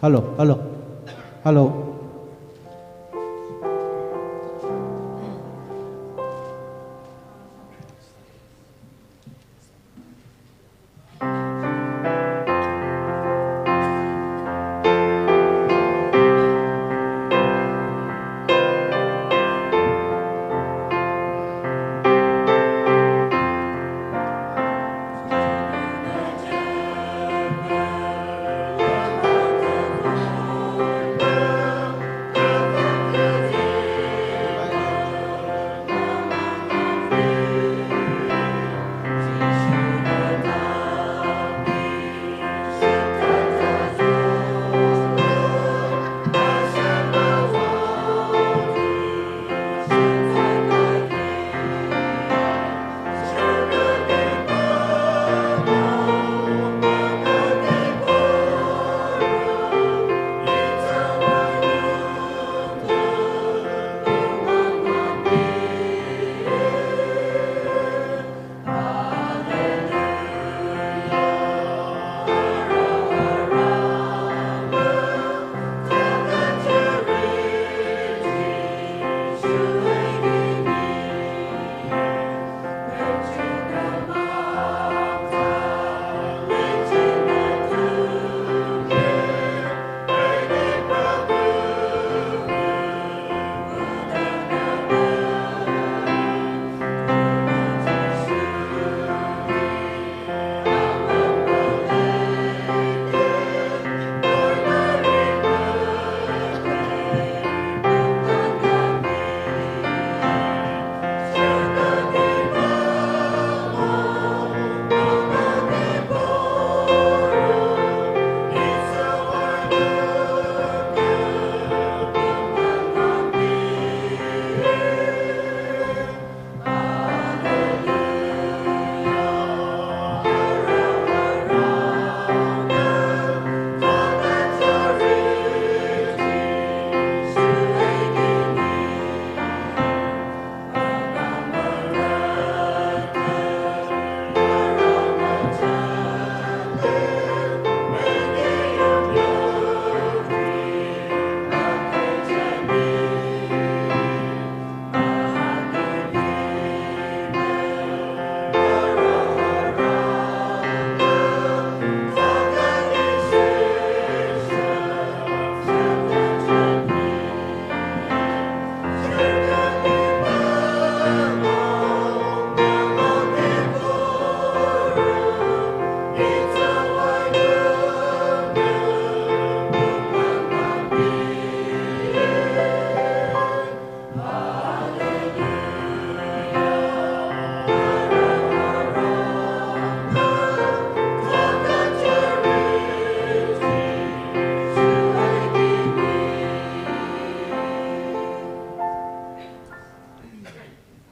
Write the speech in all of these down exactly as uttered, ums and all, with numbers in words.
Hello, hello, hello.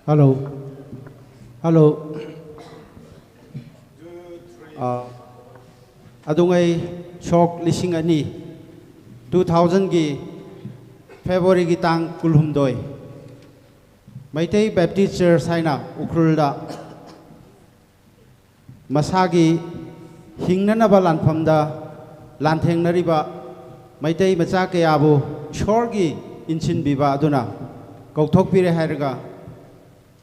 Hello. Hello. ꯑ, ꯑꯗꯨꯉꯩ ꯁꯣꯛ ꯂꯤꯁꯤꯡ ꯑꯅꯤ, two thousandꯒꯤ Februaryꯒꯤ ꯇꯥꯡ ꯀꯨꯟꯍꯨꯝꯗꯣꯏ, ꯃꯩꯇꯩ Baptist Church ꯍꯥꯏꯅ ꯎꯈ꯭ꯔꯨꯜꯗ ꯃꯁꯥꯒꯤ ꯍꯤꯡꯅꯅꯕ ꯂꯥꯟꯐꯝꯗ ꯂꯥꯟꯊꯦꯡꯅꯔꯤꯕ ꯃꯩꯇꯩ ꯃꯆꯥ ꯀꯌꯥꯕꯨ ꯏꯁꯣꯔꯒꯤ ꯏꯟꯁꯤꯟꯕꯤꯕ ꯑꯗꯨꯅ ꯀꯧꯊꯣꯛꯄꯤꯔꯦ ꯍꯥꯏꯔꯒ,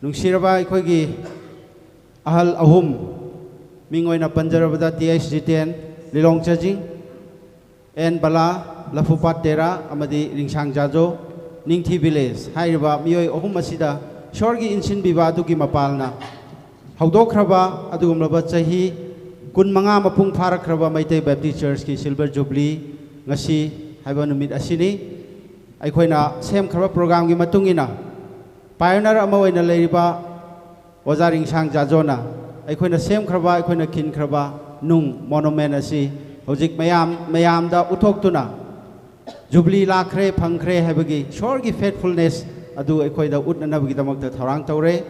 ꯅꯨꯡꯁꯤꯔꯕ ꯑꯩꯈꯣꯏꯒꯤ ꯑꯍꯜ ꯑꯍꯨꯝ, ꯃꯤꯡ ꯑꯣꯏꯅ ꯄꯟꯖꯔꯕꯗ T H Jiten, Lilong Chajing, N Bala, ꯂꯐꯨꯄꯥꯠ ꯇꯦꯔꯥ ꯑꯃꯗꯤ ꯔꯤꯡꯁꯥꯡ ꯖꯥꯖꯣ, ꯅꯤꯡꯊꯤ ꯚꯤꯂꯦꯖ ꯍꯥꯏꯔꯤꯕ ꯃꯤꯑꯣꯏ ꯑꯍꯨꯝ ꯑꯁꯤꯗ ꯏꯁꯣꯔꯒꯤ ꯏꯟꯁꯤꯟꯕꯤꯕ ꯑꯗꯨꯒꯤ ꯃꯄꯥꯜꯅ ꯍꯧꯗꯣꯛꯈ꯭ꯔꯕ ꯑꯗꯨꯒꯨꯝꯂꯕ ꯆꯍꯤ ꯀꯨꯟꯃꯉꯥ ꯃꯄꯨꯡ ꯐꯥꯔꯛꯈ꯭ꯔꯕ ꯃꯩꯇꯩ Baptist Churchꯀꯤ Silver Jubilee ꯉꯁꯤ ꯍꯥꯏꯕ ꯅꯨꯃꯤꯠ ꯑꯁꯤꯅꯤ꯫ ꯑꯩꯈꯣꯏꯅ ꯁꯦꯝꯈ꯭ꯔꯕ programꯒꯤ ꯃꯇꯨꯡ ꯏꯟꯅ, pioneer ꯑꯃ ꯑꯣꯏꯅ ꯂꯩꯔꯤꯕ ꯑꯣꯖꯥ ꯔꯤꯡꯁꯥꯡ ꯖꯥꯖꯣꯅ ꯑꯩꯈꯣꯏꯅ ꯁꯦꯝꯈ꯭ꯔꯕ, ꯑꯩꯈꯣꯏꯅ ꯈꯤꯟꯈ꯭ꯔꯕ ꯅꯨꯡ monument ꯑꯁꯤ ꯍꯧꯖꯤꯛ ꯃꯌꯥꯝ, ꯃꯌꯥꯝꯗ ꯎꯠꯊꯣꯛꯇꯨꯅ, ꯖꯨꯕꯤꯂꯤ ꯂꯥꯛꯈ꯭ꯔꯦ, ꯐꯪꯈ꯭ꯔꯦ ꯍꯥꯏꯕꯒꯤ ꯏꯁꯣꯔꯒꯤ faithfulness ꯑꯗꯨ ꯑꯩꯈꯣꯏꯗ ꯎꯠꯅꯅꯕꯒꯤꯗꯃꯛꯇ ꯊꯧꯔꯥꯡ ꯇꯧꯔꯦ꯫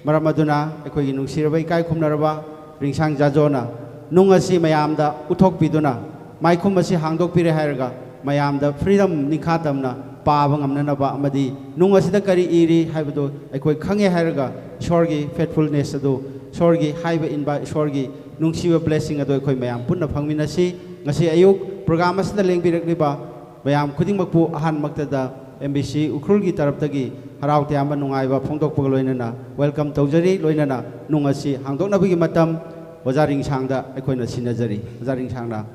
ꯃꯔꯝ ꯑꯗꯨꯅ ꯑꯩꯈꯣꯏꯒꯤ ꯅꯨꯡꯁꯤꯔꯕ, ꯏꯀꯥꯏ ꯈꯨꯝꯅꯔꯕ ꯔꯤꯡꯁꯥꯡ ꯖꯥꯖꯣꯅ ꯅꯨꯡ ꯑꯁꯤ ꯃꯌꯥꯝꯗ ꯎꯠꯊꯣꯛꯄꯤꯗꯨꯅ, ꯃꯥꯏꯈꯨꯝ ꯑꯁꯤ ꯍꯥꯡꯗꯣꯛꯄꯤꯔꯦ ꯍꯥꯏꯔꯒ, ꯃꯌꯥꯝꯗ freedom ꯅꯤꯡꯈꯥ ꯇꯝꯅ ꯄꯥꯕ ꯉꯝꯅꯅꯕ ꯑꯃꯗꯤ ꯅꯨꯡ ꯑꯁꯤꯗ ꯀꯔꯤ ꯏꯔꯤ ꯍꯥꯏꯕꯗꯨ ꯑꯩꯈꯣꯏ ꯈꯪꯉꯦ ꯍꯥꯏꯔꯒ, ꯏꯁꯣꯔꯒꯤ faithfulness ꯑꯗꯨ, ꯏꯁꯣꯔꯒꯤ ꯍꯥꯏꯕ ꯏꯟꯕ, ꯏꯁꯣꯔꯒꯤ ꯅꯨꯡꯁꯤꯕ blessing ꯑꯗꯨ ꯑꯩꯈꯣꯏ ꯃꯌꯥꯝ ꯄꯨꯟꯅ ꯐꯪꯃꯤꯟꯅꯁꯤ꯫ ꯉꯁꯤ ꯑꯌꯨꯛ program ꯑꯁꯤꯗ ꯂꯦꯡꯕꯤꯔꯛꯂꯤꯕ ꯃꯌꯥꯝ ꯈꯨꯗꯤꯡꯃꯛꯄꯨ ꯑꯍꯥꯟꯕꯃꯛꯇꯗ ꯑꯦꯝ ꯕꯤ ꯁꯤ ꯎꯈ꯭ꯔꯨꯜꯒꯤ ꯇꯔꯞꯇꯒꯤ ꯍꯔꯥꯎ ꯇꯌꯥꯝꯕ ꯅꯨꯡꯉꯥꯏꯕ ꯐꯣꯡꯗꯣꯛꯄꯒ ꯂꯣꯏꯅꯅ welcome ꯇꯧꯖꯔꯤ꯫ ꯂꯣꯏꯅꯅ ꯅꯨꯡ ꯑꯁꯤ ꯍꯥꯡꯗꯣꯛꯅꯕꯒꯤ ꯃꯇꯝ ꯑꯣꯖꯥ ꯔꯤꯡꯁꯥꯡꯗ ꯑꯩꯈꯣꯏꯅ ꯁꯤꯟꯅꯖꯔꯤ꯫ ꯑꯣꯖꯥ ꯔꯤꯡꯁꯥꯡꯅ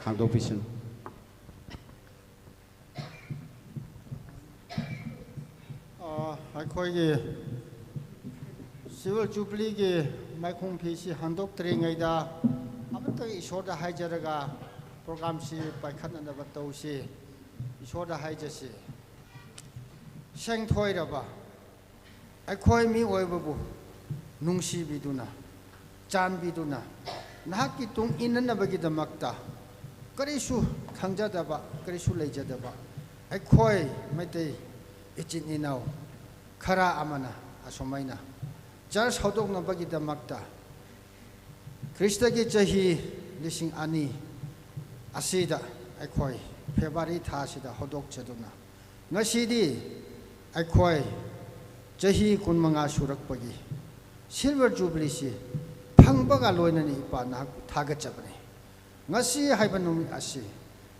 ꯍꯥꯡꯗꯣꯛꯄꯤꯁꯅꯨ꯫ ꯑ, ꯑꯩꯈꯣꯏꯒꯤ Silver Jubileeꯒꯤ ꯃꯥꯏꯈꯣꯡ ꯐꯤꯁꯤ ꯍꯥꯡꯗꯣꯛꯇ꯭ꯔꯤꯉꯩꯗ ꯑꯃꯨꯛꯇ ꯏꯁꯣꯔꯗ ꯍꯥꯏꯖꯔꯒ programꯁꯤ ꯄꯥꯏꯈꯠꯅꯅꯕ ꯇꯧꯁꯤ꯫ ꯏꯁꯣꯔꯗ ꯍꯥꯏꯖꯁꯤ꯫ ꯁꯦꯡꯊꯣꯏꯔꯕ ꯑꯩꯈꯣꯏ ꯃꯤꯑꯣꯏꯕꯕꯨ ꯅꯨꯡꯁꯤꯕꯤꯗꯨꯅ, ꯆꯥꯟꯕꯤꯗꯨꯅ, ꯅꯍꯥꯛꯀꯤ ꯇꯨꯡ ꯏꯟꯅꯅꯕꯒꯤꯗꯃꯛꯇ ꯀꯔꯤꯁꯨ ꯈꯪꯖꯗꯕ, ꯀꯔꯤꯁꯨ ꯂꯩꯖꯗꯕ ꯑꯩꯈꯣꯏ ꯃꯩꯇꯩ ꯏꯆꯤꯟ ꯏꯅꯥꯎ ꯈꯔ ꯑꯃꯅ ꯑꯁꯨꯃꯥꯏꯅ ꯆꯔꯆ ꯍꯧꯗꯣꯛꯅꯕꯒꯤꯗꯃꯛꯇ ꯈ꯭ꯔꯤꯁꯇꯒꯤ ꯆꯍꯤ ꯂꯤꯁꯤꯡ ꯑꯅꯤ ꯑꯁꯤꯗ ꯑꯩꯈꯣꯏ ꯐꯦꯕ꯭ꯔꯨꯋꯥꯔꯤ ꯊꯥꯁꯤꯗ ꯍꯧꯗꯣꯛꯆꯗꯨꯅ, ꯉꯁꯤꯗꯤ ꯑꯩꯈꯣꯏ ꯆꯍꯤ ꯀꯨꯟꯃꯉꯥ ꯁꯨꯔꯛꯄꯒꯤ ꯁꯤꯜꯚꯔ ꯖꯨꯕꯤꯂꯤꯁꯤ ꯐꯪꯕꯒ ꯂꯣꯏꯅꯅ ꯏꯄꯥ ꯅꯍꯥꯛꯄꯨ ꯊꯥꯒꯠꯆꯕꯅꯤ꯫ ꯉꯁꯤ ꯍꯥꯏꯕ ꯅꯨꯃꯤꯠ ꯑꯁꯤ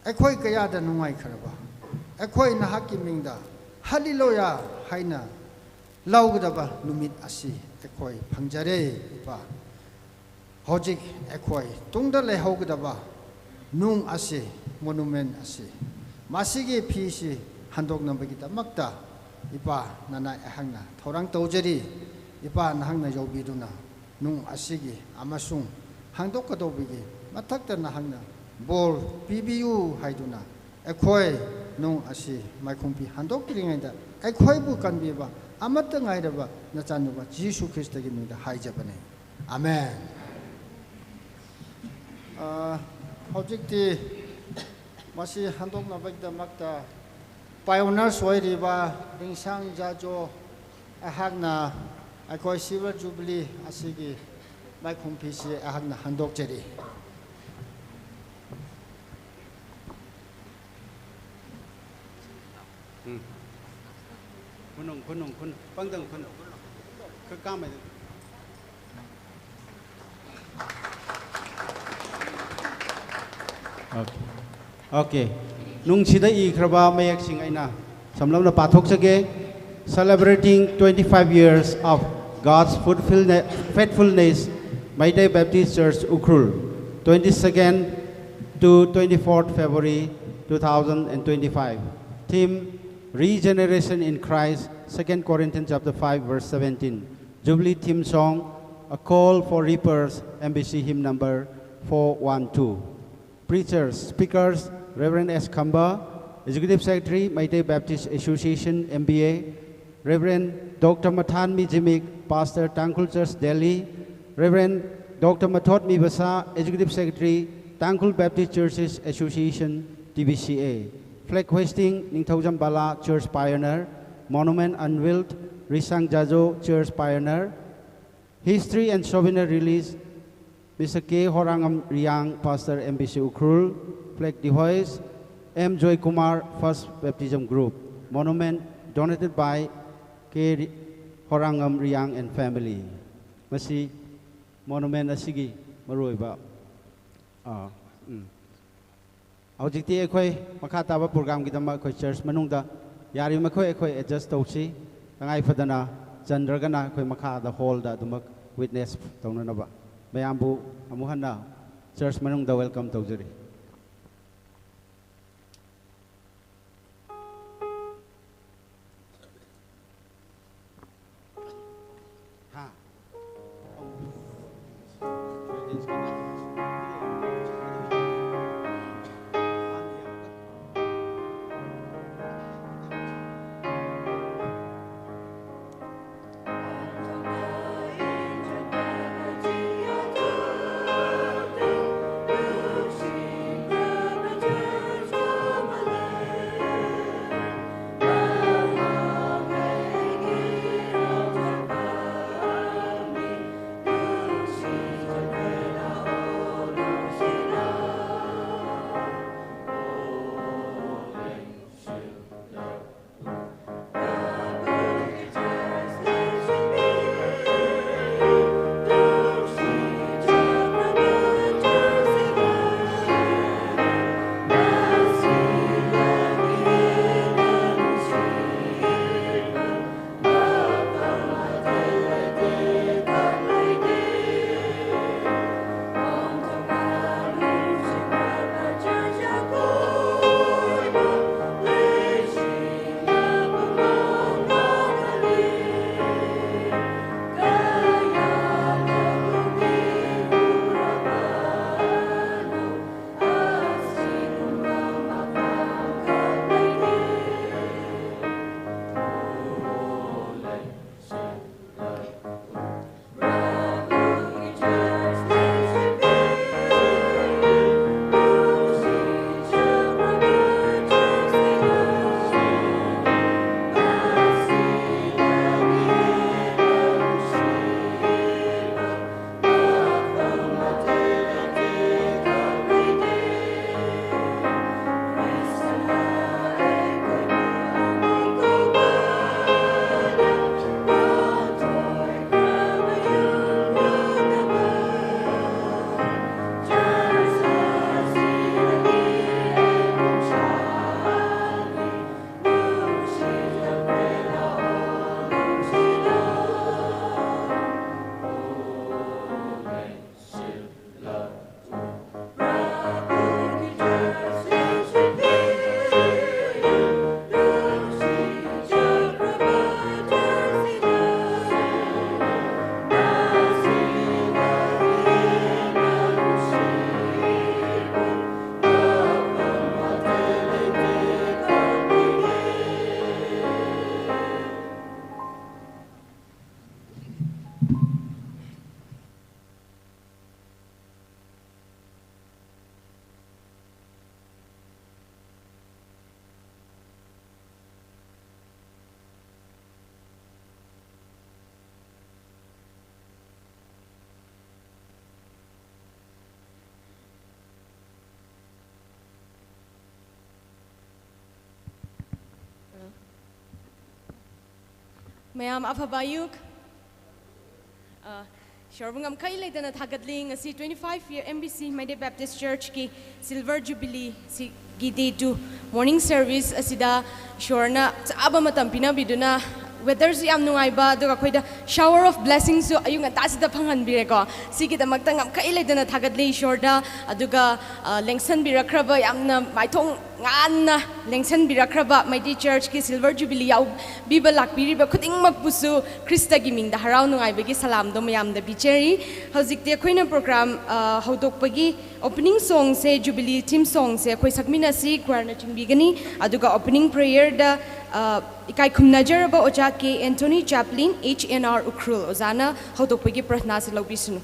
ꯑꯩꯈꯣꯏ ꯀꯌꯥꯗ ꯅꯨꯡꯉꯥꯏꯈ꯭ꯔꯕ, ꯑꯩꯈꯣꯏ ꯅꯍꯥꯛꯀꯤ ꯃꯤꯡꯗ ꯍꯜꯂꯦꯂꯨꯌꯥ ꯍꯥꯏꯅ ꯂꯧꯒꯗꯕ ꯅꯨꯃꯤꯠ ꯑꯁꯤ ꯑꯩꯈꯣꯏ ꯐꯪꯖꯔꯦ, ꯏꯄꯥ꯫ ꯍꯧꯖꯤꯛ ꯑꯩꯈꯣꯏ ꯇꯨꯡꯗ ꯂꯩꯍꯧꯒꯗꯕ ꯅꯨꯡ ꯑꯁꯤ, ꯃꯣꯅꯨꯃꯦꯟ ꯑꯁꯤ, ꯃꯁꯤꯒꯤ ꯐꯤꯁꯤ ꯍꯟꯗꯣꯛꯅꯕꯒꯤꯗꯃꯛꯇ ꯏꯄꯥ ꯅꯅꯥꯏ ꯑꯩꯍꯥꯛꯅ ꯊꯧꯔꯥꯡ ꯇꯧꯖꯔꯤ꯫ ꯏꯄꯥ ꯅꯍꯥꯛꯅ ꯌꯧꯕꯤꯗꯨꯅ ꯅꯨꯡ ꯑꯁꯤꯒꯤ ꯑꯃꯁꯨꯡ ꯍꯥꯡꯗꯣꯛꯀꯗꯧꯕꯒꯤ ꯃꯊꯛꯇ ꯅꯍꯥꯛꯅ ꯕꯣꯔ ꯄꯤꯕꯤꯌꯨ ꯍꯥꯏꯗꯨꯅ ꯑꯩꯈꯣꯏ ꯅꯨꯡ ꯑꯁꯤ ꯃꯥꯏꯈꯨꯝꯄꯤ ꯍꯟꯗꯣꯛꯇ꯭ꯔꯤꯉꯩꯗ ꯑꯩꯈꯣꯏꯕꯨ ꯀꯟꯕꯤꯕ ꯑꯃꯠꯇ ꯉꯥꯏꯔꯕ ꯅꯆꯥꯅꯨꯄꯥ ꯖꯤꯁꯨ ꯈ꯭ꯔꯤꯁꯇꯒꯤ ꯃꯤꯡꯗ ꯍꯥꯏꯖꯕꯅꯤ꯫ ꯑꯃꯦꯟ꯫ ꯑ, ꯍꯧꯖꯤꯛꯇꯤ ꯃꯁꯤ ꯍꯟꯗꯣꯛꯅꯕꯒꯤꯗꯃꯛꯇ pioneers ꯑꯣꯏꯔꯤꯕ ꯔꯤꯡꯁꯥꯡ ꯖꯥꯖꯣ ꯑꯩꯍꯥꯛꯅ ꯑꯩꯈꯣꯏ ꯁꯤꯜꯚꯔ ꯖꯨꯕꯤꯂꯤ ꯑꯁꯤꯒꯤ ꯃꯥꯏꯈꯨꯝꯄꯤꯁꯤ ꯑꯩꯍꯥꯛꯅ ꯍꯟꯗꯣꯛꯆꯔꯤ꯫ ꯎꯝ꯫ ꯈꯨꯅꯨꯡ, ꯈꯨꯅꯨꯡ, ꯈꯨꯅꯨꯡ꯫ ꯄꯪꯗꯪ ꯈꯨꯅꯨꯡ꯫ ꯈ-, ꯀꯥꯃꯩꯗ꯫ Okay. Okay. ꯅꯨꯡꯁꯤꯗ ꯏꯈ꯭ꯔꯕ ꯃꯌꯦꯛꯁꯤꯡ ꯑꯩꯅ ꯁꯝꯂꯞꯅ ꯄꯥꯊꯣꯛꯆꯒꯦ꯫ Celebrating twenty-five years of God's fruitfulne-, faithfulness, Meitei Baptist Church, Ukhrul, twenty-second to twenty-fourth February two thousand and twenty-five. Theme, Regeneration in Christ, Second Corinthians chapter five, verse seventeen. Jubilee theme song, A Call for Reapers, M B C hymn number four one two. Preachers, speakers, Reverend S Khamba, Executive Secretary, Meitei Baptist Association, M B A, Reverend Doctor Mathanmi Zimik, Pastor, Tangkhul Church, Delhi, Reverend Doctor Mathotmi Basa, Executive Secretary, Tangkhul Baptist Churches Association, T B C A. Flag hoisting, Ningthoujam Bala, Church Pioneer, Monument unveiled, Risang Jajo, Church Pioneer. History and souvenir release, Mister K Horangam Riang, Pastor M B C Ukhrul. Flag dehoist, M Joy Kumar, First Baptism Group. Monument donated by K Ri-, Horangam Riang and family. ꯃꯁꯤ monument ꯑꯁꯤꯒꯤ ꯃꯔꯨꯑꯣꯏꯕ, ꯑꯥ, ꯎꯝ꯫ ꯍꯧꯖꯤꯛꯇꯤ ꯑꯩꯈꯣꯏ ꯃꯈꯥ ꯇꯥꯕ programꯒꯤꯗꯃꯛ ꯑꯩꯈꯣꯏ church ꯃꯅꯨꯡꯗ ꯌꯥꯔꯤꯕꯃꯈꯩ ꯑꯩꯈꯣꯏ adjust ꯇꯧꯁꯤ꯫ ꯇꯉꯥꯏ ꯐꯗꯅ ꯆꯟꯗ꯭ꯔꯒꯅ ꯑꯩꯈꯣꯏ ꯃꯈꯥꯗ hallꯗ ꯑꯗꯨꯃꯛ witness ꯇꯧꯅꯅꯕ ꯃꯌꯥꯝꯕꯨ ꯑꯃꯨꯛ ꯍꯟꯅ church ꯃꯅꯨꯡꯗ welcome ꯇꯧꯖꯔꯤ꯫ ꯃꯌꯥꯝ ꯑꯐꯕ ꯑꯌꯨꯛ꯫ ꯑ, ꯏꯁꯣꯔꯕꯨ ꯉꯝꯈꯩ ꯂꯩꯇꯅ ꯊꯥꯒꯠꯂꯤ꯫ ꯉꯁꯤ twenty five year M B C Meitei Baptist Church ꯀꯤ Silver Jubilee ꯁꯤꯒꯤ day two morning service ꯑꯁꯤꯗ ꯏꯁꯣꯔꯅ ꯆꯥꯕ ꯃꯇꯝ ꯄꯤꯅꯕꯤꯗꯨꯅ, weather ꯁꯨ ꯌꯥꯝ ꯅꯨꯡꯉꯥꯏꯕ, ꯑꯗꯨꯒ ꯑꯩꯈꯣꯏꯗ shower of blessing ꯁꯨ ꯑꯌꯨꯛ ꯉꯟꯇꯥꯁꯤꯗ ꯐꯪꯍꯟꯕꯤꯔꯦꯀꯣ꯫ ꯁꯤꯒꯤꯗꯃꯛꯇ ꯉꯝꯈꯩ ꯂꯩꯇꯅ ꯊꯥꯒꯠꯂꯤ ꯏꯁꯣꯔꯗ꯫ ꯑꯗꯨꯒ, ꯑ, ꯂꯦꯡꯁꯟꯕꯤꯔꯛꯈ꯭ꯔꯕ, ꯌꯥꯝꯅ ꯃꯥꯏꯊꯣꯡ ꯉꯥꯟꯅ ꯂꯦꯡꯁꯟꯕꯤꯔꯛꯈ꯭ꯔꯕ Meitei Church ꯀꯤ Silver Jubilee ꯌꯥꯎꯕꯤꯕ ꯂꯥꯛꯄꯤꯔꯤꯕ ꯈꯨꯗꯤꯡꯃꯛꯄꯨꯁꯨ ꯈ꯭ꯔꯤꯁꯇꯒꯤ ꯃꯤꯡꯗ ꯍꯔꯥꯎ ꯅꯨꯡꯉꯥꯏꯕꯒꯤ ꯁꯂꯥꯝꯗꯣ ꯃꯌꯥꯝꯗ ꯄꯤꯖꯔꯤ꯫ ꯍꯧꯖꯤꯛꯇꯤ ꯑꯩꯈꯣꯏꯅ program, ꯑ, ꯍꯧꯗꯣꯛꯄꯒꯤ opening song ꯁꯦ, Jubilee theme song ꯁꯦ ꯑꯩꯈꯣꯏ ꯁꯛꯃꯤꯟꯅꯁꯤ, choir ꯅ ꯆꯤꯡꯕꯤꯒꯅꯤ꯫ ꯑꯗꯨꯒ opening prayer ꯗ, ꯑ, ꯏꯀꯥꯏ ꯈꯨꯝꯅꯖꯔꯕ ꯑꯣꯖꯥ K Anthony Chaplin, H N R Ukhrul, ꯑꯣꯖꯥꯅ ꯍꯧꯗꯣꯛꯄꯒꯤ ꯄ꯭ꯔꯊꯅꯥꯁꯤ ꯂꯧꯕꯤꯁꯅꯨ꯫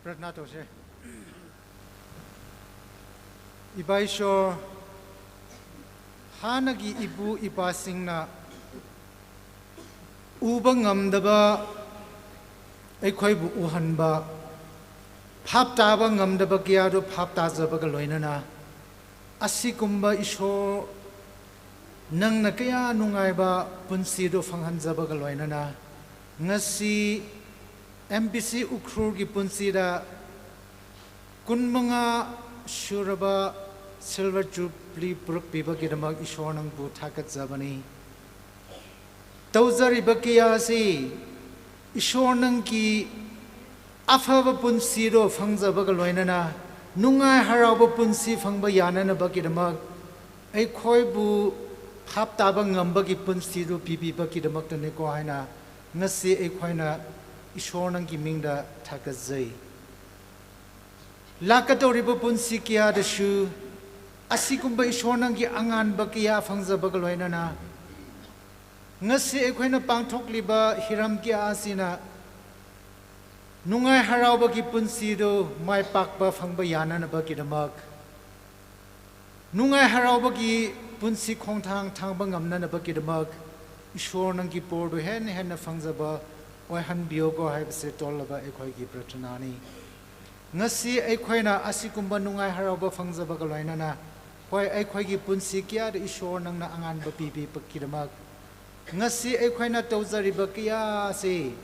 ꯄ꯭ꯔꯊꯅꯥ ꯇꯧꯁꯦ꯫ ꯏꯕꯥ ꯏꯁꯣꯔ, ꯍꯥꯟꯅꯒꯤ ꯏꯕꯨ ꯏꯄꯥꯁꯤꯡꯅ ꯎꯕ ꯉꯝꯗꯕ ꯑꯩꯈꯣꯏꯕꯨ ꯎꯍꯟꯕ, ꯚꯥꯞ ꯇꯥꯕ ꯉꯝꯗꯕ ꯀꯌꯥꯗꯨ ꯚꯥꯞ ꯇꯥꯖꯕꯒ ꯂꯣꯏꯅꯅ, ꯑꯁꯤꯒꯨꯝꯕ ꯏꯁꯣꯔ, ꯅꯪꯅ ꯀꯌꯥ ꯅꯨꯡꯉꯥꯏꯕ ꯄꯨꯟꯁꯤꯗꯨ ꯐꯪꯍꯟꯖꯕꯒ ꯂꯣꯏꯅꯅ, ꯉꯁꯤ ꯑꯦꯝ ꯕꯤ ꯁꯤ ꯎꯈ꯭ꯔꯨꯜꯒꯤ ꯄꯨꯟꯁꯤꯗ ꯀꯨꯟꯃꯉꯥ ꯁꯨꯔꯕ ꯁꯤꯜꯚꯔ ꯖꯨꯕ꯭ꯂꯤ ꯄꯨꯔꯛꯄꯤꯕꯒꯤꯗꯃꯛ ꯏꯁꯣꯔ ꯅꯪꯕꯨ ꯊꯥꯒꯠꯆꯕꯅꯤ꯫ ꯇꯧꯖꯔꯤꯕ ꯀꯌꯥ ꯑꯁꯤ ꯏꯁꯣꯔ ꯅꯪꯒꯤ ꯑꯐꯕ ꯄꯨꯟꯁꯤꯗꯣ ꯐꯪꯖꯕꯒ ꯂꯣꯏꯅꯅ ꯅꯨꯡꯉꯥꯏ ꯍꯔꯥꯎꯕ ꯄꯨꯟꯁꯤ ꯐꯪꯕ ꯌꯥꯅꯅꯕꯒꯤꯗꯃꯛ ꯑꯩꯈꯣꯏꯕꯨ ꯚꯥꯞ ꯇꯥꯕ ꯉꯝꯕꯒꯤ ꯄꯨꯟꯁꯤꯗꯨ ꯄꯤꯕꯤꯕꯒꯤꯗꯃꯛꯇꯅꯤꯀꯣ ꯍꯥꯏꯅ ꯉꯁꯤ ꯑꯩꯈꯣꯏꯅ ꯏꯁꯣꯔ ꯅꯪꯒꯤ ꯃꯤꯡꯗ ꯊꯥꯒꯠꯆꯩ꯫ ꯂꯥꯛꯀꯗꯧꯔꯤꯕ ꯄꯨꯟꯁꯤ ꯀꯌꯥꯗꯁꯨ ꯑꯁꯤꯒꯨꯝꯕ ꯏꯁꯣꯔ ꯅꯪꯒꯤ ꯑꯉꯥꯟꯕ ꯀꯌꯥ ꯐꯪꯖꯕꯒ ꯂꯣꯏꯅꯅ ꯉꯁꯤ ꯑꯩꯈꯣꯏꯅ ꯄꯥꯡꯊꯣꯛꯂꯤꯕ ꯍꯤꯔꯝ ꯀꯌꯥ ꯑꯁꯤꯅ ꯅꯨꯡꯉꯥꯏ ꯍꯔꯥꯎꯕꯒꯤ ꯄꯨꯟꯁꯤꯗꯨ ꯃꯥꯏ ꯄꯥꯛꯄ ꯐꯪꯕ ꯌꯥꯅꯅꯕꯒꯤꯗꯃꯛ, ꯅꯨꯡꯉꯥꯏ ꯍꯔꯥꯎꯕꯒꯤ ꯄꯨꯟꯁꯤ ꯈꯣꯡꯊꯥꯡ ꯊꯥꯡꯕ ꯉꯝꯅꯅꯕꯒꯤꯗꯃꯛ ꯏꯁꯣꯔ ꯅꯪꯒꯤ ꯄꯣꯔꯗꯨ ꯍꯦꯟꯅ ꯍꯦꯟꯅ ꯐꯪꯖꯕ ꯑꯣꯏꯍꯟꯕꯤꯌꯣꯀꯣ ꯍꯥꯏꯕꯁꯦ ꯇꯣꯜꯂꯕ ꯑꯩꯈꯣꯏꯒꯤ ꯄ꯭ꯔꯊꯅꯥꯅꯤ꯫ ꯉꯁꯤ ꯑꯩꯈꯣꯏꯅ ꯑꯁꯤꯒꯨꯝꯕ ꯅꯨꯡꯉꯥꯏ ꯍꯔꯥꯎꯕ ꯐꯪꯖꯕꯒ ꯂꯣꯏꯅꯅ, ꯍꯣꯏ, ꯑꯩꯈꯣꯏꯒꯤ ꯄꯨꯟꯁꯤ ꯀꯌꯥꯗ ꯏꯁꯣꯔ ꯅꯪꯅ ꯑꯉꯥꯟꯕ ꯄꯤꯕꯤꯕꯒꯤꯗꯃꯛ, ꯉꯁꯤ ꯑꯩꯈꯣꯏꯅ ꯇꯧꯖꯔꯤꯕ ꯀꯌꯥ ꯑꯁꯤ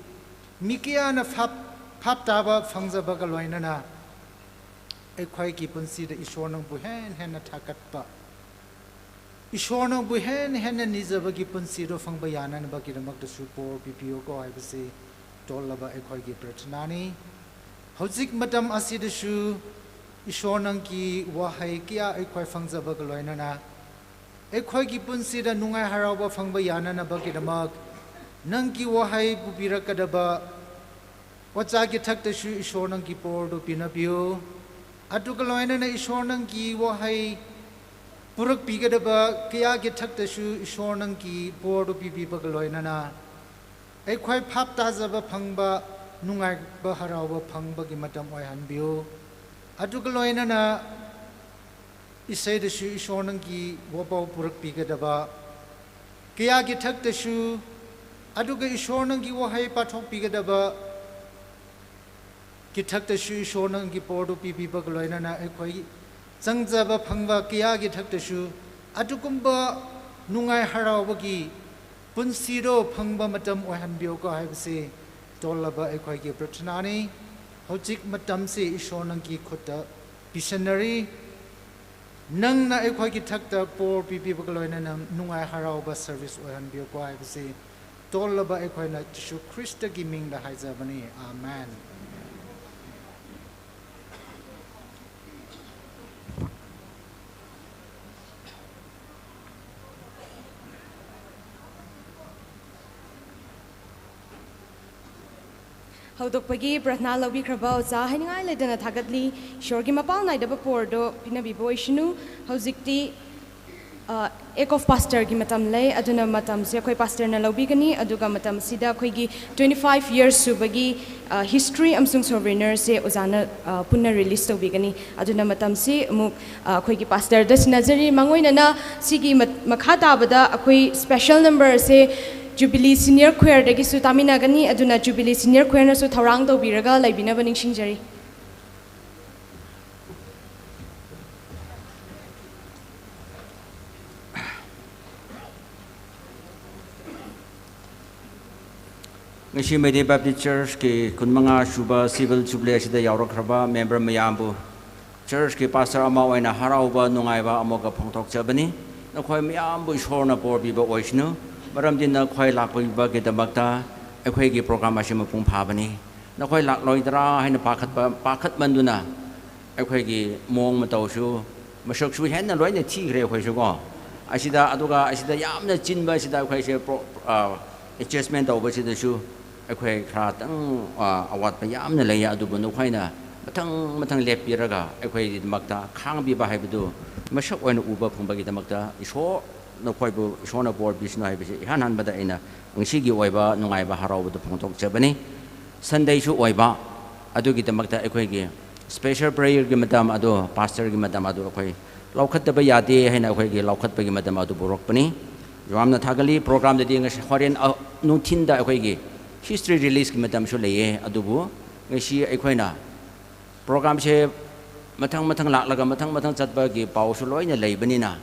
ꯃꯤ ꯀꯌꯥꯅ ꯐꯥꯞ-, ꯐꯥꯞ ꯇꯥꯕ ꯐꯪꯖꯕꯒ ꯂꯣꯏꯅꯅ ꯑꯩꯈꯣꯏꯒꯤ ꯄꯨꯟꯁꯤꯗ ꯏꯁꯣꯔ ꯅꯪꯕꯨ ꯍꯦꯟꯅ ꯍꯦꯟꯅ ꯊꯥꯒꯠꯄ, ꯏꯁꯣꯔ ꯅꯪꯕꯨ ꯍꯦꯟꯅ ꯍꯦꯟꯅ ꯅꯤꯖꯕꯒꯤ ꯄꯨꯟꯁꯤꯗꯣ ꯐꯪꯕ ꯌꯥꯅꯅꯕꯒꯤꯗꯃꯛꯇꯁꯨ ꯄꯣꯔ ꯄꯤꯕꯤꯌꯨꯀꯣ ꯍꯥꯏꯕꯁꯤ ꯇꯣꯜꯂꯕ ꯑꯩꯈꯣꯏꯒꯤ ꯄ꯭ꯔꯊꯅꯥꯅꯤ꯫ ꯍꯧꯖꯤꯛ ꯃꯇꯝ ꯑꯁꯤꯗꯁꯨ ꯏꯁꯣꯔ ꯅꯪꯒꯤ ꯋꯥꯍꯩ ꯀꯌꯥ ꯑꯩꯈꯣꯏ ꯐꯪꯖꯕꯒ ꯂꯣꯏꯅꯅ ꯑꯩꯈꯣꯏꯒꯤ ꯄꯨꯟꯁꯤꯗ ꯅꯨꯡꯉꯥꯏ ꯍꯔꯥꯎꯕ ꯐꯪꯕ ꯌꯥꯅꯅꯕꯒꯤꯗꯃꯛ ꯅꯪꯒꯤ ꯋꯥꯍꯩ ꯄꯨꯕꯤꯔꯛꯀꯗꯕ ꯑꯣꯖꯥꯒꯤ ꯊꯛꯇꯁꯨ ꯏꯁꯣꯔ ꯅꯪꯒꯤ ꯄꯣꯔꯗꯨ ꯄꯤꯅꯕꯤꯌꯨ꯫ ꯑꯗꯨꯒ ꯂꯣꯏꯅꯅ ꯏꯁꯣꯔ ꯅꯪꯒꯤ ꯋꯥꯍꯩ ꯄꯨꯔꯛꯄꯤꯒꯗꯕ ꯀꯌꯥꯒꯤ ꯊꯛꯇꯁꯨ ꯏꯁꯣꯔ ꯅꯪꯒꯤ ꯄꯣꯔꯗꯨ ꯄꯤꯕꯤꯕꯒ ꯂꯣꯏꯅꯅ ꯑꯩꯈꯣꯏ ꯐꯥꯞ ꯇꯥꯖꯕ ꯐꯪꯕ, ꯅꯨꯡꯉꯥꯏꯕ ꯍꯔꯥꯎꯕ ꯐꯪꯕꯒꯤ ꯃꯇꯝ ꯑꯣꯏꯍꯟꯕꯤꯌꯨ꯫ ꯑꯗꯨꯒ ꯂꯣꯏꯅꯅ ꯏꯁꯩꯗꯁꯨ ꯏꯁꯣꯔ ꯅꯪꯒꯤ ꯋꯥꯄꯥꯎ ꯄꯨꯔꯛꯄꯤꯒꯗꯕ, ꯀꯌꯥꯒꯤ ꯊꯛꯇꯁꯨ ꯑꯗꯨꯒ ꯏꯁꯣꯔ ꯅꯪꯒꯤ ꯋꯥꯍꯩ ꯄꯥꯊꯣꯛꯄꯤꯒꯗꯕ ꯀꯤꯊꯛꯇꯁꯨ ꯏꯁꯣꯔ ꯅꯪꯒꯤ ꯄꯣꯔꯗꯨ ꯄꯤꯕꯤꯕꯒ ꯂꯣꯏꯅꯅ ꯑꯩꯈꯣꯏ ꯆꯪꯖꯕ ꯐꯪꯕ ꯀꯌꯥꯒꯤ ꯊꯛꯇꯁꯨ ꯑꯗꯨꯒꯨꯝꯕ ꯅꯨꯡꯉꯥꯏ ꯍꯔꯥꯎꯕꯒꯤ ꯄꯨꯟꯁꯤꯗꯣ ꯐꯪꯕ ꯃꯇꯝ ꯑꯣꯏꯍꯟꯕꯤꯌꯨꯀꯣ ꯍꯥꯏꯕꯁꯤ ꯇꯣꯜꯂꯕ ꯑꯩꯈꯣꯏꯒꯤ ꯄ꯭ꯔꯊꯅꯥꯅꯤ꯫ ꯍꯧꯖꯤꯛ ꯃꯇꯝꯁꯤ ꯏꯁꯣꯔ ꯅꯪꯒꯤ ꯈꯨꯠꯇ ꯄꯤꯁꯟꯅꯔꯤ꯫ ꯅꯪꯅ ꯑꯩꯈꯣꯏꯒꯤ ꯊꯛꯇ ꯄꯣꯔ ꯄꯤꯕꯤꯕꯒ ꯂꯣꯏꯅꯅ ꯅꯨꯡꯉꯥꯏ ꯍꯔꯥꯎꯕ ꯁꯔꯚꯤꯁ ꯑꯣꯏꯍꯟꯕꯤꯌꯨꯀꯣ ꯍꯥꯏꯕꯁꯤ ꯇꯣꯜꯂꯕ ꯑꯩꯈꯣꯏꯅ ꯖꯤꯁꯨ ꯈ꯭ꯔꯤꯁꯇꯒꯤ ꯃꯤꯡꯗ ꯍꯥꯏꯖꯕꯅꯤ꯫ ꯑꯥꯃꯦꯟ꯫ ꯍꯧꯗꯣꯛꯄꯒꯤ ꯄ꯭ꯔꯊꯅꯥ ꯂꯧꯕꯤꯈ꯭ꯔꯕ ꯑꯣꯖꯥ ꯍꯥꯏꯅꯤꯡꯉꯥꯏ ꯂꯩꯇꯅ ꯊꯥꯒꯠꯂꯤ꯫ ꯏꯁꯣꯔꯒꯤ ꯃꯄꯥꯎ ꯅꯥꯏꯗꯕ ꯄꯣꯔꯗꯣ ꯄꯤꯅꯕꯤꯕ ꯑꯣꯏꯁꯅꯨ꯫ ꯍꯧꯖꯤꯛꯇꯤ ꯑꯦꯛ ꯑꯣꯐ ꯄꯥꯁꯇꯔꯒꯤ ꯃꯇꯝ ꯂꯩ꯫ ꯑꯗꯨꯅ ꯃꯇꯝꯁꯦ ꯑꯩꯈꯣꯏ ꯄꯥꯁꯇꯔꯅ ꯂꯧꯕꯤꯒꯅꯤ꯫ ꯑꯗꯨꯒ ꯃꯇꯝꯁꯤꯗ ꯑꯩꯈꯣꯏꯒꯤ twenty five years ꯁꯨꯕꯒꯤ ꯍꯤꯁꯇ꯭ꯔꯤ ꯑꯃꯁꯨꯡ ꯁꯣꯚꯦꯅꯔꯁꯦ ꯑꯣꯖꯥꯅ ꯄꯨꯟꯅ ꯔꯤꯂꯤꯁ ꯇꯧꯕꯤꯒꯅꯤ꯫ ꯑꯗꯨꯅ ꯃꯇꯝꯁꯤ ꯑꯃꯨꯛ ꯑꯩꯈꯣꯏꯒꯤ ꯄꯥꯁꯇꯔꯗ ꯁꯤꯟꯅꯖꯔꯤ꯫ ꯃꯥꯡꯑꯣꯏꯅꯅ ꯁꯤꯒꯤ ꯃꯈꯥ ꯇꯥꯕꯗ ꯑꯩꯈꯣꯏ ꯁ꯭ꯄꯦꯁꯦꯜ ꯅꯝꯕꯔꯁꯦ ꯖꯨꯕꯤꯂꯤ ꯁꯤꯅꯤꯌꯔ ꯈ꯭ꯋꯦꯌꯔꯗꯒꯤꯁꯨ ꯇꯥꯃꯤꯟꯅꯒꯅꯤ꯫ ꯑꯗꯨꯅ ꯖꯨꯕꯤꯂꯤ ꯁꯤꯅꯤꯌꯔ ꯈ꯭ꯋꯦꯌꯔꯅꯁꯨ ꯊꯧꯔꯥꯡ ꯇꯧꯕꯤꯔꯒ ꯂꯩꯕꯤꯅꯕ ꯅꯤꯡꯁꯤꯡꯖꯔꯤ꯫ ꯉꯁꯤ ꯃꯩꯇꯩ ꯕꯦꯞꯇꯤꯁ ꯆꯔꯆꯀꯤ ꯀꯨꯟꯃꯉꯥ ꯁꯨꯕ ꯁꯤꯚꯤꯜ ꯖꯨꯕꯤꯂꯤ ꯑꯁꯤꯗ ꯌꯥꯎꯔꯛꯈ꯭ꯔꯕ ꯃꯦꯝꯕꯔ ꯃꯌꯥꯝꯕꯨ, ꯆꯔꯆꯀꯤ ꯄꯥꯁꯇꯔ ꯑꯃ ꯑꯣꯏꯅ ꯍꯔꯥꯎꯕ ꯅꯨꯡꯉꯥꯏꯕ ꯑꯃꯒ ꯐꯣꯡꯗꯣꯛꯆꯕꯅꯤ꯫ ꯅꯈꯣꯏ ꯃꯌꯥꯝꯕꯨ ꯏꯁꯣꯔꯅ ꯕꯣꯔ ꯄꯤꯕ ꯑꯣꯏꯁꯅꯨ, ꯃꯔꯝꯗꯤ ꯅꯈꯣꯏ ꯂꯥꯛꯄꯤꯕꯒꯤꯗꯃꯛꯇ ꯑꯩꯈꯣꯏꯒꯤ ꯄ꯭ꯔꯣꯒ꯭ꯔꯥꯝ ꯑꯁꯤ ꯃꯄꯨꯡ ꯐꯥꯕꯅꯤ꯫ ꯅꯈꯣꯏ ꯂꯥꯛꯂꯣꯏꯗ꯭ꯔꯥ ꯍꯥꯏꯅ ꯄꯥꯈꯠꯄ ꯄꯥꯈꯠꯃꯟꯗꯨꯅ ꯑꯩꯈꯣꯏꯒꯤ ꯃꯑꯣꯡ ꯃꯇꯧꯁꯨ ꯃꯁꯛꯁꯨ ꯍꯦꯟꯅ ꯂꯣꯏꯅ ꯊꯤꯈ꯭ꯔꯦ ꯑꯩꯈꯣꯏꯁꯨꯀꯣ꯫ ꯑꯁꯤꯗ ꯑꯗꯨꯒ ꯑꯁꯤꯗ ꯌꯥꯝꯅ ꯆꯤꯟꯕ ꯑꯁꯤꯗ ꯑꯩꯈꯣꯏꯁꯦ ꯑꯦꯗꯖꯁꯃꯦꯟ ꯇꯧꯕꯁꯤꯗꯁꯨ ꯑꯩꯈꯣꯏ ꯈꯔꯇꯪ ꯑꯋꯥꯠꯄ ꯌꯥꯝꯅ ꯂꯩ꯫ ꯑꯗꯨꯕꯨ ꯅꯈꯣꯏꯅ ꯃꯊꯪ ꯃꯊꯪ ꯂꯦꯞꯄꯤꯔꯒ ꯑꯩꯈꯣꯏꯒꯤꯗꯃꯛꯇ ꯈꯥꯡꯕꯤꯕ ꯍꯥꯏꯕꯗꯨ ꯃꯁꯛ ꯑꯣꯏꯅ ꯎꯕ ꯐꯪꯕꯒꯤꯗꯃꯛꯇ ꯏꯁꯣꯔ ꯅꯈꯣꯏꯕꯨ ꯏꯁꯣꯔꯅ ꯕꯣꯔ ꯄꯤꯁꯅꯨ ꯍꯥꯏꯕꯁꯤ ꯏꯍꯥꯟ ꯍꯥꯟꯕꯗ ꯑꯩꯅ ꯉꯁꯤꯒꯤ ꯑꯣꯏꯕ ꯅꯨꯡꯉꯥꯏꯕ ꯍꯔꯥꯎꯕꯗꯨ ꯐꯣꯡꯗꯣꯛꯆꯕꯅꯤ꯫ Sundayꯁꯨ ꯑꯣꯏꯕ, ꯑꯗꯨꯒꯤꯗꯃꯛꯇ ꯑꯩꯈꯣꯏꯒꯤ special prayerꯒꯤ ꯃꯇꯝ ꯑꯗꯨ, pastorꯒꯤ ꯃꯇꯝ ꯑꯗꯨ ꯑꯩꯈꯣꯏ ꯂꯧꯈꯠꯇꯕ ꯌꯥꯗꯦ ꯍꯥꯏꯅ ꯑꯩꯈꯣꯏꯒꯤ ꯂꯧꯈꯠꯄꯒꯤ ꯃꯇꯝ ꯑꯗꯨ ꯄꯨꯔꯛꯄꯅꯤ꯫ ꯌꯥꯝꯅ ꯊꯥꯒꯠꯂꯤ꯫ Programꯗꯗꯤ ꯉꯁꯤ ꯍꯣꯔꯦꯟ, ꯑ, ꯅꯨꯡꯊꯤꯟꯗ ꯑꯩꯈꯣꯏꯒꯤ history releaseꯀꯤ ꯃꯇꯝꯁꯨ ꯂꯩꯌꯦ, ꯑꯗꯨꯕꯨ ꯉꯁꯤ ꯑꯩꯈꯣꯏꯅ programꯁꯦ ꯃꯊꯪ ꯃꯊꯪ ꯂꯥꯛꯂꯒ ꯃꯊꯪ ꯃꯊꯪ ꯆꯠꯄꯒꯤ ꯄꯥꯎꯁꯨ ꯂꯣꯏꯅ ꯂꯩꯕꯅꯤꯅ,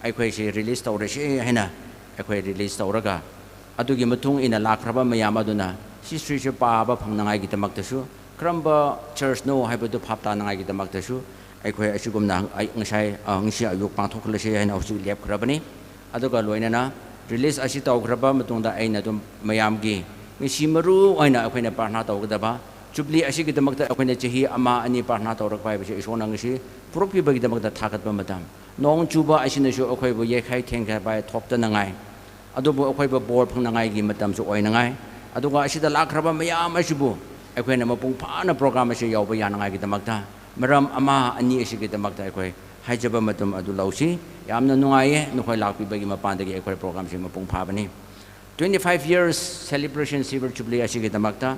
ꯑꯩꯈꯣꯏꯁꯦ release ꯇꯧꯔꯁꯦ ꯍꯥꯏꯅ ꯑꯩꯈꯣꯏ release ꯇꯧꯔꯒ, ꯑꯗꯨꯒꯤ ꯃꯇꯨꯡ ꯏꯟꯅ ꯂꯥꯛꯈ꯭ꯔꯕ ꯃꯌꯥꯝ ꯑꯗꯨꯅ historyꯁꯦ ꯄꯥꯕ ꯐꯪꯅꯉꯥꯏꯒꯤꯗꯃꯛꯇꯁꯨ, ꯀꯔꯝꯕ churchꯅꯣ ꯍꯥꯏꯕꯗꯨ ꯚꯥꯞ ꯇꯥꯅꯉꯥꯏꯒꯤꯗꯃꯛꯇꯁꯨ ꯑꯩꯈꯣꯏ ꯑꯁꯤꯒꯨꯝꯅ ꯑꯩ ꯉꯁꯥꯏ, ꯑ, ꯉꯁꯤ ꯑꯌꯨꯛ ꯄꯥꯡꯊꯣꯛꯂꯁꯦ ꯍꯥꯏꯅ ꯍꯧꯖꯤꯛ ꯂꯦꯞꯈ꯭ꯔꯕꯅꯤ꯫ ꯑꯗꯨꯒ ꯂꯣꯏꯅꯅ release ꯑꯁꯤ ꯇꯧꯈ꯭ꯔꯕ ꯃꯇꯨꯡꯗ ꯑꯩꯅ ꯑꯗꯨꯝ ꯃꯌꯥꯝꯒꯤ ꯉꯁꯤ ꯃꯔꯨ ꯑꯣꯏꯅ ꯑꯩꯈꯣꯏꯅ ꯄ꯭ꯔꯥꯔꯊꯅꯥ ꯇꯧꯒꯗꯕ, ꯖꯨꯕꯤꯂꯤ ꯑꯁꯤꯒꯤꯗꯃꯛꯇ ꯑꯩꯈꯣꯏꯅ ꯆꯍꯤ ꯑꯃ ꯑꯅꯤ ꯄ꯭ꯔꯥꯔꯊꯅꯥ ꯇꯧꯔꯛꯄ ꯍꯥꯏꯕꯁꯤ ꯏꯁꯣꯔꯅ ꯉꯁꯤ ꯄꯨꯔꯛꯄꯤꯕꯒꯤꯗꯃꯛꯇ ꯊꯥꯒꯠꯄ ꯃꯇꯝ꯫ ꯅꯣꯡ ꯆꯨꯕ ꯑꯁꯤꯅꯁꯨ ꯑꯩꯈꯣꯏꯕꯨ ꯌꯩꯈꯥꯏ ꯊꯦꯡꯈꯥꯏꯕ ꯊꯣꯛꯇꯅꯉꯥꯏ, ꯑꯗꯨꯕꯨ ꯑꯩꯈꯣꯏꯕꯨ ꯕꯣꯔ ꯐꯪꯅꯉꯥꯏꯒꯤ ꯃꯇꯝꯁꯨ ꯑꯣꯏꯅꯉꯥꯏ, ꯑꯗꯨꯒ ꯑꯁꯤꯗ ꯂꯥꯛꯈ꯭ꯔꯕ ꯃꯌꯥꯝ ꯑꯁꯤꯕꯨ ꯑꯩꯈꯣꯏꯅ ꯃꯄꯨꯡ ꯐꯥꯅ program ꯑꯁꯤ ꯌꯥꯎꯕ ꯌꯥꯅꯉꯥꯏꯒꯤꯗꯃꯛꯇ ꯃꯔꯝ ꯑꯃ ꯑꯅꯤ ꯑꯁꯤꯒꯤꯗꯃꯛꯇ ꯑꯩꯈꯣꯏ ꯍꯥꯏꯖꯕ ꯃꯇꯝ ꯑꯗꯨ ꯂꯧꯁꯤ꯫ ꯌꯥꯝꯅ ꯅꯨꯡꯉꯥꯏꯌꯦ ꯅꯈꯣꯏ ꯂꯥꯛꯄꯤꯕꯒꯤ ꯃꯄꯥꯟꯗꯒꯤ ꯑꯩꯈꯣꯏ programꯁꯤ ꯃꯄꯨꯡ ꯐꯥꯕꯅꯤ꯫ Twenty five years celebration Silver Jubilee ꯑꯁꯤꯒꯤꯗꯃꯛꯇ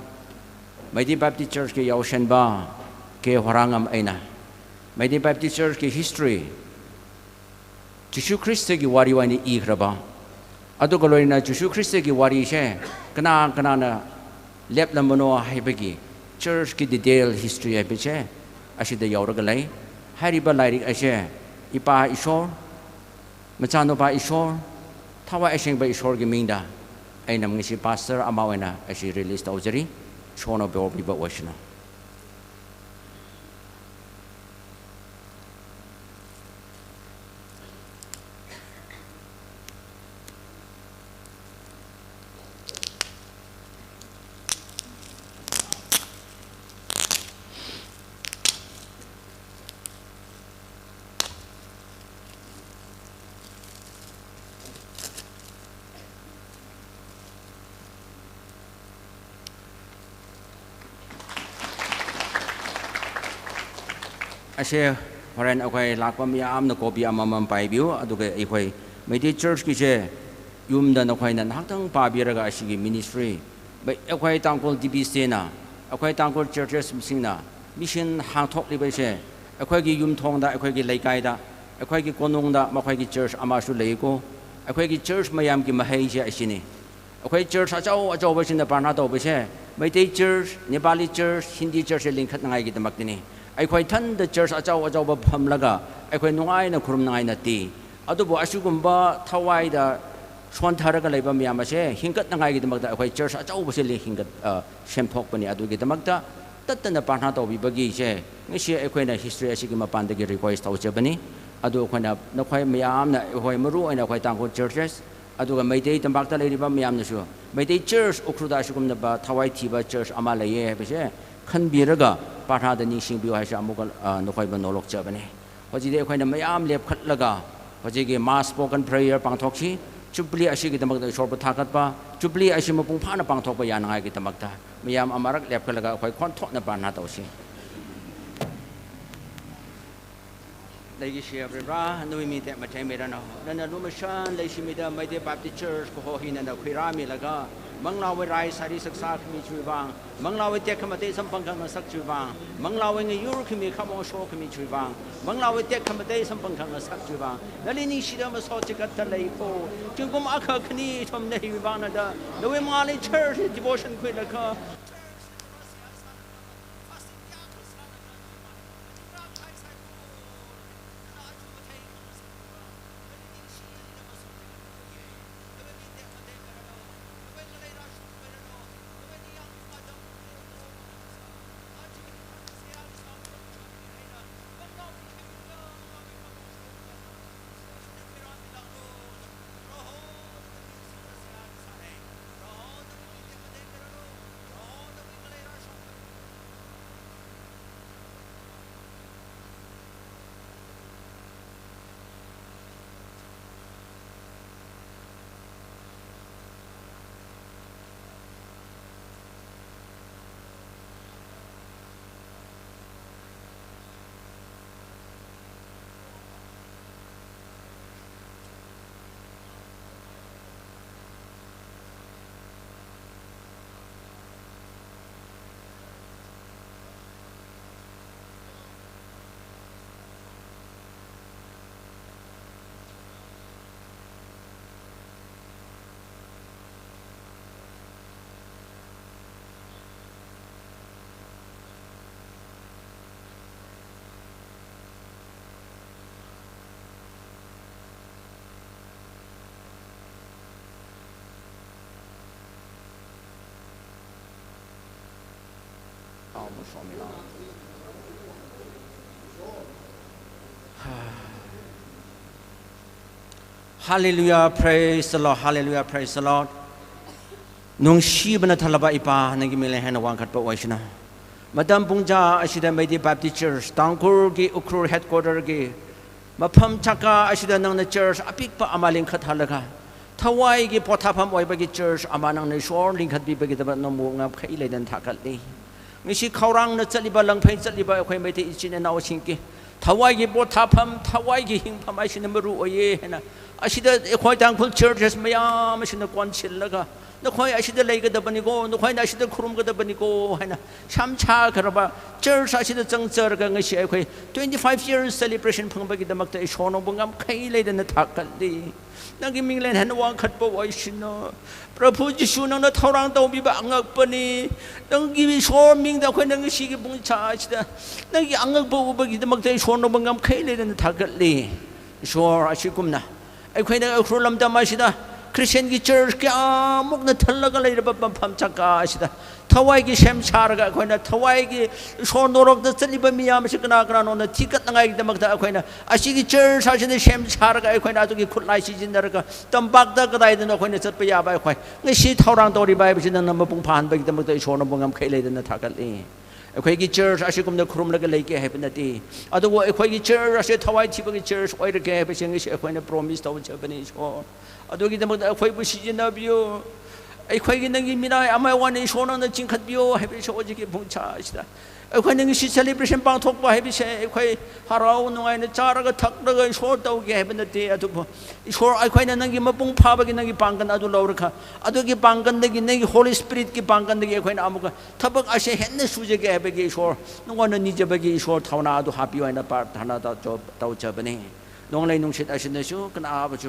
ꯃꯩꯇꯩ Baptist Churchꯀꯤ ꯌꯥꯎꯁꯦꯟꯕ ꯀꯦ ꯍꯣꯔꯥꯉꯝ ꯑꯩꯅ ꯃꯩꯇꯩ Baptist Churchꯀꯤ history, ꯖꯤꯁꯨ ꯈ꯭ꯔꯤꯁꯇꯒꯤ ꯋꯥꯔꯤ ꯑꯣꯏꯅ ꯏꯈ꯭ꯔꯕ, ꯑꯗꯨꯒ ꯂꯣꯏꯅꯅ ꯖꯤꯁꯨ ꯈ꯭ꯔꯤꯁꯇꯒꯤ ꯋꯥꯔꯤꯁꯦ ꯀꯅꯥ ꯀꯅꯥꯅ ꯂꯦꯞꯂꯝꯕꯅꯣ ꯍꯥꯏꯕꯒꯤ churchꯀꯤ detail history ꯍꯥꯏꯕꯁꯦ ꯑꯁꯤꯗ ꯌꯥꯎꯔꯒ ꯂꯩ꯫ ꯍꯥꯏꯔꯤꯕ ꯂꯥꯏꯔꯤꯛ ꯑꯁꯦ ꯏꯄꯥ ꯏꯁꯣꯔ, ꯃꯆꯥꯅꯨꯄꯥ ꯏꯁꯣꯔ, ꯊꯋꯥꯏ ꯑꯁꯦꯡꯕ ꯏꯁꯣꯔꯒꯤ ꯃꯤꯡꯗ ꯑꯩꯅ ꯉꯁꯤ pastor ꯑꯃ ꯑꯣꯏꯅ ꯑꯁꯤ release ꯇꯧꯖꯔꯤ꯫ ꯏꯁꯣꯔꯅ ꯕꯣꯔ ꯄꯤꯕ ꯑꯣꯏꯁꯅꯨ꯫ ꯑꯁꯦ, ꯍꯣꯔꯦꯟ ꯑꯩꯈꯣꯏ ꯂꯥꯛꯄ ꯃꯌꯥꯝꯅ copy ꯑꯃꯃꯝ ꯄꯥꯏꯕꯤꯌꯨ, ꯑꯗꯨꯒ ꯑꯩꯈꯣꯏ ꯃꯩꯇꯩ churchꯀꯤꯁꯦ ꯌꯨꯝꯗ ꯅꯈꯣꯏꯅ ꯉꯥꯏꯍꯥꯛꯇꯪ ꯄꯥꯕꯤꯔꯒ ꯑꯁꯤꯒꯤ ministry ꯑꯩꯈꯣꯏ ꯇꯥꯡꯈꯨꯜ ꯗꯤ ꯕꯤ ꯁꯤꯅ, ꯑꯩꯈꯣꯏ ꯇꯥꯡꯈꯨꯜ ꯆꯔꯆꯦꯁꯁꯤꯡꯅ ꯃꯤꯁꯟ ꯍꯥꯡꯊꯣꯛꯂꯤꯕꯁꯦ, ꯑꯩꯈꯣꯏꯒꯤ ꯌꯨꯝꯊꯣꯡꯗ, ꯑꯩꯈꯣꯏꯒꯤ ꯂꯩꯀꯥꯏꯗ, ꯑꯩꯈꯣꯏꯒꯤ ꯀꯣꯅꯨꯡꯗ ꯃꯈꯣꯏꯒꯤ ꯆꯔꯆ ꯑꯃꯁꯨ ꯂꯩꯀꯣ꯫ ꯑꯩꯈꯣꯏꯒꯤ ꯆꯔꯆ ꯃꯌꯥꯝꯒꯤ ꯃꯍꯩꯁꯦ ꯑꯁꯤꯅꯤ꯫ ꯑꯩꯈꯣꯏ ꯆꯔꯆ ꯑꯆꯧ ꯑꯆꯧꯕꯁꯤꯡꯅ ꯄ꯭ꯔꯥꯔꯊꯅꯥ ꯇꯧꯕꯁꯦ, ꯃꯩꯇꯩ ꯆꯔꯆ, ꯅꯦꯄꯥꯂꯤ ꯆꯔꯆ, ꯍꯤꯟꯗꯤ ꯆꯔꯆꯁꯦ ꯂꯤꯡꯈꯠꯅꯉꯥꯏꯒꯤꯗꯃꯛꯇꯅꯤ꯫ ꯑꯩꯈꯣꯏ ꯊꯟꯗ ꯆꯔꯆ ꯑꯆꯧ ꯑꯆꯧꯕ ꯐꯝꯂꯒ ꯑꯩꯈꯣꯏ ꯅꯨꯡꯉꯥꯏꯅ ꯈꯨꯔꯨꯝꯅꯉꯥꯏ ꯅꯠꯇꯦ꯫ ꯑꯗꯨꯕꯨ ꯑꯁꯤꯒꯨꯝꯕ ꯊꯋꯥꯏꯗ ꯁꯣꯟꯊꯔꯒ ꯂꯩꯕ ꯃꯌꯥꯝ ꯑꯁꯦ ꯍꯤꯡꯒꯠꯅꯉꯥꯏꯒꯤꯗꯃꯛꯇ ꯑꯩꯈꯣꯏ ꯆꯔꯆ ꯑꯆꯧꯕꯁꯦ ꯂꯤ-, ꯍꯤꯡꯒꯠ-, ꯑ, ꯁꯦꯝꯊꯣꯛꯄꯅꯤ꯫ ꯑꯗꯨꯒꯤꯗꯃꯛꯇ ꯇꯠꯇꯅ ꯄ꯭ꯔꯥꯔꯊꯅꯥ ꯇꯧꯕꯤꯕꯒꯤꯁꯦ ꯉꯁꯤ ꯑꯩꯈꯣꯏꯅ ꯍꯤꯁꯇ꯭ꯔꯤ ꯑꯁꯤꯒꯤ ꯃꯄꯥꯟꯗꯒꯤ ꯔꯤꯀ꯭ꯋꯦꯁ ꯇꯧꯖꯕꯅꯤ꯫ ꯑꯗꯨ ꯑꯩꯈꯣꯏꯅ, ꯅꯈꯣꯏ ꯃꯌꯥꯝꯅ, ꯑꯩꯈꯣꯏ ꯃꯔꯨ ꯑꯣꯏꯅ ꯑꯩꯈꯣꯏ ꯇꯥꯡꯈꯨꯜ ꯆꯔꯆꯦꯁ, ꯑꯗꯨꯒ ꯃꯩꯇꯩ ꯇꯝꯄꯥꯛꯇ ꯂꯩꯔꯤꯕ ꯃꯌꯥꯝꯅꯁꯨ ꯃꯩꯇꯩ ꯆꯔꯆ ꯎꯈ꯭ꯔꯨꯜꯗ ꯑꯁꯤꯒꯨꯝꯂꯕ ꯊꯋꯥꯏ ꯊꯤꯕ ꯆꯔꯆ ꯑꯃ ꯂꯩꯌꯦ ꯍꯥꯏꯕꯁꯦ ꯈꯟꯕꯤꯔꯒ ꯄ꯭ꯔꯥꯔꯊꯅꯥꯗ ꯅꯤꯡꯁꯤꯡꯕꯤꯌꯨ ꯍꯥꯏꯁꯦ ꯑꯃꯨꯛꯀ, ꯑ, ꯅꯈꯣꯏꯕꯨ ꯅꯣꯂꯣꯛꯆꯕꯅꯤ꯫ ꯍꯧꯖꯤꯛꯇꯤ ꯑꯩꯈꯣꯏꯅ ꯃꯌꯥꯝ ꯂꯦꯞꯈꯠꯂꯒ ꯍꯧꯖꯤꯛꯀꯤ mass spoken prayer ꯄꯥꯡꯊꯣꯛꯁꯤ꯫ ꯖꯨꯕꯤꯂꯤ ꯑꯁꯤꯒꯤꯗꯃꯛꯇ ꯏꯁꯣꯔꯕꯨ ꯊꯥꯒꯠꯄ, ꯖꯨꯕꯤꯂꯤ ꯑꯁꯤ ꯃꯄꯨꯡ ꯐꯥꯅ ꯄꯥꯡꯊꯣꯛꯄ ꯌꯥꯅꯉꯥꯏꯒꯤꯗꯃꯛꯇ ꯃꯌꯥꯝ ꯑꯃꯔꯛ ꯂꯦꯞꯈꯠꯂꯒ ꯑꯩꯈꯣꯏ ꯈꯣꯟꯊꯣꯛꯅ ꯄ꯭ꯔꯥꯔꯊꯅꯥ ꯇꯧꯁꯤ꯫ ꯂꯩꯒꯤ ꯁꯤꯔꯕ꯭ꯔꯥ, ꯅꯨꯃꯤꯠ ꯃꯤꯇꯦꯛ ꯃꯇꯦꯛ ꯃꯤꯔꯅꯣ, ꯅꯅ ꯂꯨꯃꯁꯟ ꯂꯩꯁꯤꯃꯤꯗ ꯃꯩꯇꯩ ꯕꯥꯞꯇꯤꯁ ꯆꯔꯆ ꯀꯣꯍꯣ ꯍꯤꯅꯅ ꯈꯨꯏꯔꯥꯃꯤꯂꯒ, ꯃꯪꯂꯥꯋꯦ ꯔꯥꯏ ꯁꯥꯔꯤ ꯁꯛꯁꯥ ꯈꯃꯤ ꯆꯨꯏꯕꯥꯡ, ꯃꯪꯂꯥꯋꯦ ꯇꯦꯛ ꯈꯃꯇꯦ ꯁꯝꯄꯪ ꯈꯪꯅ ꯁꯛ ꯆꯨꯏꯕꯥꯡ, ꯃꯪꯂꯥꯋꯦ ꯉꯌꯨꯔ ꯈꯃꯤ ꯈꯃꯣ ꯁꯣ ꯈꯃꯤ ꯆꯨꯏꯕꯥꯡ, ꯃꯪꯂꯥꯋꯦ ꯇꯦꯛ ꯈꯃꯇꯦ ꯁꯝꯄꯪ ꯈꯪꯅ ꯁꯛ ꯆꯨꯏꯕꯥꯡ, ꯅꯂꯤ ꯅꯤꯡꯁꯤꯗ ꯃꯁꯣ ꯆꯤꯀꯠꯇ ꯂꯩꯀꯣ, ꯆꯤꯡꯒꯨꯝ ꯑꯈ ꯈꯅꯤ ꯊꯝꯅ ꯍꯤꯕꯥꯅꯗ, ꯅꯋꯦ ꯃꯥꯂꯦ ꯆꯔꯆ devotion ꯈꯨꯏꯂꯒ, Hallelujah, praise the Lord, hallelujah, praise the Lord. ꯅꯨꯡꯁꯤꯕꯅ ꯊꯜꯂꯕ ꯏꯄꯥ, ꯅꯪꯒꯤ ꯃꯤꯡꯂꯦꯟ ꯍꯦꯟꯅ ꯋꯥꯡꯈꯠꯄ ꯑꯣꯏꯁꯅꯨ꯫ ꯃꯇꯝ ꯄꯨꯡꯖꯥ ꯑꯁꯤꯗ ꯃꯩꯇꯩ Baptist Church ꯇꯥꯡꯈꯨꯜꯒꯤ ꯎꯈ꯭ꯔꯨꯜ headquarterꯒꯤ ꯃꯐꯝ ꯆꯀꯥ ꯑꯁꯤꯗ ꯅꯪꯅ church ꯑꯄꯤꯛꯄ ꯑꯃ ꯂꯤꯡꯈꯠꯍꯜꯂꯒ, ꯊꯋꯥꯏꯒꯤ ꯄꯣꯊꯥꯐꯝ ꯑꯣꯏꯕꯒꯤ church ꯑꯃ ꯅꯪꯅ ꯏꯁꯣꯔ ꯂꯤꯡꯈꯠꯄꯤꯕꯒꯤꯗꯃꯛ ꯅꯪꯕꯨ ꯉꯝꯈꯩ ꯂꯩꯗꯅ ꯊꯥꯒꯠꯂꯤ꯫ ꯉꯁꯤ ꯈꯧꯔꯥꯡꯅ ꯆꯠꯂꯤꯕ, ꯂꯪꯐꯩ ꯆꯠꯂꯤꯕ ꯑꯩꯈꯣꯏ ꯃꯩꯇꯩ ꯏꯆꯤꯟ ꯏꯅꯥꯎꯁꯤꯡꯒꯤ ꯊꯋꯥꯏꯒꯤ ꯄꯣꯊꯥꯐꯝ, ꯊꯋꯥꯏꯒꯤ ꯍꯤꯡꯐꯝ ꯍꯥꯏꯁꯤꯅ ꯃꯔꯨ ꯑꯣꯏꯌꯦ ꯍꯥꯏꯅ ꯑꯁꯤꯗ ꯑꯩꯈꯣꯏ ꯇꯥꯡꯈꯨꯜ churches ꯃꯌꯥꯝ ꯑꯁꯤꯅ ꯀꯣꯟꯁꯤꯜꯂꯒ, "ꯅꯈꯣꯏ ꯑꯁꯤꯗ ꯂꯩꯒꯗꯕꯅꯤꯀꯣ, ꯅꯈꯣꯏꯅ ꯑꯁꯤꯗ ꯈꯨꯔꯨꯝꯒꯗꯕꯅꯤꯀꯣ" ꯍꯥꯏꯅ ꯁꯦꯝ ꯁꯥꯈ꯭ꯔꯕ church ꯑꯁꯤꯗ ꯆꯪꯖꯔꯒ ꯉꯁꯤ ꯑꯩꯈꯣꯏ twenty five years celebration ꯐꯪꯕꯒꯤꯗꯃꯛꯇ ꯏꯁꯣꯔ ꯅꯪꯕꯨ ꯉꯝꯈꯩ ꯂꯩꯗꯅ ꯊꯥꯒꯠꯂꯤ꯫ ꯅꯪꯒꯤ ꯃꯤꯡꯂꯦꯟ ꯍꯦꯟꯅ ꯋꯥꯡꯈꯠꯄ ꯑꯣꯏꯁꯅꯨ꯫ ꯄ꯭ꯔꯚꯨ ꯖꯤꯁꯨ, ꯅꯪꯅ ꯊꯧꯔꯥꯡ ꯇꯧꯕꯤꯕ ꯑꯉꯛꯄꯅꯤ꯫ ꯅꯪꯒꯤ ꯏꯁꯣꯔ ꯃꯤꯡꯗ ꯑꯩꯈꯣꯏꯅ ꯉꯁꯤꯒꯤ ꯄꯨꯡ ꯆꯥ ꯑꯁꯤꯗ ꯅꯪꯒꯤ ꯑꯉꯛꯄ ꯎꯕꯒꯤꯗꯃꯛꯇ ꯏꯁꯣꯔ ꯅꯪꯕꯨ ꯉꯝꯈꯩ ꯂꯩꯗꯅ ꯊꯥꯒꯠꯂꯤ꯫ ꯏꯁꯣꯔ, ꯑꯁꯤꯒꯨꯝꯅ ꯑꯩꯈꯣꯏꯅ ꯎꯈ꯭ꯔꯨꯜ ꯂꯝꯗꯝ ꯑꯁꯤꯗ Christianꯒꯤ church ꯀꯌꯥꯃꯨꯛꯅ ꯊꯜꯂꯒ ꯂꯩꯔꯕ ꯃꯐꯝ ꯆꯀꯥ ꯑꯁꯤꯗ ꯊꯋꯥꯏꯒꯤ ꯁꯦꯝ ꯁꯥꯔꯒ, ꯑꯩꯈꯣꯏꯅ ꯊꯋꯥꯏꯒꯤ ꯏꯁꯣꯔ ꯅꯣꯔꯣꯛꯇ ꯆꯠꯂꯤꯕ ꯃꯤꯌꯥꯝ ꯑꯁꯤ ꯀꯅꯥ ꯀꯅꯥꯅꯣꯅ ꯊꯤꯒꯠꯅꯉꯥꯏꯒꯤꯗꯃꯛꯇ ꯑꯩꯈꯣꯏꯅ ꯑꯁꯤꯒꯤ church ꯑꯁꯤꯗ ꯁꯦꯝ ꯁꯥꯔꯒ, ꯑꯩꯈꯣꯏꯅ ꯑꯗꯨꯒꯤ ꯈꯨꯠꯂꯥꯏ ꯁꯤꯖꯤꯟꯅꯔꯒ ꯇꯝꯄꯥꯛꯇ ꯀꯗꯥꯏꯗꯅꯣ ꯑꯩꯈꯣꯏꯅ ꯆꯠꯄ ꯌꯥꯕ, ꯑꯩꯈꯣꯏ ꯉꯁꯤ ꯊꯧꯔꯥꯡ ꯇꯧꯔꯤꯕ ꯍꯥꯏꯕꯁꯤ ꯅꯪꯅ ꯃꯄꯨꯡ ꯐꯥꯍꯟꯕꯒꯤꯗꯃꯛꯇ ꯏꯁꯣꯔ ꯅꯪꯕꯨ ꯉꯝꯈꯩ ꯂꯩꯗꯅ ꯊꯥꯒꯠꯂꯤ꯫ ꯑꯩꯈꯣꯏꯒꯤ church ꯑꯁꯤꯒꯨꯝꯅ ꯈꯨꯔꯨꯝꯂꯒ ꯂꯩꯒꯦ ꯍꯥꯏꯕ ꯅꯠꯇꯦ, ꯑꯗꯨꯕꯨ ꯑꯩꯈꯣꯏꯒꯤ church ꯑꯁꯤ ꯊꯋꯥꯏ ꯊꯤꯕꯒꯤ church ꯑꯣꯏꯔꯒꯦ ꯍꯥꯏꯕꯁꯤ ꯉꯁꯤ ꯑꯩꯈꯣꯏꯅ promise ꯇꯧꯖꯕꯅꯤ꯫ ꯏꯁꯣꯔ, ꯑꯗꯨꯒꯤꯗꯃꯛꯇ ꯑꯩꯈꯣꯏꯕꯨ ꯁꯤꯖꯤꯟꯅꯕꯤꯌꯨ꯫ ꯑꯩꯈꯣꯏꯒꯤ ꯅꯪꯒꯤ ꯃꯤꯅꯥꯏ ꯑꯃ ꯑꯣꯏꯅ ꯏꯁꯣꯔ ꯅꯪꯅ ꯆꯤꯡꯈꯠꯄꯤꯌꯨ ꯍꯥꯏꯕ ꯏꯁꯣꯔ ꯍꯧꯖꯤꯛꯀꯤ ꯄꯨꯡ ꯆꯥ ꯑꯁꯤꯗ ꯑꯩꯈꯣꯏꯅ ꯉꯁꯤ celebration ꯄꯥꯡꯊꯣꯛꯄ ꯍꯥꯏꯕꯁꯦ, ꯑꯩꯈꯣꯏ ꯍꯔꯥꯎ ꯅꯨꯡꯉꯥꯏꯅ ꯆꯥꯔꯒ ꯊꯛꯂꯒ ꯏꯁꯣꯔ ꯇꯧꯒꯦ ꯍꯥꯏꯕ ꯅꯠꯇꯦ, ꯑꯗꯨꯕꯨ ꯏꯁꯣꯔ, ꯑꯩꯈꯣꯏꯅ ꯅꯪꯒꯤ ꯃꯄꯨꯡ ꯐꯥꯕꯒꯤ ꯅꯪꯒꯤ ꯄꯥꯡꯒꯜ ꯑꯗꯨ ꯂꯧꯔꯒ, ꯑꯗꯨꯒꯤ ꯄꯥꯡꯒꯜꯗꯒꯤ, ꯅꯪꯒꯤ Holy Spiritꯀꯤ ꯄꯥꯡꯒꯜꯗꯒꯤ ꯑꯩꯈꯣꯏꯅ ꯑꯃꯨꯛꯀ ꯊꯕꯛ ꯑꯁꯦ ꯍꯦꯟꯅ ꯁꯨꯖꯒꯦ ꯍꯥꯏꯕꯒꯤ ꯏꯁꯣꯔ, ꯅꯉꯣꯟꯗ ꯅꯤꯖꯕꯒꯤ ꯏꯁꯣꯔ ꯊꯧꯅꯥ ꯑꯗꯨ ꯍꯥꯞꯄꯤꯌꯨ ꯍꯥꯏꯅ ꯄ꯭ꯔꯥꯔꯊꯅꯥ ꯇꯧ-, ꯇꯧꯖꯕꯅꯤ꯫ ꯅꯣꯡꯂꯩ ꯅꯨꯡꯁꯤꯠ ꯑꯁꯤꯅꯁꯨ ꯀꯅꯥꯕꯁꯨ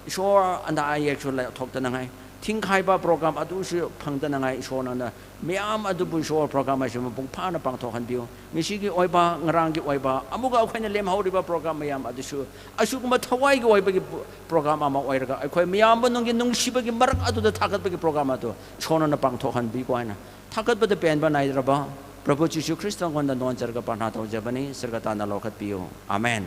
ꯏꯁꯣꯔ ꯑꯅꯥ ꯑꯌꯦꯛꯁꯨ ꯂꯩꯊꯣꯛꯇꯅꯉꯥꯏ, ꯊꯤꯡꯈꯥꯏꯕ program ꯑꯗꯨꯁꯨ ꯐꯪꯗꯅꯉꯥꯏ ꯏꯁꯣꯔ ꯅꯪꯅ ꯃꯌꯥꯝ ꯑꯗꯨꯕꯨ ꯏꯁꯣꯔ program ꯑꯁꯤ ꯃꯄꯨꯡ ꯐꯥꯅ ꯄꯥꯡꯊꯣꯛꯍꯟꯕꯤꯌꯨ꯫ ꯉꯁꯤꯒꯤ ꯑꯣꯏꯕ, ꯉꯔꯥꯡꯒꯤ ꯑꯣꯏꯕ, ꯑꯃꯨꯛꯀ ꯑꯩꯈꯣꯏꯅ ꯂꯦꯝꯍꯧꯔꯤꯕ program ꯃꯌꯥꯝ ꯑꯗꯨꯁꯨ ꯑꯁꯤꯒꯨꯝꯕ ꯊꯋꯥꯏꯒꯤ ꯑꯣꯏꯕꯒꯤ program ꯑꯃ ꯑꯣꯏꯔꯒ ꯑꯩꯈꯣꯏ ꯃꯌꯥꯝꯕꯨ ꯅꯪꯒꯤ ꯅꯨꯡꯁꯤꯕꯒꯤ ꯃꯔꯛ ꯑꯗꯨꯗ ꯊꯥꯒꯠꯄꯒꯤ program ꯑꯗꯨ ꯏꯁꯣꯔꯅ ꯄꯥꯡꯊꯣꯛꯍꯟꯕꯤꯀꯣ ꯍꯥꯏꯅ ꯊꯥꯒꯠꯄꯗ ꯄꯦꯟꯕ ꯅꯥꯏꯗ꯭ꯔꯕ ꯄ꯭ꯔꯚꯨ ꯖꯤꯁꯨ ꯈ꯭ꯔꯤꯁꯇ ꯉꯣꯟꯗ ꯅꯣꯟꯖꯔꯒ ꯄ꯭ꯔꯥꯔꯊꯅꯥ ꯇꯧꯖꯕꯅꯤ, ꯁꯔꯒ ꯇꯥꯟꯅ ꯂꯧꯈꯠꯄꯤꯌꯨ꯫ ꯑꯥꯃꯦꯟ꯫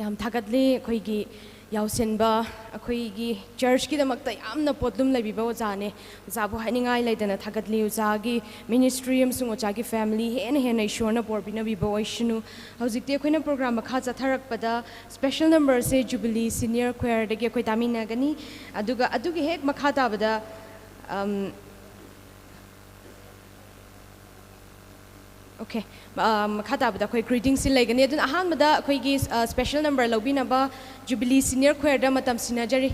ꯌꯥꯝ ꯊꯥꯒꯠꯂꯤ ꯑꯩꯈꯣꯏꯒꯤ ꯌꯥꯎꯁꯦꯟꯕ, ꯑꯩꯈꯣꯏꯒꯤ ꯆꯔꯆꯀꯤꯗꯃꯛꯇ ꯌꯥꯝꯅ ꯄꯣꯠꯂꯨꯝ ꯂꯩꯕꯤꯕ ꯑꯣꯖꯥꯅꯦ꯫ ꯑꯣꯖꯥꯕꯨ ꯍꯥꯏꯅꯤꯡꯉꯥꯏ ꯂꯩꯇꯅ ꯊꯥꯒꯠꯂꯤ꯫ ꯑꯣꯖꯥꯒꯤ ꯃꯤꯅꯤꯁꯇ꯭ꯔꯤ ꯑꯃꯁꯨꯡ ꯑꯣꯖꯥꯒꯤ ꯐꯦꯃꯤꯂꯤ ꯍꯦꯟꯅ ꯍꯦꯟꯅ ꯏꯁꯣꯔꯅ ꯕꯣꯔ ꯄꯤꯅꯕꯤꯕ ꯑꯣꯏꯁꯅꯨ꯫ ꯍꯧꯖꯤꯛꯇꯤ ꯑꯩꯈꯣꯏꯅ ꯄ꯭ꯔꯣꯒ꯭ꯔꯥꯝ ꯃꯈꯥ ꯆꯠꯊꯔꯛꯄꯗ ꯁ꯭ꯄꯦꯁꯦꯜ ꯅꯝꯕꯔꯁꯦ ꯖꯨꯕꯤꯂꯤ ꯁꯤꯅꯤꯌꯔ ꯈ꯭ꯋꯦꯌꯔꯗꯒꯤ ꯑꯩꯈꯣꯏ ꯇꯥꯃꯤꯟꯅꯒꯅꯤ꯫ ꯑꯗꯨꯒ ꯑꯗꯨꯒꯤ ꯍꯦꯛ ꯃꯈꯥ ꯇꯥꯕꯗ, ꯑꯝ, ꯑꯣꯀꯦ꯫ ꯑ, ꯃꯈꯥ ꯇꯥꯕꯗ ꯑꯩꯈꯣꯏ ꯒ꯭ꯔꯤꯇꯤꯡꯁꯤ ꯂꯩꯒꯅꯤ꯫ ꯑꯗꯨꯅ ꯑꯍꯥꯟꯕꯗ ꯑꯩꯈꯣꯏꯒꯤ, ꯑ, ꯁ꯭ꯄꯦꯁꯦꯜ ꯅꯝꯕꯔ ꯂꯧꯕꯤꯅꯕ ꯖꯨꯕꯤꯂꯤ ꯁꯤꯅꯤꯌꯔ ꯈ꯭ꯋꯦꯌꯔꯗ ꯃꯇꯝ ꯁꯤꯟꯅꯖꯔꯤ꯫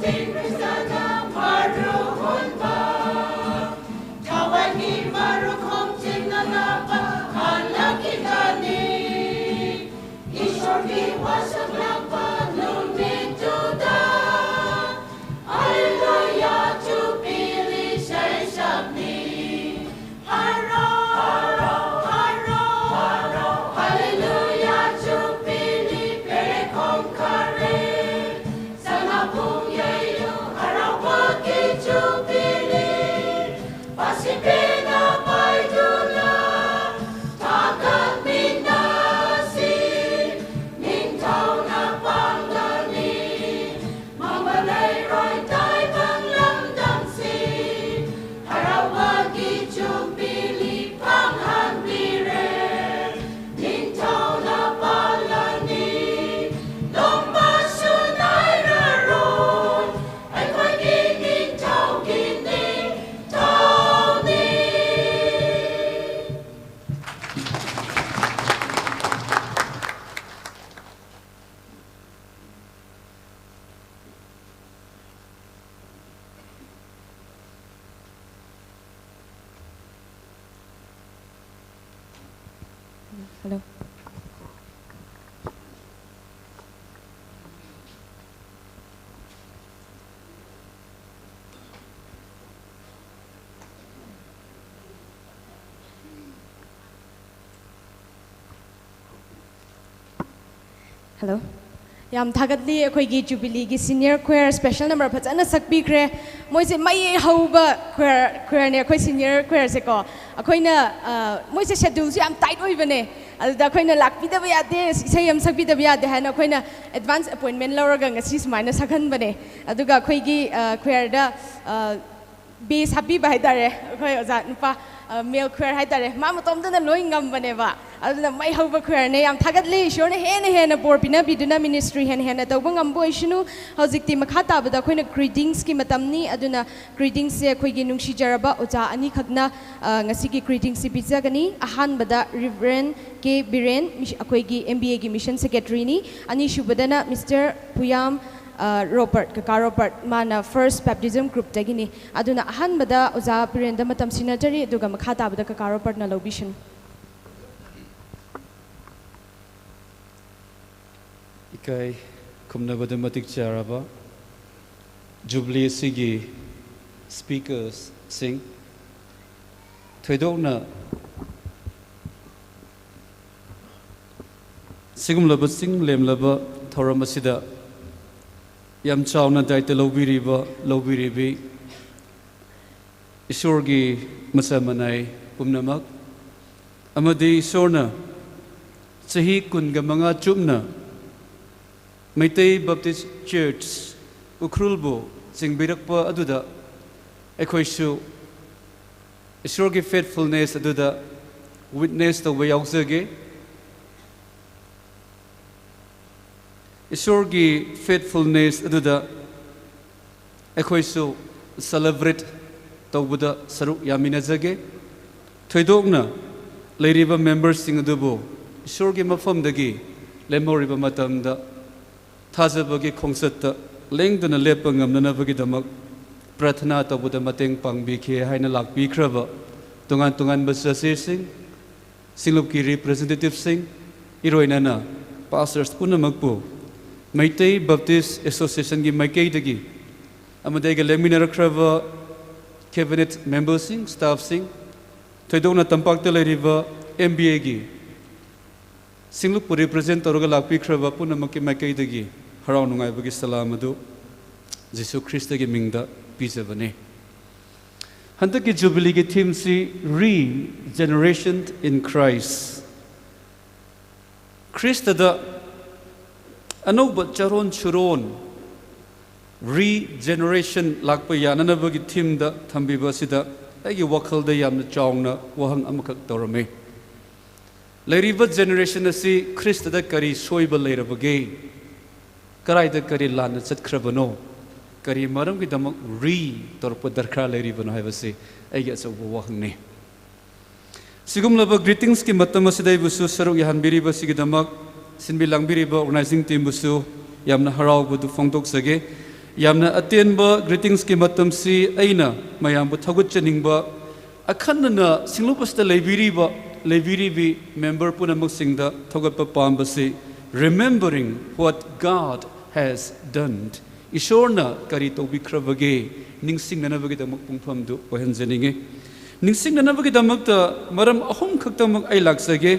ꯈ꯭ꯔꯤꯁꯇꯅ ꯃꯔꯨ ꯍꯨꯟꯕ, ꯊꯋꯥꯏꯒꯤ ꯃꯔꯨ ꯈꯣꯝꯖꯤꯟꯅꯅꯕ ꯍꯜꯂꯛꯈꯤꯒꯅꯤ꯫ ꯏꯁꯣꯔꯒꯤ ꯋꯥꯁꯛꯂꯛꯄ ꯅꯨꯃꯤꯠꯇꯨꯗ, ꯍꯜꯂꯦꯂꯨꯌꯥ, ꯖꯨꯕꯤꯂꯤ ꯏꯁꯩ ꯁꯛꯅꯤ꯫ ꯍꯔꯥꯎ, ꯍꯔꯥꯎ, ꯍꯔꯥꯎ, ꯍꯔꯥꯎ, ꯍꯜꯂꯦꯂꯨꯌꯥ, ꯖꯨꯕꯤꯂꯤ ꯄꯦꯔꯦꯈꯣꯡ ꯈꯔꯦ꯫ ꯁꯅꯥꯕꯨꯡ ꯌꯩꯌꯨ, ꯍꯔꯥꯎꯕꯒꯤ ꯖꯨꯕꯤꯂꯤ꯫ ꯄꯥꯁꯤꯄꯦꯅ ꯄꯥꯏꯗꯨꯅ ꯊꯥꯒꯠꯃꯤꯟꯅꯁꯤ꯫ ꯅꯤꯡꯊꯧꯅ ꯄꯥꯡꯒꯅꯤ꯫ ꯃꯥꯡꯕ ꯂꯩꯔꯣꯏ ꯇꯥꯏꯕꯪ ꯂꯝꯗꯝꯁꯤ, ꯍꯔꯥꯎꯕꯒꯤ ꯖꯨꯕꯤꯂꯤ ꯐꯪꯍꯟꯕꯤꯔꯦ꯫ ꯅꯤꯡꯊꯧꯅ ꯄꯥꯜꯂꯅꯤ, ꯂꯣꯝꯕꯁꯨ ꯅꯥꯏꯔꯔꯣꯏ, ꯑꯩꯈꯣꯏꯒꯤ ꯅꯤꯡꯊꯧꯒꯤ ꯅꯤꯡꯊꯧꯅꯤ꯫ Hello. Hello. ꯌꯥꯝ ꯊꯥꯒꯠꯂꯤ, ꯑꯩꯈꯣꯏꯒꯤ ꯖꯨꯕꯤꯂꯤꯒꯤ senior choir special number ꯐꯖꯅ ꯁꯛꯄꯤꯈ꯭ꯔꯦ꯫ ꯃꯣꯏꯁꯦ ꯃꯩ ꯍꯧꯕ choir, choirꯅꯦ ꯑꯩꯈꯣꯏ senior choirꯁꯦꯀꯣ꯫ ꯑꯩꯈꯣꯏꯅ, ꯑ, ꯃꯣꯏꯁꯦ scheduleꯁꯨ ꯌꯥꯝ tight ꯑꯣꯏꯕꯅꯦ꯫ ꯑꯗꯨꯗ ꯑꯩꯈꯣꯏꯅ ꯂꯥꯛꯄꯤꯗꯕ ꯌꯥꯗꯦ, ꯏꯁꯩ ꯑꯃ ꯁꯛꯄꯤꯗꯕ ꯌꯥꯗꯦ ꯍꯥꯏꯅ ꯑꯩꯈꯣꯏꯅ advance appointment ꯂꯧꯔꯒ ꯉꯁꯤ ꯁꯨꯃꯥꯏꯅ ꯁꯛꯍꯟꯕꯅꯦ꯫ ꯑꯗꯨꯒ ꯑꯩꯈꯣꯏꯒꯤ, ꯑ, choirꯗ, ꯑ, bass ꯍꯥꯞꯄꯤꯕ ꯍꯥꯏꯇꯥꯔꯦ, ꯑꯩꯈꯣꯏ ꯑꯣꯖꯥ ꯅꯨꯄꯥ, ꯑ, male choir ꯍꯥꯏꯇꯥꯔꯦ, ꯃꯥ ꯃꯇꯣꯝꯇꯅ ꯂꯣꯏ ꯉꯝꯕꯅꯦꯕ꯫ ꯑꯗꯨꯅ ꯃꯩ ꯍꯧꯕ choirꯅꯦ꯫ ꯌꯥꯝ ꯊꯥꯒꯠꯂꯤ꯫ ꯏꯁꯣꯔꯅ ꯍꯦꯟꯅ ꯍꯦꯟꯅ ꯕꯣꯔ ꯄꯤꯅꯕꯤꯗꯨꯅ ministry ꯍꯦꯟꯅ ꯍꯦꯟꯅ ꯇꯧꯕ ꯉꯝꯕ ꯑꯣꯏꯁꯅꯨ꯫ ꯍꯧꯖꯤꯛꯇꯤ ꯃꯈꯥ ꯇꯥꯕꯗ ꯑꯩꯈꯣꯏꯅ greetingsꯀꯤ ꯃꯇꯝꯅꯤ꯫ ꯑꯗꯨꯅ greetingsꯁꯦ ꯑꯩꯈꯣꯏꯒꯤ ꯅꯨꯡꯁꯤꯖꯔꯕ ꯑꯣꯖꯥ ꯑꯅꯤꯈꯛꯅ, ꯑ, ꯉꯁꯤꯒꯤ greetingsꯁꯤ ꯄꯤꯖꯒꯅꯤ꯫ ꯑꯍꯥꯟꯕꯗ Reverend ꯀꯦ ꯕꯤꯔꯦꯟ, ꯃꯤꯁ-, ꯑꯩꯈꯣꯏꯒꯤ M B Aꯒꯤ mission secretaryꯅꯤ꯫ ꯑꯅꯤꯁꯨꯕꯗꯅ Mister ꯄꯨꯌꯥꯝ ꯑ, ꯔꯣꯕꯔꯠ, ꯀꯀꯥ ꯔꯣꯕꯔꯠ, ꯃꯥꯅ First Baptism Groupꯇꯒꯤꯅꯤ꯫ ꯑꯗꯨꯅ ꯑꯍꯥꯟꯕꯗ ꯑꯣꯖꯥ ꯕꯤꯔꯦꯟꯗ ꯃꯇꯝ ꯁꯤꯟꯅꯖꯔꯤ, ꯑꯗꯨꯒ ꯃꯈꯥ ꯇꯥꯕꯗ ꯀꯀꯥ ꯔꯣꯕꯔꯠꯅ ꯂꯧꯕꯤꯁꯅꯨ꯫ ꯏꯀꯥꯏ ꯈꯨꯝꯅꯕꯗ ꯃꯇꯤꯛ ꯆꯥꯔꯕ ꯖꯨꯕꯤꯂꯤ ꯑꯁꯤꯒꯤ ꯁ꯭ꯄꯤꯀꯔꯁꯤꯡ, ꯊꯣꯏꯗꯣꯛꯅ ꯁꯤꯒꯨꯝꯂꯕ ꯆꯤꯡ ꯂꯦꯝꯂꯕ ꯊꯧꯔꯝ ꯑꯁꯤꯗ ꯌꯥꯝ ꯆꯥꯎꯅ ꯗꯥꯏꯇ ꯂꯧꯕꯤꯔꯤꯕ, ꯂꯧꯕꯤꯔꯤꯕꯤ ꯏꯁꯣꯔꯒꯤ ꯃꯆꯥ ꯃꯅꯥꯏ ꯄꯨꯝꯅꯃꯛ, ꯑꯃꯗꯤ ꯏꯁꯣꯔꯅ ꯆꯍꯤ ꯀꯨꯟꯒ ꯃꯉꯥ ꯆꯨꯞꯅ ꯃꯩꯇꯩ ꯕꯞꯇꯤꯁ ꯆꯔꯆ ꯎꯈ꯭ꯔꯨꯜꯕꯨ ꯆꯤꯡꯕꯤꯔꯛꯄ ꯑꯗꯨꯗ ꯑꯩꯈꯣꯏꯁꯨ ꯏꯁꯣꯔꯒꯤ faithfulness ꯑꯗꯨꯗ witness ꯇꯧꯕ ꯌꯥꯎꯖꯒꯦ꯫ ꯏꯁꯣꯔꯒꯤ faithfulness ꯑꯗꯨꯗ ꯑꯩꯈꯣꯏꯁꯨ celebrate ꯇꯧꯕꯗ ꯁꯔꯨꯛ ꯌꯥꯃꯤꯟꯅꯖꯒꯦ꯫ ꯊꯣꯏꯗꯣꯛꯅ ꯂꯩꯔꯤꯕ memberꯁꯤꯡ ꯑꯗꯨꯕꯨ ꯏꯁꯣꯔꯒꯤ ꯃꯐꯝꯗꯒꯤ ꯂꯦꯝꯍꯧꯔꯤꯕ ꯃꯇꯝꯗ ꯊꯥꯖꯕꯒꯤ ꯈꯣꯡꯆꯠꯇ ꯂꯦꯡꯗꯅ ꯂꯦꯞꯄ ꯉꯝꯅꯅꯕꯒꯤꯗꯃꯛ ꯄ꯭ꯔꯥꯊꯅꯥ ꯇꯧꯕꯗ ꯃꯇꯦꯡ ꯄꯥꯡꯕꯤꯈꯤ ꯍꯥꯏꯅ ꯂꯥꯛꯄꯤꯈ꯭ꯔꯕ ꯇꯣꯉꯥꯟ ꯇꯣꯉꯥꯟꯕ ꯆꯆꯦꯁꯤꯡ, ꯁꯤꯡꯂꯨꯞꯀꯤ representativeꯁꯤꯡ, ꯏꯔꯣꯏꯅꯅ pastors ꯄꯨꯝꯅꯃꯛꯄꯨ ꯃꯩꯇꯩ Baptist Associationꯒꯤ ꯃꯥꯏꯀꯩꯗꯒꯤ ꯑꯃꯗꯤ ꯑꯩꯒ ꯂꯦꯡꯃꯤꯟꯅꯔꯛꯈ꯭ꯔꯕ cabinet memberꯁꯤꯡ, staffꯁꯤꯡ, ꯊꯣꯏꯗꯣꯛꯅ ꯇꯝꯄꯥꯛꯇ ꯂꯩꯔꯤꯕ M B Aꯒꯤ ꯁꯤꯡꯂꯨꯞꯄꯨ represent ꯇꯧꯔꯒ ꯂꯥꯛꯄꯤꯈ꯭ꯔꯕ ꯄꯨꯝꯅꯃꯛꯀꯤ ꯃꯥꯏꯀꯩꯗꯒꯤ ꯍꯔꯥꯎ ꯅꯨꯡꯉꯥꯏꯕꯒꯤ ꯁꯂꯥꯝ ꯑꯗꯨ ꯖꯤꯁꯨ ꯈ꯭ꯔꯤꯁꯇꯒꯤ ꯃꯤꯡꯗ ꯄꯤꯖꯕꯅꯤ꯫ ꯍꯟꯗꯛꯀꯤ ꯖꯨꯕꯤꯂꯤꯒꯤ themeꯁꯤ Regeneration in Christ, ꯈ꯭ꯔꯤꯁꯇꯗ ꯑꯅꯧꯕ ꯆꯔꯣꯟ ꯁꯨꯔꯣꯟ, regeneration ꯂꯥꯛꯄ ꯌꯥꯅꯅꯕꯒꯤ themeꯗ ꯊꯝꯕꯤꯕ ꯑꯁꯤꯗ ꯑꯩꯒꯤ ꯋꯥꯈꯜꯗ ꯌꯥꯝꯅ ꯆꯥꯎꯅ ꯋꯥꯍꯪ ꯑꯃꯈꯛ ꯇꯧꯔꯝꯃꯤ꯫ ꯂꯩꯔꯤꯕ generation ꯑꯁꯤ ꯈ꯭ꯔꯤꯁꯇꯗ ꯀꯔꯤ ꯁꯣꯏꯕ ꯂꯩꯔꯕꯒꯦ? ꯀꯗꯥꯏꯗ ꯀꯔꯤ ꯂꯥꯟꯅ ꯆꯠꯈ꯭ꯔꯕꯅꯣ? ꯀꯔꯤ ꯃꯔꯝꯒꯤꯗꯃꯛ re ꯇꯧꯔꯛꯄ ꯗꯔꯀꯥꯔ ꯂꯩꯔꯤꯕꯅꯣ ꯍꯥꯏꯕꯁꯤ ꯑꯩꯒꯤ ꯑꯆꯧꯕ ꯋꯥꯍꯪꯅꯤ꯫ ꯁꯤꯒꯨꯝꯂꯕ greetingsꯀꯤ ꯃꯇꯝ ꯑꯁꯤꯗ ꯑꯩꯕꯨꯁꯨ ꯁꯔꯨꯛ ꯌꯥꯍꯟꯕꯤꯔꯤꯕꯁꯤꯒꯤꯗꯃꯛ ꯁꯤꯟꯕꯤ ꯂꯥꯡꯕꯤꯔꯤꯕ organizing teamꯕꯨꯁꯨ ꯌꯥꯝꯅ ꯍꯔꯥꯎꯕꯗꯨ ꯐꯣꯡꯗꯣꯛꯆꯒꯦ꯫ ꯌꯥꯝꯅ ꯑꯇꯦꯟꯕ greetingsꯀꯤ ꯃꯇꯝꯁꯤ ꯑꯩꯅ ꯃꯌꯥꯝꯕꯨ ꯊꯧꯒꯠꯆꯅꯤꯡꯕ, ꯑꯈꯟꯅꯅ ꯁꯤꯡꯂꯨꯞ ꯑꯁꯤꯗ ꯂꯩꯕꯤꯔꯤꯕ, ꯂꯩꯕꯤꯔꯤꯕꯤ member ꯄꯨꯝꯅꯃꯛꯁꯤꯡꯗ ꯊꯧꯒꯠꯄ ꯄꯥꯝꯕꯁꯤ, remembering what God has done, ꯏꯁꯣꯔꯅ ꯀꯔꯤ ꯇꯧꯕꯤꯈ꯭ꯔꯕꯒꯦ ꯅꯤꯡꯁꯤꯡꯅꯅꯕꯒꯤꯗꯃꯛ ꯄꯨꯡꯐꯝꯗꯨ ꯑꯣꯏꯍꯟꯖꯅꯤꯡꯉꯤ꯫ ꯅꯤꯡꯁꯤꯡꯅꯅꯕꯒꯤꯗꯃꯛꯇ ꯃꯔꯝ ꯑꯍꯨꯝ ꯈꯛꯇꯃꯛ ꯑꯩ ꯂꯥꯛꯆꯒꯦ꯫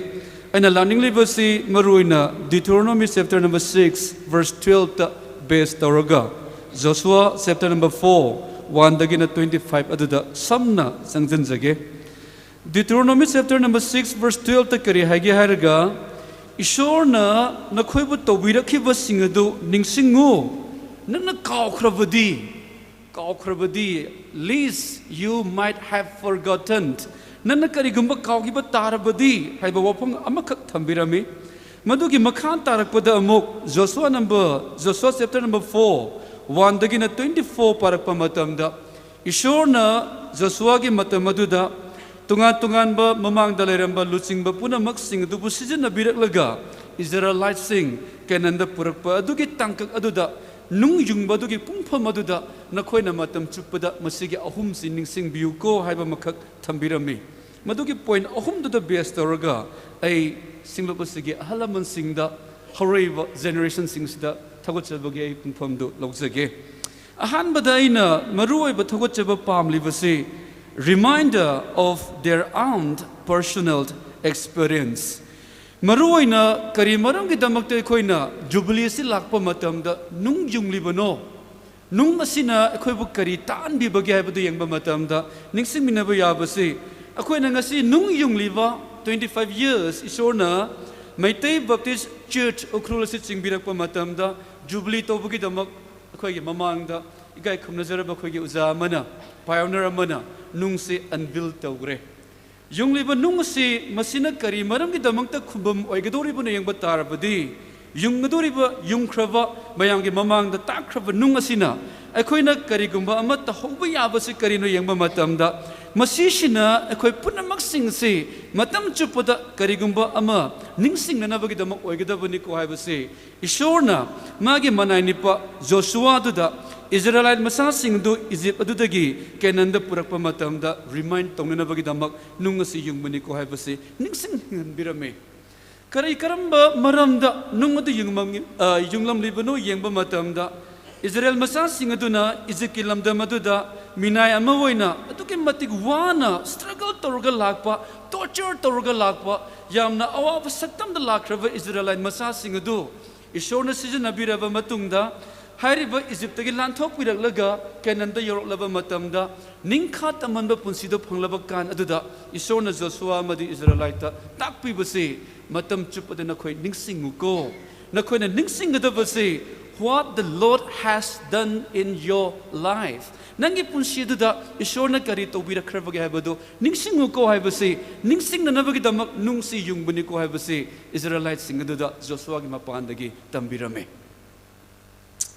ꯑꯩꯅ ꯂꯥꯛꯅꯤꯡꯂꯤꯕꯁꯤ ꯃꯔꯨꯑꯣꯏꯅ Deuteronomy chapter number six verse twelveꯇ base ꯇꯧꯔꯒ, Joshua chapter number four, oneꯗꯒꯤꯅ twenty five ꯑꯗꯨꯗ ꯁꯝꯅ ꯆꯪꯁꯤꯟꯖꯒꯦ꯫ Deuteronomy chapter number six verse twelveꯇ ꯀꯔꯤ ꯍꯥꯏꯒꯦ ꯍꯥꯏꯔꯒ, "ꯏꯁꯣꯔꯅ ꯅꯈꯣꯏꯕꯨ ꯇꯧꯕꯤꯔꯛꯈꯤꯕꯁꯤꯡ ꯑꯗꯨ ꯅꯤꯡꯁꯤꯡꯉꯨ, ꯅꯪꯅ ꯀꯥꯎꯈ꯭ꯔꯕꯗꯤ, ꯀꯥꯎꯈ꯭ꯔꯕꯗꯤ, lest you might have forgotten, ꯅꯪꯅ ꯀꯔꯤꯒꯨꯝꯕ ꯀꯥꯎꯈꯤꯕ ꯇꯥꯔꯕꯗꯤ" ꯍꯥꯏꯕ ꯋꯥꯐꯝ ꯑꯃꯈꯛ ꯊꯝꯕꯤꯔꯝꯃꯤ꯫ ꯃꯗꯨꯒꯤ ꯃꯈꯥ ꯇꯥꯔꯛꯄꯗ ꯑꯃꯨꯛ Joshua number, Joshua chapter number four, oneꯗꯒꯤꯅ twenty four ꯄꯥꯔꯛꯄ ꯃꯇꯝꯗ, ꯏꯁꯣꯔꯅ ꯖꯣꯁꯨꯋꯥꯒꯤ ꯃꯇꯝ ꯑꯗꯨꯗ ꯇꯣꯉꯥꯟ ꯇꯣꯉꯥꯟꯕ ꯃꯃꯥꯡꯗ ꯂꯩꯔꯝꯕ ꯂꯨꯆꯤꯡꯕ ꯄꯨꯝꯅꯃꯛꯁꯤꯡ ꯑꯗꯨꯕꯨ ꯁꯤꯖꯤꯟꯅꯕꯤꯔꯛꯂꯒ ꯏꯖꯔꯦꯂꯥꯏꯠꯁꯤꯡ ꯀꯦꯅꯥꯟꯗ ꯄꯨꯔꯛꯄ ꯑꯗꯨꯒꯤ ꯇꯥꯡꯀꯛ ꯑꯗꯨꯗ, ꯅꯨꯡ ꯌꯨꯡꯕ ꯑꯗꯨꯒꯤ ꯄꯨꯡꯐꯝ ꯑꯗꯨꯗ ꯅꯈꯣꯏꯅ ꯃꯇꯝ ꯆꯨꯞꯄꯗ ꯃꯁꯤꯒꯤ ꯑꯍꯨꯝꯁꯤ ꯅꯤꯡꯁꯤꯡꯕꯤꯌꯨꯀꯣ ꯍꯥꯏꯕ ꯑꯃꯈꯛ ꯊꯝꯕꯤꯔꯝꯃꯤ꯫ ꯃꯗꯨꯒꯤ point ꯑꯍꯨꯝꯗꯨꯗ base ꯇꯧꯔꯒ ꯑꯩ ꯁꯤꯡꯂꯨꯞ ꯑꯁꯤꯒꯤ ꯑꯍꯜ ꯂꯃꯟꯁꯤꯡꯗ, ꯍꯧꯔꯛꯏꯕ generationꯁꯤꯡꯁꯤꯗ ꯊꯧꯒꯠꯆꯕꯒꯤ ꯑꯩ ꯄꯨꯡꯐꯝꯗꯨ ꯂꯧꯖꯒꯦ꯫ ꯑꯍꯥꯟꯕꯗ ꯑꯩꯅ ꯃꯔꯨꯑꯣꯏꯕ ꯊꯧꯒꯠꯆꯕ ꯄꯥꯝꯂꯤꯕꯁꯤ, reminder of their own personal experience꯫ ꯃꯔꯨꯑꯣꯏꯅ ꯀꯔꯤ ꯃꯔꯝꯒꯤꯗꯃꯛꯇ ꯑꯩꯈꯣꯏꯅ ꯖꯨꯕꯤꯂꯤ ꯑꯁꯤ ꯂꯥꯛꯄ ꯃꯇꯝꯗ ꯅꯨꯡ ꯌꯨꯡꯂꯤꯕꯅꯣ? ꯅꯨꯡ ꯑꯁꯤꯅ ꯑꯩꯈꯣꯏꯕꯨ ꯀꯔꯤ ꯇꯥꯛꯍꯟꯕꯤꯕꯒꯦ ꯍꯥꯏꯕꯗꯨ ꯌꯦꯡꯕ ꯃꯇꯝꯗ, ꯅꯤꯡꯁꯤꯡꯃꯤꯟꯅꯕ ꯌꯥꯕꯁꯤ, ꯑꯩꯈꯣꯏꯅ ꯉꯁꯤ ꯅꯨꯡ ꯌꯨꯡꯂꯤꯕ twenty five years ꯏꯁꯣꯔꯅ ꯃꯩꯇꯩ Baptist Church ꯎꯈ꯭ꯔꯨꯜ ꯑꯁꯤ ꯆꯤꯡꯕꯤꯔꯛꯄ ꯃꯇꯝꯗ, ꯖꯨꯕꯤꯂꯤ ꯇꯧꯕꯒꯤꯗꯃꯛ ꯑꯩꯈꯣꯏꯒꯤ ꯃꯃꯥꯡꯗ ꯏꯀꯥꯏ ꯈꯨꯝꯅꯖꯔꯕ ꯑꯩꯈꯣꯏꯒꯤ ꯑꯣꯖꯥ ꯑꯃꯅ, pioneer ꯑꯃꯅ ꯅꯨꯡꯁꯤ unveil ꯇꯧꯈ꯭ꯔꯦ꯫ ꯌꯨꯡꯂꯤꯕ ꯅꯨꯡ ꯑꯁꯤ ꯃꯁꯤꯅ ꯀꯔꯤ ꯃꯔꯝꯒꯤꯗꯃꯛꯇ ꯈꯨꯕꯝ ꯑꯣꯏꯒꯗꯧꯔꯤꯕꯅꯣ ꯌꯦꯡꯕ ꯇꯥꯔꯕꯗꯤ, ꯌꯨꯡꯒꯗꯧꯔꯤꯕ, ꯌꯨꯡꯈ꯭ꯔꯕ, ꯃꯌꯥꯝꯒꯤ ꯃꯃꯥꯡꯗ ꯇꯥꯛꯈ꯭ꯔꯕ ꯅꯨꯡ ꯑꯁꯤꯅ ꯑꯩꯈꯣꯏꯅ ꯀꯔꯤꯒꯨꯝꯕ ꯑꯃ ꯇꯧꯍꯧꯕ ꯌꯥꯕꯁꯤ ꯀꯔꯤꯅꯣ ꯌꯦꯡꯕ ꯃꯇꯝꯗ, ꯃꯁꯤꯁꯤꯅ ꯑꯩꯈꯣꯏ ꯄꯨꯝꯅꯃꯛꯁꯤꯡꯁꯤ ꯃꯇꯝ ꯆꯨꯞꯄꯗ ꯀꯔꯤꯒꯨꯝꯕ ꯑꯃ ꯅꯤꯡꯁꯤꯡꯅꯅꯕꯒꯤꯗꯃꯛ ꯑꯣꯏꯒꯗꯕꯅꯤꯀꯣ ꯍꯥꯏꯕꯁꯤ ꯏꯁꯣꯔꯅ ꯃꯥꯒꯤ ꯃꯅꯥꯏ ꯅꯤꯄꯥ ꯖꯣꯁꯨꯋꯥꯗꯨꯗ ꯏꯖꯔꯦꯂꯥꯏꯠ ꯃꯆꯥꯁꯤꯡꯗꯨ ꯏꯖꯤꯞ ꯑꯗꯨꯗꯒꯤ ꯀꯦꯅꯥꯟꯗ ꯄꯨꯔꯛꯄ ꯃꯇꯝꯗ remind ꯇꯧꯅꯅꯕꯒꯤꯗꯃꯛ ꯅꯨꯡ ꯑꯁꯤ ꯌꯨꯡꯕꯅꯤꯀꯣ ꯍꯥꯏꯕꯁꯤ ꯅꯤꯡꯁꯤꯡꯍꯟꯕꯤꯔꯝꯃꯤ꯫ ꯀꯔꯤ ꯀꯔꯝꯕ ꯃꯔꯝꯗ ꯅꯨꯡ ꯑꯗꯨ ꯌꯨꯡꯂꯝ-, ꯑ, ꯌꯨꯡꯂꯝꯂꯤꯕꯅꯣ ꯌꯦꯡꯕ ꯃꯇꯝꯗ, ꯏꯖꯔꯦꯜ ꯃꯆꯥꯁꯤꯡ ꯑꯗꯨꯅ ꯏꯖꯤꯞꯀꯤ ꯂꯝꯗꯝ ꯑꯗꯨꯗ ꯃꯤꯅꯥꯏ ꯑꯃ ꯑꯣꯏꯅ ꯑꯗꯨꯛꯀꯤ ꯃꯇꯤꯛ ꯋꯥꯅ struggle ꯇꯧꯔꯒ ꯂꯥꯛꯄ, torture ꯇꯧꯔꯒ ꯂꯥꯛꯄ, ꯌꯥꯝꯅ ꯑꯋꯥꯕ ꯁꯛꯇꯝꯗ ꯂꯥꯛꯈ꯭ꯔꯕ ꯏꯖꯔꯦꯂꯥꯏꯠ ꯃꯆꯥꯁꯤꯡ ꯑꯗꯨ ꯏꯁꯣꯔꯅ ꯁꯤꯖꯤꯟꯅꯕꯤꯔꯕ ꯃꯇꯨꯡꯗ, ꯍꯥꯏꯔꯤꯕ ꯏꯖꯤꯞꯇꯒꯤ ꯂꯥꯟꯊꯣꯛꯄꯤꯔꯛꯂꯒ ꯀꯦꯅꯥꯟꯗ ꯌꯧꯔꯛꯂꯕ ꯃꯇꯝꯗ, ꯅꯤꯡꯈꯥ ꯇꯝꯍꯟꯕ ꯄꯨꯟꯁꯤꯗ ꯐꯪꯂꯕ ꯀꯥꯟ ꯑꯗꯨꯗ ꯏꯁꯣꯔꯅ ꯖꯣꯁꯨꯋꯥ ꯑꯃꯗꯤ ꯏꯖꯔꯦꯂꯥꯏꯠꯇ ꯇꯥꯛꯄꯤꯕꯁꯤ, ꯃꯇꯝ ꯆꯨꯞꯄꯗ ꯅꯈꯣꯏ ꯅꯤꯡꯁꯤꯡꯉꯨꯀꯣ꯫ ꯅꯈꯣꯏꯅ ꯅꯤꯡꯁꯤꯡꯒꯗꯕꯁꯤ, what the Lord has done in your life. ꯅꯪꯒꯤ ꯄꯨꯟꯁꯤ ꯑꯗꯨꯗ ꯏꯁꯣꯔꯅ ꯀꯔꯤ ꯇꯧꯕꯤꯔꯛꯈ꯭ꯔꯕꯒꯦ ꯍꯥꯏꯕꯗꯨ ꯅꯤꯡꯁꯤꯡꯉꯨꯀꯣ ꯍꯥꯏꯕꯁꯤ, ꯅꯤꯡꯁꯤꯡꯅꯅꯕꯒꯤꯗꯃꯛ ꯅꯨꯡꯁꯤ ꯌꯨꯡꯕꯅꯤꯀꯣ ꯍꯥꯏꯕꯁꯤ ꯏꯖꯔꯦꯂꯥꯏꯠꯁꯤꯡ ꯑꯗꯨꯗ ꯖꯣꯁꯨꯋꯥꯒꯤ ꯃꯄꯥꯟꯗꯒꯤ ꯇꯝꯕꯤꯔꯝꯃꯤ꯫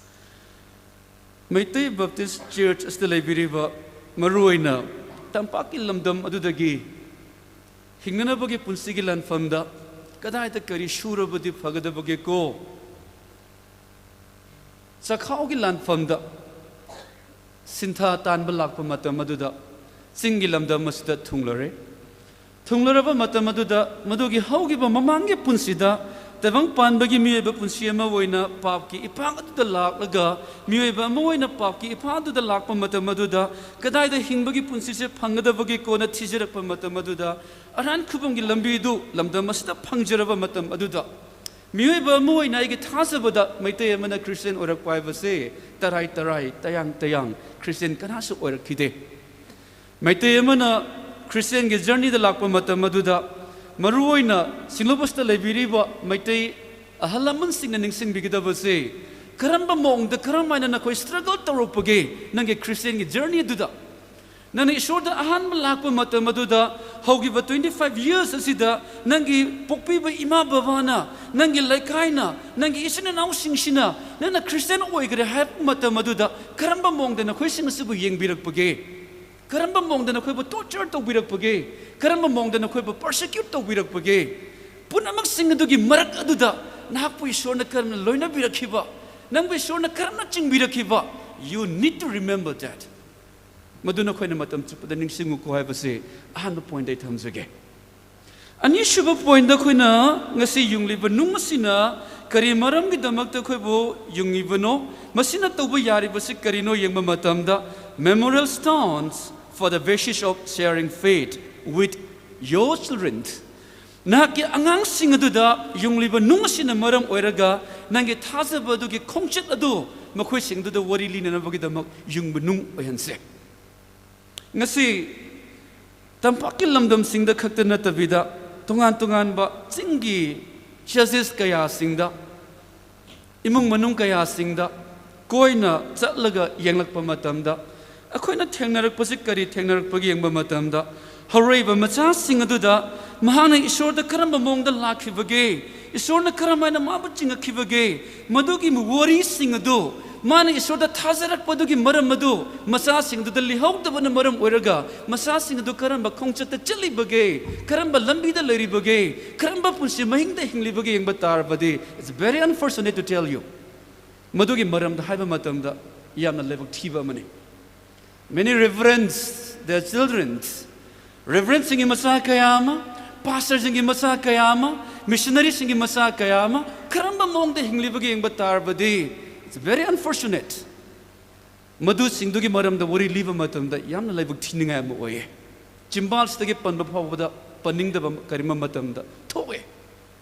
ꯃꯩꯇꯩ ꯕꯦꯞꯇꯤꯁ ꯆꯔꯆ ꯑꯁꯤꯗ ꯂꯩꯕꯤꯔꯤꯕ, ꯃꯔꯨꯑꯣꯏꯅ ꯇꯝꯄꯥꯛꯀꯤ ꯂꯝꯗꯝ ꯑꯗꯨꯗꯒꯤ ꯍꯤꯡꯅꯅꯕꯒꯤ ꯄꯨꯟꯁꯤꯒꯤ ꯂꯥꯟꯐꯝꯗ ꯀꯗꯥꯏꯗ ꯀꯔꯤ ꯁꯨꯔꯕꯗꯤ ꯐꯒꯗꯕꯒꯦꯀꯣ? ꯆꯈꯥꯎꯒꯤ ꯂꯥꯟꯐꯝꯗ ꯁꯤꯟꯊꯥ ꯇꯥꯟꯕ ꯂꯥꯛꯄ ꯃꯇꯝ ꯑꯗꯨꯗ ꯆꯤꯡꯒꯤ ꯂꯝꯗꯝ ꯑꯁꯤꯗ ꯊꯨꯡꯂꯔꯦ꯫ ꯊꯨꯡꯂꯔꯕ ꯃꯇꯝ ꯑꯗꯨꯗ ꯃꯗꯨꯒꯤ ꯍꯧꯈꯤꯕ ꯃꯃꯥꯡꯒꯤ ꯄꯨꯟꯁꯤꯗ ꯇꯥꯏꯕꯪ ꯄꯥꯟꯕꯒꯤ ꯃꯤꯑꯣꯏꯕ ꯄꯨꯟꯁꯤ ꯑꯃ ꯑꯣꯏꯅ ꯄꯥꯞꯀꯤ ꯏꯄꯥꯛ ꯑꯗꯨꯗ ꯂꯥꯛꯂꯒ, ꯃꯤꯑꯣꯏꯕ ꯑꯃ ꯑꯣꯏꯅ ꯄꯥꯞꯀꯤ ꯏꯄꯥꯛ ꯑꯗꯨꯗ ꯂꯥꯛꯄ ꯃꯇꯝ ꯑꯗꯨꯗ ꯀꯗꯥꯏꯗ ꯍꯤꯡꯕꯒꯤ ꯄꯨꯟꯁꯤꯁꯦ ꯐꯪꯒꯗꯕꯒꯦ ꯀꯣꯟꯅ ꯊꯤꯖꯔꯛꯄ ꯃꯇꯝ ꯑꯗꯨꯗ, ꯑꯔꯥꯟ ꯈꯨꯕꯝꯒꯤ ꯂꯝꯕꯤꯗꯨ ꯂꯝꯗꯝ ꯑꯁꯤꯗ ꯐꯪꯖꯔꯕ ꯃꯇꯝ ꯑꯗꯨꯗ, ꯃꯤꯑꯣꯏꯕ ꯑꯃ ꯑꯣꯏꯅ ꯑꯩꯒꯤ ꯊꯥꯖꯕꯗ ꯃꯩꯇꯩ ꯑꯃꯅ ꯈ꯭ꯔꯤꯁꯇꯤꯌꯥꯟ ꯑꯣꯏꯔꯛꯄ ꯍꯥꯏꯕꯁꯦ ꯇꯔꯥꯏ ꯇꯔꯥꯏ, ꯇꯌꯥꯡ ꯇꯌꯥꯡ ꯈ꯭ꯔꯤꯁꯇꯤꯌꯥꯟ ꯀꯅꯥꯁꯨ ꯑꯣꯏꯔꯛꯈꯤꯗꯦ꯫ ꯃꯩꯇꯩ ꯑꯃꯅ ꯈ꯭ꯔꯤꯁꯇꯤꯌꯥꯟꯒꯤ ꯖꯔꯅꯤꯗ ꯂꯥꯛꯄ ꯃꯇꯝ ꯑꯗꯨꯗ, ꯃꯔꯨꯑꯣꯏꯅ ꯁꯤꯡꯂꯧꯕꯁꯤꯗ ꯂꯩꯕꯤꯔꯤꯕ ꯃꯩꯇꯩ ꯑꯍꯜ ꯂꯃꯟꯁꯤꯡꯅ ꯅꯤꯡꯁꯤꯡꯕꯤꯒꯗꯕꯁꯦ, ꯀꯔꯝꯕ ꯃꯑꯣꯡꯗ, ꯀꯔꯝꯍꯥꯏꯅ ꯅꯈꯣꯏ struggle ꯇꯧꯔꯛꯄꯒꯦ ꯅꯪꯒꯤ ꯈ꯭ꯔꯤꯁꯇꯤꯌꯥꯟꯒꯤ ꯖꯔꯅꯤ ꯑꯗꯨꯗ? ꯅꯪꯅ ꯏꯁꯣꯔꯗ ꯑꯍꯥꯟꯕ ꯂꯥꯛꯄ ꯃꯇꯝ ꯑꯗꯨꯗ, ꯍꯧꯈꯤꯕ twenty five years ꯑꯁꯤꯗ ꯅꯪꯒꯤ ꯄꯣꯛꯄꯤꯕ ꯏꯃꯥ ꯕꯕꯥꯅ, ꯅꯪꯒꯤ ꯂꯩꯀꯥꯏꯅ, ꯅꯪꯒꯤ ꯏꯆꯤꯟ ꯏꯅꯥꯎꯁꯤꯡꯁꯤꯅ ꯅꯪꯅ ꯈ꯭ꯔꯤꯁꯇꯤꯌꯥꯟ ꯑꯣꯏꯈ꯭ꯔꯦ ꯍꯥꯏꯕ ꯃꯇꯝ ꯑꯗꯨꯗ ꯀꯔꯝꯕ ꯃꯑꯣꯡꯗ ꯅꯈꯣꯏꯁꯤꯡ ꯑꯁꯤꯕꯨ ꯌꯦꯡꯕꯤꯔꯛꯄꯒꯦ? ꯀꯔꯝꯕ ꯃꯑꯣꯡꯗ ꯅꯈꯣꯏꯕꯨ torture ꯇꯧꯕꯤꯔꯛꯄꯒꯦ? ꯀꯔꯝꯕ ꯃꯑꯣꯡꯗ ꯅꯈꯣꯏꯕꯨ persecute ꯇꯧꯕꯤꯔꯛꯄꯒꯦ? ꯄꯨꯝꯅꯃꯛꯁꯤꯡ ꯑꯗꯨꯒꯤ ꯃꯔꯛ ꯑꯗꯨꯗ ꯅꯍꯥꯛꯄꯨ ꯏꯁꯣꯔꯅ ꯀꯔꯝꯅ ꯂꯣꯏꯅꯕꯤꯔꯛꯈꯤꯕ, ꯅꯪꯕꯨ ꯏꯁꯣꯔꯅ ꯀꯔꯝꯅ ꯆꯤꯡꯕꯤꯔꯛꯈꯤꯕ? You need to remember that. ꯃꯗꯨ ꯅꯈꯣꯏꯅ ꯃꯇꯝ ꯆꯨꯞꯄꯗ ꯅꯤꯡꯁꯤꯡꯉꯨꯀꯣ ꯍꯥꯏꯕꯁꯦ ꯑꯍꯥꯟꯕ ꯄꯣꯏꯟꯗ ꯑꯩ ꯊꯝꯖꯒꯦ꯫ ꯑꯅꯤꯁꯨꯕ ꯄꯣꯏꯟꯗ ꯑꯩꯈꯣꯏꯅ ꯉꯁꯤ ꯌꯨꯡꯂꯤꯕ ꯅꯨꯡ ꯑꯁꯤꯅ ꯀꯔꯤ ꯃꯔꯝꯒꯤꯗꯃꯛꯇ ꯑꯩꯈꯣꯏꯕꯨ ꯌꯨꯡꯉꯤꯕꯅꯣ, ꯃꯁꯤꯅ ꯇꯧꯕ ꯌꯥꯔꯤꯕꯁꯤ ꯀꯔꯤꯅꯣ ꯌꯦꯡꯕ ꯃꯇꯝꯗ, memorial stones for the basis of sharing faith with your children. ꯅꯍꯥꯛꯀꯤ ꯑꯉꯥꯡꯁꯤꯡ ꯑꯗꯨꯗ ꯌꯨꯡꯂꯤꯕ ꯅꯨꯡ ꯑꯁꯤꯅ ꯃꯔꯝ ꯑꯣꯏꯔꯒ ꯅꯪꯒꯤ ꯊꯥꯖꯕ ꯑꯗꯨꯒꯤ ꯈꯣꯡꯆꯠ ꯑꯗꯨ ꯃꯈꯣꯏꯁꯤꯡꯗꯨꯗ ꯋꯥꯔꯤ ꯂꯤꯅꯅꯕꯒꯤꯗꯃꯛ ꯌꯨꯡꯕ ꯅꯨꯡ ꯑꯣꯏꯍꯟꯁꯦ꯫ ꯉꯁꯤ ꯇꯝꯄꯥꯛꯀꯤ ꯂꯝꯗꯝꯁꯤꯡꯗ ꯈꯛꯇ ꯅꯠꯇꯕꯤꯗ, ꯇꯣꯉꯥꯟ ꯇꯣꯉꯥꯟꯕ ꯆꯤꯡꯒꯤ churches ꯀꯌꯥꯁꯤꯡꯗ, ꯏꯃꯨꯡ ꯃꯅꯨꯡ ꯀꯌꯥꯁꯤꯡꯗ ꯀꯣꯏꯅ ꯆꯠꯂꯒ ꯌꯦꯡꯂꯛꯄ ꯃꯇꯝꯗ, ꯑꯩꯈꯣꯏꯅ ꯊꯦꯡꯅꯔꯛꯄꯁꯤ ꯀꯔꯤ ꯊꯦꯡꯅꯔꯛꯄꯒꯦ ꯌꯦꯡꯕ ꯃꯇꯝꯗ, ꯍꯧꯔꯛꯏꯕ ꯃꯆꯥꯁꯤꯡ ꯑꯗꯨꯗ ꯃꯍꯥꯛꯅ ꯏꯁꯣꯔꯗ ꯀꯔꯝꯕ ꯃꯑꯣꯡꯗ ꯂꯥꯛꯈꯤꯕꯒꯦ, ꯏꯁꯣꯔꯅ ꯀꯔꯝ ꯍꯥꯏꯅ ꯃꯥꯕꯨ ꯆꯤꯡꯉꯛꯈꯤꯕꯒꯦ, ꯃꯗꯨꯒꯤ ꯋꯥꯔꯤꯁꯤꯡ ꯑꯗꯨ, ꯃꯥꯅ ꯏꯁꯣꯔꯗ ꯊꯥꯖꯔꯛꯄꯗꯨꯒꯤ ꯃꯔꯝ ꯑꯗꯨ ꯃꯆꯥꯁꯤꯡ ꯑꯗꯨꯗ ꯂꯤꯍꯧꯗꯕꯅ ꯃꯔꯝ ꯑꯣꯏꯔꯒ, ꯃꯆꯥꯁꯤꯡ ꯑꯗꯨ ꯀꯔꯝꯕ ꯈꯣꯡꯆꯠꯇ ꯆꯠꯂꯤꯕꯒꯦ, ꯀꯔꯝꯕ ꯂꯝꯕꯤꯗ ꯂꯩꯔꯤꯕꯒꯦ, ꯀꯔꯝꯕ ꯄꯨꯟꯁꯤ ꯃꯍꯤꯡꯗ ꯍꯤꯡꯂꯤꯕꯒꯦ ꯌꯦꯡꯕ ꯇꯥꯔꯕꯗꯤ, it's very unfortunate to tell you, ꯃꯗꯨꯒꯤ ꯃꯔꯝꯗ ꯍꯥꯏꯕ ꯃꯇꯝꯗ ꯌꯥꯝꯅ ꯂꯥꯏꯕꯛ ꯊꯤꯕ ꯑꯃꯅꯤ꯫ Many reverends, their children, reverendꯁꯤꯡꯒꯤ ꯃꯆꯥ ꯀꯌꯥ ꯑꯃ, pastorꯁꯤꯡꯒꯤ ꯃꯆꯥ ꯀꯌꯥ ꯑꯃ, missionaryꯁꯤꯡꯒꯤ ꯃꯆꯥ ꯀꯌꯥ ꯑꯃ ꯀꯔꯝꯕ ꯃꯑꯣꯡꯗ ꯍꯤꯡꯂꯤꯕꯒꯦ ꯌꯦꯡꯕ ꯇꯥꯔꯕꯗꯤ, it's very unfortunate. ꯃꯗꯨꯁꯤꯡꯗꯨꯒꯤ ꯃꯔꯝꯗ ꯋꯥꯔꯤ ꯂꯤꯕ ꯃꯇꯝꯗ ꯌꯥꯝꯅ ꯂꯥꯏꯕꯛ ꯊꯤꯅꯤꯡꯉꯥꯏ ꯑꯃ ꯑꯣꯏꯌꯦ꯫ ꯆꯤꯝꯕꯥꯜꯁꯤꯗꯒꯤ ꯄꯟꯕ ꯐꯥꯎꯕꯗ ꯄꯟꯅꯤꯡꯗꯕ ꯀꯔꯤꯒꯨꯝꯕ ꯃꯇꯝꯗ ꯊꯣꯛꯑꯦ꯫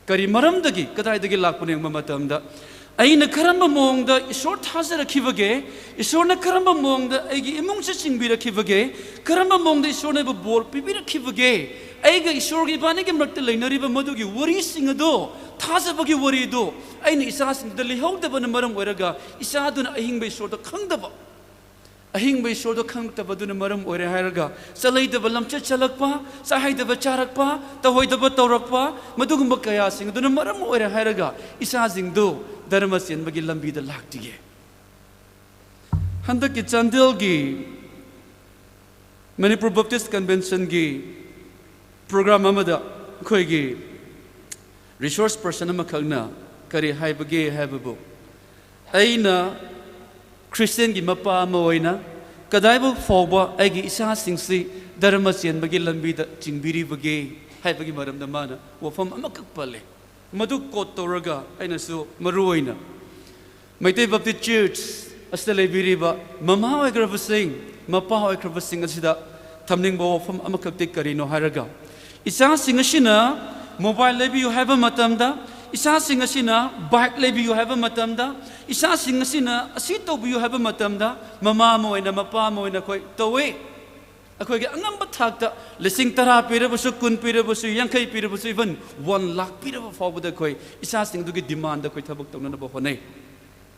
ꯀꯔꯤ ꯃꯔꯝꯗꯒꯤ, ꯀꯗꯥꯏꯗꯒꯤ ꯂꯥꯛꯄꯅꯣ ꯌꯦꯡꯕ ꯃꯇꯝꯗ, ꯑꯩꯅ ꯀꯔꯝꯕ ꯃꯑꯣꯡꯗ ꯏꯁꯣꯔ ꯊꯥꯖꯔꯛꯈꯤꯕꯒꯦ, ꯏꯁꯣꯔꯅ ꯀꯔꯝꯕ ꯃꯑꯣꯡꯗ ꯑꯩꯒꯤ ꯏꯃꯨꯡꯁꯦ ꯆꯤꯡꯕꯤꯔꯛꯈꯤꯕꯒꯦ, ꯀꯔꯝꯕ ꯃꯑꯣꯡꯗ ꯏꯁꯣꯔꯅ ꯑꯩꯕꯨ ꯕꯣꯔ ꯄꯤꯕꯤꯔꯛꯈꯤꯕꯒꯦ, ꯑꯩꯒ ꯏꯁꯣꯔꯒ ꯏꯕꯥꯅꯤꯒꯤ ꯃꯔꯛꯇ ꯂꯩꯅꯔꯤꯕ ꯃꯗꯨꯒꯤ ꯋꯥꯔꯤꯁꯤꯡ ꯑꯗꯣ, ꯊꯥꯖꯕꯒꯤ ꯋꯥꯔꯤꯗꯣ ꯑꯩꯅ ꯏꯆꯥꯁꯤꯡꯗꯨꯗ ꯂꯤꯍꯧꯗꯕꯅ ꯃꯔꯝ ꯑꯣꯏꯔꯒ ꯏꯆꯥꯗꯨꯅ ꯑꯍꯤꯡꯕ ꯏꯁꯣꯔꯗ ꯈꯪꯗꯕ꯫ ꯑꯍꯤꯡꯕ ꯏꯁꯣꯔꯗꯣ ꯈꯪꯂꯛꯇꯕꯗꯨꯅ ꯃꯔꯝ ꯑꯣꯏꯔꯦ ꯍꯥꯏꯔꯒ, ꯆꯠꯂꯩꯗꯕ ꯂꯝꯆꯠ ꯆꯠꯂꯛꯄ, ꯆꯥꯍꯩꯗꯕ ꯆꯥꯔꯛꯄ, ꯇꯧꯍꯩꯗꯕ ꯇꯧꯔꯛꯄ, ꯃꯗꯨꯒꯨꯝꯕ ꯀꯌꯥꯁꯤꯡ ꯑꯗꯨꯅ ꯃꯔꯝ ꯑꯣꯏꯔꯦ ꯍꯥꯏꯔꯒ ꯏꯆꯥꯁꯤꯡꯗꯨ ꯙꯔꯃ ꯆꯦꯟꯕꯒꯤ ꯂꯝꯕꯤꯗ ꯂꯥꯛꯇꯤꯌꯦ꯫ ꯍꯟꯗꯛꯀꯤ ꯆꯥꯟꯗꯦꯜꯒꯤ ꯃꯅꯤꯄꯨꯔ ꯕꯞꯇꯤꯁ ꯀꯟꯚꯦꯟꯁꯟꯒꯤ ꯄ꯭ꯔꯣꯒ꯭ꯔꯥꯝ ꯑꯃꯗ ꯑꯩꯈꯣꯏꯒꯤ ꯔꯤꯁꯣꯔꯁ ꯄꯔꯁꯟ ꯑꯃꯈꯛꯅ ꯀꯔꯤ ꯍꯥꯏꯕꯒꯦ ꯍꯥꯏꯕꯕꯨ, ꯑꯩꯅ ꯈ꯭ꯔꯤꯁꯇꯤꯌꯟꯒꯤ ꯃꯄꯥ ꯑꯃ ꯑꯣꯏꯅ ꯀꯗꯥꯏꯕ ꯐꯥꯎꯕ ꯑꯩꯒꯤ ꯏꯆꯥꯁꯤꯡꯁꯤ ꯙꯔꯃ ꯆꯦꯟꯕꯒꯤ ꯂꯝꯕꯤꯗ ꯆꯤꯡꯕꯤꯔꯤꯕꯒꯦ ꯍꯥꯏꯕꯒꯤ ꯃꯔꯝꯗ ꯃꯥꯅ ꯋꯥꯐꯝ ꯑꯃꯈꯛ ꯄꯜꯂꯦ꯫ ꯃꯗꯨ ꯀꯣꯠ ꯇꯧꯔꯒ ꯑꯩꯅꯁꯨ ꯃꯔꯨ ꯑꯣꯏꯅ ꯃꯩꯇꯩ ꯕꯞꯇꯤꯁ ꯆꯔꯆ ꯑꯁꯤꯗ ꯂꯩꯕꯤꯔꯤꯕ ꯃꯃꯥ ꯑꯣꯏꯈ꯭ꯔꯕꯁꯤꯡ, ꯃꯄꯥ ꯑꯣꯏꯈ꯭ꯔꯕꯁꯤꯡ ꯑꯁꯤꯗ ꯊꯝꯅꯤꯡꯕ ꯋꯥꯐꯝ ꯑꯃꯈꯛꯇꯤ ꯀꯔꯤꯅꯣ ꯍꯥꯏꯔꯒ, ꯏꯆꯥꯁꯤꯡ ꯑꯁꯤꯅ ꯃꯣꯕꯥꯏꯜ ꯂꯩꯕꯤꯌꯨ ꯍꯥꯏꯕ ꯃꯇꯝꯗ, ꯏꯆꯥꯁꯤꯡ ꯑꯁꯤꯅ ꯕꯥꯏꯛ ꯂꯩꯕꯤꯌꯨ ꯍꯥꯏꯕ ꯃꯇꯝꯗ, ꯏꯆꯥꯁꯤꯡ ꯑꯁꯤꯅ ꯑꯁꯤ ꯇꯧꯕꯤꯌꯨ ꯍꯥꯏꯕ ꯃꯇꯝꯗ, ꯃꯃꯥ ꯑꯃ ꯑꯣꯏꯅ, ꯃꯄꯥ ꯑꯃ ꯑꯣꯏꯅ ꯑꯩꯈꯣꯏ ꯇꯧꯋꯤ꯫ ꯑꯩꯈꯣꯏꯒꯤ ꯑꯉꯝꯕ ꯊꯥꯛꯇ ꯂꯤꯁꯤꯡ ꯇꯔꯥ ꯄꯤꯔꯕꯁꯨ, ꯀꯨꯟ ꯄꯤꯔꯕꯁꯨ, ꯌꯥꯡꯈꯩ ꯄꯤꯔꯕꯁꯨ, even one lakh ꯄꯤꯔꯕ ꯐꯥꯎꯕꯗ ꯑꯩꯈꯣꯏ ꯏꯆꯥꯁꯤꯡꯗꯨꯒꯤ ꯗꯤꯃꯥꯟꯗ ꯑꯩꯈꯣꯏ ꯊꯕꯛ ꯇꯧꯅꯅꯕ ꯍꯣꯠꯅꯩ꯫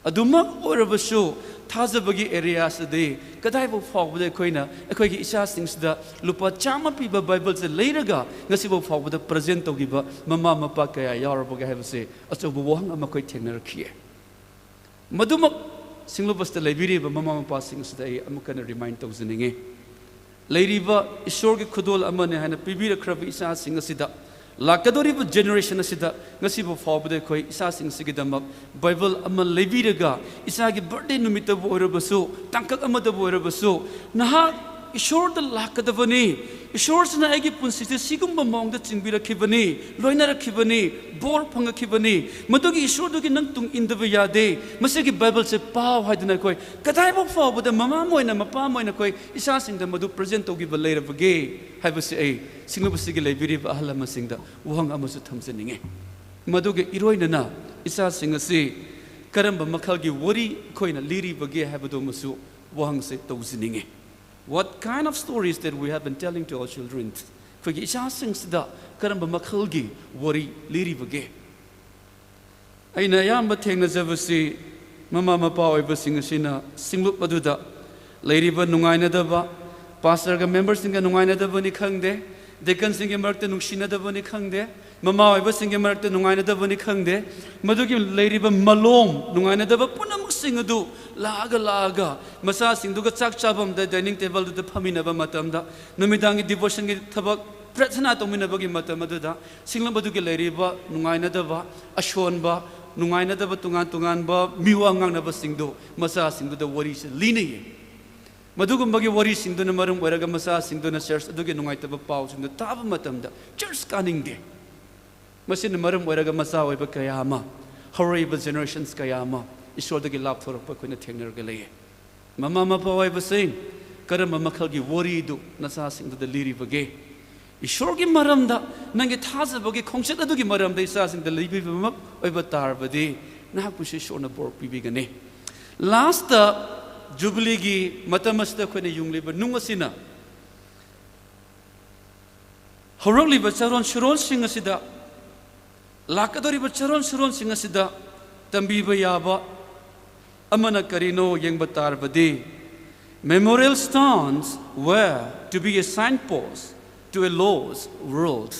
ꯑꯗꯨꯃꯛ ꯑꯣꯏꯔꯕꯁꯨ, ꯊꯥꯖꯕꯒꯤ ꯑꯦꯔꯤꯌꯥꯁꯤꯗꯤ ꯀꯗꯥꯏꯐꯥꯎ ꯐꯥꯎꯕꯗ ꯑꯩꯈꯣꯏꯅ ꯑꯩꯈꯣꯏꯒꯤ ꯏꯆꯥꯁꯤꯡꯁꯤꯗ ꯂꯨꯄꯥ ꯆꯥꯝꯃ ꯄꯤꯕ ꯕꯥꯏꯕꯜꯁꯦ ꯂꯩꯔꯒ ꯉꯁꯤꯐꯥꯎ ꯐꯥꯎꯕꯗ ꯄ꯭ꯔꯖꯦꯟ ꯇꯧꯈꯤꯕ ꯃꯃꯥ ꯃꯄꯥ ꯀꯌꯥ ꯌꯥꯎꯔꯕꯒꯦ ꯍꯥꯏꯕꯁꯦ ꯑꯆꯧꯕ ꯋꯥꯍꯪ ꯑꯃ ꯑꯩꯈꯣꯏ ꯊꯦꯡꯅꯔꯛꯈꯤꯌꯦ꯫ ꯃꯗꯨꯃꯛ ꯁꯤꯡꯂꯨꯕꯁꯤꯗ ꯂꯩꯕꯤꯔꯤꯕ ꯃꯃꯥ ꯃꯄꯥꯁꯤꯡ ꯑꯁꯤꯗ ꯑꯩ ꯑꯃꯨꯛ ꯍꯟꯅ ꯔꯤꯃꯥꯏꯟ ꯇꯧꯖꯅꯤꯡꯉꯤ꯫ ꯂꯩꯔꯤꯕ ꯏꯁꯣꯔꯒꯤ ꯈꯨꯗꯣꯜ ꯑꯃꯅꯤ ꯍꯥꯏꯅ ꯄꯤꯕꯤꯔꯛꯈ꯭ꯔꯕ ꯏꯆꯥꯁꯤꯡ ꯑꯁꯤꯗ, ꯂꯥꯛꯀꯗꯧꯔꯤꯕ ꯖꯦꯅꯦꯔꯦꯁꯟ ꯑꯁꯤꯗ ꯉꯁꯤꯐꯥꯎ ꯐꯥꯎꯕꯗ ꯑꯩꯈꯣꯏ ꯏꯆꯥꯁꯤꯡ ꯑꯁꯤꯒꯤꯗꯃꯛ ꯕꯥꯏꯕꯜ ꯑꯃ ꯂꯩꯕꯤꯔꯒ, ꯏꯆꯥꯒꯤ ꯕꯥꯔꯗꯦ ꯅꯨꯃꯤꯠꯇꯕꯨ ꯑꯣꯏꯔꯕꯁꯨ, ꯇꯥꯡꯀꯛ ꯑꯃꯗꯕꯨ ꯑꯣꯏꯔꯕꯁꯨ, ꯅꯍꯥꯛ ꯏꯁꯣꯔꯗ ꯂꯥꯛꯀꯗꯕꯅꯤ, ꯏꯁꯣꯔꯁꯤꯅ ꯑꯩꯒꯤ ꯄꯨꯟꯁꯤꯁꯦ ꯁꯤꯒꯨꯝꯕ ꯃꯑꯣꯡꯗ ꯆꯤꯡꯕꯤꯔꯛꯈꯤꯕꯅꯤ, ꯂꯣꯏꯅꯔꯛꯈꯤꯕꯅꯤ, ꯕꯣꯔ ꯐꯪꯉꯛꯈꯤꯕꯅꯤ, ꯃꯗꯨꯒꯤ ꯏꯁꯣꯔꯗꯨꯒꯤ ꯅꯪ ꯇꯨꯡ ꯏꯟꯗꯕ ꯌꯥꯗꯦ, ꯃꯁꯤꯒꯤ ꯕꯥꯏꯕꯜꯁꯦ ꯄꯥꯎ ꯍꯥꯏꯗꯨꯅ ꯑꯩꯈꯣꯏ ꯀꯗꯥꯏꯐꯥꯎ ꯐꯥꯎꯕꯗ ꯃꯃꯥ ꯑꯃ ꯑꯣꯏꯅ, ꯃꯄꯥ ꯑꯃ ꯑꯣꯏꯅ ꯑꯩꯈꯣꯏ ꯏꯆꯥꯁꯤꯡꯗ ꯃꯗꯨ ꯄ꯭ꯔꯖꯦꯟ ꯇꯧꯈꯤꯕ ꯂꯩꯔꯕꯒꯦ ꯍꯥꯏꯕꯁꯤ ꯑꯩ ꯁꯤꯡꯂꯨꯕꯁꯤꯒꯤ ꯂꯩꯕꯤꯔꯤꯕ ꯑꯍꯜ ꯂꯃꯟꯁꯤꯡꯗ ꯋꯥꯍꯪ ꯑꯃꯁꯨ ꯊꯝꯖꯅꯤꯡꯉꯤ꯫ ꯃꯗꯨꯒ ꯏꯔꯣꯏꯅꯅ ꯏꯆꯥꯁꯤꯡ ꯑꯁꯤ ꯀꯔꯝꯕ ꯃꯈꯜꯒꯤ ꯋꯥꯔꯤ ꯑꯩꯈꯣꯏꯅ ꯂꯤꯔꯤꯕꯒꯦ ꯍꯥꯏꯕꯗꯨ ꯑꯃꯁꯨ ꯋꯥꯍꯪꯁꯦ ꯇꯧꯖꯅꯤꯡꯉꯤ꯫ What kind of stories that we have been telling to our children? ꯑꯩꯈꯣꯏꯒꯤ ꯏꯆꯥꯁꯤꯡꯁꯤꯗ ꯀꯔꯝꯕ ꯃꯈꯜꯒꯤ ꯋꯥꯔꯤ ꯂꯤꯔꯤꯕꯒꯦ? ꯑꯩꯅ ꯑꯌꯥꯝꯕ ꯊꯦꯡꯅꯖꯕꯁꯤ, ꯃꯃꯥ ꯃꯄꯥ ꯑꯣꯏꯕꯁꯤꯡ ꯑꯁꯤꯅ ꯁꯤꯡꯂꯨꯞ ꯑꯗꯨꯗ ꯂꯩꯔꯤꯕ ꯅꯨꯡꯉꯥꯏꯅꯗꯕ, ꯄꯥꯁꯇꯔꯒ ꯃꯦꯝꯕꯔꯁꯤꯡꯒ ꯅꯨꯡꯉꯥꯏꯅꯗꯕꯅꯤ ꯈꯪꯗꯦ, ꯗꯤꯀꯟꯁꯤꯡꯒꯤ ꯃꯔꯛꯇ ꯅꯨꯡꯁꯤꯅꯗꯕꯅꯤ ꯈꯪꯗꯦ, ꯃꯃꯥ ꯑꯣꯏꯕꯁꯤꯡꯒꯤ ꯃꯔꯛꯇ ꯅꯨꯡꯉꯥꯏꯅꯗꯕꯅꯤ ꯈꯪꯗꯦ, ꯃꯗꯨꯒꯤ ꯂꯩꯔꯤꯕ ꯃꯂꯣꯝ ꯅꯨꯡꯉꯥꯏꯅꯗꯕ ꯄꯨꯝꯅꯃꯛꯁꯤꯡ ꯑꯗꯨ ꯂꯥꯛꯑꯒ ꯂꯥꯛꯑꯒ ꯃꯆꯥꯁꯤꯡꯗꯨꯒ ꯆꯥꯛ ꯆꯥꯐꯝꯗ ꯗꯥꯏꯅꯤꯡ ꯇꯦꯕꯜꯗꯨꯗ ꯐꯝꯃꯤꯟꯅꯕ ꯃꯇꯝꯗ, ꯅꯨꯃꯤꯗꯥꯡꯒꯤ ꯗꯤꯚꯣꯁꯟꯒꯤ ꯊꯕꯛ, ꯄ꯭ꯔꯊꯅꯥ ꯇꯧꯃꯤꯟꯅꯕꯒꯤ ꯃꯇꯝ ꯑꯗꯨꯗ ꯁꯤꯡꯂꯝ ꯑꯗꯨꯒꯤ ꯂꯩꯔꯤꯕ ꯅꯨꯡꯉꯥꯏꯅꯗꯕ, ꯑꯁꯣꯟꯕ, ꯅꯨꯡꯉꯥꯏꯅꯗꯕ, ꯇꯣꯉꯥꯟ ꯇꯣꯉꯥꯟꯕ ꯃꯤꯋꯥ ꯉꯥꯡꯅꯕꯁꯤꯡꯗꯨ ꯃꯆꯥꯁꯤꯡꯗꯨꯗ ꯋꯥꯔꯤꯁꯦ ꯂꯤꯅꯩꯌꯦ꯫ ꯃꯗꯨꯒꯨꯝꯕꯒꯤ ꯋꯥꯔꯤꯁꯤꯡꯗꯨꯅ ꯃꯔꯝ ꯑꯣꯏꯔꯒ ꯃꯆꯥꯁꯤꯡꯗꯨꯅ ꯆꯔꯆ ꯑꯗꯨꯒꯤ ꯅꯨꯡꯉꯥꯏꯇꯕ ꯄꯥꯎꯁꯤꯡꯗꯨ ꯇꯥꯕ ꯃꯇꯝꯗ ꯆꯔꯆ ꯀꯥꯅꯤꯡꯗꯦ꯫ ꯃꯁꯤꯅ ꯃꯔꯝ ꯑꯣꯏꯔꯒ ꯃꯆꯥ ꯑꯣꯏꯕ ꯀꯌꯥ ꯑꯃ ꯍꯧꯔꯛꯏꯕ ꯖꯦꯅꯦꯔꯦꯁꯟꯁ ꯀꯌꯥ ꯑꯃ ꯏꯁꯣꯔꯗꯒꯤ ꯂꯥꯞꯊꯣꯔꯛꯄ ꯑꯩꯈꯣꯏꯅ ꯊꯦꯡꯅꯔꯒ ꯂꯩꯌꯦ꯫ ꯃꯃꯥ ꯃꯄꯥ ꯑꯣꯏꯕꯁꯤꯡ, ꯀꯔꯝꯕ ꯃꯈꯜꯒꯤ ꯋꯥꯔꯤꯗꯨ ꯅꯆꯥꯁꯤꯡꯗꯨꯗ ꯂꯤꯔꯤꯕꯒꯦ? ꯏꯁꯣꯔꯒꯤ ꯃꯔꯝꯗ, ꯅꯪꯒꯤ ꯊꯥꯖꯕꯒꯤ ꯈꯣꯡꯆꯠ ꯑꯗꯨꯒꯤ ꯃꯔꯝꯗ ꯏꯆꯥꯁꯤꯡꯗ ꯂꯤꯕꯤꯕꯃꯛ ꯑꯣꯏꯕ ꯇꯥꯔꯕꯗꯤ, ꯅꯍꯥꯛꯄꯨꯁꯨ ꯏꯁꯣꯔꯅ ꯕꯣꯔ ꯄꯤꯕꯤꯒꯅꯤ꯫ ꯂꯥꯁꯇ, ꯖꯨꯕꯤꯂꯤꯒꯤ ꯃꯇꯝ ꯑꯁꯤꯗ ꯑꯩꯈꯣꯏꯅ ꯌꯨꯡꯂꯤꯕ ꯅꯨꯡ ꯑꯁꯤꯅ ꯍꯧꯔꯛꯂꯤꯕ ꯆꯔꯣꯟ ꯁꯨꯔꯣꯟꯁꯤꯡ ꯑꯁꯤꯗ, ꯂꯥꯛꯀꯗꯧꯔꯤꯕ ꯆꯔꯣꯟ ꯁꯨꯔꯣꯟꯁꯤꯡ ꯑꯁꯤꯗ ꯇꯝꯕꯤꯕ ꯌꯥꯕ ꯑꯃꯅ ꯀꯔꯤꯅꯣ ꯌꯦꯡꯕ ꯇꯥꯔꯕꯗꯤ, memorial stones were to be a signpost to a lost world.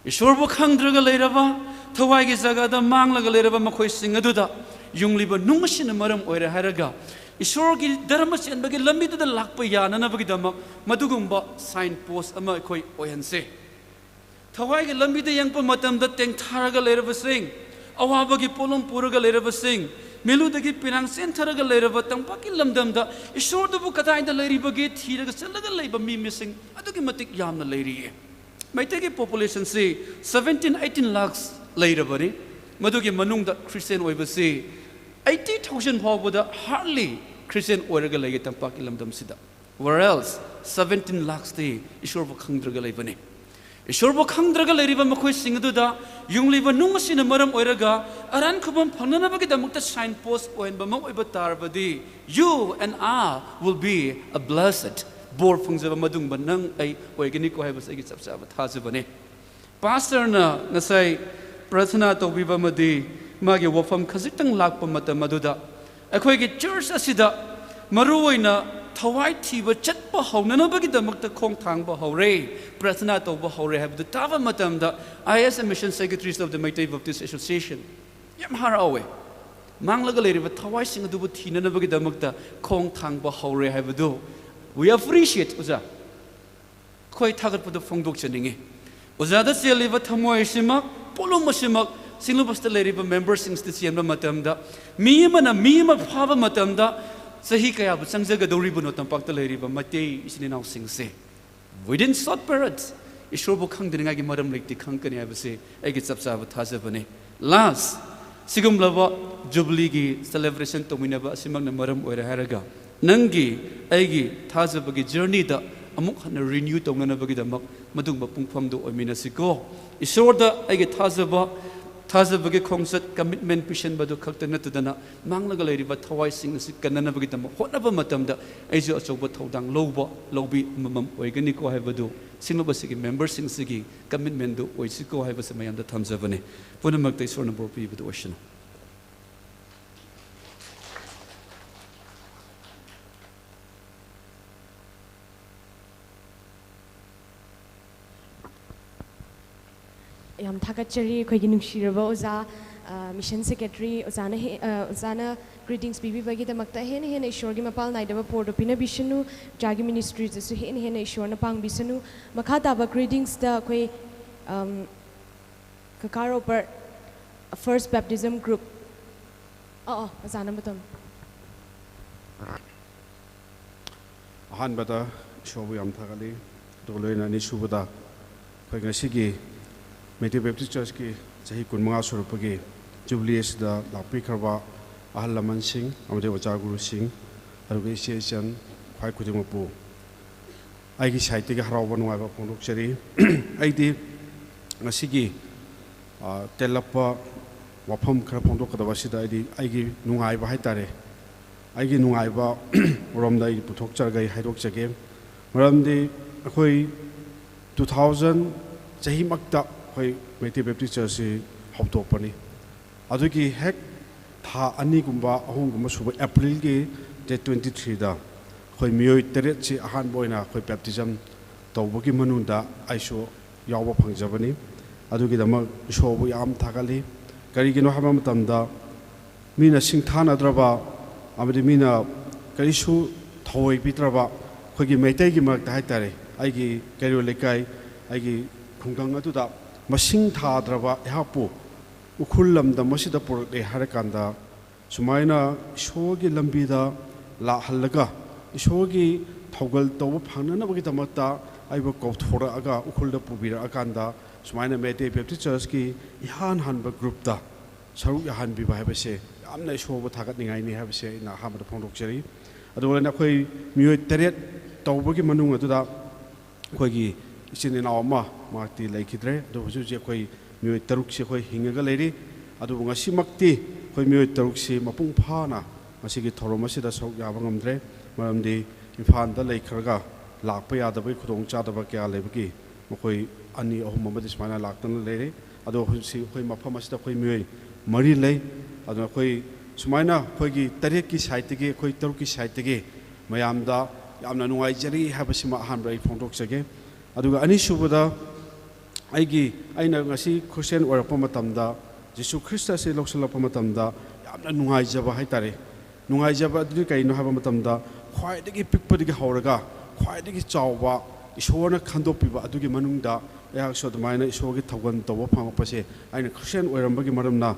ꯏꯁꯣꯔꯕꯨ ꯈꯪꯗ꯭ꯔꯒ ꯂꯩꯔꯕ, ꯊꯋꯥꯏꯒꯤ ꯖꯒꯥꯗ ꯃꯥꯡꯂꯒ ꯂꯩꯔꯕ ꯃꯈꯣꯏꯁꯤꯡ ꯑꯗꯨꯗ ꯌꯨꯡꯂꯤꯕ ꯅꯨꯡ ꯑꯁꯤꯅ ꯃꯔꯝ ꯑꯣꯏꯔꯦ ꯍꯥꯏꯔꯒ, ꯏꯁꯣꯔꯒꯤ ꯙꯔꯃ ꯆꯦꯟꯕꯒꯤ ꯂꯝꯕꯤꯗꯨꯗ ꯂꯥꯛꯄ ꯌꯥꯅꯅꯕꯒꯤꯗꯃꯛ ꯃꯗꯨꯒꯨꯝꯕ ꯁꯥꯏꯟ ꯄꯣꯁ ꯑꯃ ꯑꯩꯈꯣꯏ ꯑꯣꯏꯍꯟꯁꯦ꯫ ꯊꯋꯥꯏꯒꯤ ꯂꯝꯕꯤꯗ ꯌꯦꯡꯕ ꯃꯇꯝꯗ ꯇꯦꯡꯊꯥꯔꯒ ꯂꯩꯔꯕꯁꯤꯡ, ꯑꯋꯥꯕꯒꯤ ꯄꯣꯠꯂꯨꯝ ꯄꯨꯔꯒ ꯂꯩꯔꯕꯁꯤꯡ, ꯃꯤꯂꯨꯗꯒꯤ ꯄꯤꯔꯥꯡ ꯆꯦꯟꯊꯔꯒ ꯂꯩꯔꯕ ꯇꯝꯄꯥꯛꯀꯤ ꯂꯝꯗꯝꯗ ꯏꯁꯣꯔꯗꯨꯕꯨ ꯀꯗꯥꯏꯗ ꯂꯩꯔꯤꯕꯒꯦ ꯊꯤꯔꯒ ꯆꯠꯂꯒ ꯂꯩꯕ ꯃꯤ ꯃꯁꯤꯡ ꯑꯗꯨꯛꯀꯤ ꯃꯇꯤꯛ ꯌꯥꯝꯅ ꯂꯩꯔꯤꯌꯦ꯫ ꯃꯩꯇꯩꯒꯤ ꯄꯣꯄꯨꯂꯦꯁꯟꯁꯤ seventeen eighteen lakhs ꯂꯩꯔꯕꯅꯤ꯫ ꯃꯗꯨꯒꯤ ꯃꯅꯨꯡꯗ ꯈ꯭ꯔꯤꯁꯇꯤꯌꯥꯟ ꯑꯣꯏꯕꯁꯤ eighty thousand ꯐꯥꯎꯕꯗ hardly ꯈ꯭ꯔꯤꯁꯇꯤꯌꯥꯟ ꯑꯣꯏꯔꯒ ꯂꯩꯌꯦ ꯇꯝꯄꯥꯛꯀꯤ ꯂꯝꯗꯝꯁꯤꯗ꯫ Whereas seventeen lakhsꯇꯤ ꯏꯁꯣꯔꯕꯨ ꯈꯪꯗ꯭ꯔꯒ ꯂꯩꯕꯅꯤ꯫ ꯏꯁꯣꯔꯕꯨ ꯈꯪꯗ꯭ꯔꯒ ꯂꯩꯔꯤꯕ ꯃꯈꯣꯏꯁꯤꯡ ꯑꯗꯨꯗ ꯌꯨꯡꯂꯤꯕ ꯅꯨꯡ ꯑꯁꯤꯅ ꯃꯔꯝ ꯑꯣꯏꯔꯒ ꯑꯔꯥꯟ ꯈꯨꯕꯝ ꯐꯪꯅꯅꯕꯒꯤꯗꯃꯛꯇ ꯁꯥꯏꯟ ꯄꯣꯁ ꯑꯣꯏꯍꯟꯕ ꯑꯃ ꯑꯣꯏꯕ ꯇꯥꯔꯕꯗꯤ, you and I will be a blessed, ꯕꯣꯔ ꯐꯪꯖꯕ ꯃꯗꯨꯒꯨꯝꯕ ꯅꯪ ꯑꯩ ꯑꯣꯏꯒꯅꯤꯀꯣ ꯍꯥꯏꯕꯁꯤ ꯑꯩꯒꯤ ꯆꯞ ꯆꯥꯕ ꯊꯥꯖꯕꯅꯤ꯫ ꯄꯥꯁꯇꯔꯅ ꯉꯁꯥꯏ ꯄ꯭ꯔꯊꯅꯥ ꯇꯧꯕꯤꯕ ꯑꯃꯗꯤ ꯃꯥꯒꯤ ꯋꯥꯐꯝ ꯈꯖꯤꯛꯇꯪ ꯂꯥꯛꯄ ꯃꯇꯝ ꯑꯗꯨꯗ, ꯑꯩꯈꯣꯏꯒꯤ ꯆꯔꯆ ꯑꯁꯤꯗ ꯃꯔꯨꯑꯣꯏꯅ ꯊꯋꯥꯏ ꯊꯤꯕ ꯆꯠꯄ ꯍꯧꯅꯅꯕꯒꯤꯗꯃꯛꯇ ꯈꯣꯡ ꯊꯥꯡꯕ ꯍꯧꯔꯦ, ꯄ꯭ꯔꯊꯅꯥ ꯇꯧꯕ ꯍꯧꯔꯦ ꯍꯥꯏꯕꯗꯨ ꯇꯥꯕ ꯃꯇꯝꯗ, I as a Mission Secretaries of the Meitei Baptist Association, ꯌꯥꯝ ꯍꯔꯥꯎꯋꯦ꯫ ꯃꯥꯡꯂꯒ ꯂꯩꯔꯤꯕ ꯊꯋꯥꯏꯁꯤꯡ ꯑꯗꯨꯕꯨ ꯊꯤꯅꯅꯕꯒꯤꯗꯃꯛꯇ ꯈꯣꯡ ꯊꯥꯡꯕ ꯍꯧꯔꯦ ꯍꯥꯏꯕꯗꯨ, we appreciate, ꯑꯣꯖꯥ꯫ ꯑꯩꯈꯣꯏ ꯊꯥꯒꯠꯄꯗꯨ ꯐꯣꯡꯗꯣꯛꯆꯅꯤꯡꯉꯤ꯫ ꯑꯣꯖꯥꯗ ꯆꯦꯜꯂꯤꯕ ꯊꯃꯣꯏ ꯑꯁꯤꯃꯛ, ꯄꯣꯠꯂꯨꯝ ꯑꯁꯤꯃꯛ ꯁꯤꯡꯂꯨꯕꯁꯤꯗ ꯂꯩꯔꯤꯕ ꯃꯦꯝꯕꯔꯁꯤꯡꯁꯤꯗ ꯆꯦꯟꯕ ꯃꯇꯝꯗ, ꯃꯤ ꯑꯃꯅ ꯃꯤ ꯑꯃ ꯐꯥꯕ ꯃꯇꯝꯗ ꯆꯍꯤ ꯀꯌꯥꯕꯨ ꯆꯪꯖꯒꯗꯧꯔꯤꯕꯅꯣ ꯇꯝꯄꯥꯛꯇ ꯂꯩꯔꯤꯕ ꯃꯩꯇꯩ ꯏꯆꯤꯟ ꯏꯅꯥꯎꯁꯤꯡꯁꯦ? Within short periods, ꯏꯁꯣꯔꯕꯨ ꯈꯪꯗꯅꯤꯡꯉꯥꯏꯒꯤ ꯃꯔꯝ ꯂꯩꯇꯦ, ꯈꯪꯒꯅꯤ ꯍꯥꯏꯕꯁꯤ ꯑꯩꯒꯤ ꯆꯞ ꯆꯥꯕ ꯊꯥꯖꯕꯅꯤ꯫ Last, ꯁꯤꯒꯨꯝꯂꯕ ꯖꯨꯕꯤꯂꯤꯒꯤ ꯁꯦꯂꯦꯕ꯭ꯔꯦꯁꯟ ꯇꯧꯃꯤꯟꯅꯕ ꯑꯁꯤꯃꯛꯅ ꯃꯔꯝ ꯑꯣꯏꯔꯦ ꯍꯥꯏꯔꯒ, ꯅꯪꯒꯤ ꯑꯩꯒꯤ ꯊꯥꯖꯕꯒꯤ ꯖꯔꯅꯤꯗ ꯑꯃꯨꯛ ꯍꯟꯅ ꯔꯤꯅ꯭ꯌꯨ ꯇꯧꯅꯅꯕꯒꯤꯗꯃꯛ ꯃꯗꯨꯒꯨꯝꯕ ꯄꯨꯡꯐꯝꯗꯨ ꯑꯣꯏꯃꯤꯟꯅꯁꯤꯀꯣ꯫ ꯏꯁꯣꯔꯗ ꯑꯩꯒꯤ ꯊꯥꯖꯕ, ꯊꯥꯖꯕꯒꯤ ꯈꯣꯡꯆꯠ, ꯀꯃꯤꯠꯃꯦꯟ ꯄꯤꯁꯟꯕꯗꯨ ꯈꯛꯇ ꯅꯠꯇꯗꯅ, ꯃꯥꯡꯂꯒ ꯂꯩꯔꯤꯕ ꯊꯋꯥꯏꯁꯤꯡ ꯑꯁꯤ ꯀꯟꯅꯅꯕꯒꯤꯗꯃꯛ ꯍꯣꯠꯅꯕ ꯃꯇꯝꯗ ꯑꯩꯁꯨ ꯑꯆꯧꯕ ꯊꯧꯗꯥꯡ ꯂꯧꯕ, ꯂꯧꯕꯤ ꯑꯃꯃꯝ ꯑꯣꯏꯒꯅꯤꯀꯣ ꯍꯥꯏꯕꯗꯨ ꯁꯤꯡꯂꯨꯕꯁꯤꯒꯤ ꯃꯦꯝꯕꯔꯁꯤꯡꯁꯤꯒꯤ ꯀꯃꯤꯠꯃꯦꯟꯗꯨ ꯑꯣꯏꯁꯤꯀꯣ ꯍꯥꯏꯕꯁꯤ ꯃꯌꯥꯝꯗ ꯊꯝꯖꯕꯅꯤ꯫ ꯄꯨꯝꯅꯃꯛꯇ ꯏꯁꯣꯔꯅ ꯕꯣꯔ ꯄꯤꯕꯗꯨ ꯑꯣꯏꯁꯅꯨ꯫ ꯌꯥꯝ ꯊꯥꯒꯠꯆꯔꯤ ꯑꯩꯈꯣꯏꯒꯤ ꯅꯨꯡꯁꯤꯔꯕ ꯑꯣꯖꯥ, ꯑ, ꯃꯤꯁꯟ ꯁꯦꯀ꯭ꯔꯦꯇꯔꯤ ꯑꯣꯖꯥꯅ ꯍꯦ-, ꯑ, ꯑꯣꯖꯥꯅ ꯒ꯭ꯔꯤꯇꯤꯡꯁ ꯄꯤꯕꯤꯕꯒꯤꯗꯃꯛꯇ꯫ ꯍꯦꯟꯅ ꯍꯦꯟꯅ ꯏꯁꯣꯔꯒꯤ ꯃꯄꯥꯜ ꯅꯥꯏꯗꯕ ꯄꯣꯔꯗꯨ ꯄꯤꯅꯕꯤꯁꯅꯨ, ꯑꯣꯖꯥꯒꯤ ꯃꯤꯅꯤꯁꯇ꯭ꯔꯤꯗꯁꯨ ꯍꯦꯟꯅ ꯍꯦꯟꯅ ꯏꯁꯣꯔꯅ ꯄꯥꯡꯕꯤꯁꯅꯨ꯫ ꯃꯈꯥ ꯇꯥꯕ ꯒ꯭ꯔꯤꯇꯤꯡꯁꯇ ꯑꯩꯈꯣꯏ, ꯑꯝ, ꯀꯀꯥ ꯔꯣꯕꯔꯠ, ꯐꯥꯔꯁ ꯕꯦꯞꯇꯤꯖꯝ ꯒ꯭ꯔꯨꯞ꯫ ꯑ, ꯑ, ꯑꯣꯖꯥꯅ ꯃꯇꯝ꯫ ꯑꯍꯥꯟꯕꯗ ꯏꯁꯣꯔꯕꯨ ꯌꯥꯝ ꯊꯥꯒꯠꯂꯤ, ꯑꯗꯨꯒ ꯂꯣꯏꯅ ꯑꯅꯤꯁꯨꯕꯗ ꯑꯩꯈꯣꯏ ꯉꯁꯤꯒꯤ ꯃꯩꯇꯩ ꯕꯦꯞꯇꯤꯁ ꯆꯔꯆꯀꯤ ꯆꯍꯤ ꯀꯨꯟꯃꯉꯥ ꯁꯨꯔꯛꯄꯒꯤ ꯖꯨꯕꯤꯂꯤ ꯑꯁꯤꯗ ꯂꯥꯛꯄꯤꯈ꯭ꯔꯕ ꯑꯍꯜ ꯂꯃꯟꯁꯤꯡ ꯑꯃꯗꯤ ꯑꯣꯖꯥ ꯒꯨꯔꯨꯁꯤꯡ, ꯑꯗꯨꯒ ꯏꯆꯦ ꯏꯆꯟ ꯈ꯭ꯋꯥꯏ ꯈꯨꯗꯤꯡꯃꯛꯄꯨ ꯑꯩꯒꯤ ꯁꯥꯏꯠꯇꯒꯤ ꯍꯔꯥꯎꯕ ꯅꯨꯡꯉꯥꯏꯕ ꯐꯣꯡꯗꯣꯛꯆꯔꯤ꯫ ꯑꯩꯗꯤ ꯉꯁꯤꯒꯤ, ꯑ, ꯇꯦꯜꯂꯛꯄ ꯋꯥꯐꯝ ꯈꯔ ꯐꯣꯡꯗꯣꯛꯀꯗꯕ ꯑꯁꯤꯗ ꯑꯩꯗꯤ ꯑꯩꯒꯤ ꯅꯨꯡꯉꯥꯏꯕ ꯍꯥꯏꯇꯥꯔꯦ, ꯑꯩꯒꯤ ꯅꯨꯡꯉꯥꯏꯕ ꯔꯣꯝꯗ ꯑꯩ ꯄꯨꯊꯣꯛꯆꯔꯒ ꯑꯩ ꯍꯥꯏꯗꯣꯛꯆꯒꯦ꯫ ꯃꯔꯝꯗꯤ ꯑꯩꯈꯣꯏ two thousand ꯆꯍꯤꯃꯛꯇ ꯑꯩꯈꯣꯏ ꯃꯩꯇꯩ ꯕꯦꯞꯇꯤꯁ ꯆꯔꯆꯁꯤ ꯍꯧꯗꯣꯛꯄꯅꯤ꯫ ꯑꯗꯨꯒꯤ ꯍꯦꯛ ꯊꯥ ꯑꯅꯤꯒꯨꯝꯕ ꯑꯍꯨꯝꯒꯨꯝꯕ ꯁꯨꯕ ꯑꯦꯄ꯭ꯔꯤꯜꯒꯤ date twenty threeꯗ ꯑꯩꯈꯣꯏ ꯃꯤꯑꯣꯏ ꯇꯔꯦꯠꯁꯤ ꯑꯍꯥꯟꯕ ꯑꯣꯏꯅ ꯑꯩꯈꯣꯏ ꯕꯦꯞꯇꯤꯖꯝ ꯇꯧꯕꯒꯤ ꯃꯅꯨꯡꯗ ꯑꯩꯁꯨ ꯌꯥꯎꯕ ꯐꯪꯖꯕꯅꯤ꯫ ꯑꯗꯨꯒꯤꯗꯃꯛ ꯏꯁꯣꯔꯕꯨ ꯌꯥꯝ ꯊꯥꯒꯠꯂꯤ꯫ ꯀꯔꯤꯒꯤꯅꯣ ꯍꯥꯏꯕ ꯃꯇꯝꯗ, ꯃꯤꯅ ꯁꯤꯡꯊꯥꯅꯗ꯭ꯔꯕ ꯑꯃꯗꯤ ꯃꯤꯅ ꯀꯔꯤꯁꯨ ꯊꯑꯣꯏꯕꯤꯗ꯭ꯔꯕ ꯑꯩꯈꯣꯏꯒꯤ ꯃꯩꯇꯩꯒꯤ ꯃꯔꯛꯇ ꯍꯥꯏ ꯇꯥꯔꯦ, ꯑꯩꯒꯤ ꯀꯩꯔꯣꯜ ꯂꯩꯀꯥꯏ, ꯑꯩꯒꯤ ꯈꯨꯡꯒꯪ ꯑꯗꯨꯗ ꯃꯁꯤꯡ ꯊꯥꯗ꯭ꯔꯕ ꯑꯩꯍꯥꯛꯄꯨ ꯎꯈ꯭ꯔꯨꯜ ꯂꯝꯗꯝ ꯑꯁꯤꯗ ꯄꯨꯔꯛꯂꯦ ꯍꯥꯏꯔꯀꯥꯟꯗ, ꯁꯨꯃꯥꯏꯅ ꯏꯁꯣꯔꯒꯤ ꯂꯝꯕꯤꯗ ꯂꯥꯛꯍꯜꯂꯒ, ꯏꯁꯣꯔꯒꯤ ꯊꯧꯒꯜ ꯇꯧꯕ ꯐꯪꯅꯅꯕꯒꯤꯗꯃꯛꯇ ꯑꯩꯕꯨ ꯀꯧꯊꯣꯔꯛꯑꯒ ꯎꯈ꯭ꯔꯨꯜꯗ ꯄꯨꯕꯤꯔꯛꯑꯀꯥꯟꯗ, ꯁꯨꯃꯥꯏꯅ ꯃꯩꯇꯩ ꯕꯦꯞꯇꯤꯁ ꯆꯔꯆꯀꯤ ꯏꯍꯥꯟ ꯍꯥꯟꯕ ꯒ꯭ꯔꯨꯞꯇ ꯁꯔꯨꯛ ꯌꯥꯍꯟꯕꯤꯕ ꯍꯥꯏꯕꯁꯦ ꯌꯥꯝꯅ ꯏꯁꯣꯔꯕꯨ ꯊꯥꯒꯠꯅꯤꯡꯉꯥꯏꯅꯤ ꯍꯥꯏꯕꯁꯦ ꯑꯩꯅ ꯑꯍꯥꯟꯕꯗ ꯐꯣꯡꯗꯣꯛꯆꯔꯤ꯫ ꯑꯗꯨꯒ ꯑꯩꯈꯣꯏ ꯃꯤꯑꯣꯏ ꯇꯔꯦꯠ ꯇꯧꯕꯒꯤ ꯃꯅꯨꯡ ꯑꯗꯨꯗ ꯑꯩꯈꯣꯏꯒꯤ ꯏꯆꯤꯟ ꯏꯅꯥꯎ ꯑꯃ, ꯃꯍꯥꯛꯇꯤ ꯂꯩꯈꯤꯗ꯭ꯔꯦ꯫ ꯑꯗꯨ ꯍꯧꯖꯤꯛ ꯍꯧꯖꯤꯛ ꯑꯩꯈꯣꯏ ꯃꯤꯑꯣꯏ ꯇꯔꯨꯛꯁꯤ ꯑꯩꯈꯣꯏ ꯍꯤꯡꯉꯒ ꯂꯩꯔꯤ꯫ ꯑꯗꯨꯕꯨ ꯉꯁꯤꯃꯛꯇꯤ ꯑꯩꯈꯣꯏ ꯃꯤꯑꯣꯏ ꯇꯔꯨꯛꯁꯤ ꯃꯄꯨꯡ ꯐꯥꯅ ꯉꯁꯤꯒꯤ ꯊꯧꯔꯝ ꯑꯁꯤꯗ ꯁꯔꯨꯛ ꯌꯥꯕ ꯉꯝꯗ꯭ꯔꯦ꯫ ꯃꯔꯝꯗꯤ ꯏꯝꯐꯥꯜꯗ ꯂꯩꯈ꯭ꯔꯒ ꯂꯥꯛꯄ ꯌꯥꯗꯕꯒꯤ ꯈꯨꯗꯣꯡꯆꯥꯗꯕ ꯀꯌꯥ ꯂꯩꯕꯒꯤ ꯃꯈꯣꯏ ꯑꯅꯤ ꯑꯍꯨꯝ ꯑꯃꯗꯤ ꯁꯨꯃꯥꯏꯅ ꯂꯥꯛꯇꯅ ꯂꯩꯔꯦ꯫ ꯑꯗꯣ ꯍꯧꯖꯤꯛꯁꯤ ꯑꯩꯈꯣꯏ ꯃꯐꯝ ꯑꯁꯤꯗ ꯑꯩꯈꯣꯏ ꯃꯤꯑꯣꯏ ꯃꯔꯤ ꯂꯩ꯫ ꯑꯗꯨꯅ ꯑꯩꯈꯣꯏ ꯁꯨꯃꯥꯏꯅ ꯑꯩꯈꯣꯏꯒꯤ ꯇꯔꯦꯠꯀꯤ ꯁꯥꯏꯠꯇꯒꯤ, ꯑꯩꯈꯣꯏ ꯇꯔꯨꯛꯀꯤ ꯁꯥꯏꯠꯇꯒꯤ ꯃꯌꯥꯝꯗ ꯌꯥꯝꯅ ꯅꯨꯡꯉꯥꯏꯖꯔꯤ ꯍꯥꯏꯕꯁꯤꯃ ꯑꯍꯥꯟꯕ ꯑꯩ ꯐꯣꯡꯗꯣꯛꯆꯒꯦ꯫ ꯑꯗꯨꯒ ꯑꯅꯤꯁꯨꯕꯗ, ꯑꯩꯒꯤ, ꯑꯩꯅ ꯉꯁꯤ ꯈ꯭ꯔꯤꯁꯇꯤꯌꯥꯟ ꯑꯣꯏꯔꯛꯄ ꯃꯇꯝꯗ, ꯖꯤꯁꯨ ꯈ꯭ꯔꯤꯁꯇ ꯑꯁꯤ ꯂꯧꯁꯤꯜꯂꯛꯄ ꯃꯇꯝꯗ ꯌꯥꯝꯅ ꯅꯨꯡꯉꯥꯏꯖꯕ ꯍꯥꯏ ꯇꯥꯔꯦ꯫ ꯅꯨꯡꯉꯥꯏꯖꯕ ꯑꯗꯨꯗꯤ ꯀꯔꯤꯅꯣ ꯍꯥꯏꯕ ꯃꯇꯝꯗ, ꯈ꯭ꯋꯥꯏꯗꯒꯤ ꯄꯤꯛꯄꯗꯒꯤ ꯍꯧꯔꯒ ꯈ꯭ꯋꯥꯏꯗꯒꯤ ꯆꯥꯎꯕ ꯏꯁꯣꯔꯅ ꯈꯟꯗꯣꯛꯄꯤꯕ ꯑꯗꯨꯒꯤ ꯃꯅꯨꯡꯗ ꯑꯩꯍꯥꯛꯁꯨ ꯑꯗꯨꯃꯥꯏꯅ ꯏꯁꯣꯔꯒꯤ ꯊꯧꯒꯜ ꯇꯧꯕ ꯐꯪꯉꯛꯄꯁꯦ ꯑꯩꯅ ꯈ꯭ꯔꯤꯁꯇꯤꯌꯥꯟ ꯑꯣꯏꯔꯝꯕꯒꯤ ꯃꯔꯝꯅ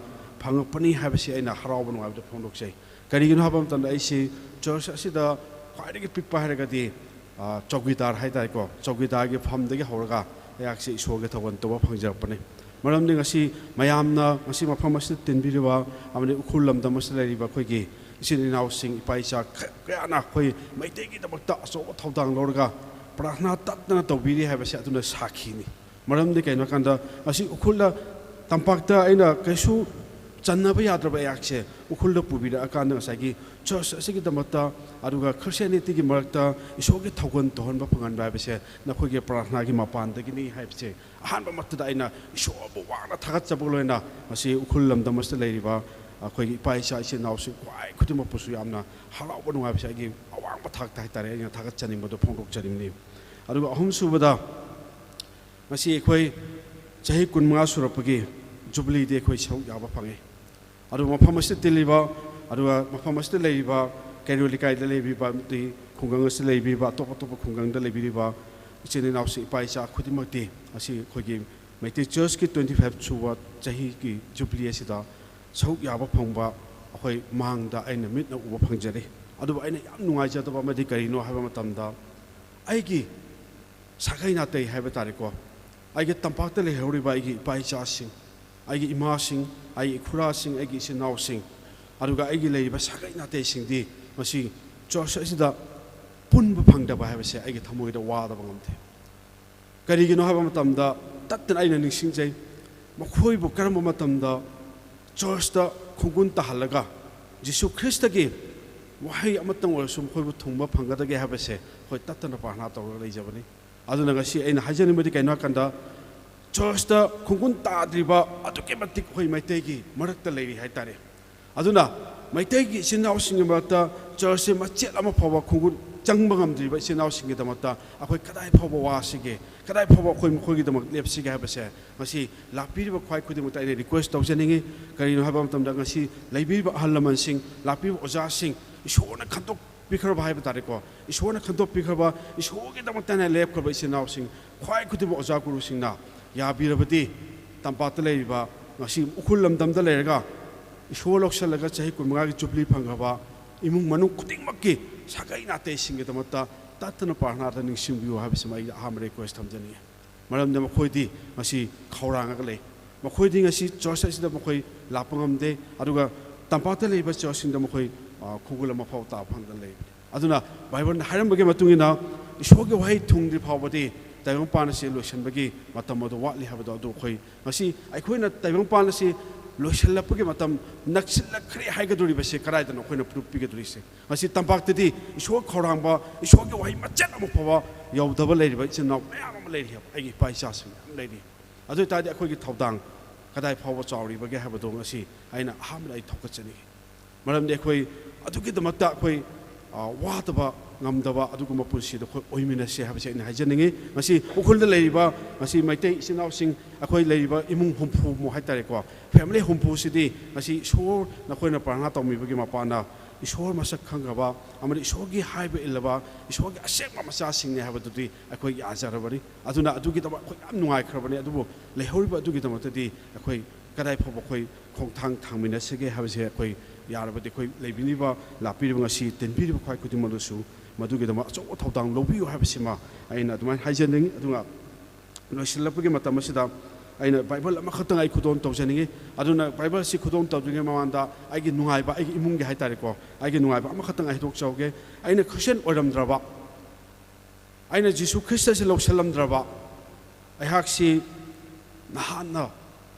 ꯐꯪꯉꯛꯄꯅꯤ ꯍꯥꯏꯕꯁꯤ ꯑꯩꯅ ꯍꯔꯥꯎꯕ ꯅꯨꯡꯉꯥꯏꯕꯗ ꯐꯣꯡꯗꯣꯛꯆꯩ꯫ ꯀꯔꯤꯒꯤꯅꯣ ꯍꯥꯏꯕ ꯃꯇꯝꯗ, ꯑꯩꯁꯤ ꯆꯔꯆ ꯑꯁꯤꯗ ꯈ꯭ꯋꯥꯏꯗꯒꯤ ꯄꯤꯛꯄ ꯍꯥꯏꯔꯒꯗꯤ, ꯑ, ꯆꯧꯀꯤꯗꯥꯔ ꯍꯥꯏ ꯇꯥꯔꯦꯀꯣ, ꯆꯧꯀꯤꯗꯥꯔꯒꯤ ꯐꯝꯗꯒꯤ ꯍꯧꯔꯒ ꯑꯩꯍꯥꯛꯁꯤ ꯏꯁꯣꯔꯒꯤ ꯊꯧꯒꯜ ꯇꯧꯕ ꯐꯪꯖꯔꯛꯄꯅꯤ꯫ ꯃꯔꯝꯗꯤ ꯉꯁꯤ ꯃꯌꯥꯝꯅ ꯉꯁꯤ ꯃꯐꯝ ꯑꯁꯤꯗ ꯇꯤꯟꯕꯤꯔꯤꯕ ꯑꯃꯗꯤ ꯎꯈ꯭ꯔꯨꯜ ꯂꯝꯗꯝ ꯑꯁꯤꯗ ꯂꯩꯔꯤꯕ ꯑꯩꯈꯣꯏꯒꯤ ꯏꯆꯤꯟ ꯏꯅꯥꯎꯁꯤꯡ, ꯏꯄꯥ ꯏꯆꯥ ꯈ-, ꯀꯌꯥꯅ ꯑꯩꯈꯣꯏ ꯃꯩꯇꯩꯒꯤꯗꯃꯛꯇ ꯑꯆꯧꯕ ꯊꯧꯗꯥꯡ ꯂꯧꯔꯒ ꯄ꯭ꯔꯥꯔꯊꯅꯥ ꯇꯠꯇꯅ ꯇꯧꯕꯤꯔꯤ ꯍꯥꯏꯕꯁꯦ ꯑꯗꯨꯅ ꯁꯥꯈꯤꯅꯤ꯫ ꯃꯔꯝꯗꯤ ꯀꯩꯅꯣ ꯍꯥꯏꯀꯥꯟꯗ, ꯑꯁꯤ ꯎꯈ꯭ꯔꯨꯜꯗ, ꯇꯝꯄꯥꯛꯇ ꯑꯩꯅ ꯀꯩꯁꯨ ꯆꯟꯅꯕ ꯌꯥꯗ꯭ꯔꯕ ꯑꯩꯍꯥꯛꯁꯦ ꯎꯈ꯭ꯔꯨꯜꯗ ꯄꯨꯕꯤꯔꯛꯑꯀꯥꯟꯗ ꯉꯁꯥꯏꯒꯤ ꯆꯔꯆ ꯑꯁꯤꯒꯤꯗꯃꯛꯇ, ꯑꯗꯨꯒ ꯈ꯭ꯔꯤꯁꯇꯤꯌꯥꯅꯤꯇꯤꯒꯤ ꯃꯔꯛꯇ ꯏꯁꯣꯔꯒꯤ ꯊꯧꯒꯜ ꯇꯧꯍꯟꯕ ꯐꯪꯍꯟꯕ ꯍꯥꯏꯕꯁꯦ ꯅꯈꯣꯏꯒꯤ ꯄ꯭ꯔꯥꯔꯊꯅꯥꯒꯤ ꯃꯄꯥꯟꯗꯒꯤꯅꯤ ꯍꯥꯏꯕꯁꯦ ꯑꯍꯥꯟꯕꯃꯛꯇꯗ ꯑꯩꯅ ꯏꯁꯣꯔꯕꯨ ꯋꯥꯡꯅ ꯊꯥꯒꯠꯆꯕꯒ ꯂꯣꯏꯅꯅ ꯉꯁꯤ ꯎꯈ꯭ꯔꯨꯜ ꯂꯝꯗꯝ ꯑꯁꯤꯗ ꯂꯩꯔꯤꯕ ꯑꯩꯈꯣꯏꯒꯤ ꯏꯄꯥ ꯏꯆꯥ ꯏꯆꯤꯟ ꯏꯅꯥꯎꯁꯤꯡ ꯈ꯭ꯋꯥꯏ ꯈꯨꯗꯤꯡꯃꯛꯄꯨꯁꯨ ꯌꯥꯝꯅ ꯍꯔꯥꯎꯕ ꯅꯨꯡꯉꯥꯏꯕꯁꯦ ꯑꯩꯒꯤ ꯑꯋꯥꯡꯕ ꯊꯥꯛꯇ ꯍꯥꯏꯇꯥꯔꯦ ꯑꯩꯅ ꯊꯥꯒꯠꯆꯅꯤꯡꯕꯗꯣ ꯐꯣꯡꯗꯣꯛꯆꯅꯤꯡꯕꯅꯤ꯫ ꯑꯗꯨꯒ ꯑꯍꯨꯝꯁꯨꯕꯗ, ꯉꯁꯤ ꯑꯩꯈꯣꯏ ꯆꯍꯤ ꯀꯨꯟꯃꯉꯥ ꯁꯨꯔꯛꯄꯒꯤ ꯖꯨꯕꯤꯂꯤꯗ ꯑꯩꯈꯣꯏ ꯁꯔꯨꯛ ꯌꯥꯕ ꯐꯪꯉꯤ꯫ ꯑꯗꯨꯒ ꯃꯐꯝ ꯑꯁꯤꯗ ꯇꯤꯜꯂꯤꯕ, ꯑꯗꯨꯒ ꯃꯐꯝ ꯑꯁꯤꯗ ꯂꯩꯔꯤꯕ, ꯀꯩꯔꯣꯜ ꯂꯩꯀꯥꯏꯗ ꯂꯩꯕꯤꯕ ꯑꯃꯗꯤ ꯈꯨꯡꯒꯪ ꯑꯁꯤꯗ ꯂꯩꯕꯤꯕ, ꯑꯇꯣꯞ ꯑꯇꯣꯞꯄ ꯈꯨꯡꯒꯪꯗ ꯂꯩꯕꯤꯔꯤꯕ ꯏꯆꯤꯟ ꯏꯅꯥꯎꯁꯤꯡ, ꯏꯄꯥ ꯏꯆꯥ ꯈꯨꯗꯤꯡꯃꯛꯇꯤ ꯉꯁꯤ ꯑꯩꯈꯣꯏꯒꯤ ꯃꯩꯇꯩ ꯆꯔꯆꯀꯤ ꯇ꯭ꯋꯦꯟꯇꯤ ꯐꯥꯏꯚ ꯁꯨꯕ ꯆꯍꯤꯒꯤ ꯖꯨꯕꯤꯂꯤ ꯑꯁꯤꯗ ꯁꯔꯨꯛ ꯌꯥꯕ ꯐꯪꯕ ꯑꯩꯈꯣꯏ ꯃꯥꯡꯗ ꯑꯩꯅ ꯃꯤꯠꯅ ꯎꯕ ꯐꯪꯖꯔꯤ꯫ ꯑꯗꯨꯕꯨ ꯑꯩꯅ ꯌꯥꯝ ꯅꯨꯡꯉꯥꯏꯖꯗꯕ ꯑꯃꯗꯤ ꯀꯔꯤꯅꯣ ꯍꯥꯏꯕ ꯃꯇꯝꯗ, ꯑꯩꯒꯤ ꯁꯥꯒꯩ ꯅꯥꯇꯩ ꯍꯥꯏꯕ ꯇꯥꯔꯦꯀꯣ, ꯑꯩꯒꯤ ꯇꯝꯄꯥꯛꯇ ꯂꯩꯍꯧꯔꯤꯕ ꯑꯩꯒꯤ ꯏꯄꯥ ꯏꯆꯥꯁꯤꯡ, ꯑꯩꯒꯤ ꯏꯃꯥꯁꯤꯡ, ꯑꯩꯒꯤ ꯏꯈꯨꯔꯥꯁꯤꯡ, ꯑꯩꯒꯤ ꯏꯆꯤꯟ ꯏꯅꯥꯎꯁꯤꯡ, ꯑꯗꯨꯒ ꯑꯩꯒꯤ ꯂꯩꯔꯤꯕ ꯁꯥꯒꯩ ꯅꯥꯇꯩꯁꯤꯡꯗꯤ ꯉꯁꯤ ꯆꯔꯆ ꯑꯁꯤꯗ ꯄꯨꯟꯕ ꯐꯪꯗꯕ ꯍꯥꯏꯕꯁꯦ ꯑꯩꯒꯤ ꯊꯃꯣꯏꯗ ꯋꯥꯗꯕ ꯉꯝꯗꯦ꯫ ꯀꯔꯤꯒꯤꯅꯣ ꯍꯥꯏꯕ ꯃꯇꯝꯗ, ꯇꯠꯇꯅ ꯑꯩꯅ ꯅꯤꯡꯁꯤꯡꯖꯩ, ꯃꯈꯣꯏꯕꯨ ꯀꯔꯝꯕ ꯃꯇꯝꯗ ꯆꯔꯆꯇ ꯈꯣꯡꯒꯨꯟ ꯇꯥꯍꯜꯂꯒ ꯖꯤꯁꯨ ꯈ꯭ꯔꯤꯁꯇꯒꯤ ꯋꯥꯍꯩ ꯑꯃꯇꯪ ꯑꯣꯏꯔꯁꯨ ꯃꯈꯣꯏꯕꯨ ꯊꯨꯡꯕ ꯐꯪꯒꯗꯒꯦ ꯍꯥꯏꯕꯁꯦ ꯑꯩꯈꯣꯏ ꯇꯠꯇꯅ ꯄ꯭ꯔꯥꯔꯊꯅꯥ ꯇꯧꯔꯒ ꯂꯩꯖꯕꯅꯤ꯫ ꯑꯗꯨꯅ ꯉꯁꯤ ꯑꯩꯅ ꯍꯥꯏꯖꯅꯤꯡꯕꯗꯤ ꯀꯩꯅꯣ ꯍꯥꯏꯀꯥꯟꯗ, ꯆꯔꯆꯇ ꯈꯣꯡꯒꯨꯟ ꯇꯥꯗ꯭ꯔꯤꯕ ꯑꯗꯨꯛꯀꯤ ꯃꯇꯤꯛ ꯑꯩꯈꯣꯏ ꯃꯩꯇꯩꯒꯤ ꯃꯔꯛꯇ ꯂꯩꯔꯤ ꯍꯥꯏꯇꯥꯔꯦ꯫ ꯑꯗꯨꯅ ꯃꯩꯇꯩꯒꯤ ꯏꯆꯤꯟ ꯏꯅꯥꯎꯁꯤꯡꯒꯤ ꯃꯔꯛꯇ ꯆꯔꯆꯁꯦ ꯃꯆꯦꯠ ꯑꯃ ꯐꯥꯎꯕ ꯈꯣꯡꯒꯨꯟ ꯆꯪꯕ ꯉꯝꯗ꯭ꯔꯤꯕ ꯏꯆꯤꯟ ꯏꯅꯥꯎꯁꯤꯡꯒꯤꯗꯃꯛꯇ ꯑꯩꯈꯣꯏ ꯀꯗꯥꯏ ꯐꯥꯎꯕ ꯋꯥꯁꯤꯒꯦ, ꯀꯗꯥꯏ ꯐꯥꯎꯕ ꯑꯩꯈꯣꯏ ꯃꯈꯣꯏꯒꯤꯗꯃꯛ ꯂꯦꯞꯁꯤꯒꯦ ꯍꯥꯏꯕꯁꯦ ꯉꯁꯤ ꯂꯥꯛꯄꯤꯔꯤꯕ ꯈ꯭ꯋꯥꯏ ꯈꯨꯗꯤꯡꯃꯛꯇ ꯑꯩꯅ ꯔꯤꯀ꯭ꯋꯦꯁ ꯇꯧꯖꯅꯤꯡꯉꯤ꯫ ꯀꯔꯤꯅꯣ ꯍꯥꯏꯕ ꯃꯇꯝꯗ, ꯉꯁꯤ ꯂꯩꯕꯤꯔꯤꯕ ꯑꯍꯜ ꯂꯃꯟꯁꯤꯡ, ꯂꯥꯛꯄꯤꯔꯤꯕ ꯑꯣꯖꯥꯁꯤꯡ, ꯏꯁꯣꯔꯅ ꯈꯟꯗꯣꯛꯄꯤꯈ꯭ꯔꯕ ꯍꯥꯏꯕ ꯇꯥꯔꯦꯀꯣ, ꯏꯁꯣꯔꯅ ꯈꯟꯗꯣꯛꯄꯤꯈ꯭ꯔꯕ, ꯏꯁꯣꯔꯒꯤꯗꯃꯛꯇꯅ ꯂꯦꯞꯈ꯭ꯔꯕ ꯏꯆꯤꯟ ꯏꯅꯥꯎꯁꯤꯡ ꯈ꯭ꯋꯥꯏ ꯈꯨꯗꯤꯡꯃꯛ ꯑꯣꯖꯥ ꯒꯨꯔꯨꯁꯤꯡꯅ ꯌꯥꯕꯤꯔꯕꯗꯤ, ꯇꯝꯄꯥꯛꯇ ꯂꯩꯔꯤꯕ, ꯉꯁꯤ ꯎꯈ꯭ꯔꯨꯜ ꯂꯝꯗꯝꯗ ꯂꯩꯔꯒ ꯏꯁꯣꯔ ꯂꯧꯁꯤꯜꯂꯒ ꯆꯍꯤ ꯀꯨꯟꯃꯉꯥꯒꯤ ꯖꯨꯕꯤꯂꯤ ꯐꯪꯈ꯭ꯔꯕ ꯏꯃꯨꯡ ꯃꯅꯨꯡ ꯈꯨꯗꯤꯡꯃꯛꯀꯤ ꯁꯥꯒꯩ ꯅꯥꯇꯩꯁꯤꯡꯒꯤꯗꯃꯛꯇ ꯇꯠꯇꯅ ꯄ꯭ꯔꯥꯔꯊꯅꯥꯗ ꯅꯤꯡꯁꯤꯡꯕꯤꯌꯨ ꯍꯥꯏꯕꯁꯤꯃ ꯑꯩ ꯑꯍꯥꯟꯕ ꯔꯤꯀ꯭ꯋꯦꯁ ꯊꯝꯖꯅꯤꯡꯉꯤ꯫ ꯃꯔꯝꯗꯤ ꯃꯈꯣꯏꯗꯤ ꯉꯁꯤ ꯈꯧꯔꯥꯡꯉꯒ ꯂꯩ꯫ ꯃꯈꯣꯏꯗꯤ ꯉꯁꯤ ꯆꯔꯆ ꯑꯁꯤꯗ ꯃꯈꯣꯏ ꯂꯥꯛꯄ ꯉꯝꯗꯦ, ꯑꯗꯨꯒ ꯇꯝꯄꯥꯛꯇ ꯂꯩꯕ ꯆꯔꯆꯁꯤꯡꯗ ꯃꯈꯣꯏ, ꯑ, ꯈꯣꯡꯒꯨꯜ ꯑꯃ ꯐꯥꯎ ꯇꯥꯕ ꯐꯪꯗꯅ ꯂꯩꯕꯅꯤ꯫ ꯑꯗꯨꯅ ꯕꯥꯏꯕꯜꯅ ꯍꯥꯏꯔꯝꯕꯒꯤ ꯃꯇꯨꯡ ꯏꯟꯅ ꯏꯁꯣꯔꯒꯤ ꯋꯥꯍꯩ ꯊꯨꯡꯗ꯭ꯔꯤ ꯐꯥꯎꯕꯗꯤ ꯇꯥꯏꯕꯪꯄꯥꯟ ꯑꯁꯤ ꯂꯣꯏꯁꯤꯟꯕꯒꯤ ꯃꯇꯝ ꯑꯗꯨ ꯋꯥꯠꯂꯤ ꯍꯥꯏꯕꯗꯣ ꯑꯗꯨ ꯑꯩꯈꯣꯏ ꯉꯁꯤ ꯑꯩꯈꯣꯏꯅ ꯇꯥꯏꯕꯪꯄꯥꯟ ꯑꯁꯤ ꯂꯣꯏꯁꯤꯜꯂꯛꯄꯒꯤ ꯃꯇꯝ ꯅꯛꯁꯤꯜꯂꯛꯈ꯭ꯔꯦ ꯍꯥꯏꯒꯗꯧꯔꯤꯕꯁꯦ ꯀꯗꯥꯏꯗꯅꯣ ꯑꯩꯈꯣꯏꯅ ꯄ꯭ꯔꯨꯐ ꯄꯤꯒꯗꯧꯔꯤꯁꯦ? ꯉꯁꯤ ꯇꯝꯄꯥꯛꯇꯗꯤ ꯏꯁꯣꯔ ꯈꯧꯔꯥꯡꯕ, ꯏꯁꯣꯔꯒꯤ ꯋꯥꯍꯩ ꯃꯆꯦꯠ ꯑꯃ ꯐꯥꯎꯕ ꯌꯧꯗꯕ ꯂꯩꯔꯤꯕ ꯏꯆꯤꯟ ꯏꯅꯥꯎ ꯃꯌꯥꯝ ꯑꯃ ꯂꯩꯔꯤ ꯍꯥꯏꯕ, ꯑꯩꯒꯤ ꯏꯄꯥ ꯏꯆꯥꯁꯤꯡ ꯃꯌꯥꯝ ꯂꯩꯔꯤ꯫ ꯑꯗꯨ ꯑꯣꯏ ꯇꯥꯔꯗꯤ ꯑꯩꯈꯣꯏꯒꯤ ꯊꯧꯗꯥꯡ ꯀꯗꯥꯏ ꯐꯥꯎꯕ ꯆꯥꯎꯔꯤꯕꯒꯦ ꯍꯥꯏꯕꯗꯣ ꯉꯁꯤ ꯑꯩꯅ ꯑꯍꯥꯟꯕꯗ ꯑꯩ ꯊꯧꯒꯠꯆꯅꯤꯡꯏ꯫ ꯃꯔꯝꯗꯤ ꯑꯩꯈꯣꯏ ꯑꯗꯨꯒꯤꯗꯃꯛꯇ ꯑꯩꯈꯣꯏ, ꯑ, ꯋꯥꯗꯕ ꯉꯝꯗꯕ ꯑꯗꯨꯒꯨꯝꯕ ꯄꯨꯟꯁꯤꯗ ꯑꯩꯈꯣꯏ ꯑꯣꯏꯃꯤꯟꯅꯁꯦ ꯍꯥꯏꯕꯁꯤ ꯑꯩꯅ ꯍꯥꯏꯖꯅꯤꯡꯏ꯫ ꯉꯁꯤ ꯎꯈ꯭ꯔꯨꯜꯗ ꯂꯩꯔꯤꯕ, ꯉꯁꯤ ꯃꯩꯇꯩ ꯏꯆꯤꯟ ꯏꯅꯥꯎꯁꯤꯡ, ꯑꯩꯈꯣꯏ ꯂꯩꯔꯤꯕ ꯏꯃꯨꯡ ꯍꯨꯝꯐꯨꯃꯨꯛ ꯍꯥꯏꯇꯥꯔꯦꯀꯣ, ꯐꯦꯃꯤꯂꯤ ꯍꯨꯝꯐꯨꯁꯤꯗꯤ ꯉꯁꯤ ꯏꯁꯣꯔ ꯅꯈꯣꯏꯅ ꯄ꯭ꯔꯥꯔꯊꯅꯥ ꯇꯧꯕꯤꯕꯒꯤ ꯃꯄꯥꯟꯅ ꯏꯁꯣꯔ ꯃꯁꯛ ꯈꯪꯈ꯭ꯔꯕ ꯑꯃꯗꯤ ꯏꯁꯣꯔꯒꯤ ꯍꯥꯏꯕ ꯏꯜꯂꯕ ꯏꯁꯣꯔꯒꯤ ꯑꯁꯦꯡꯕ ꯃꯆꯥꯁꯤꯡꯅꯤ ꯍꯥꯏꯕꯗꯨꯗꯤ ꯑꯩꯈꯣꯏ ꯌꯥꯖꯔꯕꯅꯤ꯫ ꯑꯗꯨꯅ ꯑꯗꯨꯒꯤꯗꯃꯛ ꯑꯩꯈꯣꯏ ꯌꯥꯝ ꯅꯨꯡꯉꯥꯏꯈ꯭ꯔꯕꯅꯤ꯫ ꯑꯗꯨꯕꯨ ꯂꯩꯍꯧꯔꯤꯕ ꯑꯗꯨꯒꯤꯗꯃꯛꯇꯗꯤ ꯑꯩꯈꯣꯏ ꯀꯗꯥꯏ ꯐꯥꯎꯕ ꯑꯩꯈꯣꯏ ꯈꯣꯡꯊꯥꯡ ꯊꯥꯡꯃꯤꯟꯅꯁꯤꯒꯦ ꯍꯥꯏꯕꯁꯦ ꯑꯩꯈꯣꯏ ꯌꯥꯔꯕꯗꯤ ꯑꯩꯈꯣꯏ ꯂꯩꯕꯤꯔꯤꯕ, ꯂꯥꯛꯄꯤꯔꯤꯕ, ꯉꯁꯤ ꯇꯤꯟꯕꯤꯔꯤꯕ ꯈ꯭ꯋꯥꯏ ꯈꯨꯗꯤꯡꯃꯛꯇꯁꯨ ꯃꯗꯨꯒꯤꯗꯃꯛ ꯑꯆꯧꯕ ꯊꯧꯗꯥꯡ ꯂꯧꯕꯤꯌꯨ ꯍꯥꯏꯕꯁꯤꯃ ꯑꯩꯅ ꯑꯗꯨꯃꯥꯏꯅ ꯍꯥꯏꯖꯅꯤꯡꯉꯤ꯫ ꯑꯗꯨꯒ ꯂꯣꯏꯁꯤꯜꯂꯛꯄꯒꯤ ꯃꯇꯝ ꯑꯁꯤꯗ ꯑꯩꯅ ꯕꯥꯏꯕꯜ ꯑꯃꯈꯛꯇꯪ ꯑꯩ ꯈꯨꯗꯣꯜ ꯇꯧꯖꯅꯤꯡꯉꯤ꯫ ꯑꯗꯨꯅ ꯕꯥꯏꯕꯜꯁꯤ ꯈꯨꯗꯣꯜ ꯇꯧꯗ꯭ꯔꯤꯉꯩ ꯃꯃꯥꯡꯗ ꯑꯩꯒꯤ ꯅꯨꯡꯉꯥꯏꯕ, ꯑꯩꯒꯤ ꯏꯃꯨꯡꯒꯤ ꯍꯥꯏꯇꯥꯔꯦꯀꯣ, ꯑꯩꯒꯤ ꯅꯨꯡꯉꯥꯏꯕ ꯑꯃꯈꯛꯇꯪ ꯑꯩ ꯍꯥꯏꯗꯣꯛꯆꯍꯧꯒꯦ꯫ ꯑꯩꯅ ꯈ꯭ꯔꯤꯁꯇꯤꯌꯥꯟ ꯑꯣꯏꯔꯝꯗ꯭ꯔꯕ, ꯑꯩꯅ ꯖꯤꯁꯨ ꯈ꯭ꯔꯤꯁꯇꯁꯦ ꯂꯧꯁꯤꯜꯂꯝꯗ꯭ꯔꯕ, ꯑꯩꯍꯥꯛꯁꯤ ꯅꯍꯥꯟꯅ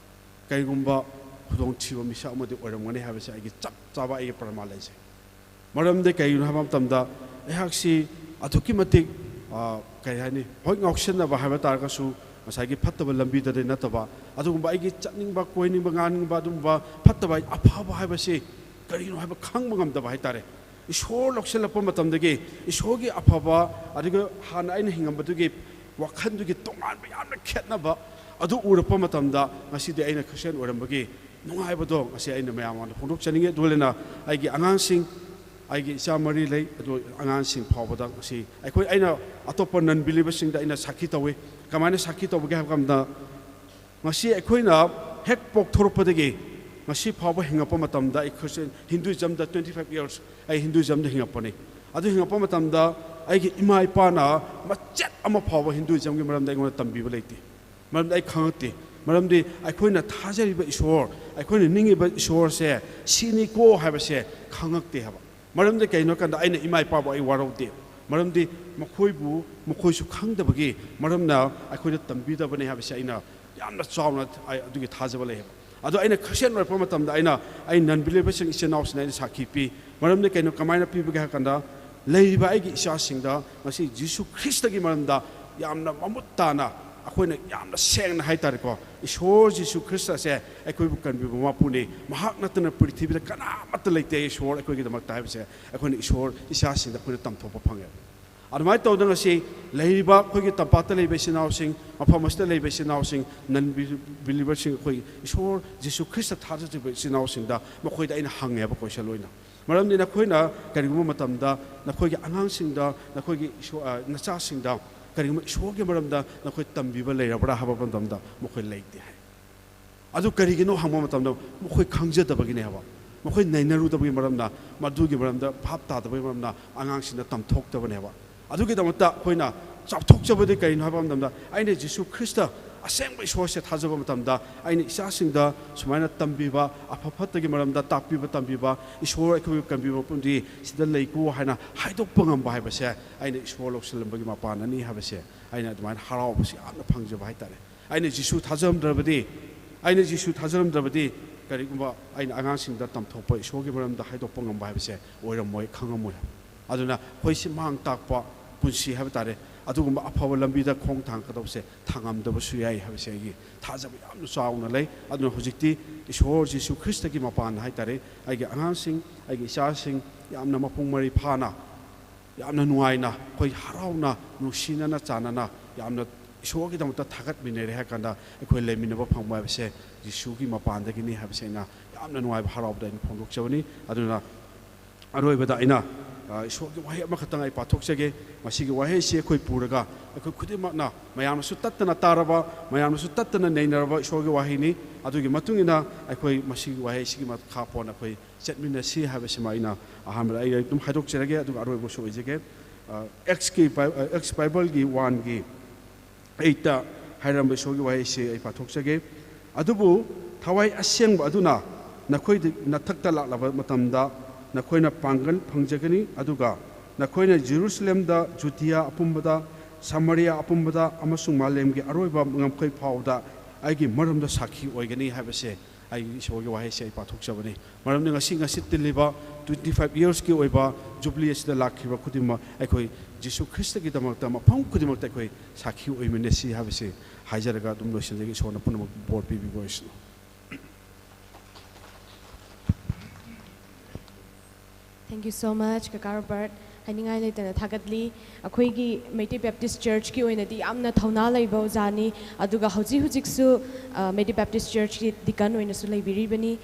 ꯀꯔꯤꯒꯨꯝꯕ ꯈꯨꯗꯣꯡꯊꯤꯕ ꯃꯤꯁꯛ ꯑꯃꯗꯤ ꯑꯣꯏꯔꯝꯒꯅꯤ ꯍꯥꯏꯕꯁꯦ ꯑꯩꯒꯤ ꯆꯞ ꯆꯥꯕ ꯑꯩꯒꯤ ꯄ꯭ꯔꯃꯥꯟ ꯂꯩꯖꯩ꯫ ꯃꯔꯝꯗꯤ ꯀꯔꯤꯒꯤꯅꯣ ꯍꯥꯏꯕ ꯃꯇꯝꯗ ꯑꯩꯍꯥꯛꯁꯤ ꯑꯗꯨꯛꯀꯤ ꯃꯇꯤꯛ, ꯑ, ꯀꯔꯤ ꯍꯥꯏꯅꯤ, ꯍꯣꯏ, ꯉꯥꯎꯁꯤꯟꯅꯕ ꯍꯥꯏꯕ ꯇꯥꯔꯒꯁꯨ ꯉꯁꯥꯏꯒꯤ ꯐꯠꯇꯕ ꯂꯝꯕꯤꯗꯗꯤ ꯅꯠꯇꯕ, ꯑꯗꯨꯒꯨꯝꯕ ꯑꯩꯒꯤ ꯆꯠꯅꯤꯡꯕ, ꯀꯣꯏꯅꯤꯡꯕ, ꯉꯥꯡꯅꯤꯡꯕ ꯑꯗꯨꯒꯨꯝꯕ ꯐꯠꯇꯕ, ꯑꯐꯕ ꯍꯥꯏꯕꯁꯤ ꯀꯔꯤꯅꯣ ꯍꯥꯏꯕ ꯈꯪꯕ ꯉꯝꯗꯕ ꯍꯥꯏꯇꯥꯔꯦ꯫ ꯏꯁꯣꯔ ꯂꯧꯁꯤꯜꯂꯛꯄ ꯃꯇꯝꯗꯒꯤ ꯏꯁꯣꯔꯒꯤ ꯑꯐꯕ, ꯑꯗꯨꯒ ꯍꯥꯟꯅ ꯑꯩꯅ ꯍꯤꯡꯉꯝꯕꯗꯨꯒꯤ ꯋꯥꯈꯜꯗꯨꯒꯤ ꯇꯣꯉꯥꯟꯕ ꯌꯥꯝꯅ ꯈꯦꯠꯅꯕ ꯑꯗꯨ ꯎꯔꯛꯄ ꯃꯇꯝꯗ ꯉꯁꯤꯗꯤ ꯑꯩꯅ ꯈ꯭ꯔꯤꯁꯇꯤꯌꯥꯟ ꯑꯣꯏꯔꯝꯕꯒꯤ ꯅꯨꯡꯉꯥꯏꯕꯗꯣ ꯉꯁꯤ ꯑꯩꯅ ꯃꯌꯥꯝ ꯃꯃꯥꯡꯗ ꯐꯣꯡꯗꯣꯛꯆꯅꯤꯡꯉꯤ꯫ ꯑꯗꯨ ꯂꯣꯏꯅꯅ ꯑꯩꯒꯤ ꯑꯉꯥꯡꯁꯤꯡ, ꯑꯩꯒꯤ ꯏꯆꯥ ꯃꯔꯤ ꯂꯩ, ꯑꯗꯨ ꯑꯉꯥꯡꯁꯤꯡ ꯐꯥꯎꯕꯗ ꯉꯁꯤ ꯑꯩꯈꯣꯏ, ꯑꯩꯅ ꯑꯇꯣꯞꯄ ꯅꯟ ꯕꯤꯂꯤꯚꯔꯁꯤꯡꯗ ꯑꯩꯅ ꯁꯥꯈꯤ ꯇꯧꯏ꯫ ꯀꯃꯥꯏꯅ ꯁꯥꯈꯤ ꯇꯧꯕꯒꯦ ꯍꯥꯏꯕ ꯀꯥꯟꯗ, ꯉꯁꯤ ꯑꯩꯈꯣꯏꯅ ꯍꯦꯛ ꯄꯣꯛꯊꯣꯔꯛꯄꯗꯒꯤ ꯉꯁꯤ ꯐꯥꯎꯕ ꯍꯤꯡꯉꯛꯄ ꯃꯇꯝꯗ, ꯑꯩ ꯈ꯭ꯔꯤꯁꯇꯤꯌꯥꯟ, ꯍꯤꯟꯗꯨꯏꯖꯝꯗ twenty five years ꯑꯩ ꯍꯤꯟꯗꯨꯏꯖꯝꯗ ꯍꯤꯡꯉꯛꯄꯅꯤ꯫ ꯑꯗꯨ ꯍꯤꯡꯉꯛꯄ ꯃꯇꯝꯗ ꯑꯩꯒꯤ ꯏꯃꯥ ꯏꯄꯥꯅ ꯃꯆꯦꯠ ꯑꯃ ꯐꯥꯎꯕ ꯍꯤꯟꯗꯨꯏꯖꯝꯒꯤ ꯃꯔꯝꯗ ꯑꯩꯉꯣꯟꯗ ꯇꯝꯕꯤꯕ ꯂꯩꯇꯦ꯫ ꯃꯔꯝꯗꯤ ꯑꯩ ꯈꯪꯉꯛꯇꯦ꯫ ꯃꯔꯝꯗꯤ ꯑꯩꯈꯣꯏꯅ ꯊꯥꯖꯔꯤꯕ ꯏꯁꯣꯔ, ꯑꯩꯈꯣꯏꯅ ꯅꯤꯡꯉꯤꯕ ꯏꯁꯣꯔꯁꯦ ꯁꯤꯅꯤꯀꯣ ꯍꯥꯏꯕꯁꯦ ꯈꯪꯉꯛꯇꯦ ꯍꯥꯏꯕ꯫ ꯃꯔꯝꯗꯤ ꯀꯩꯅꯣ ꯍꯥꯏ ꯀꯥꯟꯗ ꯑꯩꯅ ꯏꯃꯥ ꯏꯄꯥꯕꯨ ꯑꯩ ꯋꯥꯔꯧꯗꯦ꯫ ꯃꯔꯝꯗꯤ ꯃꯈꯣꯏꯕꯨ, ꯃꯈꯣꯏꯁꯨ ꯈꯪꯗꯕꯒꯤ ꯃꯔꯝꯅ ꯑꯩꯈꯣꯏꯗ ꯇꯝꯕꯤꯗꯕꯅꯤ ꯍꯥꯏꯕꯁꯦ ꯑꯩꯅ ꯌꯥꯝꯅ ꯆꯥꯎꯅ ꯑꯩ ꯑꯗꯨꯒꯤ ꯊꯥꯖꯕ ꯂꯩꯌꯦꯕ꯫ ꯑꯗꯣ ꯑꯩꯅ ꯈ꯭ꯔꯤꯁꯇꯤꯌꯥꯟ ꯑꯣꯏꯔꯛꯄ ꯃꯇꯝꯗ ꯑꯩꯅ, ꯑꯩ ꯅꯟ ꯕꯤꯂꯤꯚꯔꯁꯤꯡ ꯏꯆꯤꯟ ꯏꯅꯥꯎꯁꯤꯡꯅ ꯑꯩꯅ ꯁꯥꯈꯤ ꯄꯤ꯫ ꯃꯔꯝꯗꯤ ꯀꯩꯅꯣ, ꯀꯃꯥꯏꯅ ꯄꯤꯕꯒꯦ ꯍꯥꯏ ꯀꯥꯟꯗ, ꯂꯩꯔꯤꯕ ꯑꯩꯒꯤ ꯏꯆꯥꯁꯤꯡꯗ ꯉꯁꯤ ꯖꯤꯁꯨ ꯈ꯭ꯔꯤꯁꯇꯒꯤ ꯃꯔꯝꯗ ꯌꯥꯝꯅ ꯃꯃꯨꯠ ꯇꯥꯅ ꯑꯩꯈꯣꯏꯅ ꯌꯥꯝꯅ ꯁꯦꯡꯅ ꯍꯥꯏ ꯇꯥꯔꯦꯀꯣ, ꯏꯁꯣꯔ ꯖꯤꯁꯨ ꯈ꯭ꯔꯤꯁꯇꯁꯦ ꯑꯩꯈꯣꯏꯕꯨ ꯀꯟꯕꯤꯕ ꯃꯄꯨꯅꯤ꯫ ꯃꯍꯥꯛ ꯅꯠꯇꯅ ꯄ꯭ꯔꯤꯊꯤꯕꯤꯗ ꯀꯅꯥꯃꯠꯇ ꯂꯩꯇꯦ ꯏꯁꯣꯔ ꯑꯩꯈꯣꯏꯒꯤꯗꯃꯛꯇ ꯍꯥꯏꯕꯁꯦ ꯑꯩꯈꯣꯏꯅ ꯏꯁꯣꯔ ꯏꯆꯥꯁꯤꯡꯗ ꯑꯩꯈꯣꯏꯅ ꯇꯝꯊꯣꯛꯄ ꯐꯪꯉꯦ꯫ ꯑꯗꯨꯃꯥꯏꯅ ꯇꯧꯗꯅ ꯉꯁꯤ ꯂꯩꯔꯤꯕ ꯑꯩꯈꯣꯏꯒꯤ ꯇꯝꯄꯥꯛꯇ ꯂꯩꯕ ꯏꯆꯤꯟ ꯏꯅꯥꯎꯁꯤꯡ, ꯃꯐꯝ ꯑꯁꯤꯗ ꯂꯩꯕ ꯏꯆꯤꯟ ꯏꯅꯥꯎꯁꯤꯡ, ꯅꯟ ꯕꯤꯂꯤꯚꯔꯁꯤꯡ, ꯑꯩꯈꯣꯏ ꯏꯁꯣꯔ ꯖꯤꯁꯨ ꯈ꯭ꯔꯤꯁꯇ ꯊꯥꯖꯗ꯭ꯔꯤꯕ ꯏꯆꯤꯟ ꯏꯅꯥꯎꯁꯤꯡꯗ ꯃꯈꯣꯏꯗ ꯑꯩꯅ ꯍꯪꯉꯦꯕ ꯀꯣꯏꯁꯟ ꯑꯣꯏꯅ꯫ ꯃꯔꯝꯗꯤ ꯅꯈꯣꯏꯅ ꯀꯔꯤꯒꯨꯝꯕ ꯃꯇꯝꯗ ꯅꯈꯣꯏꯒꯤ ꯑꯉꯥꯡꯁꯤꯡꯗ, ꯅꯈꯣꯏꯒꯤ ꯏꯁꯣ-, ꯑ, ꯅꯆꯥꯁꯤꯡꯗ ꯀꯔꯤꯒꯨꯝꯕ ꯏꯁꯣꯔꯒꯤ ꯃꯔꯝꯗ ꯅꯈꯣꯏ ꯇꯝꯕꯤꯕ ꯂꯩꯔꯕ꯭ꯔꯥ ꯍꯥꯏꯕ ꯃꯇꯝꯗ ꯃꯈꯣꯏ ꯂꯩꯇꯦ ꯍꯥꯏ꯫ ꯑꯗꯨ ꯀꯔꯤꯒꯤꯅꯣ ꯍꯪꯕ ꯃꯇꯝꯗ ꯃꯈꯣꯏ ꯈꯪꯖꯗꯕꯒꯤꯅꯦ ꯍꯥꯏꯕ꯫ ꯃꯈꯣꯏ ꯅꯩꯅꯔꯨꯗꯕꯒꯤ ꯃꯔꯝꯅ, ꯃꯗꯨꯒꯤ ꯃꯔꯝꯗ ꯚꯥꯞ ꯇꯥꯗꯕꯒꯤ ꯃꯔꯝꯅ ꯑꯉꯥꯡꯁꯤꯡꯗ ꯇꯝꯊꯣꯛꯇꯕꯅꯦꯕ꯫ ꯑꯗꯨꯒꯤꯗꯃꯛꯇ ꯑꯩꯈꯣꯏꯅ ꯆꯥꯎꯊꯣꯛꯆꯕꯗꯤ ꯀꯔꯤꯅꯣ ꯍꯥꯏꯕ ꯃꯇꯝꯗ, ꯑꯩꯅ ꯖꯤꯁꯨ ꯈ꯭ꯔꯤꯁꯇ ꯑꯁꯦꯡꯕ ꯏꯁꯣꯔꯁꯦ ꯊꯥꯖꯕ ꯃꯇꯝꯗ ꯑꯩꯅ ꯏꯆꯥꯁꯤꯡꯗ ꯁꯨꯃꯥꯏꯅ ꯇꯝꯕꯤꯕ, ꯑꯐ ꯐꯠꯇꯒꯤ ꯃꯔꯝꯗ ꯇꯥꯛꯄꯤꯕ ꯇꯝꯕꯤꯕ, ꯏꯁꯣꯔ ꯑꯩꯈꯣꯏꯕꯨ ꯀꯟꯕꯤꯕ ꯃꯐꯝꯗꯤ ꯁꯤꯗ ꯂꯩꯀꯣ ꯍꯥꯏꯅ ꯍꯥꯏꯗꯣꯛꯄ ꯉꯝꯕ ꯍꯥꯏꯕꯁꯦ ꯑꯩꯅ ꯏꯁꯣꯔ ꯂꯧꯁꯤꯜꯂꯝꯕꯒꯤ ꯃꯄꯥꯟꯅꯅꯤ ꯍꯥꯏꯕꯁꯦ ꯑꯩꯅ ꯑꯗꯨꯃꯥꯏꯅ ꯍꯔꯥꯎꯕꯁꯤ ꯌꯥꯝꯅ ꯐꯪꯖꯕ ꯍꯥꯏꯇꯥꯔꯦ꯫ ꯑꯩꯅ ꯖꯤꯁꯨ ꯊꯥꯖꯔꯝꯗ꯭ꯔꯕꯗꯤ, ꯑꯩꯅ ꯖꯤꯁꯨ ꯊꯥꯖꯔꯝꯗ꯭ꯔꯕꯗꯤ ꯀꯔꯤꯒꯨꯝꯕ ꯑꯩꯅ ꯑꯉꯥꯡꯁꯤꯡꯗ ꯇꯝꯊꯣꯛꯄ ꯏꯁꯣꯔꯒꯤ ꯃꯔꯝꯗ ꯍꯥꯏꯗꯣꯛꯄ ꯉꯝꯕ ꯍꯥꯏꯕꯁꯦ ꯑꯣꯏꯔꯝꯃꯣꯏ, ꯈꯪꯉꯝꯃꯣꯏ꯫ ꯑꯗꯨꯅ ꯑꯩꯈꯣꯏ ꯁꯤ ꯃꯥꯡ ꯇꯥꯛꯄ ꯄꯨꯟꯁꯤ ꯍꯥꯏꯕ ꯇꯥꯔꯦ, ꯑꯗꯨꯒꯨꯝꯕ ꯑꯐꯕ ꯂꯝꯕꯤꯗ ꯈꯣꯡ ꯊꯥꯡꯒꯗꯧꯕꯁꯦ ꯊꯥꯡꯉꯝꯗꯕꯁꯨ ꯌꯥꯏ ꯍꯥꯏꯕꯁꯦ ꯑꯩꯒꯤ ꯊꯥꯖꯕ ꯌꯥꯝꯅ ꯆꯥꯎꯅ ꯂꯩ꯫ ꯑꯗꯨꯅ ꯍꯧꯖꯤꯛꯇꯤ ꯏꯁꯣꯔ ꯖꯤꯁꯨ ꯈ꯭ꯔꯤꯁꯇꯒꯤ ꯃꯄꯥꯟ ꯍꯥꯏ ꯇꯥꯔꯦ, ꯑꯩꯒꯤ ꯑꯉꯥꯡꯁꯤꯡ, ꯑꯩꯒꯤ ꯏꯆꯥꯁꯤꯡ ꯌꯥꯝꯅ ꯃꯄꯨꯡ ꯃꯔꯩ ꯐꯥꯅ, ꯌꯥꯝꯅ ꯅꯨꯡꯉꯥꯏꯅ, ꯑꯩꯈꯣꯏ ꯍꯔꯥꯎꯅ, ꯅꯨꯡꯁꯤꯅꯅ ꯆꯥꯟꯅꯅ, ꯌꯥꯝꯅ ꯏꯁꯣꯔꯒꯤꯗꯃꯛꯇ ꯊꯥꯒꯠꯃꯤꯟꯅꯔꯦ ꯍꯥꯏ ꯀꯥꯟꯗ ꯑꯩꯈꯣꯏ ꯂꯩꯃꯤꯟꯅꯕ ꯐꯪꯕ ꯍꯥꯏꯕꯁꯦ ꯖꯤꯁꯨꯒꯤ ꯃꯄꯥꯟꯗꯒꯤꯅꯤ ꯍꯥꯏꯕꯁꯦ ꯑꯩꯅ ꯌꯥꯝꯅ ꯅꯨꯡꯉꯥꯏꯕ, ꯍꯔꯥꯎꯕꯗ ꯑꯩꯅ ꯐꯣꯡꯗꯣꯛꯆꯕꯅꯤ꯫ ꯑꯗꯨꯅ ꯑꯔꯣꯏꯕꯗ ꯑꯩꯅ, ꯑ, ꯏꯁꯣꯔꯒꯤ ꯋꯥꯍꯩ ꯑꯃꯈꯛꯇꯪ ꯑꯩ ꯄꯥꯊꯣꯛꯆꯒꯦ꯫ ꯃꯁꯤꯒꯤ ꯋꯥꯍꯩꯁꯤ ꯑꯩꯈꯣꯏ ꯄꯨꯔꯒ ꯑꯩꯈꯣꯏ ꯈꯨꯗꯤꯡꯃꯛꯅ ꯃꯌꯥꯝꯅꯁꯨ ꯇꯠꯇꯅ ꯇꯥꯔꯕ, ꯃꯌꯥꯝꯅꯁꯨ ꯇꯠꯇꯅ ꯅꯩꯅꯔꯕ ꯏꯁꯣꯔꯒꯤ ꯋꯥꯍꯩꯅꯤ꯫ ꯑꯗꯨꯒꯤ ꯃꯇꯨꯡ ꯏꯟꯅ ꯑꯩꯈꯣꯏ ꯃꯁꯤꯒꯤ ꯋꯥꯍꯩꯁꯤꯒꯤ ꯃꯈꯥ ꯄꯣꯟꯅ ꯑꯩꯈꯣꯏ ꯆꯠꯃꯤꯟꯅꯁꯤ ꯍꯥꯏꯕꯁꯤꯃ ꯑꯩꯅ ꯑꯍꯥꯟꯕꯗ ꯑꯩ ꯑꯗꯨꯝ ꯍꯥꯏꯗꯣꯛꯆꯔꯒꯦ, ꯑꯗꯨꯒ ꯑꯔꯣꯏꯕꯁꯨ ꯑꯣꯏꯖꯒꯦ꯫ ꯑ, ꯑꯦꯛꯁꯀꯤ ꯕꯥꯏ-, ꯑ, ꯑꯦꯛꯁ ꯕꯥꯏꯕꯜꯒꯤ ꯋꯥꯟꯒꯤ ꯑꯩꯠꯇ ꯍꯥꯏꯔꯝꯕ ꯏꯁꯣꯔꯒꯤ ꯋꯥꯍꯩꯁꯤ ꯑꯩ ꯄꯥꯊꯣꯛꯆꯒꯦ꯫ "ꯑꯗꯨꯕꯨ ꯊꯋꯥꯏ ꯑꯁꯦꯡꯕ ꯑꯗꯨꯅ ꯅꯈꯣꯏꯗ ꯅꯊꯛꯇ ꯂꯥꯛꯂꯕ ꯃꯇꯝꯗ ꯅꯈꯣꯏꯅ ꯄꯥꯡꯒꯜ ꯐꯪꯖꯒꯅꯤ, ꯑꯗꯨꯒ ꯅꯈꯣꯏꯅ ꯖꯦꯔꯨꯁꯂꯦꯝꯗ, ꯖꯨꯗꯤꯌꯥ ꯑꯄꯨꯝꯕꯗ, ꯁꯃꯥꯔꯤꯌꯥ ꯑꯄꯨꯝꯕꯗ ꯑꯃꯁꯨꯡ ꯃꯥꯂꯦꯝꯒꯤ ꯑꯔꯣꯏꯕ ꯉꯝꯈꯩ ꯐꯥꯎꯕꯗ ꯑꯩꯒꯤ ꯃꯔꯝꯗ ꯁꯥꯈꯤ ꯑꯣꯏꯒꯅꯤ" ꯍꯥꯏꯕꯁꯦ ꯑꯩ ꯏꯁꯣꯔꯒꯤ ꯋꯥꯍꯩꯁꯦ ꯑꯩ ꯄꯥꯊꯣꯛꯆꯕꯅꯤ꯫ ꯃꯔꯝꯗꯤ ꯉꯁꯤ, ꯉꯁꯤ ꯇꯤꯜꯂꯤꯕ twenty five yearsꯀꯤ ꯑꯣꯏꯕ Jubilee ꯑꯁꯤꯗ ꯂꯥꯛꯈꯤꯕ ꯈꯨꯗꯤꯡꯃꯛ ꯑꯩꯈꯣꯏ ꯖꯤꯁꯨ ꯈ꯭ꯔꯤꯁꯇꯒꯤꯗꯃꯛꯇ ꯃꯐꯝ ꯈꯨꯗꯤꯡꯃꯛꯇ ꯑꯩꯈꯣꯏ ꯁꯥꯈꯤ ꯑꯣꯏꯃꯤꯟꯅꯁꯤ ꯍꯥꯏꯕꯁꯤ ꯍꯥꯏꯖꯔꯒ ꯑꯗꯨꯝ ꯂꯣꯏꯁꯤꯟꯖꯒꯦ꯫ ꯏꯁꯣꯔꯅ ꯄꯨꯝꯅꯃꯛ ꯕꯣꯔ ꯄꯤꯕꯤꯕ ꯑꯣꯏꯁꯅꯨ꯫ Thank you so much, ꯀꯀꯥ ꯔꯣꯕꯔꯠ꯫ ꯍꯥꯏꯅꯤꯡꯉꯥꯏ ꯂꯩꯇꯅ ꯊꯥꯒꯠꯂꯤ꯫ ꯑꯩꯈꯣꯏꯒꯤ ꯃꯩꯇꯩ ꯕꯦꯞꯇꯤꯁ ꯆꯔꯆꯀꯤ ꯑꯣꯏꯅꯗꯤ ꯌꯥꯝꯅ ꯊꯧꯅꯥ ꯂꯩꯕ ꯑꯣꯖꯥꯅꯤ, ꯑꯗꯨꯒ ꯍꯧꯖꯤꯛ ꯍꯧꯖꯤꯛꯁꯨ, ꯑ, ꯃꯩꯇꯩ ꯕꯦꯞꯇꯤꯁ ꯆꯔꯆꯀꯤ ꯗꯤꯀꯟ ꯑꯣꯏꯅꯁꯨ ꯂꯩꯕꯤꯔꯤꯕꯅꯤ꯫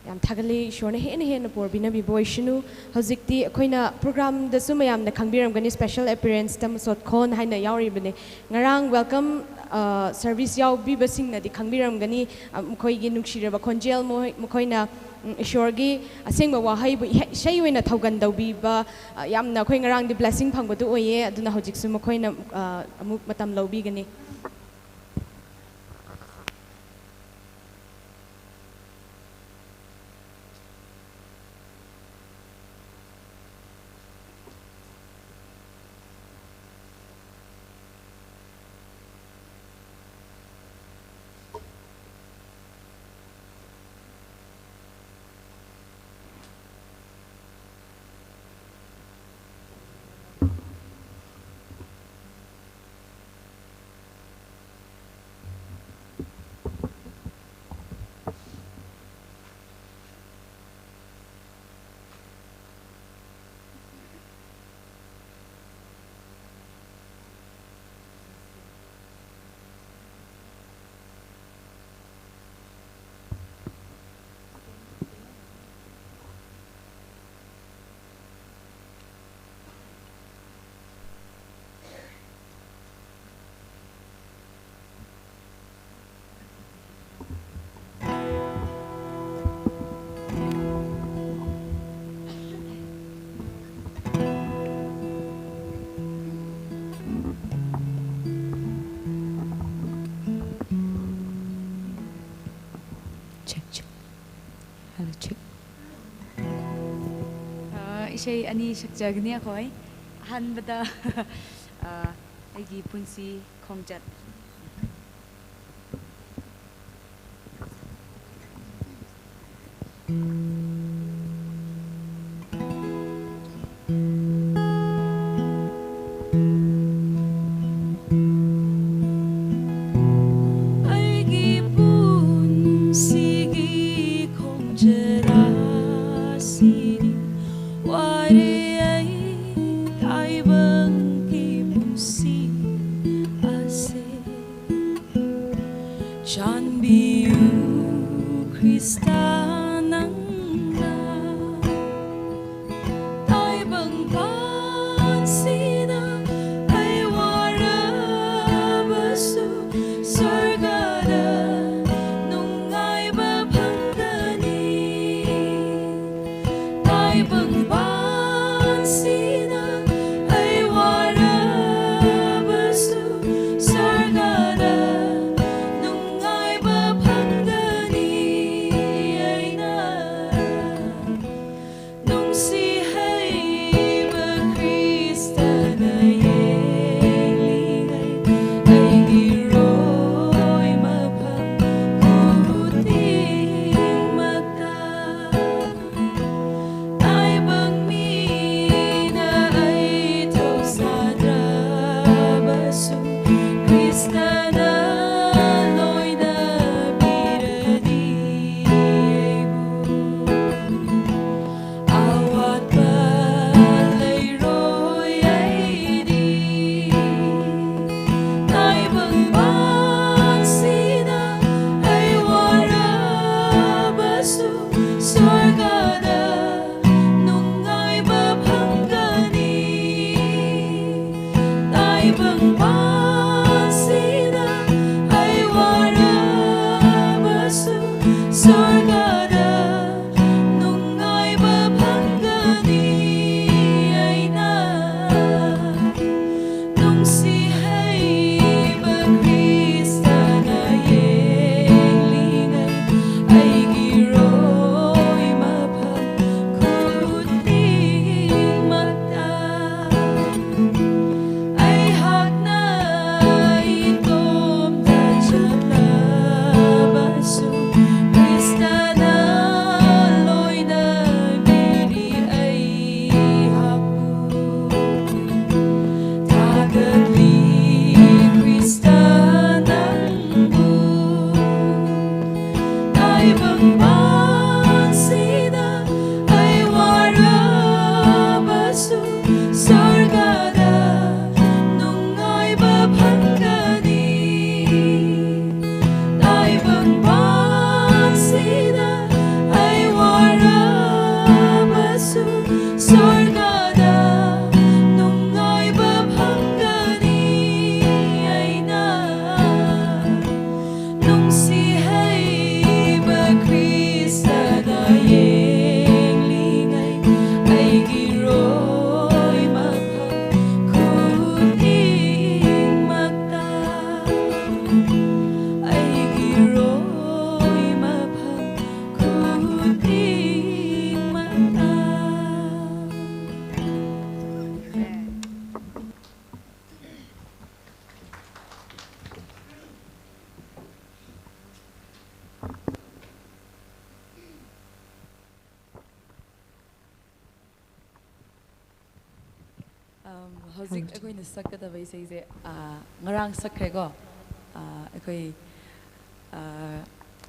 ꯌꯥꯝ ꯊꯥꯒꯠꯂꯤ꯫ ꯏꯁꯣꯔꯅ ꯍꯦꯟꯅ ꯍꯦꯟꯅ ꯕꯣꯔ ꯄꯤꯅꯕꯤꯕ ꯑꯣꯏꯁꯅꯨ꯫ ꯍꯧꯖꯤꯛꯇꯤ ꯑꯩꯈꯣꯏꯅ ꯄ꯭ꯔꯣꯒ꯭ꯔꯥꯝꯗꯁꯨ ꯃꯌꯥꯝꯅ ꯈꯪꯕꯤꯔꯝꯒꯅꯤ, special appearanceꯇ ꯃꯁꯣꯠꯈꯣꯟ ꯍꯥꯏꯅ ꯌꯥꯎꯔꯤꯕꯅꯤ꯫ ꯉꯔꯥꯡ welcome, ꯑ, service ꯌꯥꯎꯕꯤꯕꯁꯤꯡꯅꯗꯤ ꯈꯪꯕꯤꯔꯝꯒꯅꯤ, ꯑ, ꯃꯈꯣꯏꯒꯤ ꯅꯨꯡꯁꯤꯔꯕ ꯈꯣꯟꯖꯦꯜ, ꯃꯈꯣꯏ-, ꯃꯈꯣꯏꯅ, ꯎꯝ, ꯏꯁꯣꯔꯒꯤ ꯑꯁꯦꯡꯕ ꯋꯥꯍꯩꯕꯨ ꯏꯍꯩ-, ꯏꯁꯩ ꯑꯣꯏꯅ ꯊꯧꯒꯟ ꯇꯧꯕꯤꯕ, ꯑ, ꯌꯥꯝꯅ ꯑꯩꯈꯣꯏ ꯉꯔꯥꯡꯗꯤ blessing ꯐꯪꯕꯗꯨ ꯑꯣꯏꯌꯦ꯫ ꯑꯗꯨꯅ ꯍꯧꯖꯤꯛꯁꯨ ꯃꯈꯣꯏꯅ, ꯑ, ꯑꯃꯨꯛ ꯃꯇꯝ ꯂꯧꯕꯤꯒꯅꯤ꯫ Check, check. Hello, check. ꯑ, ꯏꯁꯩ ꯑꯅꯤ ꯁꯛꯆꯒꯅꯤ ꯑꯩꯈꯣꯏ꯫ ꯑꯍꯥꯟꯕꯗ, ꯑ, ꯑꯩꯒꯤ ꯄꯨꯟꯁꯤ ꯈꯣꯡꯆꯠ꯫ ꯑꯩꯒꯤ ꯄꯨꯟꯁꯤꯒꯤ ꯈꯣꯡꯆꯠ ꯑꯁꯤꯗꯤ ꯋꯥꯔꯦ ꯑꯩ ꯇꯥꯏꯕꯪꯒꯤ ꯄꯨꯟꯁꯤ ꯑꯁꯤ꯫ ꯆꯥꯟꯕꯤꯌꯨ ꯈ꯭ꯔꯤꯁꯇ ꯅꯪ ꯍꯧꯖꯤꯛ ꯑꯩꯈꯣꯏꯅ ꯁꯛꯀꯗꯕ ꯏꯁꯩꯁꯦ, ꯑ, ꯉꯔꯥꯡ ꯁꯛꯈ꯭ꯔꯦꯀꯣ꯫ ꯑ, ꯑꯩꯈꯣꯏ, ꯑ,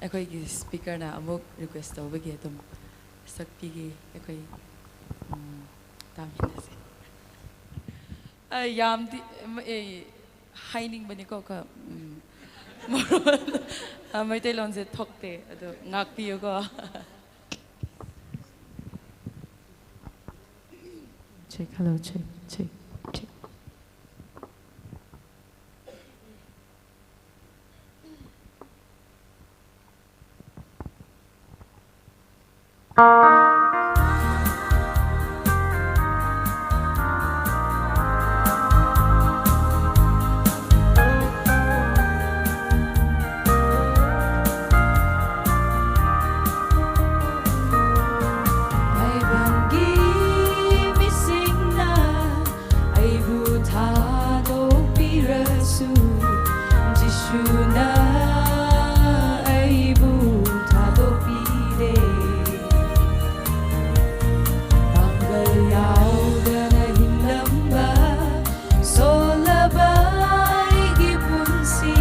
ꯑꯩꯈꯣꯏꯒꯤ ꯁ꯭ꯄꯤꯀꯔꯅ ꯑꯃꯨꯛ ꯔꯤꯀ꯭ꯋꯦꯁ ꯇꯧꯕꯒꯤ ꯑꯗꯨꯝ ꯁꯛꯄꯤꯒꯦ꯫ ꯑꯩꯈꯣꯏ, ꯎꯝ, ꯇꯥꯃꯤꯟꯅꯁꯦ꯫ ꯑ, ꯌꯥꯝꯗꯤ, ꯎꯝ, ꯑꯦ, ꯍꯥꯏꯅꯤꯡꯕꯅꯤꯀꯣ, ꯈ-, ꯎꯝ, ꯃꯔꯣꯟ, ꯑ, ꯃꯩꯇꯩꯂꯣꯟꯁꯦ ꯊꯣꯛꯇꯦ, ꯑꯗꯣ ꯉꯥꯛꯄꯤꯌꯨꯀꯣ꯫ Check, hello, check, check, check. ꯃꯥꯏꯕꯝꯒꯤ ꯃꯤꯁꯤꯡꯅ ꯑꯩꯕꯨ ꯊꯥꯗꯣꯛꯄꯤꯔꯁꯨ, ꯖꯤꯁꯨꯅ ꯑꯩꯕꯨ ꯊꯥꯗꯣꯛꯄꯤꯗꯦ꯫ ꯄꯥꯡꯒꯜ ꯌꯥꯎꯗꯅ ꯍꯤꯡꯂꯝꯕ ꯁꯣꯜꯂꯕ ꯑꯩꯒꯤ ꯄꯨꯟꯁꯤ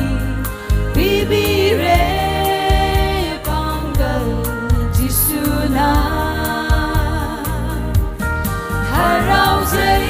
ꯄꯤꯕꯤꯔꯦ ꯄꯥꯡꯒꯜ ꯖꯤꯁꯨꯅ꯫ ꯍꯔꯥꯎꯖꯩ,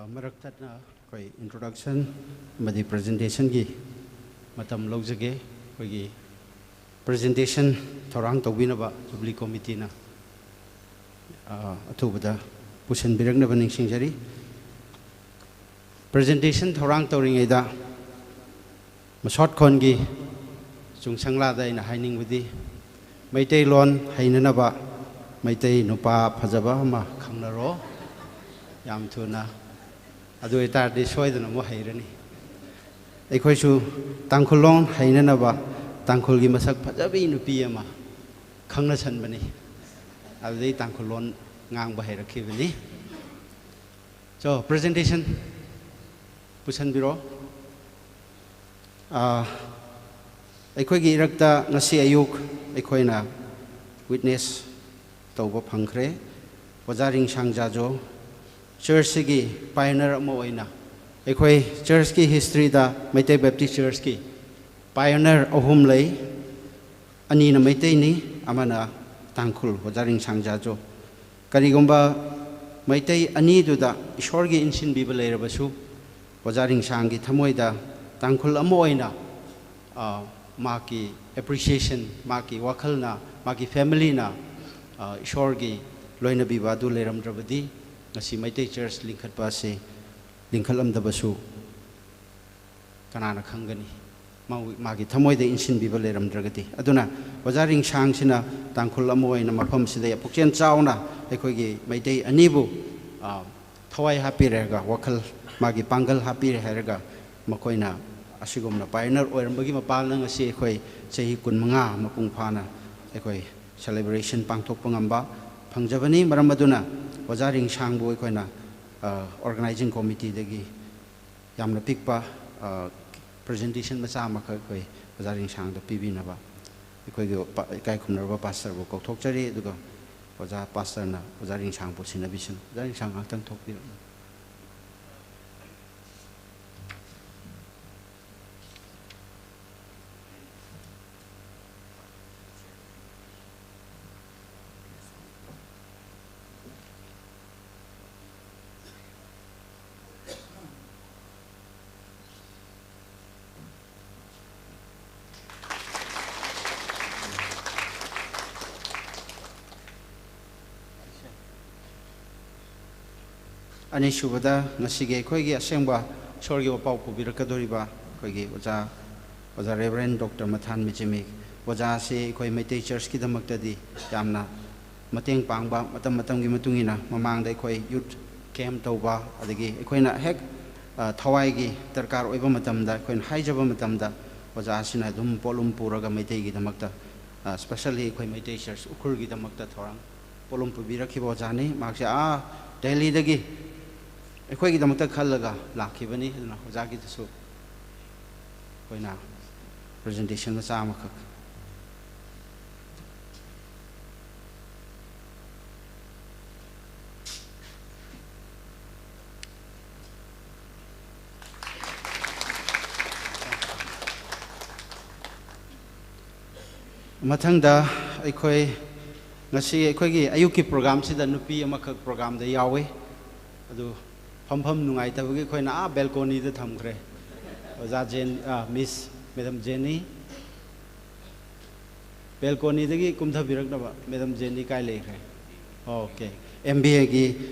ꯃꯔꯛ ꯊꯠꯅ ꯑꯩꯈꯣꯏ introduction ꯑꯃꯗꯤ presentationꯒꯤ ꯃꯇꯝ ꯂꯧꯖꯒꯦ꯫ ꯑꯩꯈꯣꯏꯒꯤ presentation ꯊꯧꯔꯥꯡ ꯇꯧꯕꯤꯅꯕ Jubilee Committeeꯅ, ꯑ, ꯑꯊꯨꯕꯗ ꯄꯨꯁꯤꯟꯕꯤꯔꯛꯅꯕ ꯅꯤꯡꯁꯤꯡꯖꯔꯤ꯫ Presentation ꯊꯧꯔꯥꯡ ꯇꯧꯔꯤꯉꯩꯗ ꯃꯁꯣꯠꯈꯣꯟꯒꯤ ꯆꯨꯡꯁꯪꯂꯥꯗ ꯑꯩꯅ ꯍꯥꯏꯅꯤꯡꯕꯗꯤ, ꯃꯩꯇꯩꯂꯣꯟ ꯍꯩꯅꯅꯕ ꯃꯩꯇꯩ ꯅꯨꯄꯥ ꯐꯖꯕ ꯑꯃ ꯈꯪꯅꯔꯣ꯫ ꯌꯥꯝ ꯊꯨꯅ꯫ ꯑꯗꯨ ꯑꯣꯏꯇꯥꯔꯗꯤ ꯁꯣꯏꯗꯅ ꯑꯃꯨꯛ ꯍꯩꯔꯅꯤ꯫ ꯑꯩꯈꯣꯏꯁꯨ ꯇꯥꯡꯈꯨꯜ ꯂꯣꯟ ꯍꯩꯅꯅꯕ ꯇꯥꯡꯈꯨꯜꯒꯤ ꯃꯁꯛ ꯐꯖꯕꯤ ꯅꯨꯄꯤ ꯑꯃ ꯈꯪꯅꯁꯟꯕꯅꯤ꯫ ꯑꯗꯨꯗꯩ ꯇꯥꯡꯈꯨꯜ ꯂꯣꯟ ꯉꯥꯡꯕ ꯍꯩꯔꯛꯈꯤꯕꯅꯤ꯫ So, presentation ꯄꯨꯁꯟꯕꯤꯔꯣ꯫ ꯑꯥ, ꯑꯩꯈꯣꯏꯒꯤ ꯏꯔꯛꯇ ꯉꯁꯤ ꯑꯌꯨꯛ ꯑꯩꯈꯣꯏꯅ witness ꯇꯧꯕ ꯐꯪꯈ꯭ꯔꯦ꯫ ꯑꯣꯖꯥ ꯔꯤꯡꯁꯥꯡ ꯖꯥꯖꯣ, churchꯁꯤꯒꯤ pioneer ꯑꯃ ꯑꯣꯏꯅ, ꯑꯩꯈꯣꯏ churchꯀꯤ historyꯗ ꯃꯩꯇꯩ Baptist Churchꯀꯤ pioneer ꯑꯍꯨꯝ ꯂꯩ꯫ ꯑꯅꯤꯅ ꯃꯩꯇꯩꯅꯤ, ꯑꯃꯅ ꯇꯥꯡꯈꯨꯜ, ꯑꯣꯖꯥ ꯔꯤꯡꯁꯥꯡ ꯖꯥꯖꯣ꯫ ꯀꯔꯤꯒꯨꯝꯕ ꯃꯩꯇꯩ ꯑꯅꯤꯗꯨꯗ ꯏꯁꯣꯔꯒꯤ ꯏꯟꯁꯤꯟꯕꯤꯕ ꯂꯩꯔꯕꯁꯨ, ꯑꯣꯖꯥ ꯔꯤꯡꯁꯥꯡꯒꯤ ꯊꯃꯣꯏꯗ ꯇꯥꯡꯈꯨꯜ ꯑꯃ ꯑꯣꯏꯅ, ꯑ, ꯃꯍꯥꯛꯀꯤ appreciation, ꯃꯍꯥꯛꯀꯤ ꯋꯥꯈꯜꯅ, ꯃꯍꯥꯛꯀꯤ familyꯅ, ꯑ, ꯏꯁꯣꯔꯒꯤ ꯂꯣꯏꯅꯕꯤꯕ ꯑꯗꯨ ꯂꯩꯔꯝꯗ꯭ꯔꯕꯗꯤ ꯉꯁꯤ ꯃꯩꯇꯩ church ꯂꯤꯡꯈꯠꯄ ꯑꯁꯤ ꯂꯤꯡꯈꯠꯂꯝꯗꯕꯁꯨ ꯀꯅꯥꯅ ꯈꯪꯒꯅꯤ? ꯃꯥ-, ꯃꯥꯒꯤ ꯊꯃꯣꯏꯗ ꯏꯟꯁꯤꯟꯕꯤꯕ ꯂꯩꯔꯝꯗ꯭ꯔꯒꯗꯤ꯫ ꯑꯗꯨꯅ ꯑꯣꯖꯥ ꯔꯤꯡꯁꯥꯡꯁꯤꯅ ꯇꯥꯡꯈꯨꯜ ꯑꯃ ꯑꯣꯏꯅ ꯃꯐꯝꯁꯤꯗ ꯄꯨꯛꯆꯦꯜ ꯆꯥꯎꯅ ꯑꯩꯈꯣꯏꯒꯤ ꯃꯩꯇꯩ ꯑꯅꯤꯕꯨ, ꯑ, ꯊꯋꯥꯏ ꯍꯥꯞꯄꯤꯔꯦꯒ, ꯋꯥꯈꯜ, ꯃꯥꯒꯤ ꯄꯥꯡꯒꯜ ꯍꯥꯞꯄꯤꯔꯦ ꯍꯥꯏꯔꯒ, ꯃꯈꯣꯏꯅ ꯑꯁꯤꯒꯨꯝꯅ pioneer ꯑꯣꯏꯔꯝꯕꯒꯤ ꯃꯄꯥꯜꯅ ꯉꯁꯤ ꯑꯩꯈꯣꯏ ꯆꯍꯤ ꯀꯨꯟꯃꯉꯥ ꯃꯄꯨꯡ ꯐꯥꯅ ꯑꯩꯈꯣꯏ celebration ꯄꯥꯡꯊꯣꯛꯄ ꯉꯝꯕ ꯐꯪꯖꯕꯅꯤ꯫ ꯃꯔꯝ ꯑꯗꯨꯅ ꯑꯣꯖꯥ ꯔꯤꯡꯁꯥꯡꯕꯨ ꯑꯩꯈꯣꯏꯅ, ꯑ, organizing committeeꯗꯒꯤ ꯌꯥꯝꯅ ꯄꯤꯛꯄ, ꯑ, presentation ꯃꯆꯥ ꯑꯃꯈꯛ ꯑꯩꯈꯣꯏ ꯑꯣꯖꯥ ꯔꯤꯡꯁꯥꯡꯗ ꯄꯤꯕꯤꯅꯕ ꯑꯩꯈꯣꯏꯒꯤ ꯄ-, ꯏꯀꯥꯏ ꯈꯨꯝꯅꯔꯕ pastorꯕꯨ ꯀꯧꯊꯣꯛꯆꯔꯤ꯫ ꯑꯗꯨꯒ ꯑꯣꯖꯥ pastorꯅ ꯑꯣꯖꯥ ꯔꯤꯡꯁꯥꯡꯕꯨ ꯁꯤꯟꯅꯕꯤꯁꯅꯨ꯫ ꯑꯣꯖꯥ ꯔꯤꯡꯁꯥꯡ ꯉꯥꯛꯇꯪ ꯊꯣꯛꯄꯤꯔꯛꯎ꯫ ꯑꯅꯤꯁꯨꯕꯗ, ꯉꯁꯤꯒꯤ ꯑꯩꯈꯣꯏꯒꯤ ꯑꯁꯦꯡꯕ ꯏꯁꯣꯔꯒꯤ ꯋꯥꯄꯥꯎ ꯄꯨꯕꯤꯔꯛꯀꯗꯧꯔꯤꯕ ꯑꯩꯈꯣꯏꯒꯤ ꯑꯣꯖꯥ, ꯑꯣꯖꯥ ꯔꯦꯚꯔꯦꯟ ꯗꯣꯛꯇꯔ ꯃꯊꯥꯟ ꯃꯤꯆꯤꯃꯤ꯫ ꯑꯣꯖꯥ ꯑꯁꯤ ꯑꯩꯈꯣꯏ ꯃꯩꯇꯩ ꯆꯔꯆꯀꯤꯗꯃꯛꯇꯗꯤ ꯌꯥꯝꯅ ꯃꯇꯦꯡ ꯄꯥꯡꯕ, ꯃꯇꯝ ꯃꯇꯝꯒꯤ ꯃꯇꯨꯡ ꯏꯟꯅ ꯃꯃꯥꯡꯗ ꯑꯩꯈꯣꯏ ꯌꯨꯠ ꯀꯦꯝꯞ ꯇꯧꯕ, ꯑꯗꯒꯤ ꯑꯩꯈꯣꯏꯅ ꯍꯦꯛ, ꯑ, ꯊꯋꯥꯏꯒꯤ ꯗꯔꯀꯥꯔ ꯑꯣꯏꯕ ꯃꯇꯝꯗ, ꯑꯩꯈꯣꯏꯅ ꯍꯥꯏꯖꯕ ꯃꯇꯝꯗ ꯑꯣꯖꯥꯁꯤꯅ ꯑꯗꯨꯝ ꯄꯣꯠꯂꯨꯝ ꯄꯨꯔꯒ ꯃꯩꯇꯩꯒꯤꯗꯃꯛꯇ, ꯑ, specially ꯑꯩꯈꯣꯏ ꯃꯩꯇꯩ ꯆꯔꯆ ꯎꯈ꯭ꯔꯨꯜꯒꯤꯗꯃꯛꯇ ꯊꯧꯔꯥꯡ ꯄꯣꯠꯂꯨꯝ ꯄꯨꯕꯤꯔꯛꯈꯤꯕ ꯑꯣꯖꯥꯅꯤ꯫ ꯃꯍꯥꯛꯁꯦ ꯑꯥ ꯗꯦꯜꯂꯤꯗꯒꯤ ꯑꯩꯈꯣꯏꯒꯤꯗꯃꯛꯇ ꯈꯜꯂꯒ ꯂꯥꯛꯈꯤꯕꯅꯤ꯫ ꯑꯗꯨꯅ ꯑꯣꯖꯥꯒꯤꯗꯁꯨ ꯑꯩꯈꯣꯏꯅ ꯄ꯭ꯔꯖꯦꯟꯇꯦꯁꯟ ꯃꯆꯥ ꯑꯃꯈꯛ꯫ ꯃꯊꯪꯗ ꯑꯩꯈꯣꯏ ꯉꯁꯤ ꯑꯩꯈꯣꯏꯒꯤ ꯑꯌꯨꯛꯀꯤ ꯄ꯭ꯔꯣꯒ꯭ꯔꯥꯝꯁꯤꯗ ꯅꯨꯄꯤ ꯑꯃꯈꯛ ꯄ꯭ꯔꯣꯒ꯭ꯔꯥꯝꯗ ꯌꯥꯎꯏ꯫ ꯑꯗꯨ ꯐꯝꯐꯝ ꯅꯨꯡꯉꯥꯏꯇꯕꯒꯤ ꯑꯩꯈꯣꯏꯅ ꯑꯥ ꯕꯦꯜꯀꯣꯅꯤꯗ ꯊꯝꯈ꯭ꯔꯦ꯫ ꯑꯣꯖꯥ ꯖꯦꯟ, ꯑꯥ, ꯃꯤꯁ, ꯃꯦꯗꯥꯝ ꯖꯦꯅꯤ꯫ ꯕꯦꯜꯀꯣꯅꯤꯗꯒꯤ ꯀꯨꯝꯊꯕꯤꯔꯛꯅꯕ꯫ ꯃꯦꯗꯥꯝ ꯖꯦꯅꯤ ꯀꯥꯏ ꯂꯩꯈ꯭ꯔꯦ? ꯑꯣꯀꯦ꯫ ꯑꯦꯝ ꯕꯤ ꯑꯦꯒꯤ,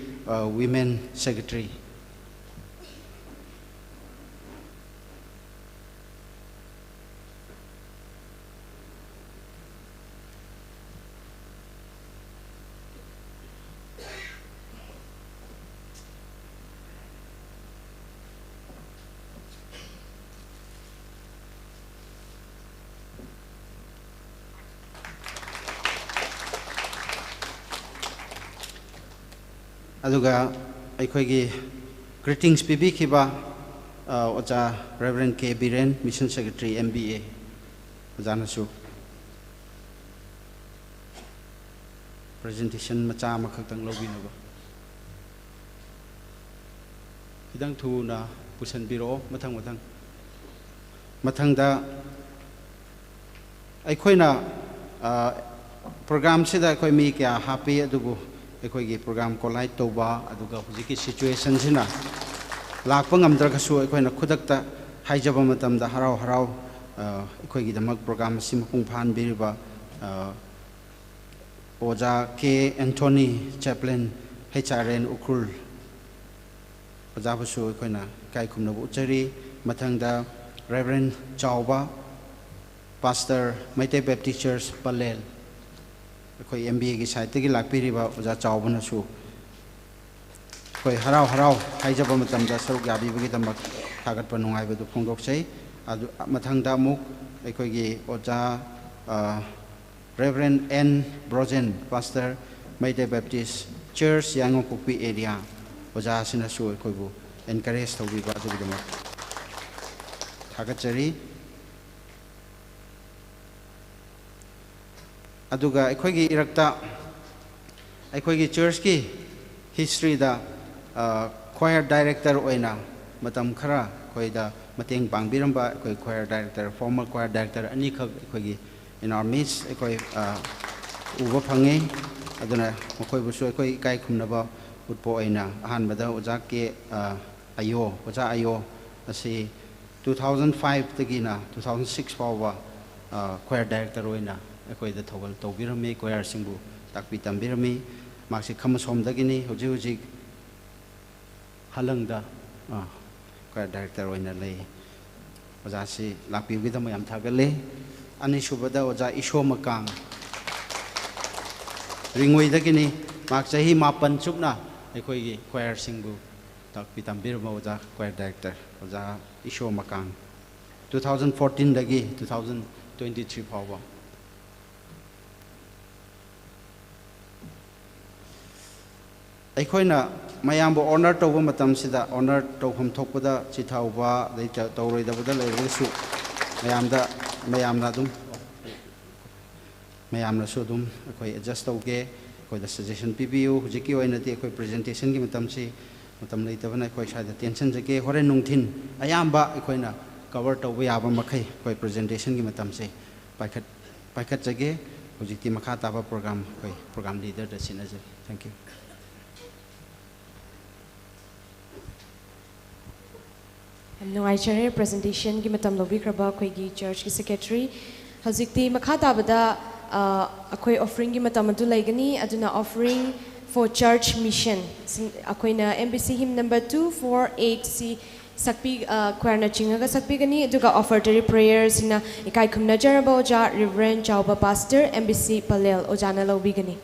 ꯑ, ꯋꯤꯃꯦꯟ ꯁꯦꯀ꯭ꯔꯦꯇꯔꯤ꯫ ꯑꯗꯨꯒ ꯑꯩꯈꯣꯏꯒꯤ ꯒ꯭ꯔꯤꯇꯤꯡꯁ ꯄꯤꯕꯤꯈꯤꯕ, ꯑ, ꯑꯣꯖꯥ reverend K Biren, mission secretary, M B A, ꯑꯣꯖꯥꯅꯁꯨ ꯄ꯭ꯔꯖꯦꯟꯇꯦꯁꯟ ꯃꯆꯥ ꯑꯃꯈꯛꯇꯪ ꯂꯧꯕꯤꯅꯕ꯫ ꯈꯤꯇꯪ ꯊꯨꯅ ꯄꯨꯁꯟꯕꯤꯔꯛꯑꯣ, ꯃꯊꯪ ꯃꯊꯪ꯫ ꯃꯊꯪꯗ ꯑꯩꯈꯣꯏꯅ, ꯑ, ꯄ꯭ꯔꯣꯒ꯭ꯔꯥꯝꯁꯤꯗ ꯑꯩꯈꯣꯏ ꯃꯤ ꯀꯌꯥ ꯍꯥꯞꯄꯤ, ꯑꯗꯨꯕꯨ ꯑꯩꯈꯣꯏꯒꯤ ꯄ꯭ꯔꯣꯒ꯭ꯔꯥꯝ ꯀꯣꯂꯥꯏꯠ ꯇꯧꯕ, ꯑꯗꯨꯒ ꯍꯧꯖꯤꯛꯀꯤ ꯁꯤꯆꯨꯋꯦꯁꯟꯁꯤꯅ ꯂꯥꯛꯄ ꯉꯝꯗ꯭ꯔꯒꯁꯨ ꯑꯩꯈꯣꯏꯅ ꯈꯨꯗꯛꯇ ꯍꯥꯏꯖꯕ ꯃꯇꯝꯗ ꯍꯔꯥꯎ ꯍꯔꯥꯎ, ꯑ, ꯑꯩꯈꯣꯏꯒꯤꯗꯃꯛ ꯄ꯭ꯔꯣꯒ꯭ꯔꯥꯝ ꯑꯁꯤ ꯃꯄꯨꯡ ꯐꯥꯍꯟꯕꯤꯔꯤꯕ, ꯑ, ꯑꯣꯖꯥ K Anthony, Chaplin, H R N Ukhrul, ꯑꯣꯖꯥꯕꯨꯁꯨ ꯑꯩꯈꯣꯏꯅ ꯏꯀꯥꯏ ꯈꯨꯝꯅꯕ ꯎꯠꯆꯔꯤ꯫ ꯃꯊꯪꯗ Reverend ꯆꯥꯎꯕ, Pastor, Meitei Baptist Church Pallel, ꯑꯩꯈꯣꯏ M B A ꯒꯤ side ꯇꯒꯤ ꯂꯥꯛꯄꯤꯔꯤꯕ ꯑꯣꯖꯥ ꯆꯥꯎꯕꯅꯁꯨ ꯑꯩꯈꯣꯏ ꯍꯔꯥꯎ ꯍꯔꯥꯎ ꯍꯥꯏꯖꯕ ꯃꯇꯝꯗ ꯁꯔꯨꯛ ꯌꯥꯕꯤꯕꯒꯤꯗꯃꯛ ꯊꯥꯒꯠꯄ ꯅꯨꯡꯉꯥꯏꯕꯗꯨ ꯐꯣꯡꯗꯣꯛꯆꯩ꯫ ꯑꯗꯨ ꯃꯊꯪꯗ ꯑꯃꯨꯛ ꯑꯩꯈꯣꯏꯒꯤ ꯑꯣꯖꯥ, ꯑ, Reverend N Brojen, Pastor, Meitei Baptist Church, ꯌꯥꯏꯉꯪꯄꯣꯛꯄꯤ area, ꯑꯣꯖꯥꯁꯤꯅꯁꯨ ꯑꯩꯈꯣꯏꯕꯨ encourage ꯇꯧꯕꯤꯕ ꯑꯗꯨꯒꯤꯗꯃꯛ ꯊꯥꯒꯠꯆꯔꯤ꯫ ꯑꯗꯨꯒ ꯑꯩꯈꯣꯏꯒꯤ ꯏꯔꯛꯇ ꯑꯩꯈꯣꯏꯒꯤ church ꯀꯤ history ꯗ, ꯑ, choir director ꯑꯣꯏꯅ ꯃꯇꯝ ꯈꯔ ꯑꯩꯈꯣꯏꯗ ꯃꯇꯦꯡ ꯄꯥꯡꯕꯤꯔꯝꯕ ꯑꯩꯈꯣꯏ choir director, former choir director ꯑꯅꯤꯈꯛ ꯑꯩꯈꯣꯏꯒꯤ in our midst ꯑꯩꯈꯣꯏ, ꯑ, ꯎꯕ ꯐꯪꯉꯤ꯫ ꯑꯗꯨꯅ ꯃꯈꯣꯏꯕꯨꯁꯨ ꯑꯩꯈꯣꯏ ꯏꯀꯥꯏ ꯈꯨꯝꯅꯕ ꯎꯠꯄ ꯑꯣꯏꯅ ꯑꯍꯥꯟꯕꯗ ꯑꯣꯖꯥ ꯀꯦ, ꯑ, ꯑꯌꯣ, ꯑꯣꯖꯥ ꯑꯌꯣ ꯑꯁꯤ two thousand five ꯇꯒꯤꯅ two thousand six ꯐꯥꯎꯕ, ꯑ, choir director ꯑꯣꯏꯅ ꯑꯩꯈꯣꯏꯗ ꯊꯧꯒꯜ ꯇꯧꯕꯤꯔꯝꯃꯤ, choir ꯁꯤꯡꯕꯨ ꯇꯥꯛꯄꯤ ꯇꯝꯕꯤꯔꯝꯃꯤ꯫ ꯃꯍꯥꯛꯁꯤ ꯈꯝꯕꯁꯣꯝꯗꯒꯤꯅꯤ, ꯍꯧꯖꯤꯛ ꯍꯧꯖꯤꯛ ꯍꯂꯪꯗ, ꯑ, choir director ꯑꯣꯏꯅ ꯂꯩ꯫ ꯑꯣꯖꯥꯁꯤ ꯂꯥꯛꯄꯤꯕꯒꯤꯗꯃꯛ ꯌꯥꯝ ꯊꯥꯒꯠꯂꯤ꯫ ꯑꯅꯤꯁꯨꯕꯗ ꯑꯣꯖꯥ ꯏꯁꯣ ꯃꯀꯥꯡ, ꯔꯤꯡꯉꯣꯏꯗꯒꯤꯅꯤ꯫ ꯃꯍꯥꯛ ꯆꯍꯤ ꯃꯥꯄꯟ ꯆꯨꯞꯅ ꯑꯩꯈꯣꯏꯒꯤ choir ꯁꯤꯡꯕꯨ ꯇꯥꯛꯄꯤ ꯇꯝꯕꯤꯔꯝꯕ ꯑꯣꯖꯥ choir director, ꯑꯣꯖꯥ ꯏꯁꯣ ꯃꯀꯥꯡ, two thousand fourteen ꯗꯒꯤ two thousand twenty three ꯐꯥꯎꯕ꯫ ꯑꯩꯈꯣꯏꯅ ꯃꯌꯥꯝꯕꯨ honour ꯇꯧꯕ ꯃꯇꯝꯁꯤꯗ honour ꯇꯧꯐꯝ ꯊꯣꯛꯄꯗ ꯆꯤꯊꯍꯧꯕ, ꯑꯗꯩ ꯇ-, ꯇꯧꯔꯣꯏꯗꯕꯗ ꯂꯩꯔꯒꯁꯨ ꯃꯌꯥꯝꯗ, ꯃꯌꯥꯝꯅ ꯑꯗꯨꯝ, ꯃꯌꯥꯝꯅꯁꯨ ꯑꯗꯨꯝ ꯑꯩꯈꯣꯏ adjust ꯇꯧꯒꯦ, ꯑꯩꯈꯣꯏꯗ suggestion ꯄꯤꯕꯤꯌꯨ꯫ ꯍꯧꯖꯤꯛꯀꯤ ꯑꯣꯏꯅꯗꯤ ꯑꯩꯈꯣꯏ presentation ꯒꯤ ꯃꯇꯝꯁꯤ ꯃꯇꯝ ꯂꯩꯇꯕꯅ ꯑꯩꯈꯣꯏ ꯁ꯭ꯋꯥꯏꯗ ꯇꯦꯟꯁꯤꯟꯖꯒꯦ꯫ ꯍꯣꯔꯦꯟ ꯅꯨꯡꯊꯤꯟ ꯑꯌꯥꯝꯕ ꯑꯩꯈꯣꯏꯅ cover ꯇꯧꯕ ꯌꯥꯕ ꯃꯈꯩ ꯑꯩꯈꯣꯏ presentation ꯒꯤ ꯃꯇꯝꯁꯦ ꯄꯥꯏꯈꯠ-, ꯄꯥꯏꯈꯠꯆꯒꯦ꯫ ꯍꯧꯖꯤꯛꯇꯤ ꯃꯈꯥ ꯇꯥꯕ program ꯑꯩꯈꯣꯏ program leader the ꯁꯤꯟꯅꯖꯒꯦ꯫ Thank you꯫ ꯌꯥꯝ ꯅꯨꯡꯉꯥꯏꯖꯔꯦ presentation ꯒꯤ ꯃꯇꯝ ꯂꯧꯕꯤꯈ꯭ꯔꯕ ꯑꯩꯈꯣꯏꯒꯤ church ꯀꯤ secretary꯫ ꯍꯧꯖꯤꯛꯇꯤ ꯃꯈꯥ ꯇꯥꯕꯗ, ꯑ, ꯑꯩꯈꯣꯏ offering ꯒꯤ ꯃꯇꯝ ꯑꯗꯨ ꯂꯩꯒꯅꯤ, ꯑꯗꯨꯅ offering for Church Mission꯫ ꯁꯤꯡ-, ꯑꯩꯈꯣꯏꯅ M B C hymn number two four eight ꯁꯤ ꯁꯛꯄꯤ-, ꯑ, choirꯅ ꯆꯤꯡꯉꯒ ꯁꯛꯄꯤꯒꯅꯤ, ꯑꯗꯨꯒ offertory prayer ꯁꯤꯅ ꯏꯀꯥꯏ ꯈꯨꯝꯅꯖꯔꯕ ꯑꯣꯖꯥ Reverend ꯆꯥꯎꯕ Pastor M B C Pallel ꯑꯣꯖꯥꯅ ꯂꯧꯕꯤꯒꯅꯤ꯫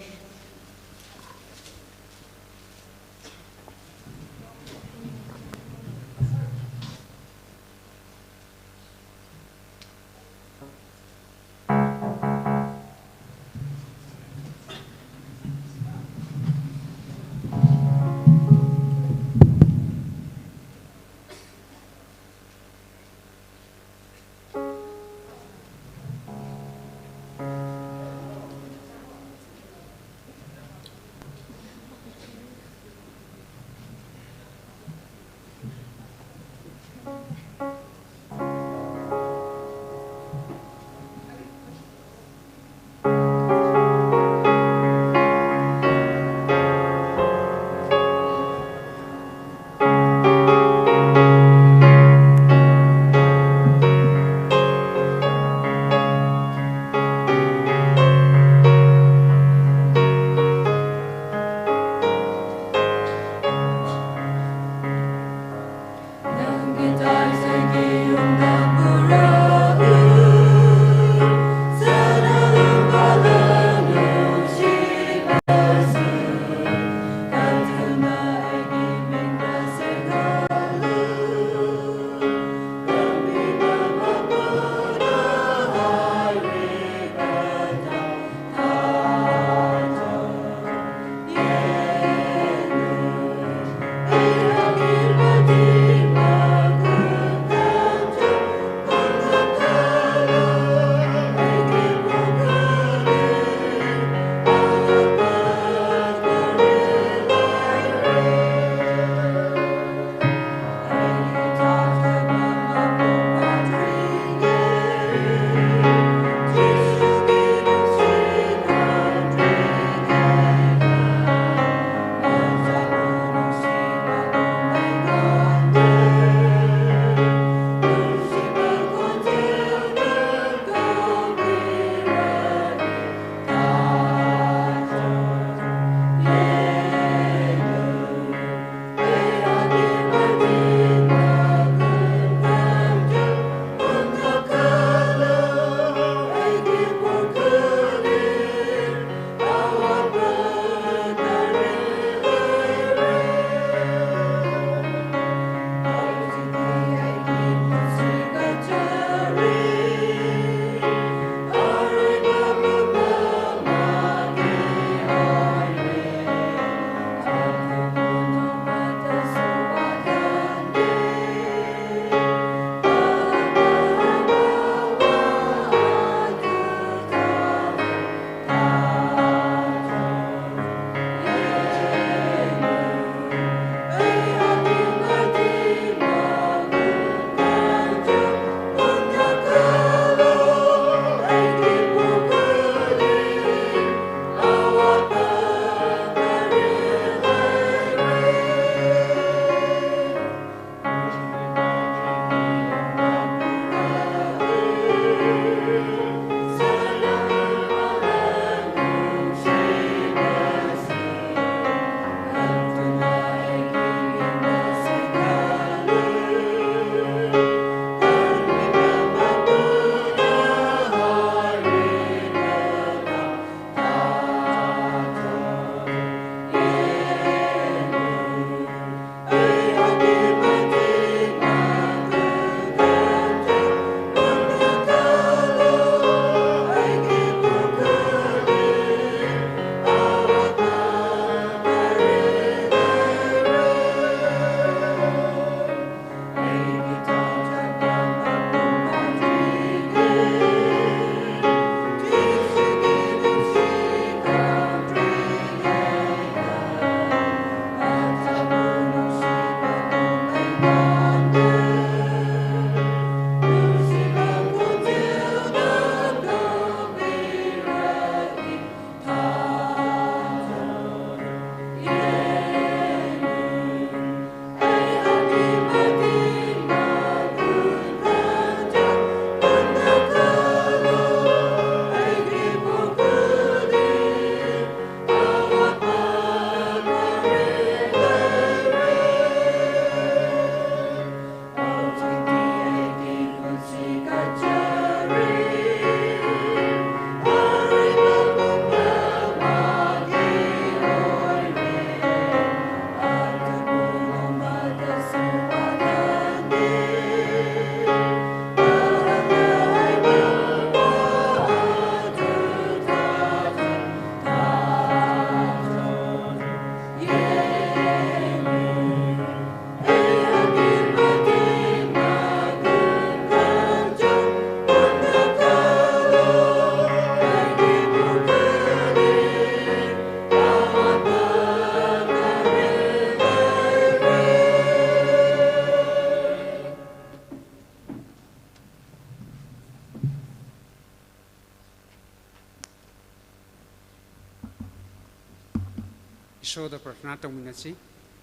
ꯏꯁꯣꯔꯗ ꯄ꯭ꯔꯊꯅꯥ ꯇꯧꯃꯤꯟꯅꯁꯤ꯫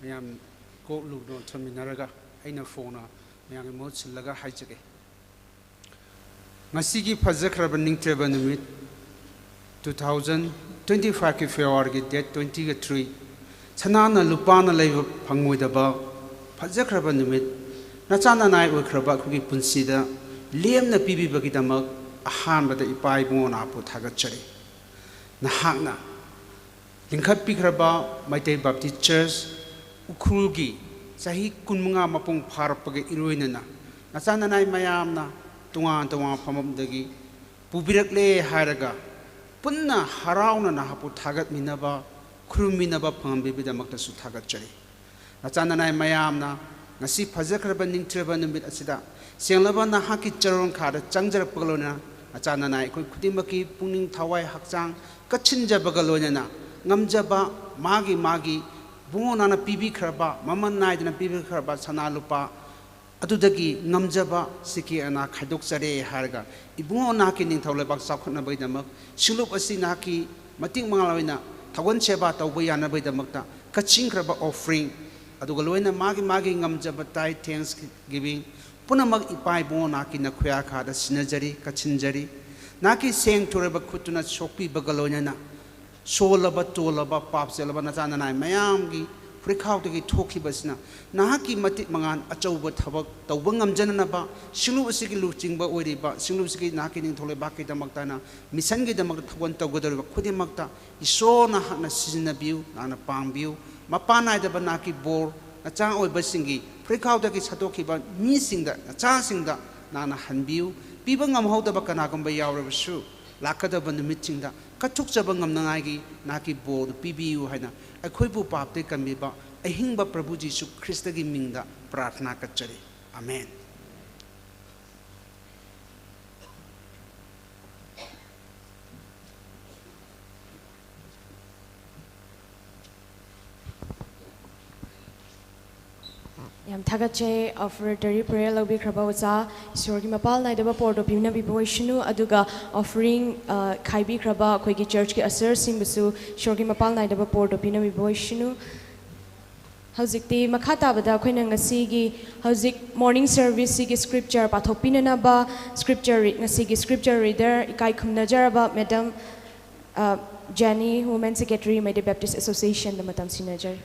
ꯃꯌꯥꯝ ꯀꯣꯛ ꯂꯨꯅ ꯊꯝꯃꯤꯟꯅꯔꯒ ꯑꯩꯅ ꯐꯣꯡꯅ ꯃꯌꯥꯝꯒꯤ ꯃꯍꯨꯠ ꯁꯤꯜꯂꯒ ꯍꯥꯏꯖꯒꯦ꯫ ꯉꯁꯤꯒꯤ ꯐꯖꯈ꯭ꯔꯕ ꯅꯤꯡꯊꯤꯔꯕ ꯅꯨꯃꯤꯠ, two thousand twenty fiveꯀꯤ Februaryꯒꯤ date twenty three, ꯁꯅꯥꯅ ꯂꯨꯄꯥꯅ ꯂꯩꯕ ꯐꯪꯉꯣꯏꯗꯕ ꯐꯖꯈ꯭ꯔꯕ ꯅꯨꯃꯤꯠ, ꯅꯆꯥ ꯅꯅꯥꯏ ꯑꯣꯏꯈ꯭ꯔꯕ ꯑꯩꯈꯣꯏꯒꯤ ꯄꯨꯟꯁꯤꯗ ꯂꯦꯝꯅ ꯄꯤꯕꯤꯕꯒꯤꯗꯃꯛ ꯑꯍꯥꯟꯕꯗ ꯏꯄꯥ ꯏꯕꯨꯡꯉꯣ ꯅꯥꯄꯨ ꯊꯥꯒꯠꯆꯔꯤ꯫ ꯅꯍꯥꯛꯅ ꯂꯤꯡꯈꯠꯄꯤꯈ꯭ꯔꯕ ꯃꯩꯇꯩ Baptist Church ꯎꯈ꯭ꯔꯨꯜꯒꯤ ꯆꯍꯤ ꯀꯨꯟꯃꯉꯥ ꯃꯄꯨꯡ ꯐꯥꯔꯛꯄꯒ ꯏꯔꯣꯏꯅꯅ ꯅꯆꯥ ꯅꯅꯥꯏ ꯃꯌꯥꯝꯅ ꯇꯣꯉꯥꯟ ꯇꯣꯉꯥꯟꯕ ꯃꯐꯝꯗꯒꯤ ꯄꯨꯕꯤꯔꯛꯂꯦ ꯍꯥꯏꯔꯒ ꯄꯨꯟꯅ ꯍꯔꯥꯎꯅ ꯅꯍꯥꯛꯄꯨ ꯊꯥꯒꯠꯃꯤꯟꯅꯕ, ꯈꯨꯔꯨꯝꯃꯤꯟꯅꯕ ꯐꯪꯍꯟꯕꯤꯕꯒꯤꯗꯃꯛꯇꯁꯨ ꯊꯥꯒꯠꯆꯔꯤ꯫ ꯅꯆꯥ ꯅꯅꯥꯏ ꯃꯌꯥꯝꯅ ꯉꯁꯤ ꯐꯖꯈ꯭ꯔꯕ ꯅꯤꯡꯊꯤꯔꯕ ꯅꯨꯃꯤꯠ ꯑꯁꯤꯗ ꯁꯦꯡꯂꯕ ꯅꯍꯥꯛꯀꯤ ꯆꯔꯣꯟꯈꯥꯗ ꯆꯪꯖꯔꯛꯄꯒ ꯂꯣꯏꯅꯅ ꯅꯆꯥ ꯅꯅꯥꯏ ꯑꯩꯈꯣꯏ ꯈꯨꯗꯤꯡꯃꯛꯀꯤ ꯄꯨꯛꯅꯤꯡ ꯊꯋꯥꯏ ꯍꯛꯆꯥꯡ ꯀꯠꯁꯤꯟꯖꯕꯒ ꯂꯣꯏꯅꯅ ꯉꯝꯖꯕ ꯃꯥꯒꯤ ꯃꯥꯒꯤ ꯏꯕꯨꯡꯉꯣ ꯅꯥꯅ ꯄꯤꯕꯤꯈ꯭ꯔꯕ, ꯃꯃꯜ ꯅꯥꯏꯗꯅ ꯄꯤꯕꯤꯈ꯭ꯔꯕ ꯁꯅꯥ ꯂꯨꯄꯥ ꯑꯗꯨꯗꯒꯤ ꯉꯝꯖꯕ ꯁꯤꯀꯤ ꯑꯅꯥ ꯈꯥꯏꯗꯣꯛꯆꯔꯦ ꯍꯥꯏꯔꯒ ꯏꯕꯨꯡꯉꯣ ꯅꯍꯥꯛꯀꯤ ꯅꯤꯡꯊꯧ ꯂꯩꯕꯥꯛ ꯆꯥꯎꯈꯠꯅꯕꯒꯤꯗꯃꯛ ꯁꯤꯡꯂꯨꯞ ꯑꯁꯤ ꯅꯍꯥꯛꯀꯤ ꯃꯇꯤꯛ ꯃꯉꯥꯜ ꯑꯣꯏꯅ ꯊꯧꯒꯜ ꯁꯦꯕꯥ ꯇꯧꯕ ꯌꯥꯅꯕꯒꯤꯗꯃꯛꯇ ꯀꯠꯁꯤꯟꯈ꯭ꯔꯕ offering, ꯑꯗꯨꯒ ꯂꯣꯏꯅ ꯃꯥꯒꯤ ꯃꯥꯒꯤ ꯉꯝꯖꯕ tithe, thanksgiving ꯄꯨꯝꯅꯃꯛ ꯏꯄꯥ ꯏꯕꯨꯡꯉꯣ ꯅꯍꯥꯛꯀꯤ ꯅꯈꯨꯌꯥꯈꯥꯗ ꯁꯤꯟꯅꯖꯔꯤ, ꯀꯠꯁꯤꯟꯖꯔꯤ꯫ ꯅꯍꯥꯛꯀꯤ ꯁꯦꯡ ꯊꯨꯔꯕ ꯈꯨꯠꯇꯨꯅ ꯁꯣꯛꯄꯤꯕꯒ ꯂꯣꯏꯅꯅ ꯁꯣꯜꯂꯕ, ꯇꯣꯜꯂꯕ, ꯄꯥꯞꯆꯦꯜꯂꯕ ꯅꯆꯥ ꯅꯅꯥꯏ ꯃꯌꯥꯝꯒꯤ ꯐꯨꯔꯤꯈꯥꯎꯗꯒꯤ ꯊꯣꯛꯈꯤꯕꯁꯤꯅ ꯅꯍꯥꯛꯀꯤ ꯃꯇꯤꯛ ꯃꯉꯥꯟ ꯑꯆꯧꯕ ꯊꯕꯛ ꯇꯧꯕ ꯉꯝꯖꯅꯅꯕ, ꯁꯤꯡꯂꯨꯞ ꯑꯁꯤꯒꯤ ꯂꯨꯆꯤꯡꯕ ꯑꯣꯏꯔꯤꯕ ꯁꯤꯡꯂꯨꯞ ꯑꯁꯤꯒꯤ ꯅꯍꯥꯛꯀꯤ ꯅꯤꯡꯊꯧ ꯂꯩꯕꯥꯛꯀꯤꯗꯃꯛꯇꯅ, ꯃꯤꯁꯟꯒꯤꯗꯃꯛꯇ ꯊꯧꯒꯜ ꯇꯧꯒꯗꯧꯔꯤꯕ ꯈꯨꯗꯤꯡꯃꯛꯇ ꯏꯁꯣꯔꯅ ꯅꯍꯥꯛꯅ ꯁꯤꯖꯤꯟꯅꯕꯤꯌꯨ, ꯅꯍꯥꯛꯅ ꯄꯥꯡꯕꯤꯌꯨ꯫ ꯃꯄꯥꯟ ꯅꯥꯏꯗꯕ ꯅꯍꯥꯛꯀꯤ ꯕꯣꯔ, ꯅꯆꯥ ꯑꯣꯏꯕꯁꯤꯡꯒꯤ ꯐꯨꯔꯤꯈꯥꯎꯗꯒꯤ ꯁꯠꯇꯣꯛꯈꯤꯕ ꯃꯤꯁꯤꯡꯗ, ꯅꯆꯥꯁꯤꯡꯗ ꯅꯍꯥꯛꯅ ꯍꯟꯕꯤꯌꯨ꯫ ꯄꯤꯕ ꯉꯝꯍꯧꯗꯕ ꯀꯅꯥꯒꯨꯝꯕ ꯌꯥꯎꯔꯕꯁꯨ, ꯂꯥꯛꯀꯗꯕ ꯅꯨꯃꯤꯠꯁꯤꯡꯗ ꯀꯠꯊꯣꯛꯆꯕ ꯉꯝꯅꯉꯥꯏꯒꯤ ꯅꯍꯥꯛꯀꯤ ꯕꯣꯔꯗꯨ ꯄꯤꯕꯤꯌꯨ ꯍꯥꯏꯅ ꯑꯩꯈꯣꯏꯕꯨ ꯄꯥꯞꯇꯒꯤ ꯀꯟꯕꯤꯕ ꯑꯍꯤꯡꯕ ꯄ꯭ꯔꯚꯨ ꯖꯤꯁꯨ ꯈ꯭ꯔꯤꯁꯇꯒꯤ ꯃꯤꯡꯗ ꯄ꯭ꯔꯥꯔꯊꯅꯥ ꯀꯠꯆꯔꯤ꯫ ꯑꯃꯦꯟ꯫ ꯌꯥꯝ ꯊꯥꯒꯠꯆꯩ꯫ Offertory prayer ꯂꯧꯕꯤꯈ꯭ꯔꯕ ꯑꯣꯖꯥ, ꯏꯁꯣꯔꯒꯤ ꯃꯄꯥꯜ ꯅꯥꯏꯗꯕ ꯄꯣꯔꯗꯣ ꯄꯤꯅꯕꯤꯕ ꯑꯣꯏꯁꯅꯨ꯫ ꯑꯗꯨꯒ offering, ꯑ, ꯈꯥꯏꯕꯤꯈ꯭ꯔꯕ ꯑꯩꯈꯣꯏꯒꯤ churchꯀꯤ usherꯁꯤꯡꯕꯨꯁꯨ ꯏꯁꯣꯔꯒꯤ ꯃꯄꯥꯜ ꯅꯥꯏꯗꯕ ꯄꯣꯔꯗꯣ ꯄꯤꯅꯕꯤꯕ ꯑꯣꯏꯁꯅꯨ꯫ ꯍꯧꯖꯤꯛꯇꯤ ꯃꯈꯥ ꯇꯥꯕꯗ ꯑꯩꯈꯣꯏꯅ ꯉꯁꯤꯒꯤ, ꯍꯧꯖꯤꯛ morning serviceꯁꯤꯒꯤ scripture ꯄꯥꯊꯣꯛꯄꯤꯅꯅꯕ scripture ꯔꯤ-, ꯉꯁꯤꯒꯤ scripture reader ꯏꯀꯥꯏ ꯈꯨꯝꯅꯖꯔꯕ Madam, ꯑ, Jenny, Women Secretary, Meitei Baptist Associationꯗ ꯃꯇꯝ ꯁꯤꯟꯅꯖꯔꯤ꯫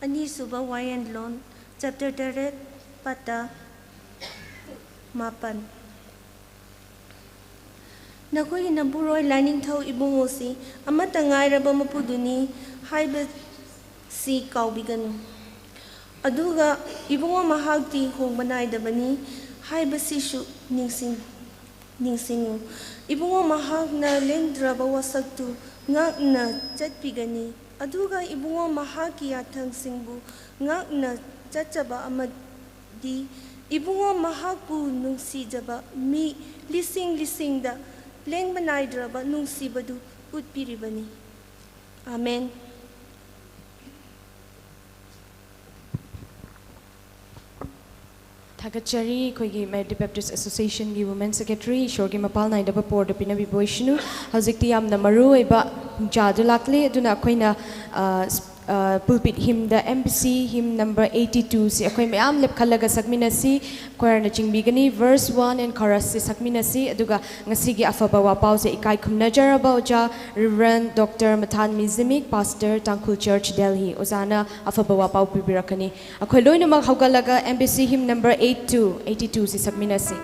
ꯑꯅꯤꯁꯨꯕ ꯋꯥꯌꯦꯟꯂꯣꯟ, chapter ꯇꯔꯦꯠ, ꯄꯗ ꯃꯥꯄꯟ꯫ ꯅꯈꯣꯏꯒꯤ ꯅꯄꯨꯔꯣꯏ ꯂꯥꯏꯅꯤꯡꯊꯧ ꯏꯕꯨꯡꯉꯣꯁꯤ ꯑꯃꯠꯇ ꯉꯥꯏꯔꯕ ꯃꯄꯨꯗꯨꯅꯤ ꯍꯥꯏꯕꯁꯤ ꯀꯥꯎꯕꯤꯒꯅꯨ꯫ ꯑꯗꯨꯒ ꯏꯕꯨꯡꯉꯣ ꯃꯍꯥꯛꯇꯤ ꯍꯣꯡꯕ ꯅꯥꯏꯗꯕꯅꯤ ꯍꯥꯏꯕꯁꯤꯁꯨ ꯅꯤꯡꯁꯤꯡ-, ꯅꯤꯡꯁꯤꯡꯉꯨ꯫ ꯏꯕꯨꯡꯉꯣ ꯃꯍꯥꯛꯅ ꯂꯦꯡꯗ꯭ꯔꯕ ꯋꯥꯁꯛꯇꯨ ꯉꯥꯛꯅ ꯆꯠꯄꯤꯒꯅꯤ꯫ ꯑꯗꯨꯒ ꯏꯕꯨꯡꯉꯣ ꯃꯍꯥꯛꯀꯤ ꯌꯥꯊꯪꯁꯤꯡꯕꯨ ꯉꯥꯛꯅ ꯆꯠꯆꯕ ꯑꯃꯗꯤ ꯏꯕꯨꯡꯉꯣ ꯃꯍꯥꯛꯄꯨ ꯅꯨꯡꯁꯤꯖꯕ ꯃꯤ ꯂꯤꯁꯤꯡ ꯂꯤꯁꯤꯡꯗ ꯂꯦꯡꯕ ꯅꯥꯏꯗ꯭ꯔꯕ ꯅꯨꯡꯁꯤꯕꯗꯨ ꯎꯠꯄꯤꯔꯤꯕꯅꯤ꯫ ꯑꯥꯃꯦꯟ꯫ ꯊꯥꯒꯠꯆꯔꯤ ꯑꯩꯈꯣꯏꯒꯤ Meitei Baptist Associationꯒꯤ Women Secretary, ꯏꯁꯣꯔꯒꯤ ꯃꯄꯥꯜ ꯅꯥꯏꯗꯕ ꯄꯣꯔꯗ ꯄꯤꯅꯕꯤꯕ ꯑꯣꯏꯁꯅꯨ꯫ ꯍꯧꯖꯤꯛꯇꯤ ꯌꯥꯝꯅ ꯃꯔꯨ ꯑꯣꯏꯕ ꯄꯨꯡꯖꯥꯗꯨ ꯂꯥꯛꯂꯦ, ꯑꯗꯨꯅ ꯑꯩꯈꯣꯏꯅ, ꯑ, ꯁ-, ꯑ, pulpit hymnꯗ M B C hymn number eighty twoꯁꯤ ꯑꯩꯈꯣꯏ ꯃꯌꯥꯝ ꯂꯦꯞꯈꯠꯂꯒ ꯁꯛꯃꯤꯟꯅꯁꯤ꯫ Choirꯅ ꯆꯤꯡꯕꯤꯒꯅꯤ, verse one and chorusꯁꯤ ꯁꯛꯃꯤꯟꯅꯁꯤ, ꯑꯗꯨꯒ ꯉꯁꯤꯒꯤ ꯑꯐꯕ ꯋꯥꯄꯥꯎꯁꯦ ꯏꯀꯥꯏ ꯈꯨꯝꯅꯖꯔꯕ ꯑꯣꯖꯥ Reverend Doctor ꯃꯊꯥꯟ ꯃꯤꯖꯤꯃꯤꯛ, Pastor, ꯇꯥꯡꯈꯨꯜ Church, Delhi, ꯑꯣꯖꯥꯅ ꯑꯐꯕ ꯋꯥꯄꯥꯎ ꯄꯤꯕꯤꯔꯛꯀꯅꯤ꯫ ꯑꯩꯈꯣꯏ ꯂꯣꯏꯅꯃꯛ ꯍꯧꯒꯠꯂꯒ M B C hymn number eight two, eighty twoꯁꯤ ꯁꯛꯃꯤꯟꯅꯁꯤ꯫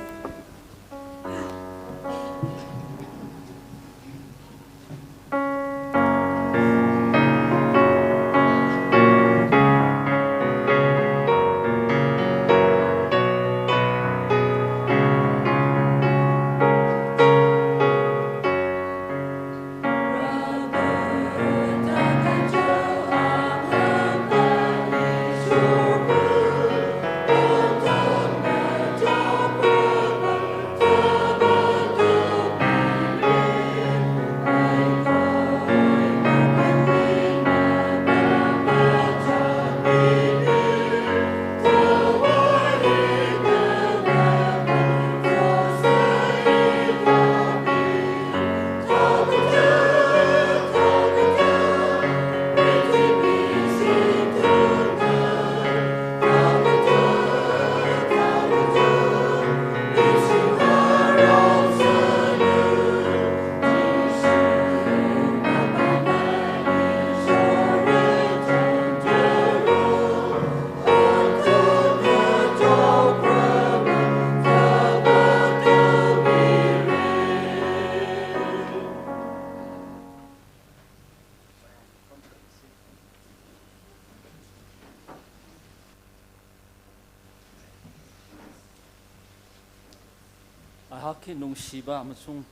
ꯃꯍꯥꯛꯀꯤ ꯅꯨꯡꯁꯤꯕ ꯑꯃꯁꯨꯡ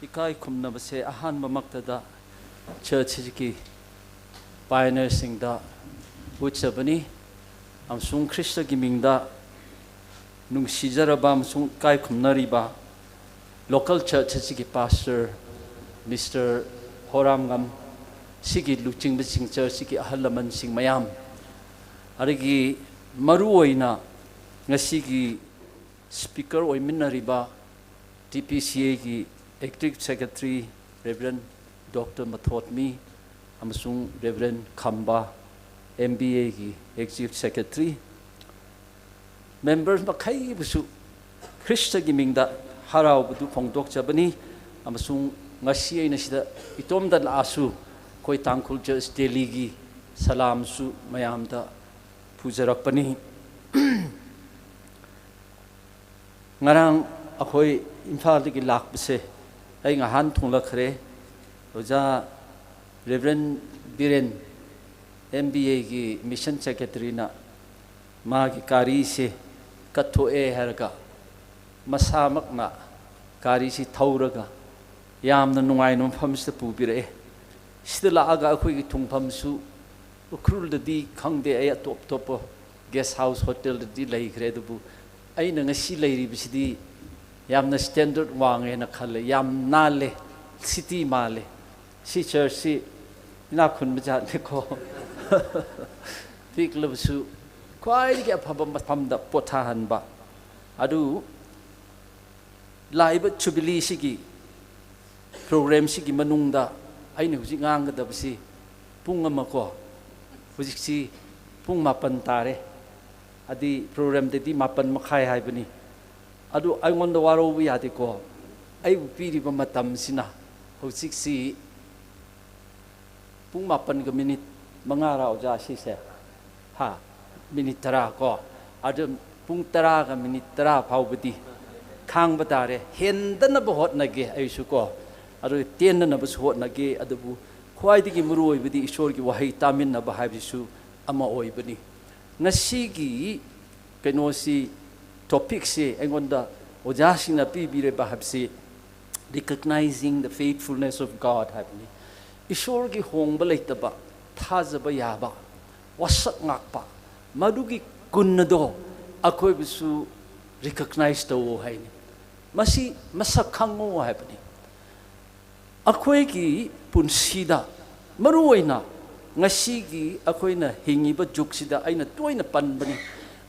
ꯏꯀꯥꯏ ꯈꯨꯝꯅꯕꯁꯦ ꯑꯍꯥꯟꯕꯃꯛꯇꯗ ꯆꯔꯆꯁꯤꯒꯤ ꯄꯥꯏꯅꯔꯁꯤꯡꯗ ꯎꯠꯆꯕꯅꯤ, ꯑꯃꯁꯨꯡ ꯈ꯭ꯔꯤꯁꯇꯒꯤ ꯃꯤꯡꯗ ꯅꯨꯡꯁꯤꯖꯔꯕ ꯑꯃꯁꯨꯡ ꯏꯀꯥꯏ ꯈꯨꯝꯅꯔꯤꯕ ꯂꯣꯀꯦꯜ ꯆꯔꯆ ꯑꯁꯤꯒꯤ ꯄꯥꯁꯇꯔ ꯃꯤꯁꯇꯔ ꯍꯣꯔꯥꯝꯉꯝ, ꯁꯤꯒꯤ ꯂꯨꯆꯤꯡꯕꯁꯤꯡ, ꯆꯔꯆꯁꯤꯒꯤ ꯑꯍꯜ ꯂꯃꯟꯁꯤꯡ ꯃꯌꯥꯝ, ꯑꯗꯒꯤ ꯃꯔꯨꯑꯣꯏꯅ ꯉꯁꯤꯒꯤ ꯁ꯭ꯄꯤꯀꯔ ꯑꯣꯏꯃꯤꯟꯅꯔꯤꯕ ꯇꯤ ꯄꯤ ꯁꯤ ꯑꯦꯒꯤ ꯑꯦꯛꯖꯤꯀ꯭ꯌꯨꯇꯤꯚ ꯁꯦꯀ꯭ꯔꯦꯇꯔꯤ ꯔꯦꯚꯔꯦꯟ ꯗꯣꯛꯇꯔ ꯃꯊꯣꯠꯃꯤ ꯑꯃꯁꯨꯡ ꯔꯦꯚꯔꯦꯟ ꯈꯝꯕ, ꯑꯦꯝ ꯕꯤ ꯑꯦꯒꯤ ꯑꯦꯛꯖꯤꯀ꯭ꯌꯨꯇꯤꯚ ꯁꯦꯀ꯭ꯔꯦꯇꯔꯤ, ꯃꯦꯝꯕꯔ ꯃꯈꯩꯕꯨꯁꯨ ꯈ꯭ꯔꯤꯁꯇꯒꯤ ꯃꯤꯡꯗ ꯍꯔꯥꯎꯕꯗꯨ ꯐꯣꯡꯗꯣꯛꯆꯕꯅꯤ꯫ ꯑꯃꯁꯨꯡ ꯉꯁꯤ ꯑꯩꯅ ꯁꯤꯗ ꯏꯇꯣꯝꯗ ꯂꯥꯛꯑꯁꯨ, ꯑꯩꯈꯣꯏ ꯇꯥꯡꯈꯨꯜ ꯆꯔꯆ ꯗꯦꯜꯂꯤꯒꯤ ꯁꯂꯥꯝꯁꯨ ꯃꯌꯥꯝꯗ ꯄꯨꯖꯔꯛꯄꯅꯤ꯫ ꯉꯔꯥꯡ ꯑꯩꯈꯣꯏ ꯏꯝꯐꯥꯜꯗꯒꯤ ꯂꯥꯛꯄꯁꯦ ꯑꯩ ꯉꯍꯥꯟ ꯊꯨꯡꯂꯛꯈ꯭ꯔꯦ꯫ ꯑꯣꯖꯥ ꯔꯦꯚꯔꯦꯟ ꯕꯤꯔꯦꯟ, ꯑꯦꯝ ꯕꯤ ꯑꯦꯒꯤ ꯃꯤꯁꯟ ꯁꯦꯀ꯭ꯔꯦꯇꯔꯤꯅ ꯃꯥꯒꯤ ꯒꯥꯔꯤꯁꯦ ꯀꯠꯊꯣꯛꯑꯦ ꯍꯥꯏꯔꯒ ꯃꯁꯥꯃꯛꯅ ꯒꯥꯔꯤꯁꯤ ꯊꯧꯔꯒ ꯌꯥꯝꯅ ꯅꯨꯡꯉꯥꯏꯅ ꯃꯐꯝꯁꯤꯗ ꯄꯨꯕꯤꯔꯛꯑꯦ꯫ ꯁꯤꯗ ꯂꯥꯛꯑꯒ ꯑꯩꯈꯣꯏꯒꯤ ꯊꯨꯡꯐꯝꯁꯨ ꯎꯈ꯭ꯔꯨꯜꯗꯗꯤ ꯈꯪꯗꯦ, ꯑꯩ ꯑꯇꯣꯞ ꯑꯇꯣꯞꯄ ꯒꯦꯁ ꯍꯥꯎꯁ ꯍꯣꯇꯦꯜꯗꯗꯤ ꯂꯩꯈ꯭ꯔꯦ, ꯑꯗꯨꯕꯨ ꯑꯩꯅ ꯉꯁꯤ ꯂꯩꯔꯤꯕꯁꯤꯗꯤ ꯌꯥꯝꯅ ꯁ꯭ꯇꯦꯟꯗꯔꯗ ꯋꯥꯡꯉꯦꯅ ꯈꯜꯂꯦ꯫ ꯌꯥꯝ ꯅꯥꯜꯂꯦ, ꯁꯤꯇꯤ ꯃꯥꯜꯂꯦ꯫ ꯁꯤ ꯆꯔꯆꯁꯤ ꯏꯅꯥꯛ ꯈꯨꯟꯕ ꯖꯥꯠꯅꯤꯀꯣ꯫ ꯄꯤꯛꯂꯕꯁꯨ ꯈ꯭ꯋꯥꯏꯗꯒꯤ ꯑꯐꯕ ꯃꯐꯝꯗ ꯄꯣꯊꯥꯍꯟꯕ꯫ ꯑꯗꯨ ꯂꯥꯛꯏꯕ ꯖꯨꯕꯤꯂꯤꯁꯤꯒꯤ ꯄ꯭ꯔꯣꯒ꯭ꯔꯥꯝꯁꯤꯒꯤ ꯃꯅꯨꯡꯗ ꯑꯩꯅ ꯍꯧꯖꯤꯛ ꯉꯥꯡꯒꯗꯕꯁꯤ ꯄꯨꯡ ꯑꯃ ꯀꯣ, ꯍꯧꯖꯤꯛꯁꯤ ꯄꯨꯡ ꯃꯥꯄꯟ ꯇꯥꯔꯦ꯫ ꯑꯗꯨꯗꯤ ꯄ꯭ꯔꯣꯒ꯭ꯔꯥꯝꯗꯗꯤ ꯃꯥꯄꯟ ꯃꯈꯥꯏ ꯍꯥꯏꯕꯅꯤ꯫ ꯑꯗꯨ ꯑꯩꯉꯣꯟꯗ ꯋꯥꯔꯧꯕ ꯌꯥꯗꯦꯀꯣ꯫ ꯑꯩꯕꯨ ꯄꯤꯔꯤꯕ ꯃꯇꯝꯁꯤꯅ ꯍꯧꯖꯤꯛꯁꯤ ꯄꯨꯡ ꯃꯥꯄꯟꯒ ꯃꯤꯅꯤꯠ ꯃꯉꯥꯔꯥ ꯑꯣꯖꯥ ꯁꯤꯁꯦ? ꯍꯥ? ꯃꯤꯅꯤꯠ ꯇꯔꯥ ꯀꯣ꯫ ꯑꯗꯨ ꯄꯨꯡ ꯇꯔꯥꯒ ꯃꯤꯅꯤꯠ ꯇꯔꯥ ꯐꯥꯎꯕꯗꯤ ꯈꯥꯡꯕ ꯇꯥꯔꯦ꯫ ꯍꯦꯟꯗꯅꯕ ꯍꯣꯠꯅꯒꯦ ꯑꯩꯁꯨ ꯀꯣ꯫ ꯑꯗꯨ ꯇꯦꯟꯅꯅꯕꯁꯨ ꯍꯣꯠꯅꯒꯦ꯫ ꯑꯗꯨꯕꯨ ꯈ꯭ꯋꯥꯏꯗꯒꯤ ꯃꯔꯨ ꯑꯣꯏꯕꯗꯤ ꯏꯁꯣꯔꯒꯤ ꯋꯥꯍꯩ ꯇꯥꯃꯤꯟꯅꯕ ꯍꯥꯏꯕꯁꯤꯁꯨ ꯑꯃ ꯑꯣꯏꯕꯅꯤ꯫ ꯉꯁꯤꯒꯤ ꯀꯩꯅꯣꯁꯤ, ꯇꯣꯄꯤꯛꯁꯤ ꯑꯩꯉꯣꯟꯗ ꯑꯣꯖꯥꯁꯤꯡꯅ ꯄꯤꯕꯤꯔꯤꯕ ꯍꯥꯏꯕꯁꯤ Recognizing the Faithfulness of God ꯍꯥꯏꯕꯅꯤ꯫ ꯏꯁꯣꯔꯒꯤ ꯍꯣꯡꯕ ꯂꯩꯇꯕ, ꯊꯥꯖꯕ ꯌꯥꯕ, ꯋꯥꯁꯛ ꯉꯥꯛꯄ, ꯃꯗꯨꯒꯤ ꯒꯨꯟ ꯑꯗꯣ ꯑꯩꯈꯣꯏꯕꯨꯁꯨ recognize ꯇꯧꯋꯣ ꯍꯥꯏꯅꯤ꯫ ꯃꯁꯤ ꯃꯁꯛ ꯈꯪꯉꯣ ꯍꯥꯏꯕꯅꯤ꯫ ꯑꯩꯈꯣꯏꯒꯤ ꯄꯨꯟꯁꯤꯗ, ꯃꯔꯨꯑꯣꯏꯅ ꯉꯁꯤꯒꯤ ꯑꯩꯈꯣꯏꯅ ꯍꯤꯡꯉꯤꯕ ꯖꯨꯒꯁꯤꯗ ꯑꯩꯅ ꯇꯣꯏꯅ ꯄꯟꯕꯅꯤ,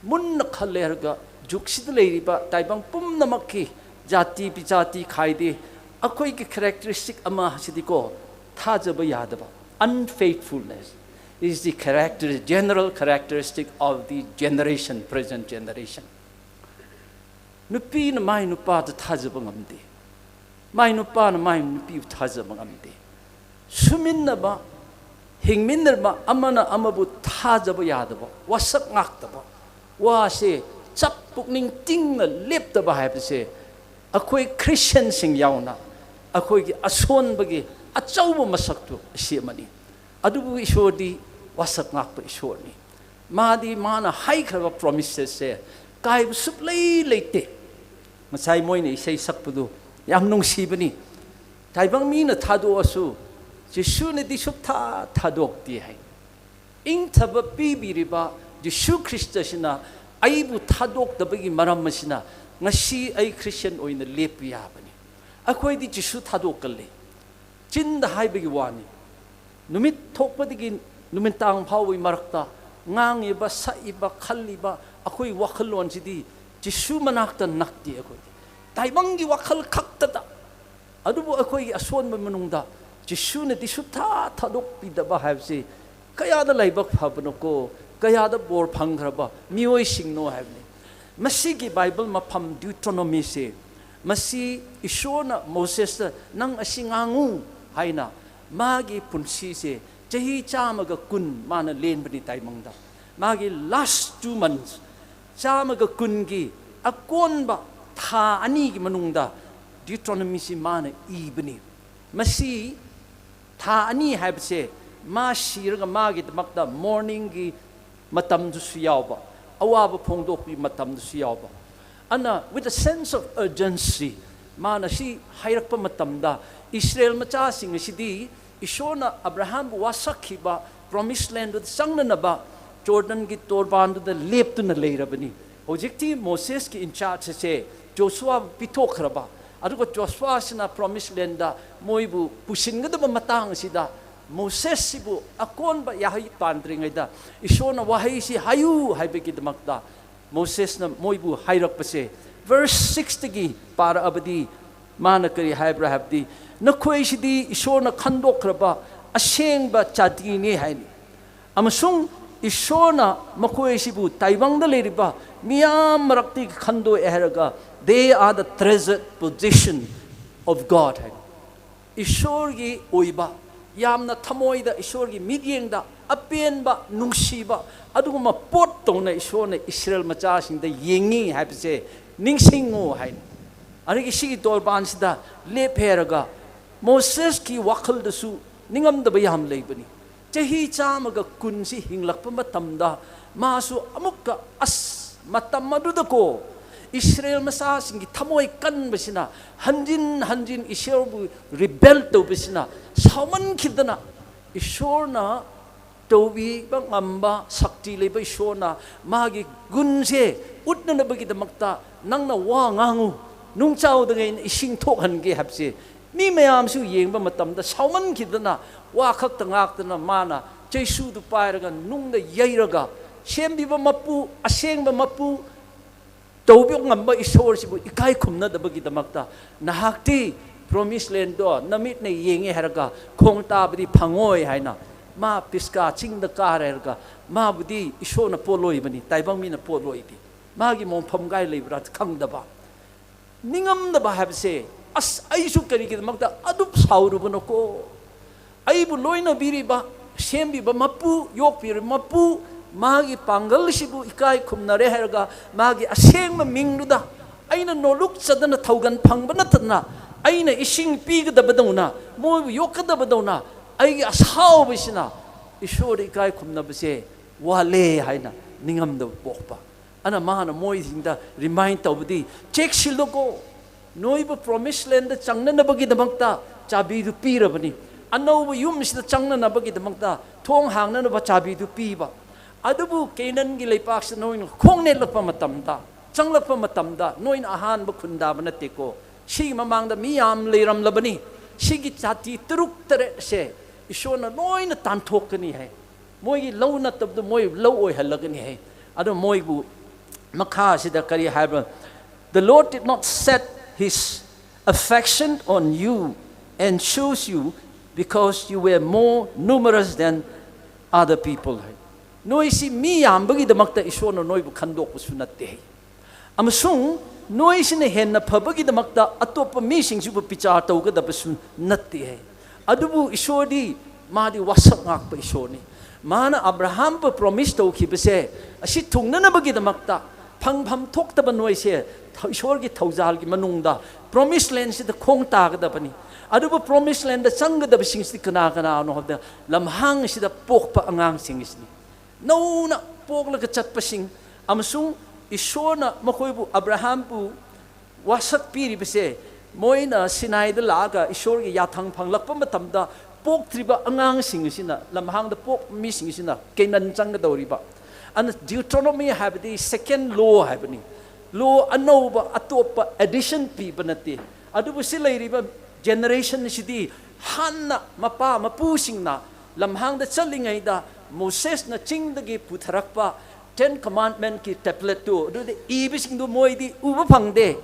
ꯃꯨꯟꯅ ꯈꯜꯂꯦ ꯍꯥꯏꯔꯒ ꯖꯨꯒꯁꯤꯗ ꯂꯩꯔꯤꯕ ꯇꯥꯏꯕꯪ ꯄꯨꯝꯅꯃꯛꯀꯤ ꯖꯥꯇꯤ ꯕꯤꯖꯥꯇꯤ ꯈꯥꯏꯗꯦ, ꯑꯩꯈꯣꯏꯒꯤ characteristic ꯑꯃ ꯑꯁꯤꯗꯤꯀꯣ, ꯊꯥꯖꯕ ꯌꯥꯗꯕ, unfaithfulness is the character, general characteristic of the generation, present generation. ꯅꯨꯄꯤꯅ ꯃꯥꯏ ꯅꯨꯄꯥꯗ ꯊꯥꯖꯕ ꯉꯝꯗꯦ, ꯃꯥꯏ ꯅꯨꯄꯥꯅ ꯃꯥꯏ ꯅꯨꯄꯤꯕꯨ ꯊꯥꯖꯕ ꯉꯝꯗꯦ꯫ ꯁꯨꯃꯤꯟꯅꯕ, ꯍꯤꯡꯃꯤꯟꯅꯕ, ꯑꯃꯅ ꯑꯃꯕꯨ ꯊꯥꯖꯕ ꯌꯥꯗꯕ, ꯋꯥꯁꯛ ꯉꯥꯛꯇꯕ, ꯋꯥꯁꯦ ꯆꯞ ꯄꯨꯛꯅꯤꯡ ꯇꯤꯡꯅ ꯂꯦꯞꯇꯕ ꯍꯥꯏꯕꯁꯦ ꯑꯩꯈꯣꯏ ꯈ꯭ꯔꯤꯁꯇꯤꯌꯥꯟꯁꯤꯡ ꯌꯥꯎꯅ ꯑꯩꯈꯣꯏꯒꯤ ꯑꯁꯣꯟꯕꯒꯤ ꯑꯆꯧꯕ ꯃꯁꯛꯇꯨ ꯑꯁꯤ ꯑꯃꯅꯤ꯫ ꯑꯗꯨꯕꯨ ꯏꯁꯣꯔꯗꯤ ꯋꯥꯁꯛ ꯉꯥꯛꯄ ꯏꯁꯣꯔꯅꯤ꯫ ꯃꯥꯗꯤ ꯃꯥꯅ ꯍꯥꯏꯈ꯭ꯔꯕ promises ꯁꯦ ꯀꯥꯏꯕ ꯁꯨꯛꯂꯩ ꯂꯩꯇꯦ꯫ ꯉꯁꯥꯏ ꯃꯣꯏꯅ ꯏꯁꯩ ꯁꯛꯄꯗꯨ ꯌꯥꯝ ꯅꯨꯡꯁꯤꯕꯅꯤ꯫ ꯇꯥꯏꯕꯪ ꯃꯤꯅ ꯊꯥꯗꯣꯛꯑꯁꯨ ꯖꯤꯁꯨꯅꯗꯤ ꯁꯨꯛꯊꯥ ꯊꯥꯗꯣꯛꯇꯦ ꯍꯥꯏ꯫ ꯏꯪꯊꯕ ꯄꯤꯕꯤꯔꯤꯕ ꯖꯤꯁꯨ ꯈ꯭ꯔꯤꯁꯇꯁꯤꯅ ꯑꯩꯕꯨ ꯊꯥꯗꯣꯛꯇꯕꯒꯤ ꯃꯔꯝ ꯑꯁꯤꯅ ꯉꯁꯤ ꯑꯩ ꯈ꯭ꯔꯤꯁꯇꯤꯌꯥꯟ ꯑꯣꯏꯅ ꯂꯦꯞꯄ ꯌꯥꯕꯅꯤ꯫ ꯑꯩꯈꯣꯏꯗꯤ ꯖꯤꯁꯨ ꯊꯥꯗꯣꯛꯀꯜꯂꯤ, ꯆꯤꯟꯗ ꯍꯥꯏꯕꯒꯤ ꯋꯥꯅꯤ꯫ ꯅꯨꯃꯤꯠ ꯊꯣꯛꯄꯗꯒꯤ ꯅꯨꯃꯤꯗꯥꯡ ꯐꯥꯎꯕꯒꯤ ꯃꯔꯛꯇ ꯉꯥꯡꯉꯤꯕ, ꯁꯛꯏꯕ, ꯈꯜꯂꯤꯕ ꯑꯩꯈꯣꯏ ꯋꯥꯈꯜꯂꯣꯟꯁꯤꯗꯤ ꯖꯤꯁꯨ ꯃꯅꯥꯛꯇ ꯅꯛꯇꯦ꯫ ꯑꯩꯈꯣꯏꯗꯤ ꯇꯥꯏꯕꯪꯒꯤ ꯋꯥꯈꯜ ꯈꯛꯇꯗ꯫ ꯑꯗꯨꯕꯨ ꯑꯩꯈꯣꯏꯒꯤ ꯑꯁꯣꯟꯕ ꯃꯅꯨꯡꯗ ꯖꯤꯁꯨꯅꯗꯤ ꯁꯨꯛꯊꯥ ꯊꯥꯗꯣꯛꯄꯤꯗꯕ ꯍꯥꯏꯕꯁꯤ ꯀꯌꯥꯗ ꯂꯥꯏꯕꯛ ꯐꯕꯅꯣꯀꯣ, ꯀꯌꯥꯗ ꯕꯣꯔ ꯐꯪꯈ꯭ꯔꯕ ꯃꯤꯑꯣꯏꯁꯤꯡꯅꯣ ꯍꯥꯏꯕꯅꯤ꯫ ꯃꯁꯤꯒꯤ ꯕꯥꯏꯕꯜ ꯃꯐꯝ ꯗ꯭ꯌꯨꯇ꯭ꯔꯣꯅꯣꯃꯤꯁꯦ, ꯃꯁꯤ ꯏꯁꯣꯔꯅ ꯃꯣꯁꯦꯁꯇ "ꯅꯪ ꯑꯁꯤ ꯉꯥꯡꯉꯨ" ꯍꯥꯏꯅ ꯃꯥꯒꯤ ꯄꯨꯟꯁꯤꯁꯦ ꯆꯍꯤ ꯆꯥꯝꯃꯒ ꯀꯨꯟ ꯃꯥꯅ ꯂꯦꯟꯕꯅꯤ ꯇꯥꯏꯕꯪꯗ꯫ ꯃꯥꯒꯤ last two months, ꯆꯥꯝꯃꯒ ꯀꯨꯟꯒꯤ ꯑꯀꯣꯟꯕ ꯊꯥ ꯑꯅꯤꯒꯤ ꯃꯅꯨꯡꯗ ꯗ꯭ꯌꯨꯇ꯭ꯔꯣꯅꯣꯃꯤꯁꯤ ꯃꯥꯅ ꯏꯕꯅꯤ꯫ ꯃꯁꯤ ꯊꯥ ꯑꯅꯤ ꯍꯥꯏꯕꯁꯦ ꯃꯥ ꯁꯤꯔꯒ ꯃꯥꯒꯤꯗꯃꯛꯇ mourningꯒꯤ ꯃꯇꯝꯗꯨꯁꯨ ꯌꯥꯎꯕ, ꯑꯋꯥꯕ ꯐꯣꯡꯗꯣꯛꯄꯒꯤ ꯃꯇꯝꯗꯨꯁꯨ ꯌꯥꯎꯕ꯫ ꯑꯅ, with a sense of urgency, ꯃꯥꯅ ꯁꯤ ꯍꯥꯏꯔꯛꯄ ꯃꯇꯝꯗ, ꯏꯁꯔꯦꯜ ꯃꯆꯥꯁꯤꯡ ꯑꯁꯤꯗꯤ ꯏꯁꯣꯔꯅ ꯑꯕ꯭ꯔꯥꯍꯥꯝꯕꯨ ꯋꯥꯁꯛꯈꯤꯕ promised landꯗꯨꯗ ꯆꯪꯅꯅꯕ ꯖꯣꯔꯗꯟꯒꯤ ꯇꯣꯔꯕꯥꯟꯗꯨꯗ ꯂꯦꯞꯇꯨꯅ ꯂꯩꯔꯕꯅꯤ꯫ ꯍꯧꯖꯤꯛꯇꯤ ꯃꯣꯁꯦꯁꯀꯤ in charge ꯑꯁꯦ ꯖꯣꯁꯨꯋꯥꯕꯨ ꯄꯤꯊꯣꯛꯈ꯭ꯔꯕ, ꯑꯗꯨꯒ ꯖꯣꯁꯨꯋꯥꯁꯤꯅ promised landꯗ ꯃꯣꯏꯕꯨ ꯄꯨꯁꯤꯟꯒꯗꯕ ꯃꯇꯥꯡ ꯑꯁꯤꯗ, ꯃꯣꯁꯦꯁꯁꯤꯕꯨ ꯑꯀꯣꯟꯕ ꯌꯥꯍꯩ ꯄꯥꯟꯗ꯭ꯔꯤꯉꯩꯗ ꯏꯁꯣꯔꯅ ꯋꯥꯍꯩꯁꯤ ꯍꯥꯏꯌꯨ ꯍꯥꯏꯕꯒꯤꯗꯃꯛꯇ ꯃꯣꯁꯦꯁꯅ ꯃꯣꯏꯕꯨ ꯍꯥꯏꯔꯛꯄꯁꯦ, verse sixꯇꯒꯤ ꯄꯥꯔꯛꯑꯕꯗꯤ, ꯃꯥꯅ ꯀꯔꯤ ꯍꯥꯏꯕ꯭ꯔꯥ ꯍꯥꯏꯕꯗꯤ, "ꯅꯈꯣꯏꯁꯤꯗꯤ ꯏꯁꯣꯔꯅ ꯈꯟꯗꯣꯛꯈ꯭ꯔꯕ ꯑꯁꯦꯡꯕ ꯖꯥꯇꯤꯅꯤ" ꯍꯥꯏꯅꯤ, ꯑꯃꯁꯨꯡ ꯏꯁꯣꯔꯅ ꯃꯈꯣꯏꯁꯤꯕꯨ ꯇꯥꯏꯕꯪꯗ ꯂꯩꯔꯤꯕ ꯃꯤꯌꯥꯝ ꯃꯔꯛꯇꯒꯤ ꯈꯟꯗꯣꯛꯑꯦ ꯍꯥꯏꯔꯒ, "They are the treasured possession of God" ꯍꯥꯏꯅꯤ꯫ ꯏꯁꯣꯔꯒꯤ ꯑꯣꯏꯕ, ꯌꯥꯝꯅ ꯊꯃꯣꯏꯗ ꯏꯁꯣꯔꯒꯤ ꯃꯤꯠꯌꯦꯡꯗ ꯑꯄꯦꯟꯕ, ꯅꯨꯡꯁꯤꯕ, ꯑꯗꯨꯒꯨꯝꯕ ꯄꯣꯠ ꯇꯧꯅ ꯏꯁꯣꯔꯅ ꯏꯁꯔꯦꯜ ꯃꯆꯥꯁꯤꯡꯗ ꯌꯦꯡꯉꯤ ꯍꯥꯏꯕꯁꯦ ꯅꯤꯡꯁꯤꯡꯉꯨ ꯍꯥꯏꯅ꯫ ꯑꯗꯒꯤ ꯁꯤꯒꯤ ꯇꯣꯔꯕꯥꯟꯁꯤꯗ ꯂꯦꯞꯍꯦꯔꯒ, ꯃꯣꯁꯦꯁꯀꯤ ꯋꯥꯈꯜꯗꯁꯨ ꯅꯤꯡꯉꯝꯗꯕ ꯌꯥꯝ ꯂꯩꯕꯅꯤ꯫ ꯆꯍꯤ ꯆꯥꯝꯃꯒ ꯀꯨꯟꯁꯤ ꯍꯤꯡꯂꯛꯄ ꯃꯇꯝꯗ, ꯃꯥꯁꯨ ꯑꯃꯨꯛꯀ, ꯑꯁ, ꯃꯇꯝ ꯑꯗꯨꯗꯀꯣ, ꯏꯁꯔꯦꯜ ꯃꯆꯥꯁꯤꯡꯒꯤ ꯊꯃꯣꯏ ꯀꯟꯕꯁꯤꯅ ꯍꯟꯖꯤꯟ ꯍꯟꯖꯤꯟ ꯏꯁꯣꯔꯕꯨ rebel ꯇꯧꯕꯁꯤꯅ, ꯁꯥꯎꯃꯟꯈꯤꯗꯅ, ꯏꯁꯣꯔꯅ ꯇꯧꯕꯤꯕ ꯉꯝꯕ ꯁꯛꯇꯤ ꯂꯩꯕ ꯏꯁꯣꯔꯅ ꯃꯥꯒꯤ ꯒꯨꯟꯁꯦ ꯎꯠꯅꯅꯕꯒꯤꯗꯃꯛꯇ, "ꯅꯪꯅ ꯋꯥ ꯉꯥꯡꯉꯨ, ꯅꯨꯡꯆꯥꯎꯗꯒꯤ ꯑꯩꯅ ꯏꯁꯤꯡ ꯊꯣꯛꯍꯟꯒꯦ" ꯍꯥꯏꯕꯁꯦ, ꯃꯤ ꯃꯌꯥꯝꯁꯨ ꯌꯦꯡꯕ ꯃꯇꯝꯗ ꯁꯥꯎꯃꯟꯈꯤꯗꯅ, ꯋꯥ ꯈꯛꯇ ꯉꯥꯛꯇꯅ, ꯃꯥꯅ ꯆꯩꯁꯨꯗꯨ ꯄꯥꯏꯔꯒ ꯅꯨꯡꯗ ꯌꯩꯔꯒ, ꯁꯦꯝꯕꯤꯕ ꯃꯄꯨ, ꯑꯁꯦꯡꯕ ꯃꯄꯨ, ꯇꯧꯕ ꯉꯝꯕ ꯏꯁꯣꯔꯁꯤꯕꯨ ꯏꯀꯥꯏ ꯈꯨꯝꯅꯗꯕꯒꯤꯗꯃꯛꯇ, "ꯅꯍꯥꯛꯇꯤ promised landꯗꯣ ꯅꯃꯤꯠꯅ ꯌꯦꯡꯉꯦ ꯍꯥꯏꯔꯒ ꯈꯣꯡ ꯇꯥꯕꯗꯤ ꯐꯪꯉꯣꯏ" ꯍꯥꯏꯅ, ꯃꯥ ꯄꯤꯁꯀꯥ ꯆꯤꯡꯗ ꯀꯥꯔꯦ ꯍꯥꯏꯔꯒ, ꯃꯥꯕꯨꯗꯤ ꯏꯁꯣꯔꯅ ꯄꯣꯠꯂꯣꯏꯕꯅꯤ, ꯇꯥꯏꯕꯪ ꯃꯤꯅ ꯄꯣꯠꯂꯣꯏꯗꯤ꯫ ꯃꯥꯒꯤ ꯃꯣꯡꯐꯝ ꯀꯥꯏ ꯂꯩꯕ꯭ꯔꯥ ꯈꯪꯗꯕ꯫ ꯅꯤꯡꯉꯝꯗꯕ ꯍꯥꯏꯕꯁꯦ, ꯑꯁ, ꯑꯩꯁꯨ ꯀꯔꯤꯒꯤꯗꯃꯛꯇ ꯑꯗꯨꯛ ꯁꯥꯎꯔꯨꯕꯅꯣꯀꯣ? ꯑꯩꯕꯨ ꯂꯣꯏꯅꯕꯤꯔꯤꯕ, ꯁꯦꯝꯕꯤꯕ ꯃꯄꯨ, ꯌꯣꯛꯄꯤꯔꯤꯕ ꯃꯄꯨ, ꯃꯥꯒꯤ ꯄꯥꯡꯒꯜꯁꯤꯕꯨ ꯏꯀꯥꯏ ꯈꯨꯝꯅꯔꯦ ꯍꯥꯏꯔꯒ, ꯃꯥꯒꯤ ꯑꯁꯦꯡꯕ ꯃꯤꯡꯗꯨꯗ ꯑꯩꯅ ꯅꯣꯂꯨꯛꯆꯗꯅ ꯊꯧꯒꯟ ꯐꯪꯕ ꯅꯠꯇꯅ, ꯑꯩꯅ ꯏꯁꯤꯡ ꯄꯤꯒꯗꯕꯗꯧꯅ, ꯃꯣꯏꯕꯨ ꯌꯣꯛꯀꯗꯕꯗꯧꯅ, ꯑꯩꯒꯤ ꯑꯁꯥꯎꯕꯁꯤꯅ ꯏꯁꯣꯔꯗ ꯏꯀꯥꯏ ꯈꯨꯝꯅꯕꯁꯦ ꯋꯥꯠꯂꯦ ꯍꯥꯏꯅ ꯅꯤꯡꯉꯝꯗꯕ ꯄꯣꯛꯄ꯫ ꯑꯅ ꯃꯥꯅ ꯃꯣꯏꯁꯤꯡꯗ remind ꯇꯧꯕꯗꯤ, ꯆꯦꯛꯁꯤꯜꯂꯨꯀꯣ, ꯅꯣꯏꯕꯨ promised land ꯆꯪꯅꯅꯕꯒꯤꯗꯃꯛꯇ ꯆꯥꯕꯤꯗꯨ ꯄꯤꯔꯕꯅꯤ, ꯑꯅꯧꯕ ꯌꯨꯝꯁꯤꯗ ꯆꯪꯅꯅꯕꯒꯤꯗꯃꯛꯇ ꯊꯣꯡ ꯍꯥꯡꯅꯅꯕ ꯆꯥꯕꯤꯗꯨ ꯄꯤꯕ꯫ ꯑꯗꯨꯕꯨ ꯀꯦꯅꯥꯟꯒꯤ ꯂꯩꯄꯥꯛꯁꯤꯗ ꯅꯣꯏꯅ ꯈꯣꯡ ꯅꯦꯠꯂꯛꯄ ꯃꯇꯝꯗ, ꯆꯪꯂꯛꯄ ꯃꯇꯝꯗ ꯅꯣꯏꯅ ꯑꯍꯥꯟꯕ ꯈꯨꯟꯗꯥꯕ ꯅꯠꯇꯦꯀꯣ꯫ ꯁꯤꯒꯤ ꯃꯃꯥꯡꯗ ꯃꯤ ꯌꯥꯝ ꯂꯩꯔꯝꯂꯕꯅꯤ꯫ ꯁꯤꯒꯤ ꯖꯥꯇꯤ ꯇꯔꯨꯛ ꯇꯔꯦꯠꯁꯦ ꯏꯁꯣꯔꯅ ꯂꯣꯏꯅ ꯇꯥꯟꯊꯣꯛꯀꯅꯤ ꯍꯥꯏ꯫ ꯃꯣꯏꯒꯤ ꯂꯧ ꯅꯠꯇꯕꯗꯨ ꯃꯣꯏ ꯂꯧ ꯑꯣꯏꯍꯜꯂꯒꯅꯤ ꯍꯥꯏ꯫ ꯑꯗꯣ ꯃꯣꯏꯕꯨ ꯃꯈꯥꯁꯤꯗ ꯀꯔꯤ ꯍꯥꯏꯕ꯭ꯔꯥ? "The Lord did not set his affection on you and choose you because you were more numerous than other people" ꯍꯥꯏ꯫ ꯅꯣꯏꯁꯤ ꯃꯤ ꯌꯥꯝꯕꯒꯤꯗꯃꯛꯇ ꯏꯁꯣꯔꯅ ꯅꯣꯏꯕꯨ ꯈꯟꯗꯣꯛꯄꯁꯨ ꯅꯠꯇꯦ ꯍꯥꯏ꯫ ꯑꯃꯁꯨꯡ ꯅꯣꯏꯁꯤꯅ ꯍꯦꯟꯅ ꯐꯕꯒꯤꯗꯃꯛꯇ ꯑꯇꯣꯞꯄ ꯃꯤꯁꯤꯡꯁꯤꯕꯨ ꯕꯤꯆꯥꯔ ꯇꯧꯒꯗꯕꯁꯨ ꯅꯠꯇꯦ ꯍꯥꯏ꯫ ꯑꯗꯨꯕꯨ ꯏꯁꯣꯔꯗꯤ, ꯃꯥꯗꯤ ꯋꯥꯁꯛ ꯉꯥꯛꯄ ꯏꯁꯣꯔꯅꯤ꯫ ꯃꯥꯅ ꯑꯕ꯭ꯔꯥꯍꯥꯝꯕꯨ promise ꯇꯧꯈꯤꯕꯁꯦ, ꯑꯁꯤ ꯊꯨꯡꯅꯅꯕꯒꯤꯗꯃꯛꯇ, ꯐꯪꯐꯝ ꯊꯣꯛꯇꯕ ꯅꯣꯏꯁꯦ ꯊ-, ꯏꯁꯣꯔꯒꯤ ꯊꯧꯖꯥꯜꯒꯤ ꯃꯅꯨꯡꯗ promised landꯁꯤꯗ ꯈꯣꯡ ꯇꯥꯒꯗꯕꯅꯤ꯫ ꯑꯗꯨꯕꯨ promised landꯗ ꯆꯪꯒꯗꯕꯁꯤꯡꯁꯤꯗꯤ ꯀꯅꯥ ꯀꯅꯥꯅꯣ ꯍꯥꯏꯕꯗ, ꯂꯝꯍꯥꯡ ꯑꯁꯤꯗ ꯄꯣꯛꯄ ꯑꯉꯥꯡꯁꯤꯡ ꯑꯁꯤꯅꯤ꯫ ꯅꯧꯅ ꯄꯣꯛꯂꯒ ꯆꯠꯄꯁꯤꯡ ꯑꯃꯁꯨꯡ ꯏꯁꯣꯔꯅ ꯃꯈꯣꯏꯕꯨ, ꯑꯕ꯭ꯔꯥꯍꯥꯝꯕꯨ ꯋꯥꯁꯛ ꯄꯤꯔꯤꯕꯁꯦ, ꯃꯣꯏꯅ ꯁꯤꯅꯥꯏꯗ ꯂꯥꯛꯑꯒ ꯏꯁꯣꯔꯒꯤ ꯌꯥꯊꯪ ꯐꯪꯂꯛꯄ ꯃꯇꯝꯗ ꯄꯣꯛꯇ꯭ꯔꯤꯕ ꯑꯉꯥꯡꯁꯤꯡ ꯑꯁꯤꯅ, ꯂꯝꯍꯥꯡꯗ ꯄꯣꯛꯄ ꯃꯤꯁꯤꯡ ꯑꯁꯤꯅ ꯀꯦꯅꯥꯟ ꯆꯪꯒꯗꯧꯔꯤꯕ꯫ ꯑꯗꯨꯅ Deuteronomy ꯍꯥꯏꯕꯗꯤ second law ꯍꯥꯏꯕꯅꯤ꯫ Law ꯑꯅꯧꯕ, ꯑꯇꯣꯞꯄ addition ꯄꯤꯕ ꯅꯠꯇꯦ꯫ ꯑꯗꯨꯕꯨ ꯁꯤ ꯂꯩꯔꯤꯕ generation ꯑꯁꯤꯗꯤ ꯍꯥꯟꯅ ꯃꯄꯥ ꯃꯄꯨꯁꯤꯡꯅ ꯂꯝꯍꯥꯡꯗ ꯆꯠꯂꯤꯉꯩꯗ ꯃꯣꯁꯦꯁꯅ ꯆꯤꯡꯗꯒꯤ ꯄꯨꯊꯔꯛꯄ Ten Commandmentꯀꯤ tabletꯇꯨ, ꯑꯗꯨꯗ ꯏꯕꯁꯤꯡꯗꯨ ꯃꯣꯏꯗꯤ ꯎꯕ ꯐꯪꯗꯦ꯫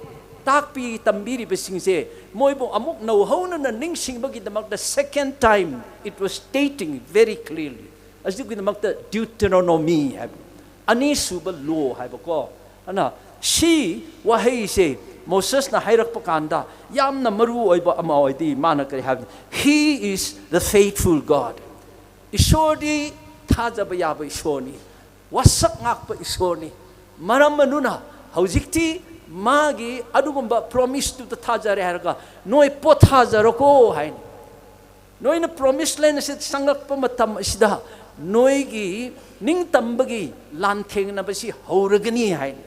ꯇꯥꯛꯄꯤ ꯇꯝꯕꯤꯔꯤꯕꯁꯤꯡꯁꯦ ꯃꯣꯏꯕꯨ ꯑꯃꯨꯛ ꯅꯧꯍꯧꯅꯅ ꯅꯤꯡꯁꯤꯡꯕꯒꯤꯗꯃꯛꯇ, second time, it was stating very clearly꯫ ꯑꯁꯤꯒꯤꯗꯃꯛꯇ Deuteronomy ꯍꯥꯏꯕ, ꯑꯅꯤꯁꯨꯕ law ꯍꯥꯏꯕꯀꯣ꯫ ꯑꯗꯨꯅ ꯁꯤ ꯋꯥꯍꯩꯁꯦ ꯃꯣꯁꯦꯁꯅ ꯍꯥꯏꯔꯛꯄ ꯀꯥꯟꯗ ꯌꯥꯝꯅ ꯃꯔꯨ ꯑꯣꯏꯕ ꯑꯃ ꯑꯣꯏꯗꯤ, ꯃꯥꯅ ꯀꯔꯤ ꯍꯥꯏꯕꯅꯤ? "He is the faithful God." ꯏꯁꯣꯔꯗꯤ ꯊꯥꯖꯕ ꯌꯥꯕ ꯏꯁꯣꯔꯅꯤ, ꯋꯥꯁꯛ ꯉꯥꯛꯄ ꯏꯁꯣꯔꯅꯤ꯫ ꯃꯔꯝ ꯑꯗꯨꯅ ꯍꯧꯖꯤꯛꯇꯤ ꯃꯥꯒꯤ ꯑꯗꯨꯒꯨꯝꯕ promiseꯇꯨꯗ ꯊꯥꯖꯔꯦ ꯍꯥꯏꯔꯒ, "ꯅꯣꯏ ꯄꯣꯊꯥꯖꯔꯣꯀꯣ" ꯍꯥꯏꯅꯤ꯫ ꯅꯣꯏꯅ promised land ꯑꯁꯤꯗ ꯆꯪꯂꯛꯄ ꯃꯇꯝ ꯑꯁꯤꯗ ꯅꯣꯏꯒꯤ ꯅꯤꯡꯇꯝꯕꯒꯤ ꯂꯥꯟꯊꯦꯡꯅꯕꯁꯤ ꯍꯧꯔꯒꯅꯤ ꯍꯥꯏꯅ꯫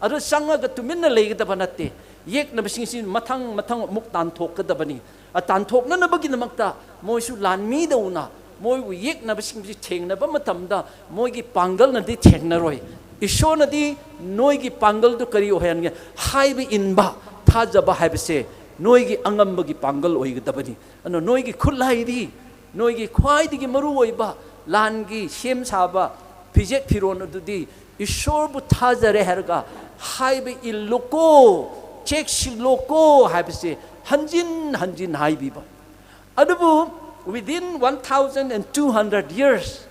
ꯑꯗꯨ ꯆꯪꯉꯒ ꯇꯨꯃꯤꯟꯅ ꯂꯩꯒꯗꯕ ꯅꯠꯇꯦ꯫ ꯌꯦꯛꯅꯕꯁꯤꯡꯁꯤ ꯃꯊꯪ ꯃꯊꯪ ꯑꯃꯨꯛ ꯇꯥꯟꯊꯣꯛꯀꯗꯕꯅꯤ꯫ ꯑ, ꯇꯥꯟꯊꯣꯛꯅꯅꯕꯒꯤꯗꯃꯛꯇ ꯃꯣꯏꯁꯨ ꯂꯥꯟꯃꯤꯗꯧꯅ ꯃꯣꯏꯕꯨ ꯌꯦꯛꯅꯕꯁꯤꯡꯁꯤ ꯊꯦꯡꯅꯕ ꯃꯇꯝꯗ ꯃꯣꯏꯒꯤ ꯄꯥꯡꯒꯜꯅꯗꯤ ꯊꯦꯡꯅꯔꯣꯏ꯫ ꯏꯁꯣꯔꯅꯗꯤ ꯅꯣꯏꯒꯤ ꯄꯥꯡꯒꯜꯗꯨ ꯀꯔꯤ ꯑꯣꯏꯍꯟꯒꯦ? ꯍꯥꯏꯕ ꯏꯟꯕ, ꯊꯥꯖꯕ ꯍꯥꯏꯕꯁꯦ ꯅꯣꯏꯒꯤ ꯑꯉꯝꯕꯒꯤ ꯄꯥꯡꯒꯜ ꯑꯣꯏꯒꯗꯕꯅꯤ꯫ ꯑꯗꯨꯅ ꯅꯣꯏꯒꯤ ꯈꯨꯠꯂꯥꯏꯗꯤ, ꯅꯣꯏꯒꯤ ꯈ꯭ꯋꯥꯏꯗꯒꯤ ꯃꯔꯨꯑꯣꯏꯕ ꯂꯥꯟꯒꯤ ꯁꯦꯝ ꯁꯥꯕ ꯐꯤꯖꯦꯠ ꯐꯤꯔꯣꯟ ꯑꯗꯨꯗꯤ ꯏꯁꯣꯔꯕꯨ ꯊꯥꯖꯔꯦ ꯍꯥꯏꯔꯒ ꯍꯥꯏꯕ ꯏꯜꯂꯨꯀꯣ, ꯆꯦꯛꯁꯤꯜꯂꯨꯀꯣ ꯍꯥꯏꯕꯁꯦ ꯍꯟꯖꯤꯟ ꯍꯟꯖꯤꯟ ꯍꯥꯏꯕꯤꯕ꯫ ꯑꯗꯨꯕꯨ within one thousand and two hundred years,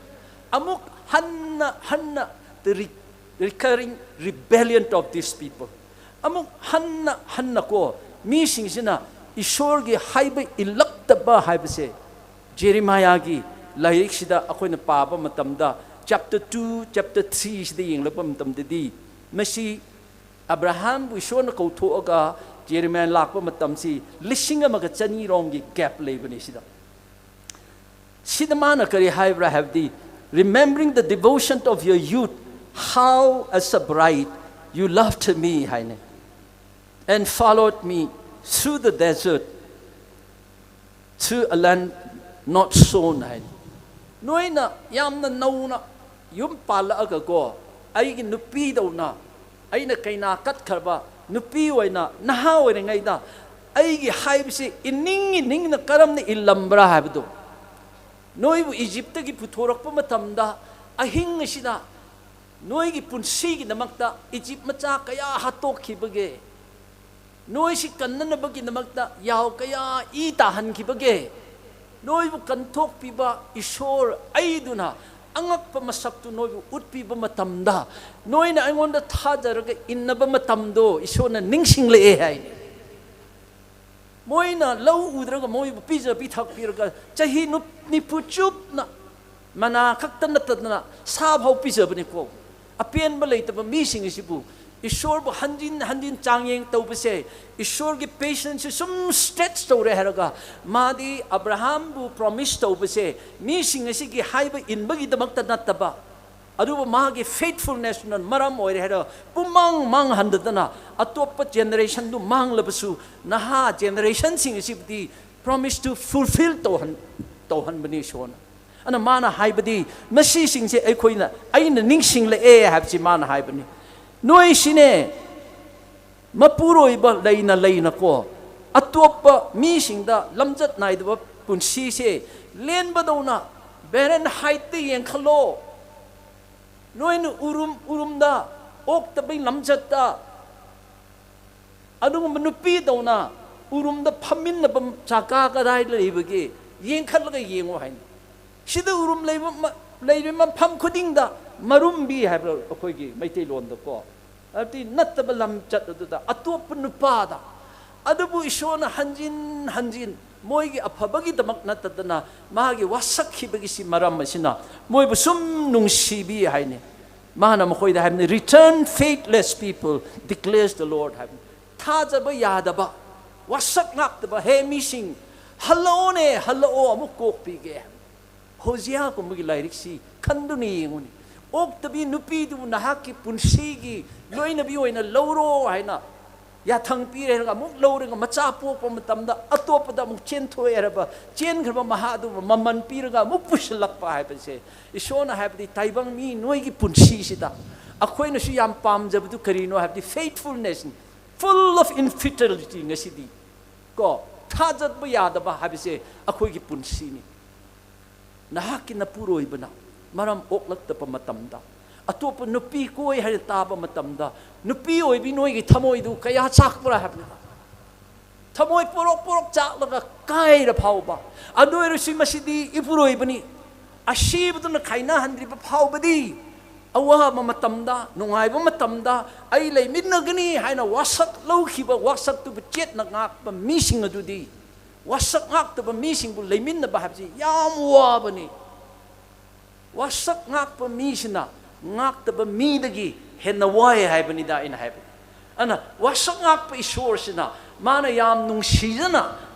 ꯑꯃꯨꯛ ꯍꯟꯅ ꯍꯟꯅ the re-, recurring rebellion of these people, ꯑꯃꯨꯛ ꯍꯟꯅ ꯍꯟꯅ ꯀꯣ, ꯃꯤꯁꯤꯡꯁꯤꯅ ꯏꯁꯣꯔꯒꯤ ꯍꯥꯏꯕ ꯏꯜꯂꯛꯇꯕ ꯍꯥꯏꯕꯁꯦ ꯖꯦꯔꯦꯃꯥꯌꯥꯒꯤ ꯂꯥꯏꯔꯤꯛꯁꯤꯗ ꯑꯩꯈꯣꯏꯅ ꯄꯥꯕ ꯃꯇꯝꯗ, chapter two, chapter three ꯁꯤꯗ ꯌꯦꯡꯂꯛꯄ ꯃꯇꯝꯗꯗꯤ, ꯃꯁꯤ ꯑꯕ꯭ꯔꯥꯍꯥꯝꯕꯨ ꯏꯁꯣꯔꯅ ꯀꯧꯊꯣꯛꯑꯒ ꯖꯦꯔꯦꯃꯥꯌꯥ ꯂꯥꯛꯄ ꯃꯇꯝꯁꯤ ꯂꯤꯁꯤꯡ ꯑꯃꯒ ꯆꯅꯤꯔꯣꯝꯒꯤ gap ꯂꯩꯕꯅꯤ ꯁꯤꯗ꯫ ꯁꯤꯗ ꯃꯥꯅ ꯀꯔꯤ ꯍꯥꯏꯕ꯭ꯔꯥ ꯍꯥꯏꯕꯗꯤ, "Remembering the devotion of your youth, how as a bride you loved me" ꯍꯥꯏꯅ, "and followed me through the desert, through a land not sown" ꯍꯥꯏꯅ꯫ ꯅꯣꯏꯅ ꯌꯥꯝꯅ ꯅꯧꯅ ꯌꯨꯝ ꯄꯥꯜꯂꯛꯑꯒꯀꯣ, ꯑꯩꯒꯤ ꯅꯨꯄꯤꯗꯧꯅ, ꯑꯩꯅ ꯀꯩꯅꯥ ꯀꯠꯈ꯭ꯔꯕ ꯅꯨꯄꯤ ꯑꯣꯏꯅ, ꯅꯍꯥ ꯑꯣꯏꯔꯤꯉꯩꯗ ꯑꯩꯒꯤ ꯍꯥꯏꯕꯁꯤ ꯏꯅꯤꯡ ꯏꯅꯤꯡꯅ ꯀꯔꯝꯅ ꯏꯜꯂꯝꯕ꯭ꯔꯥ ꯍꯥꯏꯕꯗꯣ, ꯅꯣꯏꯕꯨ ꯏꯖꯤꯞꯇꯒꯤ ꯄꯨꯊꯣꯔꯛꯄ ꯃꯇꯝꯗ ꯑꯍꯤꯡ ꯑꯁꯤꯗ ꯅꯣꯏꯒꯤ ꯄꯨꯟꯁꯤꯒꯤꯗꯃꯛꯇ ꯏꯖꯤꯞ ꯃꯆꯥ ꯀꯌꯥ ꯍꯥꯠꯇꯣꯛꯈꯤꯕꯒꯦ? ꯅꯣꯏꯁꯤ ꯀꯟꯅꯅꯕꯒꯤꯗꯃꯛꯇ ꯌꯥꯎ ꯀꯌꯥ ꯏ ꯇꯥꯍꯟꯈꯤꯕꯒꯦ? ꯅꯣꯏꯕꯨ ꯀꯟꯊꯣꯛꯄꯤꯕ ꯏꯁꯣꯔ ꯑꯩꯗꯨꯅ ꯑꯉꯛꯄ ꯃꯁꯛꯇꯨ ꯅꯣꯏꯕꯨ ꯎꯠꯄꯤꯕ ꯃꯇꯝꯗ, ꯅꯣꯏꯅ ꯑꯩꯉꯣꯟꯗ ꯊꯥꯖꯔꯒ ꯏꯟꯅꯕ ꯃꯇꯝꯗꯣ ꯏꯁꯣꯔꯅ ꯅꯤꯡꯁꯤꯡꯂꯛꯑꯦ ꯍꯥꯏꯅꯤ꯫ ꯃꯣꯏꯅ ꯂꯧ ꯎꯗ꯭ꯔꯒ ꯃꯣꯏꯕꯨ ꯄꯤꯖ ꯄꯤꯊꯛꯄꯤꯔꯒ ꯆꯍꯤ ꯅꯨꯞ-, ꯅꯤꯐꯨ ꯆꯨꯞꯅ ꯃꯅꯥ ꯈꯛꯇ ꯅꯠꯇꯗꯅ ꯁꯥ ꯐꯥꯎ ꯄꯤꯖꯕꯅꯤꯀꯣ꯫ ꯑꯄꯦꯟꯕ ꯂꯩꯇꯕ ꯃꯤꯁꯤꯡ ꯑꯁꯤꯕꯨ ꯏꯁꯣꯔꯕꯨ ꯍꯟꯖꯤꯟ ꯍꯟꯖꯤꯟ ꯆꯥꯡꯌꯦꯡ ꯇꯧꯕꯁꯦ, ꯏꯁꯣꯔꯒꯤ patience ꯁꯨꯝ stretch ꯇꯧꯔꯦ ꯍꯥꯏꯔꯒ, ꯃꯥꯗꯤ ꯑꯕ꯭ꯔꯥꯍꯥꯝꯕꯨ promise ꯇꯧꯕꯁꯦ, ꯃꯤꯁꯤꯡ ꯑꯁꯤꯒꯤ ꯍꯥꯏꯕ ꯏꯟꯕꯒꯤꯗꯃꯛꯇ ꯅꯠꯇꯕ, ꯑꯗꯨꯕꯨ ꯃꯥꯒꯤ faithfulness ꯅ ꯃꯔꯝ ꯑꯣꯏꯔꯦ ꯍꯥꯏꯔꯒ, ꯄꯨꯝꯃꯥꯡ ꯃꯥꯡꯍꯟꯗꯗꯅ, ꯑꯇꯣꯞꯄ generation ꯗꯨ ꯃꯥꯡꯂꯕꯁꯨ, ꯅꯍꯥ generation ꯁꯤꯡ ꯑꯁꯤꯕꯨꯗꯤ promise ꯇꯨ fulfill ꯇꯧꯍꯟ ꯇꯧꯍꯟꯕꯅꯤ ꯏꯁꯣꯔꯅ꯫ ꯑꯗꯨꯅ ꯃꯥꯅ ꯍꯥꯏꯕꯗꯤ, ꯃꯁꯤꯁꯤꯡꯁꯦ ꯑꯩꯈꯣꯏꯅ, ꯑꯩꯅ ꯅꯤꯡꯁꯤꯡꯂꯛꯑꯦ ꯍꯥꯏꯕꯁꯤ ꯃꯥꯅ ꯍꯥꯏꯕꯅꯤ꯫ ꯅꯣꯏꯁꯤꯅꯦ, ꯃꯄꯨꯔꯣꯏꯕ ꯂꯩꯅ ꯂꯩꯅꯀꯣ, ꯑꯇꯣꯞꯄ ꯃꯤꯁꯤꯡꯗ ꯂꯝꯆꯠ ꯅꯥꯏꯗꯕ ꯄꯨꯟꯁꯤꯁꯦ ꯂꯦꯟꯕꯗꯧꯅ, barren height ꯇ ꯌꯦꯡꯈꯠꯂꯣ꯫ ꯅꯣꯏꯅ ꯎꯔꯨꯝ ꯎꯔꯨꯝꯗ, ꯑꯣꯛꯇꯕꯩ ꯂꯝꯆꯠꯇ, ꯑꯗꯨꯒꯨꯝꯕ ꯅꯨꯄꯤꯗꯧꯅ ꯎꯔꯨꯝꯗ ꯐꯝꯃꯤꯟꯅꯕ ꯆꯥꯀꯥ ꯀꯗꯥꯏ ꯂꯩꯕꯒꯦ? ꯌꯦꯡꯈꯠꯂꯒ ꯌꯦꯡꯉꯣ ꯍꯥꯏꯅ꯫ ꯁꯤꯗ ꯎꯔꯨꯝ ꯂꯩꯕ ꯃ-, ꯂꯩꯔꯤꯕ ꯃꯐꯝ ꯈꯨꯗꯤꯡꯗ ꯃꯔꯨꯝꯕꯤ ꯍꯥꯏꯕ ꯑꯩꯈꯣꯏꯒꯤ ꯃꯩꯇꯩꯂꯣꯟꯗꯀꯣ, ꯍꯥꯏꯕꯗꯤ ꯅꯠꯇꯕ ꯂꯝꯆꯠ ꯑꯗꯨꯗ, ꯑꯇꯣꯞꯄ ꯅꯨꯄꯥꯗ꯫ ꯑꯗꯨꯕꯨ ꯏꯁꯣꯔꯅ ꯍꯟꯖꯤꯟ ꯍꯟꯖꯤꯟ ꯃꯣꯏꯒꯤ ꯑꯐꯕꯒꯤꯗꯃꯛ ꯅꯠꯇꯗꯅ, ꯃꯥꯒꯤ ꯋꯥꯁꯛꯈꯤꯕꯒꯤ ꯁꯤ ꯃꯔꯝ ꯑꯁꯤꯅ ꯃꯣꯏꯕꯨ ꯁꯨꯝ ꯅꯨꯡꯁꯤꯕꯤ ꯍꯥꯏꯅꯤ꯫ ꯃꯥꯅ ꯃꯈꯣꯏꯗ ꯍꯥꯏꯕꯅꯤ, "Return, faithless people, declares the Lord" ꯍꯥꯏꯕꯅꯤ꯫ ꯊꯥꯖꯕ ꯌꯥꯗꯕ, ꯋꯥꯁꯛ ꯉꯥꯛꯇꯕ, ꯍꯦ ꯃꯤꯁꯤꯡ, ꯍꯜꯂꯛꯑꯣꯅꯦ, ꯍꯜꯂꯛꯑꯣ, ꯑꯃꯨꯛ ꯀꯣꯛꯄꯤꯒꯦ꯫ ꯍꯣꯖꯤꯌꯥꯒꯨꯝꯕꯒꯤ ꯂꯥꯏꯔꯤꯛꯁꯤ ꯈꯟꯗꯨꯅ ꯌꯦꯡꯉꯨꯅꯦ꯫ ꯑꯣꯛꯇꯕꯤ ꯅꯨꯄꯤꯗꯨꯕꯨ ꯅꯍꯥꯛꯀꯤ ꯄꯨꯟꯁꯤꯒꯤ ꯂꯣꯏꯅꯕꯤ ꯑꯣꯏꯅ ꯂꯧꯔꯣ ꯍꯥꯏꯅ ꯌꯥꯊꯪ ꯄꯤꯔꯦ ꯍꯥꯏꯔꯒ, ꯑꯃꯨꯛ ꯂꯧꯔꯒ ꯃꯆꯥ ꯄꯣꯛꯄ ꯃꯇꯝꯗ ꯑꯇꯣꯞꯄꯗ ꯑꯃꯨꯛ ꯆꯦꯟꯊꯣꯛꯑꯦ ꯍꯥꯏꯔꯕ, ꯆꯦꯟꯈ꯭ꯔꯕ ꯃꯍꯥꯗꯨꯕꯨ ꯃꯃꯜ ꯄꯤꯔꯒ ꯑꯃꯨꯛ ꯄꯨꯁꯤꯜꯂꯛꯄ ꯍꯥꯏꯕꯁꯦ, ꯏꯁꯣꯔꯅ ꯍꯥꯏꯕꯗꯤ, ꯇꯥꯏꯕꯪ ꯃꯤ, ꯅꯣꯏꯒꯤ ꯄꯨꯟꯁꯤꯁꯤꯗ ꯑꯩꯈꯣꯏꯅꯁꯨ ꯌꯥꯝ ꯄꯥꯝꯖꯕꯗꯨ ꯀꯔꯤꯅꯣ ꯍꯥꯏꯕꯗꯤ, faithfulness, full of infidelity꯫ ꯉꯁꯤꯗꯤ ꯀꯣ, ꯊꯥꯖꯕ ꯌꯥꯗꯕ ꯍꯥꯏꯕꯁꯦ ꯑꯩꯈꯣꯏꯒꯤ ꯄꯨꯟꯁꯤꯅꯤ꯫ ꯅꯍꯥꯛꯀꯤ ꯅꯄꯨꯔꯣꯏꯕꯅ ꯃꯔꯝ ꯑꯣꯛꯂꯛꯇꯕ ꯃꯇꯝꯗ, ꯑꯇꯣꯞꯄ ꯅꯨꯄꯤ ꯀꯣꯏ ꯍꯥꯏꯅ ꯇꯥꯕ ꯃꯇꯝꯗ, ꯅꯨꯄꯤ ꯑꯣꯏꯕꯤ ꯅꯣꯏꯒꯤ ꯊꯃꯣꯏꯗꯨ ꯀꯌꯥ ꯆꯥꯛꯄ꯭ꯔꯥ ꯍꯥꯏꯕꯅꯤꯗ꯫ ꯊꯃꯣꯏ ꯄꯣꯔꯣꯛ ꯄꯣꯔꯣꯛ ꯆꯥꯛꯂꯒ ꯀꯥꯏꯔ ꯐꯥꯎꯕ, ꯑꯗꯨ ꯑꯣꯏꯔꯁꯨ ꯃꯁꯤꯗꯤ ꯏꯄꯨꯔꯣꯏꯕꯅꯤ, ꯑꯁꯤꯕꯗꯨꯅ ꯈꯥꯏꯅꯍꯟꯗ꯭ꯔꯤꯕ ꯐꯥꯎꯕꯗꯤ, ꯑꯋꯥꯕ ꯃꯇꯝꯗ, ꯅꯨꯡꯉꯥꯏꯕ ꯃꯇꯝꯗ ꯑꯩ ꯂꯩꯃꯤꯟꯅꯒꯅꯤ ꯍꯥꯏꯅ ꯋꯥꯁꯛ ꯂꯧꯈꯤꯕ, ꯋꯥꯁꯛꯇꯨꯕꯨ ꯆꯦꯠꯅ ꯉꯥꯛꯄ ꯃꯤꯁꯤꯡ ꯑꯗꯨꯗꯤ, ꯋꯥꯁꯛ ꯉꯥꯛꯇꯕ ꯃꯤꯁꯤꯡꯕꯨ ꯂꯩꯃꯤꯟꯅꯕ ꯍꯥꯏꯕꯁꯤ ꯌꯥꯝ ꯋꯥꯕꯅꯤ꯫ ꯋꯥꯁꯛ ꯉꯥꯛꯄ ꯃꯤꯁꯤꯅ ꯉꯥꯛꯇꯕ ꯃꯤꯗꯒꯤ ꯍꯦꯟꯅ ꯋꯥꯏ ꯍꯥꯏꯕꯅꯤꯗ ꯑꯩꯅ ꯍꯥꯏꯕꯗꯤ꯫ ꯑꯗꯨꯅ ꯋꯥꯁꯛ ꯉꯥꯛꯄ ꯏꯁꯣꯔꯁꯤꯅ ꯃꯥꯅ ꯌꯥꯝ ꯅꯨꯡꯁꯤꯖꯅ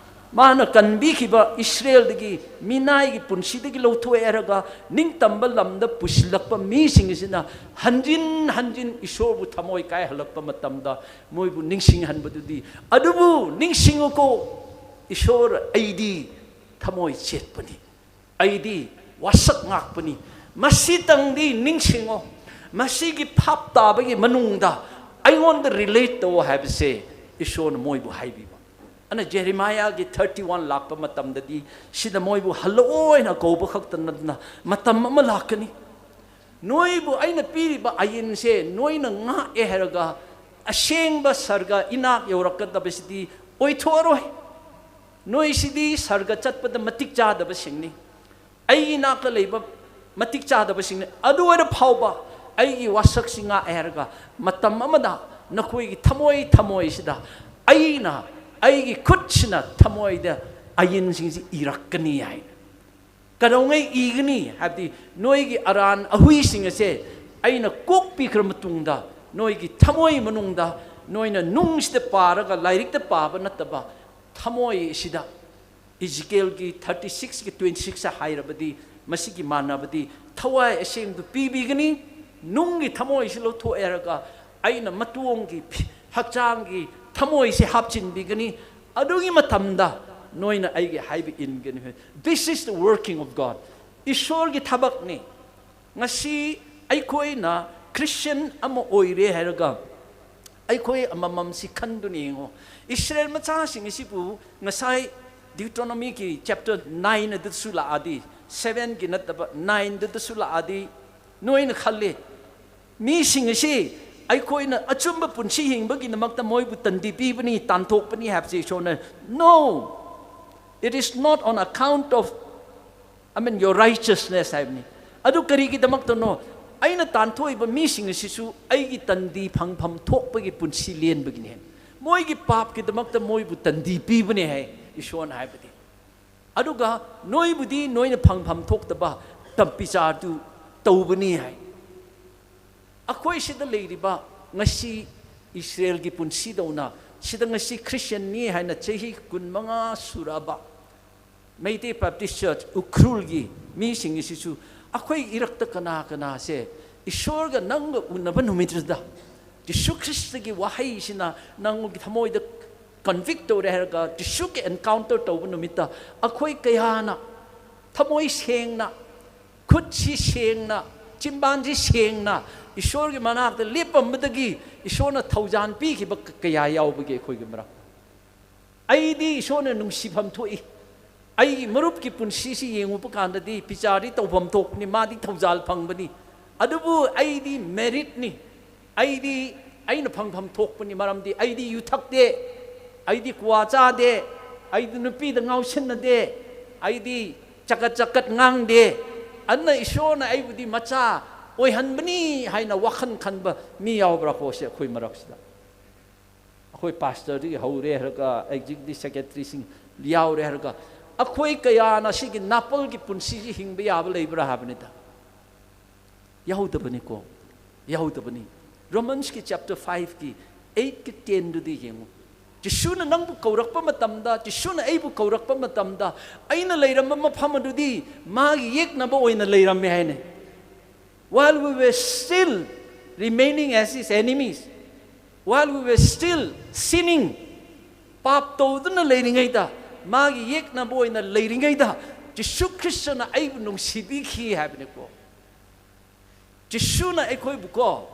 ꯃꯥꯅ ꯀꯟꯕꯤꯈꯤꯕ ꯏꯁꯔꯦꯜꯗꯒꯤ ꯃꯤꯅꯥꯏꯒꯤ ꯄꯨꯟꯁꯤꯗꯒꯤ ꯂꯧꯊꯣꯛꯑꯦ ꯍꯥꯏꯔꯒ ꯅꯤꯡꯇꯝꯕ ꯂꯝꯗ ꯄꯨꯁꯤꯜꯂꯛꯄ ꯃꯤꯁꯤꯡ ꯑꯁꯤꯅ ꯍꯟꯖꯤꯟ ꯍꯟꯖꯤꯟ ꯏꯁꯣꯔꯕꯨ ꯊꯃꯣꯏ ꯀꯥꯏꯍꯜꯂꯛꯄ ꯃꯇꯝꯗ ꯃꯣꯏꯕꯨ ꯅꯤꯡꯁꯤꯡꯍꯟꯕꯗꯨꯗꯤ, "ꯑꯗꯨꯕꯨ ꯅꯤꯡꯁꯤꯡꯉꯨꯀꯣ, ꯏꯁꯣꯔ, ꯑꯩꯗꯤ ꯊꯃꯣꯏ ꯆꯦꯠꯄꯅꯤ, ꯑꯩꯗꯤ ꯋꯥꯁꯛ ꯉꯥꯛꯄꯅꯤ, ꯃꯁꯤꯇꯪꯗꯤ ꯅꯤꯡꯁꯤꯡꯉꯣ, ꯃꯁꯤꯒꯤ ꯐꯥꯞ ꯇꯥꯕꯒꯤ ꯃꯅꯨꯡꯗ ꯑꯩꯉꯣꯟꯗ ꯔꯤꯂꯦꯠ ꯇꯧ" ꯍꯥꯏꯕꯁꯦ ꯏꯁꯣꯔꯅ ꯃꯣꯏꯕꯨ ꯍꯥꯏꯕꯤꯕ꯫ ꯑꯗꯨꯅ ꯖꯦꯔꯦꯃꯥꯌꯥꯒꯤ ꯊꯥꯔꯇꯤ ꯋꯥꯟ ꯂꯥꯛꯄ ꯃꯇꯝꯗꯗꯤ ꯁꯤꯗ ꯃꯣꯏꯕꯨ "ꯍꯜꯂꯛꯑꯣ" ꯍꯥꯏꯅ ꯀꯧꯕ ꯈꯛꯇ ꯅꯠꯇꯅ ꯃꯇꯝ ꯑꯃ ꯂꯥꯛꯀꯅꯤ, ꯅꯣꯏꯕꯨ ꯑꯩꯅ ꯄꯤꯔꯤꯕ ꯑꯥꯏꯟꯁꯦ ꯅꯣꯏꯅ ꯉꯥꯛꯑꯦ ꯍꯥꯏꯔꯒ ꯑꯁꯦꯡꯕ ꯁꯔꯒ ꯏꯅꯥꯛ ꯌꯧꯔꯛꯀꯗꯕꯁꯤꯗꯤ ꯑꯣꯏꯊꯣꯛꯑꯔꯣꯏ꯫ ꯅꯣꯏꯁꯤꯗꯤ ꯁꯔꯒ ꯆꯠꯄꯗ ꯃꯇꯤꯛ ꯆꯥꯗꯕꯁꯤꯡꯅꯤ, ꯑꯩꯒꯤ ꯏꯅꯥꯛꯇ ꯂꯩꯕ ꯃꯇꯤꯛ ꯆꯥꯗꯕꯁꯤꯡꯅꯤ꯫ ꯑꯗꯨ ꯑꯣꯏꯔ ꯐꯥꯎꯕ ꯑꯩꯒꯤ ꯋꯥꯁꯛꯁꯤ ꯉꯥꯛꯑꯦ ꯍꯥꯏꯔꯒ ꯃꯇꯝ ꯑꯃꯗ ꯅꯈꯣꯏꯒꯤ ꯊꯃꯣꯏ ꯊꯃꯣꯏꯁꯤꯗ ꯑꯩꯅ, ꯑꯩꯒꯤ ꯈꯨꯠꯁꯤꯅ ꯊꯃꯣꯏꯗ ꯑꯥꯏꯟꯁꯤꯡꯁꯤ ꯏꯔꯛꯀꯅꯤ ꯍꯥꯏꯅ꯫ ꯀꯩꯗꯧꯉꯩ ꯏꯒꯅꯤ ꯍꯥꯏꯕꯗꯤ ꯅꯣꯏꯒꯤ ꯑꯔꯥꯟ ꯑꯍꯨꯏꯁꯤꯡ ꯑꯁꯦ ꯑꯩꯅ ꯀꯣꯛꯄꯤꯈ꯭ꯔ ꯃꯇꯨꯡꯗ ꯅꯣꯏꯒꯤ ꯊꯃꯣꯏ ꯃꯅꯨꯡꯗ ꯅꯣꯏꯅ ꯅꯨꯡꯁꯤꯗ ꯄꯥꯔꯒ ꯂꯥꯏꯔꯤꯛꯇ ꯄꯥꯕ ꯅꯠꯇꯕ ꯊꯃꯣꯏ ꯑꯁꯤꯗ ꯏꯖꯤꯀꯦꯜꯒꯤ ꯊꯥꯔꯇꯤ ꯁꯤꯛꯁꯀꯤ ꯇ꯭ꯋꯦꯟꯇꯤ ꯁꯤꯛꯁꯇ ꯍꯥꯏꯔꯕꯗꯤ ꯃꯁꯤꯒꯤ ꯃꯥꯟꯅꯕꯗꯤ ꯊꯋꯥꯏ ꯑꯁꯦꯡꯕꯗꯨ ꯄꯤꯕꯤꯒꯅꯤ, ꯅꯨꯡꯒꯤ ꯊꯃꯣꯏꯁꯤ ꯂꯧꯊꯣꯛꯑꯦ ꯍꯥꯏꯔꯒ ꯑꯩꯅ ꯃꯇꯣꯡꯒꯤ ꯐꯤ-, ꯍꯛꯆꯥꯡꯒꯤ ꯊꯃꯣꯏꯁꯤ ꯍꯥꯞꯆꯤꯟꯕꯤꯒꯅꯤ꯫ ꯑꯗꯨꯒꯤ ꯃꯇꯝꯗ ꯅꯣꯏꯅ ꯑꯩꯒꯤ ꯍꯥꯏꯕ ꯏꯟꯒꯅꯤ꯫ This is the working of God. ꯏꯁꯣꯔꯒꯤ ꯊꯕꯛꯅꯤ꯫ ꯉꯁꯤ ꯑꯩꯈꯣꯏꯅ ꯈ꯭ꯔꯤꯁꯇꯤꯌꯟ ꯑꯃ ꯑꯣꯏꯔꯦ ꯍꯥꯏꯔꯒ ꯑꯩꯈꯣꯏ ꯑꯃꯃꯝꯁꯤ ꯈꯟꯗꯨꯅ ꯌꯦꯡꯉꯣ꯫ ꯏꯁꯔꯦꯜ ꯃꯆꯥꯁꯤꯡ ꯑꯁꯤꯕꯨ ꯉꯁꯥꯏ ꯗ꯭ꯌꯨꯇꯣꯅꯣꯃꯤꯒꯤ ꯆꯦꯞꯇꯔ ꯅꯥꯏꯟ ꯑꯗꯨꯗꯁꯨ ꯂꯥꯛꯑꯗꯤ, ꯁꯚꯦꯟꯒꯤ ꯅꯠꯇꯕ ꯅꯥꯏꯟꯗꯨꯗꯁꯨ ꯂꯥꯛꯑꯗꯤ, ꯅꯣꯏꯅ ꯈꯜꯂꯤ, ꯃꯤꯁꯤꯡ ꯑꯁꯤ ꯑꯩꯈꯣꯏꯅ ꯑꯆꯨꯝꯕ ꯄꯨꯟꯁꯤ ꯍꯤꯡꯕꯒꯤꯗꯃꯛꯇ ꯃꯣꯏꯕꯨ ꯇꯟꯗꯤ ꯄꯤꯕꯅꯤ, ꯇꯥꯟꯊꯣꯛꯄꯅꯤ ꯍꯥꯏꯕꯁꯤ ꯏꯁꯣꯔꯅ, "No, it is not on account of, I mean, your righteousness" ꯍꯥꯏꯕꯅꯤ꯫ ꯑꯗꯨ ꯀꯔꯤꯒꯤꯗꯃꯛꯇꯅꯣ? "ꯑꯩꯅ ꯇꯥꯟꯊꯣꯛꯏꯕ ꯃꯤꯁꯤꯡ ꯑꯁꯤꯁꯨ ꯑꯩꯒꯤ ꯇꯟꯗꯤ ꯐꯪꯐꯝ ꯊꯣꯛꯄꯒꯤ ꯄꯨꯟꯁꯤ ꯂꯦꯟꯕꯒꯤꯅꯤ꯫ ꯃꯣꯏꯒꯤ ꯄꯥꯞꯀꯤꯗꯃꯛꯇ ꯃꯣꯏꯕꯨ ꯇꯟꯗꯤ ꯄꯤꯕꯅꯦ" ꯍꯥꯏ ꯏꯁꯣꯔꯅ ꯍꯥꯏꯕꯗꯤ꯫ ꯑꯗꯨꯒ ꯅꯣꯏꯕꯨꯗꯤ ꯅꯣꯏꯅ ꯐꯪꯐꯝ ꯊꯣꯛꯇꯕ ꯇꯝꯄꯤꯆꯥꯔꯗꯨ ꯇꯧꯕꯅꯤ ꯍꯥꯏ꯫ ꯑꯩꯈꯣꯏ ꯁꯤꯗ ꯂꯩꯔꯤꯕ ꯉꯁꯤ ꯏꯁꯔꯦꯜꯒꯤ ꯄꯨꯟꯁꯤꯗꯧꯅ ꯁꯤꯗ ꯉꯁꯤ ꯈ꯭ꯔꯤꯁꯇꯤꯌꯟꯅꯤ ꯍꯥꯏꯅ ꯆꯍꯤ ꯀꯨꯟꯃꯉꯥ ꯁꯨꯔꯛꯑꯕ ꯃꯩꯇꯩ ꯕꯦꯞꯇꯤꯁ ꯆꯔꯆ ꯎꯈ꯭ꯔꯨꯜꯒꯤ ꯃꯤꯁꯤꯡ ꯑꯁꯤꯁꯨ ꯑꯩꯈꯣꯏ ꯏꯔꯛꯇ ꯀꯅꯥ ꯀꯅꯥꯁꯦ ꯏꯁꯣꯔꯒ ꯅꯪꯒ ꯎꯅꯕ ꯅꯨꯃꯤꯠꯇꯨꯗ ꯖꯤꯁꯨ ꯈ꯭ꯔꯤꯁꯇꯒꯤ ꯋꯥꯍꯩꯁꯤꯅ ꯅꯪꯒꯤ ꯊꯃꯣꯏꯗ ꯀꯟꯚꯤꯛ ꯇꯧꯔꯦ ꯍꯥꯏꯔꯒ ꯖꯤꯁꯨꯒ ꯑꯦꯟꯀꯥꯎꯟꯇꯔ ꯇꯧꯕ ꯅꯨꯃꯤꯠꯇ ꯑꯩꯈꯣꯏ ꯀꯌꯥꯅ ꯊꯃꯣꯏ ꯁꯦꯡꯅ, ꯈꯨꯠꯁꯤ ꯁꯦꯡꯅ, ꯆꯤꯟꯕꯥꯟꯁꯤ ꯁꯦꯡꯅ ꯏꯁꯣꯔꯒꯤ ꯃꯅꯥꯛꯇ ꯂꯦꯞꯄꯝꯕꯗꯒꯤ ꯏꯁꯣꯔꯅ ꯊꯧꯖꯥꯟ ꯄꯤꯈꯤꯕ ꯀ-, ꯀꯌꯥ ꯌꯥꯎꯕꯒꯦ ꯑꯩꯈꯣꯏꯒꯤ ꯃꯔꯛ? ꯑꯩꯗꯤ ꯏꯁꯣꯔꯅ ꯅꯨꯡꯁꯤꯐꯝ ꯊꯣꯛꯏ꯫ ꯑꯩꯒꯤ ꯃꯔꯨꯞꯀꯤ ꯄꯨꯟꯁꯤꯁꯤ ꯌꯦꯡꯉꯨꯕ ꯀꯥꯟꯗꯗꯤ ꯄꯤꯆꯥꯔꯗꯤ ꯇꯧꯐꯝ ꯊꯣꯛꯄꯅꯤ, ꯃꯥꯗꯤ ꯊꯧꯖꯥꯜ ꯐꯪꯕꯅꯤ꯫ ꯑꯗꯨꯕꯨ ꯑꯩꯗꯤ ꯃꯦꯔꯤꯠꯅꯤ꯫ ꯑꯩꯗꯤ ꯑꯩꯅ ꯐꯪꯐꯝ ꯊꯣꯛꯄꯅꯤ, ꯃꯔꯝꯗꯤ ꯑꯩꯗꯤ ꯌꯨ ꯊꯛꯇꯦ, ꯑꯩꯗꯤ ꯀ꯭ꯋꯥ ꯆꯥꯗꯦ, ꯑꯩꯗꯤ ꯅꯨꯄꯤꯗ ꯉꯥꯎꯁꯤꯟꯅꯗꯦ, ꯑꯩꯗꯤ ꯆꯀꯠ ꯆꯀꯠ ꯉꯥꯡꯗꯦ꯫ ꯑꯗꯨꯅ ꯏꯁꯣꯔꯅ ꯑꯩꯕꯨꯗꯤ ꯃꯆꯥ ꯑꯣꯏꯍꯟꯕꯅꯤ ꯍꯥꯏꯅ ꯋꯥꯈꯜ ꯈꯟꯕ ꯃꯤ ꯌꯥꯎꯕ꯭ꯔꯥ ꯀꯣ ꯁꯦ ꯑꯩꯈꯣꯏ ꯃꯔꯛꯁꯤꯗ? ꯑꯩꯈꯣꯏ ꯄꯥꯁꯇꯔꯗꯒꯤ ꯍꯧꯔꯦ ꯍꯥꯏꯔꯒ ꯑꯦꯛꯖꯤꯀ꯭ꯌꯨꯇꯤꯚ ꯁꯦꯀ꯭ꯔꯦꯇꯔꯤꯁꯤꯡ ꯌꯥꯎꯔꯦ ꯍꯥꯏꯔꯒ ꯑꯩꯈꯣꯏ ꯀꯌꯥꯅ ꯁꯤꯒꯤ ꯅꯥꯄꯜꯒꯤ ꯄꯨꯟꯁꯤꯁꯤ ꯍꯤꯡꯕ ꯌꯥꯕ ꯂꯩꯕ꯭ꯔꯥ ꯍꯥꯏꯕꯅꯤꯗ꯫ ꯌꯥꯎꯗꯕꯅꯤꯀꯣ, ꯌꯥꯎꯗꯕꯅꯤ꯫ ꯔꯣꯃꯟꯁꯀꯤ ꯆꯦꯞꯇꯔ ꯐꯥꯏꯚꯀꯤ ꯑꯩꯠꯀꯤ ꯇꯦꯟꯗꯨꯗꯤ ꯌꯦꯡꯉꯨ꯫ ꯖꯤꯁꯨꯅ ꯅꯪꯕꯨ ꯀꯧꯔꯛꯄ ꯃꯇꯝꯗ, ꯖꯤꯁꯨꯅ ꯑꯩꯕꯨ ꯀꯧꯔꯛꯄ ꯃꯇꯝꯗ ꯑꯩꯅ ꯂꯩꯔꯝꯕ ꯃꯐꯝ ꯑꯗꯨꯗꯤ ꯃꯥꯒꯤ ꯌꯦꯛꯅꯕ ꯑꯣꯏꯅ ꯂꯩꯔꯝꯃꯦ ꯍꯥꯏꯅ꯫ While we were still remaining as his enemies, while we were still sinning, ꯄꯥꯞ ꯇꯧꯗꯨꯅ ꯂꯩꯔꯤꯉꯩꯗ, ꯃꯥꯒꯤ ꯌꯦꯛꯅꯕ ꯑꯣꯏꯅ ꯂꯩꯔꯤꯉꯩꯗ ꯖꯤꯁꯨ ꯈ꯭ꯔꯤꯁꯇꯅ ꯑꯩꯕꯨ ꯅꯨꯡꯁꯤꯕꯤꯈꯤ ꯍꯥꯏꯕꯅꯤꯀꯣ꯫ ꯖꯤꯁꯨꯅ ꯑꯩꯈꯣꯏꯕꯨꯀꯣ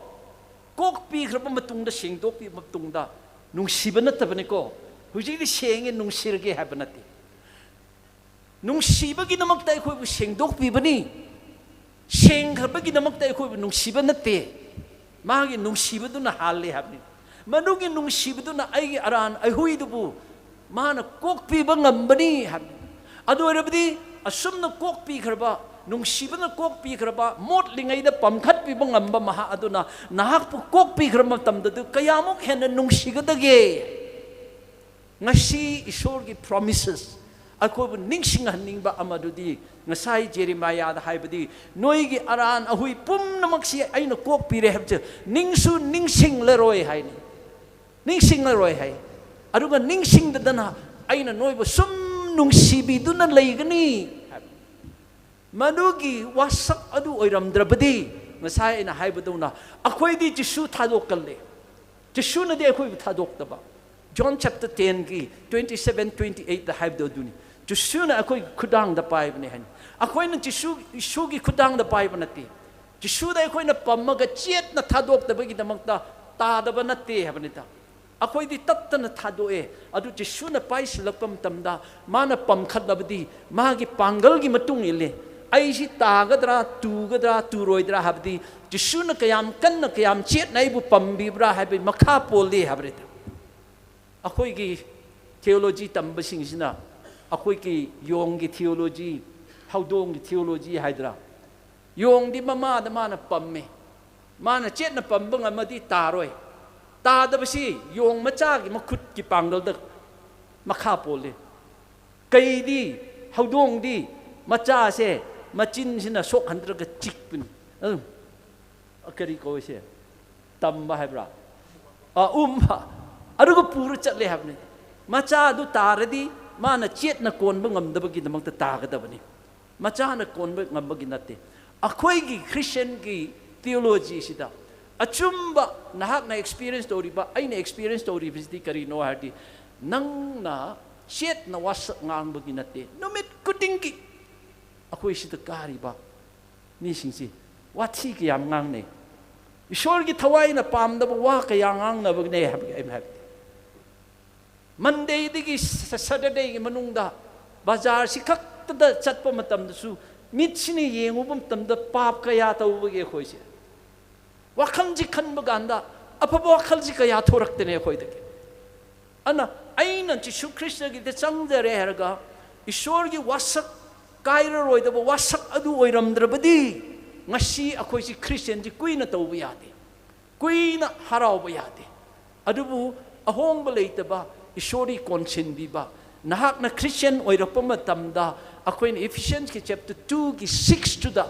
ꯀꯣꯛꯄꯤꯈ꯭ꯔꯕ ꯃꯇꯨꯡꯗ, ꯁꯦꯡꯗꯣꯛꯄꯤꯕ ꯃꯇꯨꯡꯗ ꯅꯨꯡꯁꯤꯕ ꯅꯠꯇꯕꯅꯤꯀꯣ꯫ ꯍꯧꯖꯤꯛꯇꯤ ꯁꯦꯡꯉꯦ, ꯅꯨꯡꯁꯤꯔꯒꯦ ꯍꯥꯏꯕ ꯅꯠꯇꯦ꯫ ꯅꯨꯡꯁꯤꯕꯒꯤꯗꯃꯛꯇ ꯑꯩꯈꯣꯏꯕꯨ ꯁꯦꯡꯗꯣꯛꯄꯤꯕꯅꯤ꯫ ꯁꯦꯡꯈ꯭ꯔꯕꯒꯤꯗꯃꯛꯇ ꯑꯩꯈꯣꯏꯕꯨ ꯅꯨꯡꯁꯤꯕ ꯅꯠꯇꯦ꯫ ꯃꯥꯒꯤ ꯅꯨꯡꯁꯤꯕꯗꯨꯅ ꯍꯥꯜꯂꯦ ꯍꯥꯏꯕꯅꯤ꯫ ꯃꯗꯨꯒꯤ ꯅꯨꯡꯁꯤꯕꯗꯨꯅ ꯑꯩꯒꯤ ꯑꯔꯥꯟ ꯑꯩꯍꯨꯏꯗꯨꯕꯨ ꯃꯥꯅ ꯀꯣꯛꯄꯤꯕ ꯉꯝꯕꯅꯤ ꯍꯥꯏꯕꯅꯤ꯫ ꯑꯗꯨ ꯑꯣꯏꯔꯕꯗꯤ ꯑꯁꯨꯝꯅ ꯀꯣꯛꯄꯤꯈ꯭ꯔꯕ, ꯅꯨꯡꯁꯤꯕꯅ ꯀꯣꯛꯄꯤꯈ꯭ꯔꯕ, ꯃꯣꯠꯂꯤꯉꯩꯗ ꯄꯝꯈꯠꯄꯤꯕ ꯉꯝꯕ ꯃꯍꯥꯛ ꯑꯗꯨꯅ ꯅꯍꯥꯛꯄꯨ ꯀꯣꯛꯄꯤꯈ꯭ꯔꯕ ꯃꯇꯝꯗꯗꯨ ꯀꯌꯥꯃꯨꯛ ꯍꯦꯟꯅ ꯅꯨꯡꯁꯤꯒꯗꯒꯦ? ꯉꯁꯤ ꯏꯁꯣꯔꯒꯤ ꯄ꯭ꯔꯣꯃꯤꯁꯦꯁ, ꯑꯩꯈꯣꯏꯕꯨ ꯅꯤꯡꯁꯤꯡꯍꯟꯅꯤꯡꯕ ꯑꯃꯗꯨꯗꯤ ꯉꯁꯥꯏ ꯖꯦꯔꯦꯃꯥꯌꯥꯗ ꯍꯥꯏꯕꯗꯤ, "ꯅꯣꯏꯒꯤ ꯑꯔꯥꯟ ꯑꯍꯨꯏ ꯄꯨꯝꯅꯃꯛꯁꯤ ꯑꯩꯅ ꯀꯣꯛꯄꯤꯔꯦ" ꯍꯥꯏꯕꯁꯦ ꯅꯤꯡꯁꯨ ꯅꯤꯡꯁꯤꯡꯂꯔꯣꯏ ꯍꯥꯏꯅꯤ꯫ ꯅꯤꯡꯁꯤꯡꯂꯔꯣꯏ ꯍꯥꯏ꯫ ꯑꯗꯨꯒ ꯅꯤꯡꯁꯤꯡꯗꯗꯅ ꯑꯩꯅ ꯅꯣꯏꯕꯨ ꯁꯨꯝ ꯅꯨꯡꯁꯤꯕꯤꯗꯨꯅ ꯂꯩꯒꯅꯤ ꯍꯥꯏꯕ꯫ ꯃꯗꯨꯒꯤ ꯋꯥꯁꯛ ꯑꯗꯨ ꯑꯣꯏꯔꯝꯗ꯭ꯔꯕꯗꯤ, ꯉꯁꯥꯏ ꯑꯩꯅ ꯍꯥꯏꯕꯗꯧꯅ, ꯑꯩꯈꯣꯏꯗꯤ ꯖꯤꯁꯨ ꯊꯥꯗꯣꯛꯀꯜꯂꯦ꯫ ꯖꯤꯁꯨꯅꯗꯤ ꯑꯩꯈꯣꯏꯕꯨ ꯊꯥꯗꯣꯛꯇꯕ꯫ John chapter ten ꯒꯤ twenty seven, twenty eight ꯗ ꯍꯥꯏꯕꯗꯣ ꯑꯗꯨꯅꯤ꯫ ꯖꯤꯁꯨꯅ ꯑꯩꯈꯣꯏꯒꯤ ꯈꯨꯗꯥꯡꯗ ꯄꯥꯏꯕꯅꯦ ꯍꯥꯏꯅ꯫ ꯑꯩꯈꯣꯏꯅ ꯖꯤꯁꯨ, ꯖꯤꯁꯨꯒꯤ ꯈꯨꯗꯥꯡꯗ ꯄꯥꯏꯕ ꯅꯠꯇꯦ꯫ ꯖꯤꯁꯨꯗ ꯑꯩꯈꯣꯏꯅ ꯄꯝꯃꯒ ꯆꯦꯠꯅ ꯊꯥꯗꯣꯛꯇꯕꯒꯤꯗꯃꯛꯇ ꯇꯥꯗꯕ ꯅꯠꯇꯦ ꯍꯥꯏꯕꯅꯤꯗ꯫ ꯑꯩꯈꯣꯏꯗꯤ ꯇꯠꯇꯅ ꯊꯥꯗꯣꯛꯑꯦ꯫ ꯑꯗꯨ ꯖꯤꯁꯨꯅ ꯄꯥꯏꯁꯤꯜꯂꯛꯄ ꯃꯇꯝꯗ, ꯃꯥꯅ ꯄꯝꯈꯠꯂꯕꯗꯤ ꯃꯥꯒꯤ ꯄꯥꯡꯒꯜꯒꯤ ꯃꯇꯨꯡ ꯏꯜꯂꯦ꯫ ꯑꯩꯁꯤ ꯇꯥꯒꯗ꯭ꯔꯥ, ꯇꯨꯒꯗ꯭ꯔꯥ, ꯇꯨꯔꯣꯏꯗ꯭ꯔꯥ ꯍꯥꯏꯕꯗꯤ ꯖꯤꯁꯨꯅ ꯀꯌꯥꯝ ꯀꯟꯅ, ꯀꯌꯥꯝ ꯆꯦꯠꯅ ꯑꯩꯕꯨ ꯄꯝꯕꯤꯕ꯭ꯔꯥ ꯍꯥꯏꯕꯒꯤ ꯃꯈꯥ ꯄꯣꯜꯂꯤ ꯍꯥꯏꯕꯅꯤꯗ꯫ ꯑꯩꯈꯣꯏꯒꯤ theology ꯇꯝꯕꯁꯤꯡꯁꯤꯅ ꯑꯩꯈꯣꯏꯒꯤ ꯌꯣꯡꯒꯤ theology, ꯍꯧꯗꯣꯡꯒꯤ theology ꯍꯥꯏꯗ꯭ꯔꯥ, ꯌꯣꯡꯗꯤ ꯃꯃꯥꯗ ꯃꯥꯅ ꯄꯝꯃꯦ꯫ ꯃꯥꯅ ꯆꯦꯠꯅ ꯄꯝꯕ ꯉꯝꯃꯗꯤ ꯇꯥꯔꯣꯏ꯫ ꯇꯥꯗꯕꯁꯤ ꯌꯣꯡ ꯃꯆꯥꯒꯤ ꯃꯈꯨꯠꯀꯤ ꯄꯥꯡꯒꯜꯗ ꯃꯈꯥ ꯄꯣꯜꯂꯤ꯫ ꯀꯩꯗꯤ, ꯍꯧꯗꯣꯡꯗꯤ ꯃꯆꯥꯁꯦ ꯃꯆꯤꯟꯁꯤꯅ ꯁꯣꯛꯍꯟꯗ꯭ꯔꯒ ꯆꯤꯛꯄꯅꯤ꯫ ꯑꯗꯨꯝ, ꯀꯔꯤ ꯀꯧꯏꯁꯦ? ꯇꯝꯕ ꯍꯥꯏꯕ꯭ꯔꯥ? ꯑ, ꯎꯝꯕ꯫ ꯑꯗꯨꯒ ꯄꯨꯔ ꯆꯠꯂꯦ ꯍꯥꯏꯕꯅꯤ꯫ ꯃꯆꯥꯗꯨ ꯇꯥꯔꯗꯤ ꯃꯥꯅ ꯆꯦꯠꯅ ꯀꯣꯟꯕ ꯉꯝꯗꯕꯒꯤꯗꯃꯛꯇ ꯇꯥꯒꯗꯕꯅꯤ꯫ ꯃꯆꯥꯅ ꯀꯣꯟꯕ ꯉꯝꯕꯒꯤ ꯅꯠꯇꯦ꯫ ꯑꯩꯈꯣꯏꯒꯤ Christian ꯒꯤ theology ꯁꯤꯗ ꯑꯆꯨꯝꯕ, ꯅꯍꯥꯛꯅ experience ꯇꯧꯔꯤꯕ, ꯑꯩꯅ experience ꯇꯧꯔꯤꯕꯁꯤꯗꯤ ꯀꯔꯤꯅꯣ ꯍꯥꯏꯔꯗꯤ, ꯅꯪꯅ ꯆꯦꯠꯅ ꯋꯥꯁꯛ ꯉꯥꯡꯕꯒꯤ ꯅꯠꯇꯦ, ꯅꯨꯃꯤꯠ ꯈꯨꯗꯤꯡꯒꯤ ꯑꯩꯈꯣꯏ ꯁꯤꯗ ꯀꯥꯔꯤꯕ ꯃꯤꯁꯤꯡꯁꯤ ꯋꯥꯊꯤ ꯀꯌꯥꯝ ꯉꯥꯡꯅꯩ꯫ ꯏꯁꯣꯔꯒꯤ ꯊꯋꯥꯏꯅ ꯄꯥꯝꯗꯕ ꯋꯥ ꯀꯌꯥ ꯉꯥꯡꯅꯕꯅꯦ ꯍꯥꯏꯕꯒꯤ ꯑꯩꯅ ꯍꯥꯏꯕꯗꯤ, Monday ꯗꯒꯤ Sa-, Saturday ꯒꯤ ꯃꯅꯨꯡꯗ ꯕꯖꯥꯔꯁꯤ ꯈꯛꯇꯗ ꯆꯠꯄ ꯃꯇꯝꯗꯁꯨ, ꯃꯤꯠꯁꯤꯅ ꯌꯦꯡꯉꯨꯕ ꯃꯇꯝꯗ ꯄꯥꯞ ꯀꯌꯥ ꯇꯧꯕꯒꯤ ꯑꯩꯈꯣꯏꯁꯦ꯫ ꯋꯥꯈꯜꯁꯤ ꯈꯟꯕ ꯀꯥꯟꯗ ꯑꯐꯕ ꯋꯥꯈꯜꯁꯤ ꯀꯌꯥ ꯊꯣꯔꯛꯇꯦꯅꯦ ꯑꯩꯈꯣꯏꯗꯒꯤ꯫ ꯑꯗꯨꯅ ꯑꯩꯅ ꯖꯤꯁꯨ ꯈ꯭ꯔꯤꯁꯇꯒꯤꯗ ꯆꯪꯖꯔꯦ ꯍꯥꯏꯔꯒ ꯏꯁꯣꯔꯒꯤ ꯋꯥꯁꯛ, ꯀꯥꯏꯔꯔꯣꯏꯗꯕ ꯋꯥꯁꯛ ꯑꯗꯨ ꯑꯣꯏꯔꯝꯗ꯭ꯔꯕꯗꯤ ꯉꯁꯤ ꯑꯩꯈꯣꯏꯁꯤ Christian ꯁꯤ ꯀꯨꯏꯅ ꯇꯧꯕ ꯌꯥꯗꯦ, ꯀꯨꯏꯅ ꯍꯔꯥꯎꯕ ꯌꯥꯗꯦ꯫ ꯑꯗꯨꯕꯨ ꯑꯍꯣꯡꯕ ꯂꯩꯇꯕ ꯏꯁꯣꯔꯒꯤ ꯀꯣꯟꯁꯤꯟꯕꯤꯕ, ꯅꯍꯥꯛꯅ ꯈ꯭ꯔꯤꯁꯇꯤꯌꯟ ꯑꯣꯏꯔꯛꯄ ꯃꯇꯝꯗ, ꯑꯩꯈꯣꯏꯅ Ephesians ꯀꯤ chapter two ꯒꯤ six ꯇꯨꯗ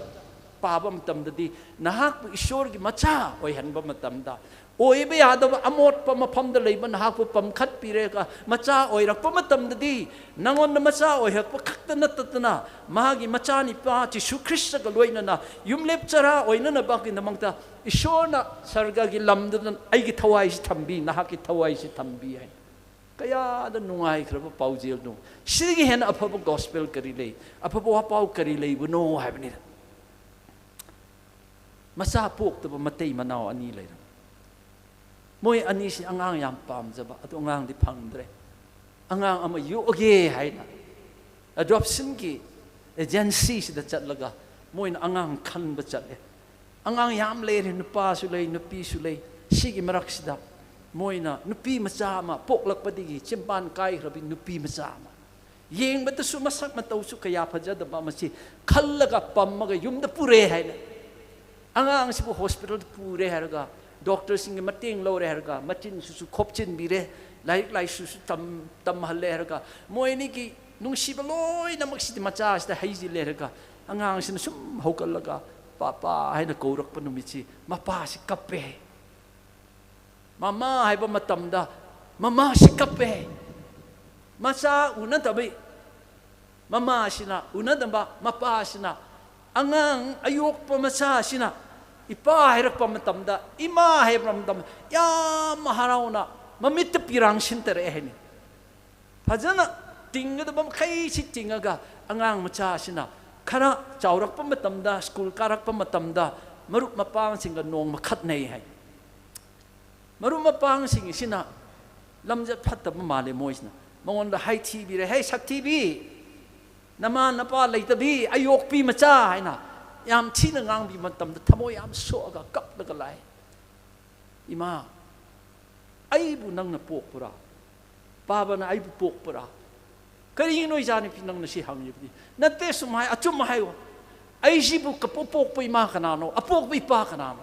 ꯄꯥꯕ ꯃꯇꯝꯗꯗꯤ, ꯅꯍꯥꯛꯄꯨ ꯏꯁꯣꯔꯒꯤ ꯃꯆꯥ ꯑꯣꯏꯍꯟꯕ ꯃꯇꯝꯗ, ꯑꯣꯏꯕ ꯌꯥꯗꯕ ꯑꯃꯣꯠꯄ ꯃꯐꯝꯗ ꯂꯩꯕ ꯅꯍꯥꯛꯄꯨ ꯄꯝꯈꯠꯄꯤꯔꯒ ꯃꯆꯥ ꯑꯣꯏꯔꯛꯄ ꯃꯇꯝꯗꯗꯤ, ꯅꯉꯣꯟꯗ ꯃꯆꯥ ꯑꯣꯏꯔꯛꯄ ꯈꯛꯇ ꯅꯠꯇꯗꯅ, ꯃꯥꯒꯤ ꯃꯆꯥꯅꯤꯄꯥ ꯖꯤꯁꯨ ꯈ꯭ꯔꯤꯁꯇꯒ ꯂꯣꯏꯅꯅ ꯌꯨꯝꯂꯦꯞ ꯆꯔꯥ ꯑꯣꯏꯅꯅꯕꯒꯤꯗꯃꯛꯇ ꯏꯁꯣꯔꯅ ꯁꯔꯒꯒꯤ ꯂꯝꯗꯨꯗ ꯑꯩꯒꯤ ꯊꯋꯥꯏꯁꯤ ꯊꯝꯕꯤ, ꯅꯍꯥꯛꯀꯤ ꯊꯋꯥꯏꯁꯤ ꯊꯝꯕꯤ ꯍꯥꯏ꯫ ꯀꯌꯥꯗ ꯅꯨꯡꯉꯥꯏꯈ꯭ꯔꯕ ꯄꯥꯎꯖꯦꯜꯅꯣ! ꯁꯤꯗꯒꯤ ꯍꯦꯟꯅ ꯑꯐꯕ gospel ꯀꯔꯤ ꯂꯩ? ꯑꯐꯕ ꯋꯥꯄꯥꯎ ꯀꯔꯤ ꯂꯩꯕꯅꯣ ꯍꯥꯏꯕꯅꯤꯗ꯫ ꯃꯆꯥ ꯄꯣꯛꯇꯕ ꯃꯇꯩ ꯃꯅꯥꯎ ꯑꯅꯤ ꯂꯩꯔꯝꯃꯤ꯫ ꯃꯣꯏ ꯑꯅꯤꯁꯤ ꯑꯉꯥꯡ ꯌꯥꯝ ꯄꯥꯝꯖꯕ, ꯑꯗꯨ ꯑꯉꯥꯡꯗꯤ ꯐꯪꯗ꯭ꯔꯦ꯫ ꯑꯉꯥꯡ ꯑꯃ ꯌꯣꯛꯑꯒꯦ ꯍꯥꯏꯅ adoption ꯒꯤ agency ꯁꯤꯗ ꯆꯠꯂꯒ ꯃꯣꯏꯅ ꯑꯉꯥꯡ ꯈꯟꯕ ꯆꯠꯂꯦ꯫ ꯑꯉꯥꯡ ꯌꯥꯝ ꯂꯩꯔꯦ, ꯅꯨꯄꯥꯁꯨ ꯂꯩ, ꯅꯨꯄꯤꯁꯨ ꯂꯩ꯫ ꯁꯤꯒꯤ ꯃꯔꯛꯁꯤꯗ ꯃꯣꯏꯅ ꯅꯨꯄꯤ ꯃꯆꯥ ꯑꯃ, ꯄꯣꯛꯂꯛꯄꯗꯒꯤ ꯆꯤꯟꯕꯥꯟ ꯀꯥꯏꯈ꯭ꯔꯕꯤ ꯅꯨꯄꯤ ꯃꯆꯥ ꯑꯃ, ꯌꯦꯡꯕꯗꯁꯨ ꯃꯁꯛ ꯃꯇꯧꯁꯨ ꯀꯌꯥ ꯐꯖꯗꯕ ꯑꯃꯁꯤ ꯈꯜꯂꯒ ꯄꯝꯃꯒ ꯌꯨꯝꯗ ꯄꯨꯔꯦ ꯍꯥꯏꯅ꯫ ꯑꯉꯥꯡꯁꯤꯕꯨ hospital ꯗ ꯄꯨꯔꯦ ꯍꯥꯏꯔꯒ, doctor ꯁꯤꯡꯒꯤ ꯃꯇꯦꯡ ꯂꯧꯔꯦ ꯍꯥꯏꯔꯒ, ꯃꯆꯤꯟꯁꯤꯁꯨ ꯈꯣꯞꯆꯤꯟꯕꯤꯔꯦ, ꯂꯥꯏꯔꯤꯛ ꯂꯥꯏꯁꯨꯁꯨ ꯇꯝ-, ꯇꯝꯍꯜꯂꯦ ꯍꯥꯏꯔꯒ, ꯃꯣꯏ ꯑꯅꯤꯒꯤ ꯅꯨꯡꯁꯤꯕ ꯂꯣꯏꯅꯃꯛꯁꯤꯗꯤ ꯃꯆꯥꯁꯤꯗ ꯍꯩꯖꯤꯜꯂꯦ ꯍꯥꯏꯔꯒ, ꯑꯉꯥꯡꯁꯤꯅ ꯁꯨꯝ ꯍꯧꯒꯠꯂꯒ "ꯄꯥꯄꯥ" ꯍꯥꯏꯅ ꯀꯧꯔꯛꯄ ꯅꯨꯃꯤꯠꯁꯤ ꯃꯄꯥꯁꯤ ꯀꯞꯄꯦ꯫ ꯃꯃꯥ ꯍꯥꯏꯕ ꯃꯇꯝꯗ ꯃꯃꯥꯁꯤ ꯀꯞꯄꯦ꯫ ꯃꯆꯥ ꯎꯅꯗꯕꯩ ꯃꯃꯥꯁꯤꯅ ꯎꯅꯗꯕ, ꯃꯄꯥꯁꯤꯅ ꯑꯉꯥꯡ ꯑꯌꯣꯛꯄ ꯃꯆꯥꯁꯤꯅ "ꯏꯄꯥ" ꯍꯥꯏꯔꯛꯄ ꯃꯇꯝꯗ, "ꯏꯃꯥ" ꯍꯥꯏꯔꯛꯄ ꯃꯇꯝꯗ ꯌꯥꯝ ꯍꯔꯥꯎꯅ ꯃꯃꯤꯠꯇ ꯄꯤꯔꯥꯡ ꯁꯤꯟꯇꯔꯛꯑꯦ ꯍꯥꯏꯅꯤ꯫ ꯐꯖꯅ ꯇꯤꯡꯒꯗꯕ ꯃꯈꯩꯁꯤ ꯇꯤꯡꯉꯒ, ꯑꯉꯥꯡ ꯃꯆꯥꯁꯤꯅ ꯈꯔ ꯆꯥꯎꯔꯛꯄ ꯃꯇꯝꯗ, ꯁ꯭ꯀꯨꯜ ꯀꯥꯔꯛꯄ ꯃꯇꯝꯗ ꯃꯔꯨꯞ ꯃꯄꯥꯡꯁꯤꯡꯒ ꯅꯣꯡꯃ ꯈꯠꯅꯩ ꯍꯥꯏ꯫ ꯃꯔꯨꯞ ꯃꯄꯥꯡꯁꯤꯡꯁꯤꯅ ꯂꯝꯆꯠ ꯐꯠꯇꯕ ꯃꯥꯜꯂꯦ, ꯃꯣꯏꯁꯤꯅ ꯃꯉꯣꯟꯗ ꯍꯥꯏꯊꯤꯕꯤꯔꯦ, "ꯍꯦ ꯁꯛꯊꯤꯕꯤ, ꯅꯃꯥ ꯅꯄꯥ ꯂꯩꯇꯕꯤ, ꯑꯌꯣꯛꯄꯤ ꯃꯆꯥ" ꯍꯥꯏꯅ ꯌꯥꯝ ꯊꯤꯅ ꯉꯥꯡꯕꯤꯕ ꯃꯇꯝꯗ ꯊꯃꯣꯏ ꯌꯥꯝ ꯁꯣꯛꯑꯒ ꯀꯞꯂꯒ ꯂꯥꯛꯑꯦ꯫ "ꯏꯃꯥ, ꯑꯩꯕꯨ ꯅꯪꯅ ꯄꯣꯛꯄ꯭ꯔꯥ? ꯄꯥꯕꯅ ꯑꯩꯕꯨ ꯄꯣꯛꯄ꯭ꯔꯥ? ꯀꯔꯤꯒꯤꯅꯣ ꯏꯆꯥꯅꯨꯄꯤ ꯅꯪꯅ ꯁꯤ ꯍꯪꯉꯤꯕꯗꯤ?" "ꯅꯠꯇꯦ, ꯁꯨꯝ ꯍꯥꯏ, ꯑꯆꯨꯝꯕ ꯍꯥꯏꯌꯣ꯫ ꯑꯩꯁꯤꯕꯨ ꯀꯄꯣꯛ ꯄꯣꯛꯄ ꯏꯃꯥ ꯀꯅꯥꯅꯣ? ꯑꯄꯣꯛꯄ ꯏꯄꯥ ꯀꯅꯥꯅꯣ?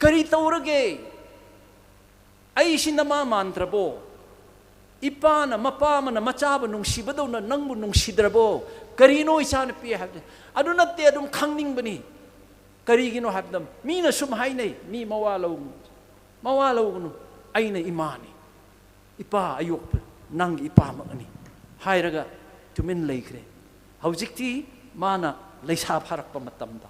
ꯀꯔꯤ ꯇꯧꯔꯒꯦ? ꯑꯩꯁꯤ ꯅꯃꯥ ꯃꯥꯟꯗ꯭ꯔꯕꯣ? ꯏꯄꯥꯅ, ꯃꯄꯥ ꯑꯃꯅ ꯃꯆꯥꯕꯨ ꯅꯨꯡꯁꯤꯕꯗꯧꯅ ꯅꯪꯕꯨ ꯅꯨꯡꯁꯤꯗ꯭ꯔꯕꯣ? ꯀꯔꯤꯅꯣ ꯏꯆꯥꯅꯨꯄꯤ ꯍꯥꯏꯕꯗꯤ? ꯑꯗꯨ ꯅꯠꯇꯦ, ꯑꯗꯨꯝ ꯈꯪꯅꯤꯡꯕꯅꯤ꯫ ꯀꯔꯤꯒꯤꯅꯣ ꯍꯥꯏꯕꯗ, ꯃꯤꯅ ꯁꯨꯝ ꯍꯥꯏꯅꯩ, "ꯃꯤ ꯃꯋꯥ ꯂꯧꯒꯅꯨ, ꯃꯋꯥ ꯂꯧꯒꯅꯨ, ꯑꯩꯅ ꯏꯃꯥꯅꯤ, ꯏꯄꯥ ꯑꯌꯣꯛꯄ, ꯅꯪꯒꯤ ꯏꯄꯥꯃꯛꯅꯤ" ꯍꯥꯏꯔꯒ ꯇꯨꯃꯤꯟ ꯂꯩꯈ꯭ꯔꯦ꯫ ꯍꯧꯖꯤꯛꯇꯤ ꯃꯥꯅ ꯂꯩꯁꯥ ꯐꯥꯔꯛꯄ ꯃꯇꯝꯗ,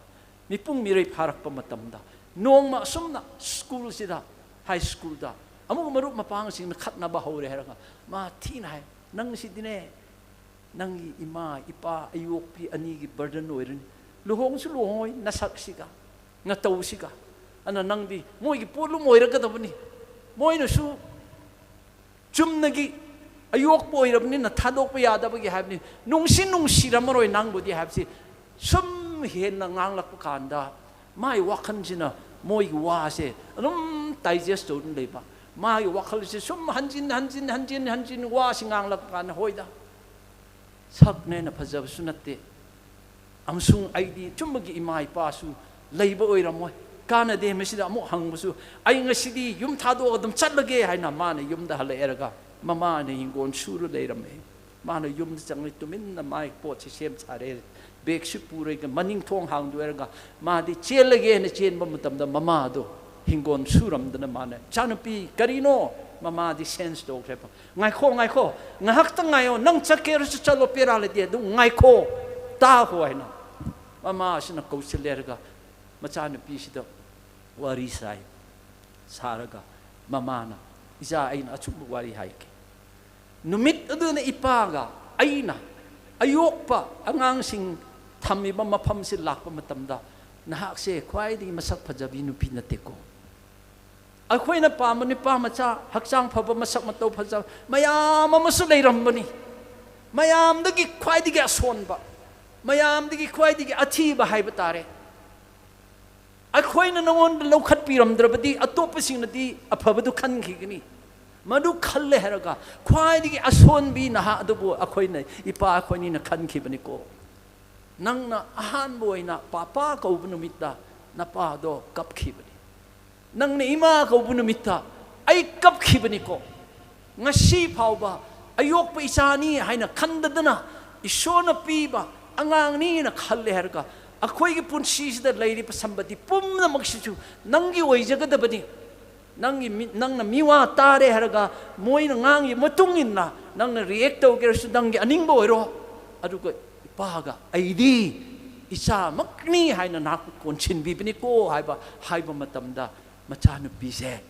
ꯃꯤꯄꯨꯡ ꯃꯤꯔꯩ ꯐꯥꯔꯛꯄ ꯃꯇꯝꯗ, ꯅꯣꯡꯃ ꯑꯁꯨꯝꯅ ꯁ꯭ꯀꯨꯜꯁꯤꯗ, ꯍꯥꯏ ꯁ꯭ꯀꯨꯜꯗ ꯑꯃꯨꯛ ꯃꯔꯨꯞ ꯃꯄꯥꯡꯁꯤꯡꯅ ꯈꯠꯅꯕ ꯍꯧꯔꯦ ꯍꯥꯏꯔꯒ ꯃꯥ ꯊꯤꯅ ꯍꯥꯏ, "ꯅꯪꯁꯤꯗꯤꯅꯦ, ꯅꯪꯒꯤ ꯏꯃꯥ ꯏꯄꯥ ꯑꯌꯣꯛꯄꯤ ꯑꯅꯤꯒꯤ ꯕꯔꯗꯟ ꯑꯣꯏꯔꯅꯤ꯫ ꯂꯨꯍꯣꯡꯁꯨ ꯂꯨꯍꯣꯡꯉꯣꯏ, ꯅꯁꯛꯁꯤꯒ ꯅꯇꯧꯁꯤꯒ꯫ ꯑꯗꯨꯅ ꯅꯪꯗꯤ ꯃꯣꯏꯒꯤ ꯄꯣꯠꯂꯨꯝ ꯑꯣꯏꯔꯒꯗꯕꯅꯤ꯫ ꯃꯣꯏꯅꯁꯨ ꯆꯨꯝꯅꯒꯤ ꯑꯌꯣꯛꯄ ꯑꯣꯏꯔꯕꯅꯤꯅ ꯊꯥꯗꯣꯛꯄ ꯌꯥꯗꯕꯒꯤ ꯍꯥꯏꯕꯅꯤ꯫ ꯅꯨꯡꯁꯤ ꯅꯨꯡꯁꯤꯔꯝꯃꯔꯣꯏ ꯅꯪꯕꯨꯗꯤ" ꯍꯥꯏꯕꯁꯤ ꯁꯨꯝ ꯍꯦꯟꯅ ꯉꯥꯡꯂꯛꯄ ꯀꯥꯟꯗ, ꯃꯥꯒꯤ ꯋꯥꯈꯜꯁꯤꯅ ꯃꯣꯏꯒꯤ ꯋꯥꯁꯦ ꯑꯗꯨꯝ ꯗꯥꯏꯖꯦꯁ ꯇꯧꯗꯨꯅ ꯂꯩꯕ꯫ ꯃꯥꯒꯤ ꯋꯥꯈꯜꯁꯦ ꯁꯨꯝ ꯍꯟꯖꯤꯟ ꯍꯟꯖꯤꯟ ꯍꯟꯖꯤꯟ ꯍꯟꯖꯤꯟ ꯋꯥꯁꯤ ꯉꯥꯡꯂꯛꯄ ꯀꯥꯟꯗ, "ꯍꯣꯏꯗ, ꯁꯛꯅꯦꯅ ꯐꯖꯕꯁꯨ ꯅꯠꯇꯦ, ꯑꯃꯁꯨꯡ ꯑꯩꯗꯤ ꯆꯨꯝꯕꯒꯤ ꯏꯃꯥ ꯏꯄꯥꯁꯨ ꯂꯩꯕ ꯑꯣꯏꯔꯝꯃꯣꯏ, ꯀꯥꯟꯅꯗꯦ, ꯃꯁꯤꯗ ꯑꯃꯨꯛ ꯍꯪꯕꯁꯨ, ꯑꯩ ꯉꯁꯤꯗꯤ ꯌꯨꯝ ꯊꯥꯗꯣꯛꯑꯒ ꯑꯗꯨꯝ ꯆꯠꯂꯒꯦ" ꯍꯥꯏꯅ ꯃꯥꯅ ꯌꯨꯝꯗ ꯍꯜꯂꯛꯑꯦꯔꯒ, ꯃꯃꯥꯅ ꯍꯤꯡꯒꯣꯜ ꯁꯨꯔ ꯂꯩꯔꯝꯃꯦ꯫ ꯃꯥꯅ ꯌꯨꯝꯗ ꯆꯪꯂꯦ, ꯇꯨꯃꯤꯟꯅ ꯃꯥꯒꯤ ꯄꯣꯠꯁꯦ ꯁꯦꯝ ꯁꯥꯔꯦ, ꯕꯦꯒꯁꯨ ꯄꯨꯔꯒ ꯃꯅꯤꯡ ꯊꯣꯡ ꯍꯥꯡꯗꯣꯛꯑꯦꯔꯒ ꯃꯥꯗꯤ ꯆꯦꯜꯂꯒꯦꯅ ꯆꯦꯟꯕ ꯃꯇꯝꯗ ꯃꯃꯥꯗꯣ ꯍꯤꯡꯒꯣꯜ ꯁꯨꯔꯝꯗꯅ ꯃꯥꯅ, "ꯏꯆꯥꯅꯨꯄꯤ, ꯀꯔꯤꯅꯣ?" ꯃꯃꯥꯗꯤ ꯁꯦꯟꯁ ꯇꯧꯈ꯭ꯔꯦꯕ꯫ "ꯉꯥꯏꯈꯣ, ꯉꯥꯏꯈꯣ, ꯉꯥꯏꯍꯥꯛꯇꯪ ꯉꯥꯏꯌꯣ, ꯅꯪ ꯆꯠꯀꯦ ꯍꯥꯏꯔꯁꯨ ꯆꯠꯂꯣ, ꯄꯦꯔꯥ ꯂꯩꯇꯦ, ꯑꯗꯨꯝ ꯉꯥꯏꯈꯣ, ꯇꯥꯈꯣ" ꯍꯥꯏꯅ ꯃꯃꯥꯁꯤꯅ ꯀꯧꯁꯤꯜꯂꯦꯔꯒ ꯃꯆꯥꯅꯨꯄꯤꯁꯤꯗ ꯋꯥꯔꯤ ꯁꯥꯏ꯫ ꯁꯥꯔꯒ ꯃꯃꯥꯅ, "ꯏꯆꯥ, ꯑꯩꯅ ꯑꯆꯨꯝꯕ ꯋꯥꯔꯤ ꯍꯥꯏꯒꯦ꯫ ꯅꯨꯃꯤꯠ ꯑꯗꯨꯅ ꯏꯄꯥꯒ ꯑꯩꯅ ꯑꯌꯣꯛꯄ ꯑꯉꯥꯡꯁꯤꯡ ꯊꯝꯃꯤꯕ ꯃꯐꯝꯁꯤ ꯂꯥꯛꯄ ꯃꯇꯝꯗ ꯅꯍꯥꯛꯁꯦ ꯈ꯭ꯋꯥꯏꯗꯒꯤ ꯃꯁꯛ ꯐꯖꯕꯤ ꯅꯨꯄꯤ ꯅꯠꯇꯦꯀꯣ꯫ ꯑꯩꯈꯣꯏꯅ ꯄꯥꯝꯕ ꯅꯨꯄꯥ ꯃꯆꯥ, ꯍꯛꯆꯥꯡ ꯐꯕ, ꯃꯁꯛ ꯃꯇꯧ ꯐꯖꯕ ꯃꯌꯥꯝ ꯑꯃꯁꯨ ꯂꯩꯔꯝꯕꯅꯤ꯫ ꯃꯌꯥꯝꯗꯒꯤ ꯈ꯭ꯋꯥꯏꯗꯒꯤ ꯑꯁꯣꯟꯕ, ꯃꯌꯥꯝꯗꯒꯤ ꯈ꯭ꯋꯥꯏꯗꯒꯤ ꯑꯊꯤꯕ ꯍꯥꯏꯕ ꯇꯥꯔꯦ꯫ ꯑꯩꯈꯣꯏꯅ ꯅꯉꯣꯟꯗ ꯂꯧꯈꯠꯄꯤꯔꯝꯗ꯭ꯔꯕꯗꯤ ꯑꯇꯣꯞꯄꯁꯤꯡꯅꯗꯤ ꯑꯐꯕꯗꯨ ꯈꯟꯈꯤꯒꯅꯤ꯫ ꯃꯗꯨ ꯈꯜꯂꯦ ꯍꯥꯏꯔꯒ ꯈ꯭ꯋꯥꯏꯗꯒꯤ ꯑꯁꯣꯟꯕꯤ ꯅꯍꯥ ꯑꯗꯨꯕꯨ ꯑꯩꯈꯣꯏꯅ, ꯏꯄꯥ ꯑꯩꯈꯣꯏꯅꯤꯅ ꯈꯟꯈꯤꯕꯅꯤꯀꯣ꯫ ꯅꯪꯅ ꯑꯍꯥꯟꯕ ꯑꯣꯏꯅ ꯄꯥꯄꯥ ꯀꯧꯕ ꯅꯨꯃꯤꯠꯇ ꯅꯄꯥꯗꯣ ꯀꯞꯈꯤꯕꯅꯤ꯫ ꯅꯪꯅ ꯏꯃꯥ ꯀꯧꯕ ꯅꯨꯃꯤꯠꯇ ꯑꯩ ꯀꯞꯈꯤꯕꯅꯤꯀꯣ꯫ ꯉꯁꯤ ꯐꯥꯎꯕ ꯑꯌꯣꯛꯄ ꯏꯆꯥꯅꯤ ꯍꯥꯏꯅ ꯈꯟꯗꯗꯅ, ꯏꯁꯣꯔꯅ ꯄꯤꯕ ꯑꯉꯥꯡꯅꯤꯅ ꯈꯜꯂꯦ ꯍꯥꯏꯔꯒ, ꯑꯩꯈꯣꯏꯒꯤ ꯄꯨꯟꯁꯤꯁꯤꯗ ꯂꯩꯔꯤꯕ ꯁꯝꯄꯇꯤ ꯄꯨꯝꯅꯃꯛꯁꯤꯁꯨ ꯅꯪꯒꯤ ꯑꯣꯏꯖꯒꯗꯕꯅꯤ꯫ ꯅꯪꯒꯤ ꯃꯤ-, ꯅꯪꯅ ꯃꯤꯋꯥ ꯇꯥꯔꯦ ꯍꯥꯏꯔꯒ, ꯃꯣꯏꯅ ꯉꯥꯡꯉꯤ ꯃꯇꯨꯡ ꯏꯟꯅ ꯅꯪꯅ react ꯇꯧꯒꯦꯔꯁꯨ ꯅꯪꯒꯤ ꯑꯅꯤꯡꯕ ꯑꯣꯏꯔꯣ꯫ ꯑꯗꯨꯒ ꯏꯄꯥꯒ ꯑꯩꯗꯤ ꯏꯆꯥꯃꯛꯅꯤ ꯍꯥꯏꯅ ꯅꯍꯥꯛꯄꯨ ꯀꯣꯟꯁꯤꯟꯕꯤꯕꯅꯤꯀꯣ ꯍꯥꯏꯕ, ꯍꯥꯏꯕ ꯃꯇꯝꯗ, ꯃꯆꯥꯅꯨꯄꯤꯁꯦ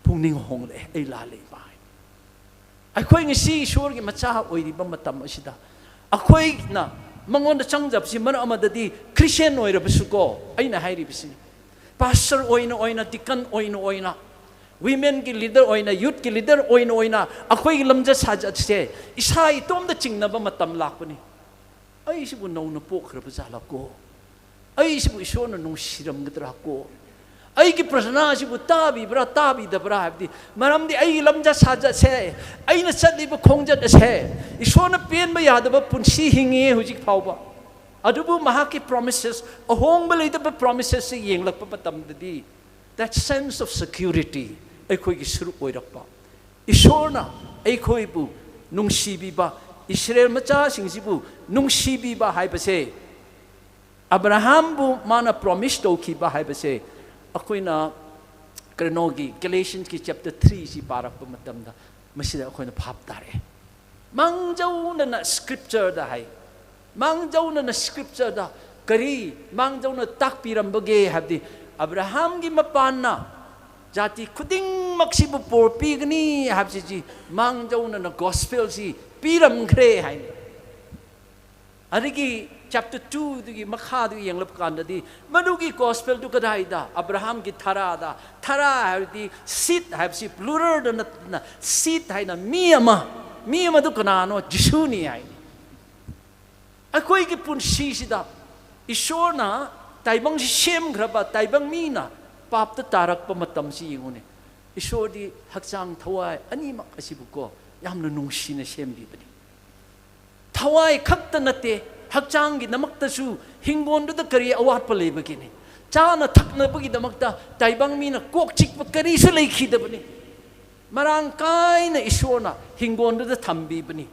ꯄꯨꯛꯅꯤꯡ ꯍꯣꯡꯂꯛꯑꯦ, "ꯑꯩ ꯂꯥꯜꯂꯦ, ꯏꯃꯥ" ꯍꯥꯏꯅ꯫ ꯑꯩꯈꯣꯏ ꯉꯁꯤ ꯏꯁꯣꯔꯒꯤ ꯃꯆꯥ ꯑꯣꯏꯔꯤꯕ ꯃꯇꯝ ꯑꯁꯤꯗ, ꯑꯩꯈꯣꯏꯅ ꯃꯉꯣꯟꯗ ꯆꯪꯖꯕꯁꯤ ꯃꯔꯛ ꯑꯃꯗꯗꯤ Christian ꯑꯣꯏꯔꯕꯁꯨꯀꯣ, ꯑꯩꯅ ꯍꯥꯏꯔꯤꯕꯁꯤ, pastor ꯑꯣꯏꯅ ꯑꯣꯏꯅ, deacon ꯑꯣꯏꯅ ꯑꯣꯏꯅ, womenꯒꯤ leader ꯑꯣꯏꯅ, youthꯀꯤ leader ꯑꯣꯏꯅ ꯑꯣꯏꯅ, ꯑꯩꯈꯣꯏꯒꯤ ꯂꯝꯆꯠ ꯁꯥꯖꯠꯁꯦ ꯏꯁꯥ ꯏꯇꯣꯝꯇ ꯆꯤꯡꯅꯕ ꯃꯇꯝ ꯂꯥꯛꯄꯅꯤ꯫ "ꯑꯩꯁꯤꯕꯨ ꯅꯧꯅ ꯄꯣꯛꯈ꯭ꯔꯕ ꯖꯥꯠꯂꯀꯣ? ꯑꯩꯁꯤꯕꯨ ꯏꯁꯣꯔꯅ ꯅꯨꯡꯁꯤꯔꯝꯒꯗ꯭ꯔꯥ ꯀꯣ? ꯑꯩꯒꯤ ꯄ꯭ꯔꯊꯅꯥꯁꯤꯕꯨ ꯇꯥꯕꯤꯕ꯭ꯔꯥ, ꯇꯥꯕꯤꯗꯕ꯭ꯔꯥ?" ꯍꯥꯏꯕꯗꯤ, ꯃꯔꯝꯗꯤ ꯑꯩꯒꯤ ꯂꯝꯆꯠ ꯁꯥꯖꯠꯁꯦ, ꯑꯩꯅ ꯆꯠꯂꯤꯕ ꯈꯣꯡꯆꯠ ꯑꯁꯦ, ꯏꯁꯣꯔꯅ ꯄꯦꯟꯕ ꯌꯥꯗꯕ ꯄꯨꯟꯁꯤ ꯍꯤꯡꯉꯤ ꯍꯧꯖꯤꯛ ꯐꯥꯎꯕ꯫ ꯑꯗꯨꯕꯨ ꯃꯍꯥꯛꯀꯤ promises, ꯑꯍꯣꯡꯕ ꯂꯩꯇꯕ promisesꯁꯤ ꯌꯦꯡꯂꯛꯄ ꯃꯇꯝꯗꯗꯤ, that sense of security ꯑꯩꯈꯣꯏꯒꯤ ꯁꯔꯨꯛ ꯑꯣꯏꯔꯛꯄ, ꯏꯁꯣꯔꯅ ꯑꯩꯈꯣꯏꯕꯨ ꯅꯨꯡꯁꯤꯕꯤꯕ, ꯏꯁꯔꯦꯜ ꯃꯆꯥꯁꯤꯡꯁꯤꯕꯨ ꯅꯨꯡꯁꯤꯕꯤꯕ ꯍꯥꯏꯕꯁꯦ, ꯑꯕ꯭ꯔꯥꯍꯥꯝꯕꯨ ꯃꯥꯅ promise ꯇꯧꯈꯤꯕ ꯍꯥꯏꯕꯁꯦ, ꯑꯩꯈꯣꯏꯅ ꯀꯩꯅꯣꯒꯤ Galatiansꯀꯤ chapter threeꯁꯤ ꯄꯥꯔꯛꯄ ꯃꯇꯝꯗ ꯃꯁꯤꯗ ꯑꯩꯈꯣꯏꯅ ꯚꯥꯞ ꯇꯥꯔꯛꯑꯦ꯫ ꯃꯥꯡꯖꯧꯅꯅ scriptureꯗ ꯍꯥꯏ, ꯃꯥꯡꯖꯧꯅꯅ scriptureꯗ ꯀꯔꯤ ꯃꯥꯡꯖꯧꯅ ꯇꯥꯛꯄꯤꯔꯝꯕꯒꯦ ꯍꯥꯏꯕꯗꯤ, ꯑꯕ꯭ꯔꯥꯍꯥꯝꯒꯤ ꯃꯄꯥꯟꯅ ꯖꯥꯇꯤ ꯈꯨꯗꯤꯡꯃꯛꯁꯤꯕꯨ ꯄꯣꯔ ꯄꯤꯒꯅꯤ ꯍꯥꯏꯕꯁꯤ ꯃꯥꯡꯖꯧꯅꯅ gospelꯁꯤ ꯄꯤꯔꯝꯈ꯭ꯔꯦ ꯍꯥꯏꯅ꯫ ꯑꯗꯒꯤ chapter twoꯗꯨꯒꯤ ꯃꯈꯥꯗꯨ ꯌꯦꯡꯂꯛꯄ ꯀꯥꯟꯗꯗꯤ, ꯃꯗꯨꯒꯤ gospelꯗꯨ ꯀꯗꯥꯏꯗ? ꯑꯕ꯭ꯔꯥꯍꯥꯝꯒꯤ ꯊꯔꯥꯗ꯫ ꯊꯔꯥ ꯍꯥꯏꯕꯗꯤ seed ꯍꯥꯏꯕꯁꯤ pluralꯗ ꯅꯠꯇꯅ, seed ꯍꯥꯏꯅ ꯃꯤ ꯑꯃ, ꯃꯤ ꯑꯃꯗꯨ ꯀꯅꯥꯅꯣ? ꯖꯤꯁꯨꯅꯤ ꯍꯥꯏꯅꯤ꯫ ꯑꯩꯈꯣꯏꯒꯤ ꯄꯨꯟꯁꯤꯁꯤꯗ ꯏꯁꯣꯔꯅ ꯇꯥꯏꯕꯪꯁꯤ ꯁꯦꯝꯈ꯭ꯔꯕ ꯇꯥꯏꯕꯪ ꯃꯤꯅ ꯄꯥꯞꯇ ꯇꯥꯔꯛꯄ ꯃꯇꯝꯁꯤ ꯌꯦꯡꯉꯨꯅꯦ꯫ ꯏꯁꯣꯔꯗꯤ ꯍꯛꯆꯥꯡ ꯊꯋꯥꯏ ꯑꯅꯤꯃꯛ ꯑꯁꯤꯕꯨꯀꯣ ꯌꯥꯝꯅ ꯅꯨꯡꯁꯤꯅ ꯁꯦꯝꯕꯤꯕꯅꯤ꯫ ꯊꯋꯥꯏ ꯈꯛꯇ ꯅꯠꯇꯦ, ꯍꯛꯆꯥꯡꯒꯤꯗꯃꯛꯇꯁꯨ ꯍꯤꯡꯒꯣꯜꯗꯨꯗ ꯀꯔꯤ ꯑꯋꯥꯠꯄ ꯂꯩꯕꯒꯤꯅꯤ? ꯆꯥꯅ ꯊꯛꯅꯕꯒꯤꯗꯃꯛꯇ ꯇꯥꯏꯕꯪ ꯃꯤꯅ ꯀꯣꯛ ꯆꯤꯛꯄ ꯀꯔꯤꯁꯨ ꯂꯩꯈꯤꯗꯕꯅꯤ꯫ ꯃꯔꯥꯡ ꯀꯥꯏꯅ ꯏꯁꯣꯔꯅ ꯍꯤꯡꯒꯣꯜꯗꯨꯗ ꯊꯝꯕꯤꯕꯅꯤ꯫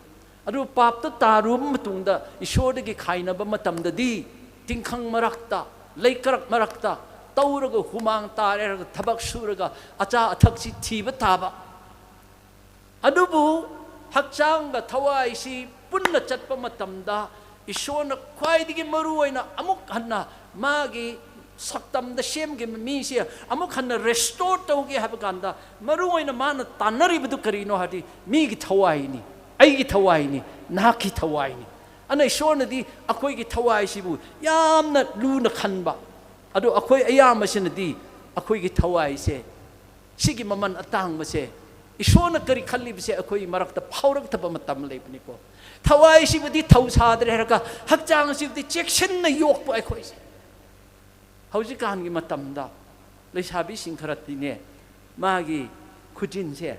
ꯑꯗꯨ ꯄꯥꯞꯇ ꯇꯥꯔꯨꯕ ꯃꯇꯨꯡꯗ ꯏꯁꯣꯔꯗꯒꯤ ꯈꯥꯏꯅꯕ ꯃꯇꯝꯗꯗꯤ ꯇꯤꯡꯈꯪ ꯃꯔꯛꯇ, ꯂꯩꯀꯔꯛ ꯃꯔꯛꯇ ꯇꯧꯔꯒ ꯍꯨꯃꯥꯡ ꯇꯥꯔꯦ ꯍꯥꯏꯔꯒ ꯊꯕꯛ ꯁꯨꯔꯒ ꯑꯆꯥ ꯑꯊꯛꯁꯤ ꯊꯤꯕ ꯇꯥꯕ꯫ ꯑꯗꯨꯕꯨ ꯍꯛꯆꯥꯡꯒ ꯊꯋꯥꯏꯁꯤ ꯄꯨꯟꯅ ꯆꯠꯄ ꯃꯇꯝꯗ ꯏꯁꯣꯔꯅ ꯈ꯭ꯋꯥꯏꯗꯒꯤ ꯃꯔꯨ ꯑꯣꯏꯅ ꯑꯃꯨꯛ ꯍꯟꯅ ꯃꯥꯒꯤ ꯁꯛꯇꯝꯗ ꯁꯦꯝꯈꯤꯕ ꯃꯤꯁꯦ ꯑꯃꯨꯛ ꯍꯟꯅ restore ꯇꯧꯒꯦ ꯍꯥꯏꯕ ꯀꯥꯟꯗ ꯃꯔꯨ ꯑꯣꯏꯅ ꯃꯥꯅ ꯇꯥꯟꯅꯔꯤꯕꯗꯨ ꯀꯔꯤꯅꯣ ꯍꯥꯏꯗꯤ ꯃꯤꯒꯤ ꯊꯋꯥꯏꯅꯤ, ꯑꯩꯒꯤ ꯊꯋꯥꯏꯅꯤ, ꯅꯍꯥꯛꯀꯤ ꯊꯋꯥꯏꯅꯤ꯫ ꯑꯗꯨꯅ ꯏꯁꯣꯔꯅꯗꯤ ꯑꯩꯈꯣꯏꯒꯤ ꯊꯋꯥꯏꯁꯤꯕꯨ ꯌꯥꯝꯅ ꯂꯨꯅ ꯈꯟꯕ꯫ ꯑꯗꯣ ꯑꯩꯈꯣꯏ ꯑꯌꯥꯝꯕꯁꯤꯅꯗꯤ ꯑꯩꯈꯣꯏꯒꯤ ꯊꯋꯥꯏꯁꯦ, ꯁꯤꯒꯤ ꯃꯃꯜ ꯑꯇꯥꯡꯕꯁꯦ, ꯏꯁꯣꯔꯅ ꯀꯔꯤ ꯈꯜꯂꯤꯕꯁꯦ ꯑꯩꯈꯣꯏ ꯃꯔꯛꯇ ꯐꯥꯎꯔꯛꯇꯕ ꯃꯇꯝ ꯂꯩꯕꯅꯤꯀꯣ꯫ ꯊꯋꯥꯏꯁꯤꯕꯨꯗꯤ ꯊꯧ ꯁꯥꯗ꯭ꯔꯦ ꯍꯥꯏꯔꯒ ꯍꯛꯆꯥꯡꯁꯤꯕꯨꯗꯤ ꯆꯦꯛꯁꯤꯟꯅ ꯌꯣꯛꯄ ꯑꯩꯈꯣꯏꯁꯦ꯫ ꯍꯧꯖꯤꯛꯀꯥꯟꯒꯤ ꯃꯇꯝꯗ ꯂꯩꯁꯥꯕꯤꯁꯤꯡ ꯈꯔꯗꯤꯅꯦ, ꯃꯥꯒꯤ ꯈꯨꯖꯤꯟꯁꯦ,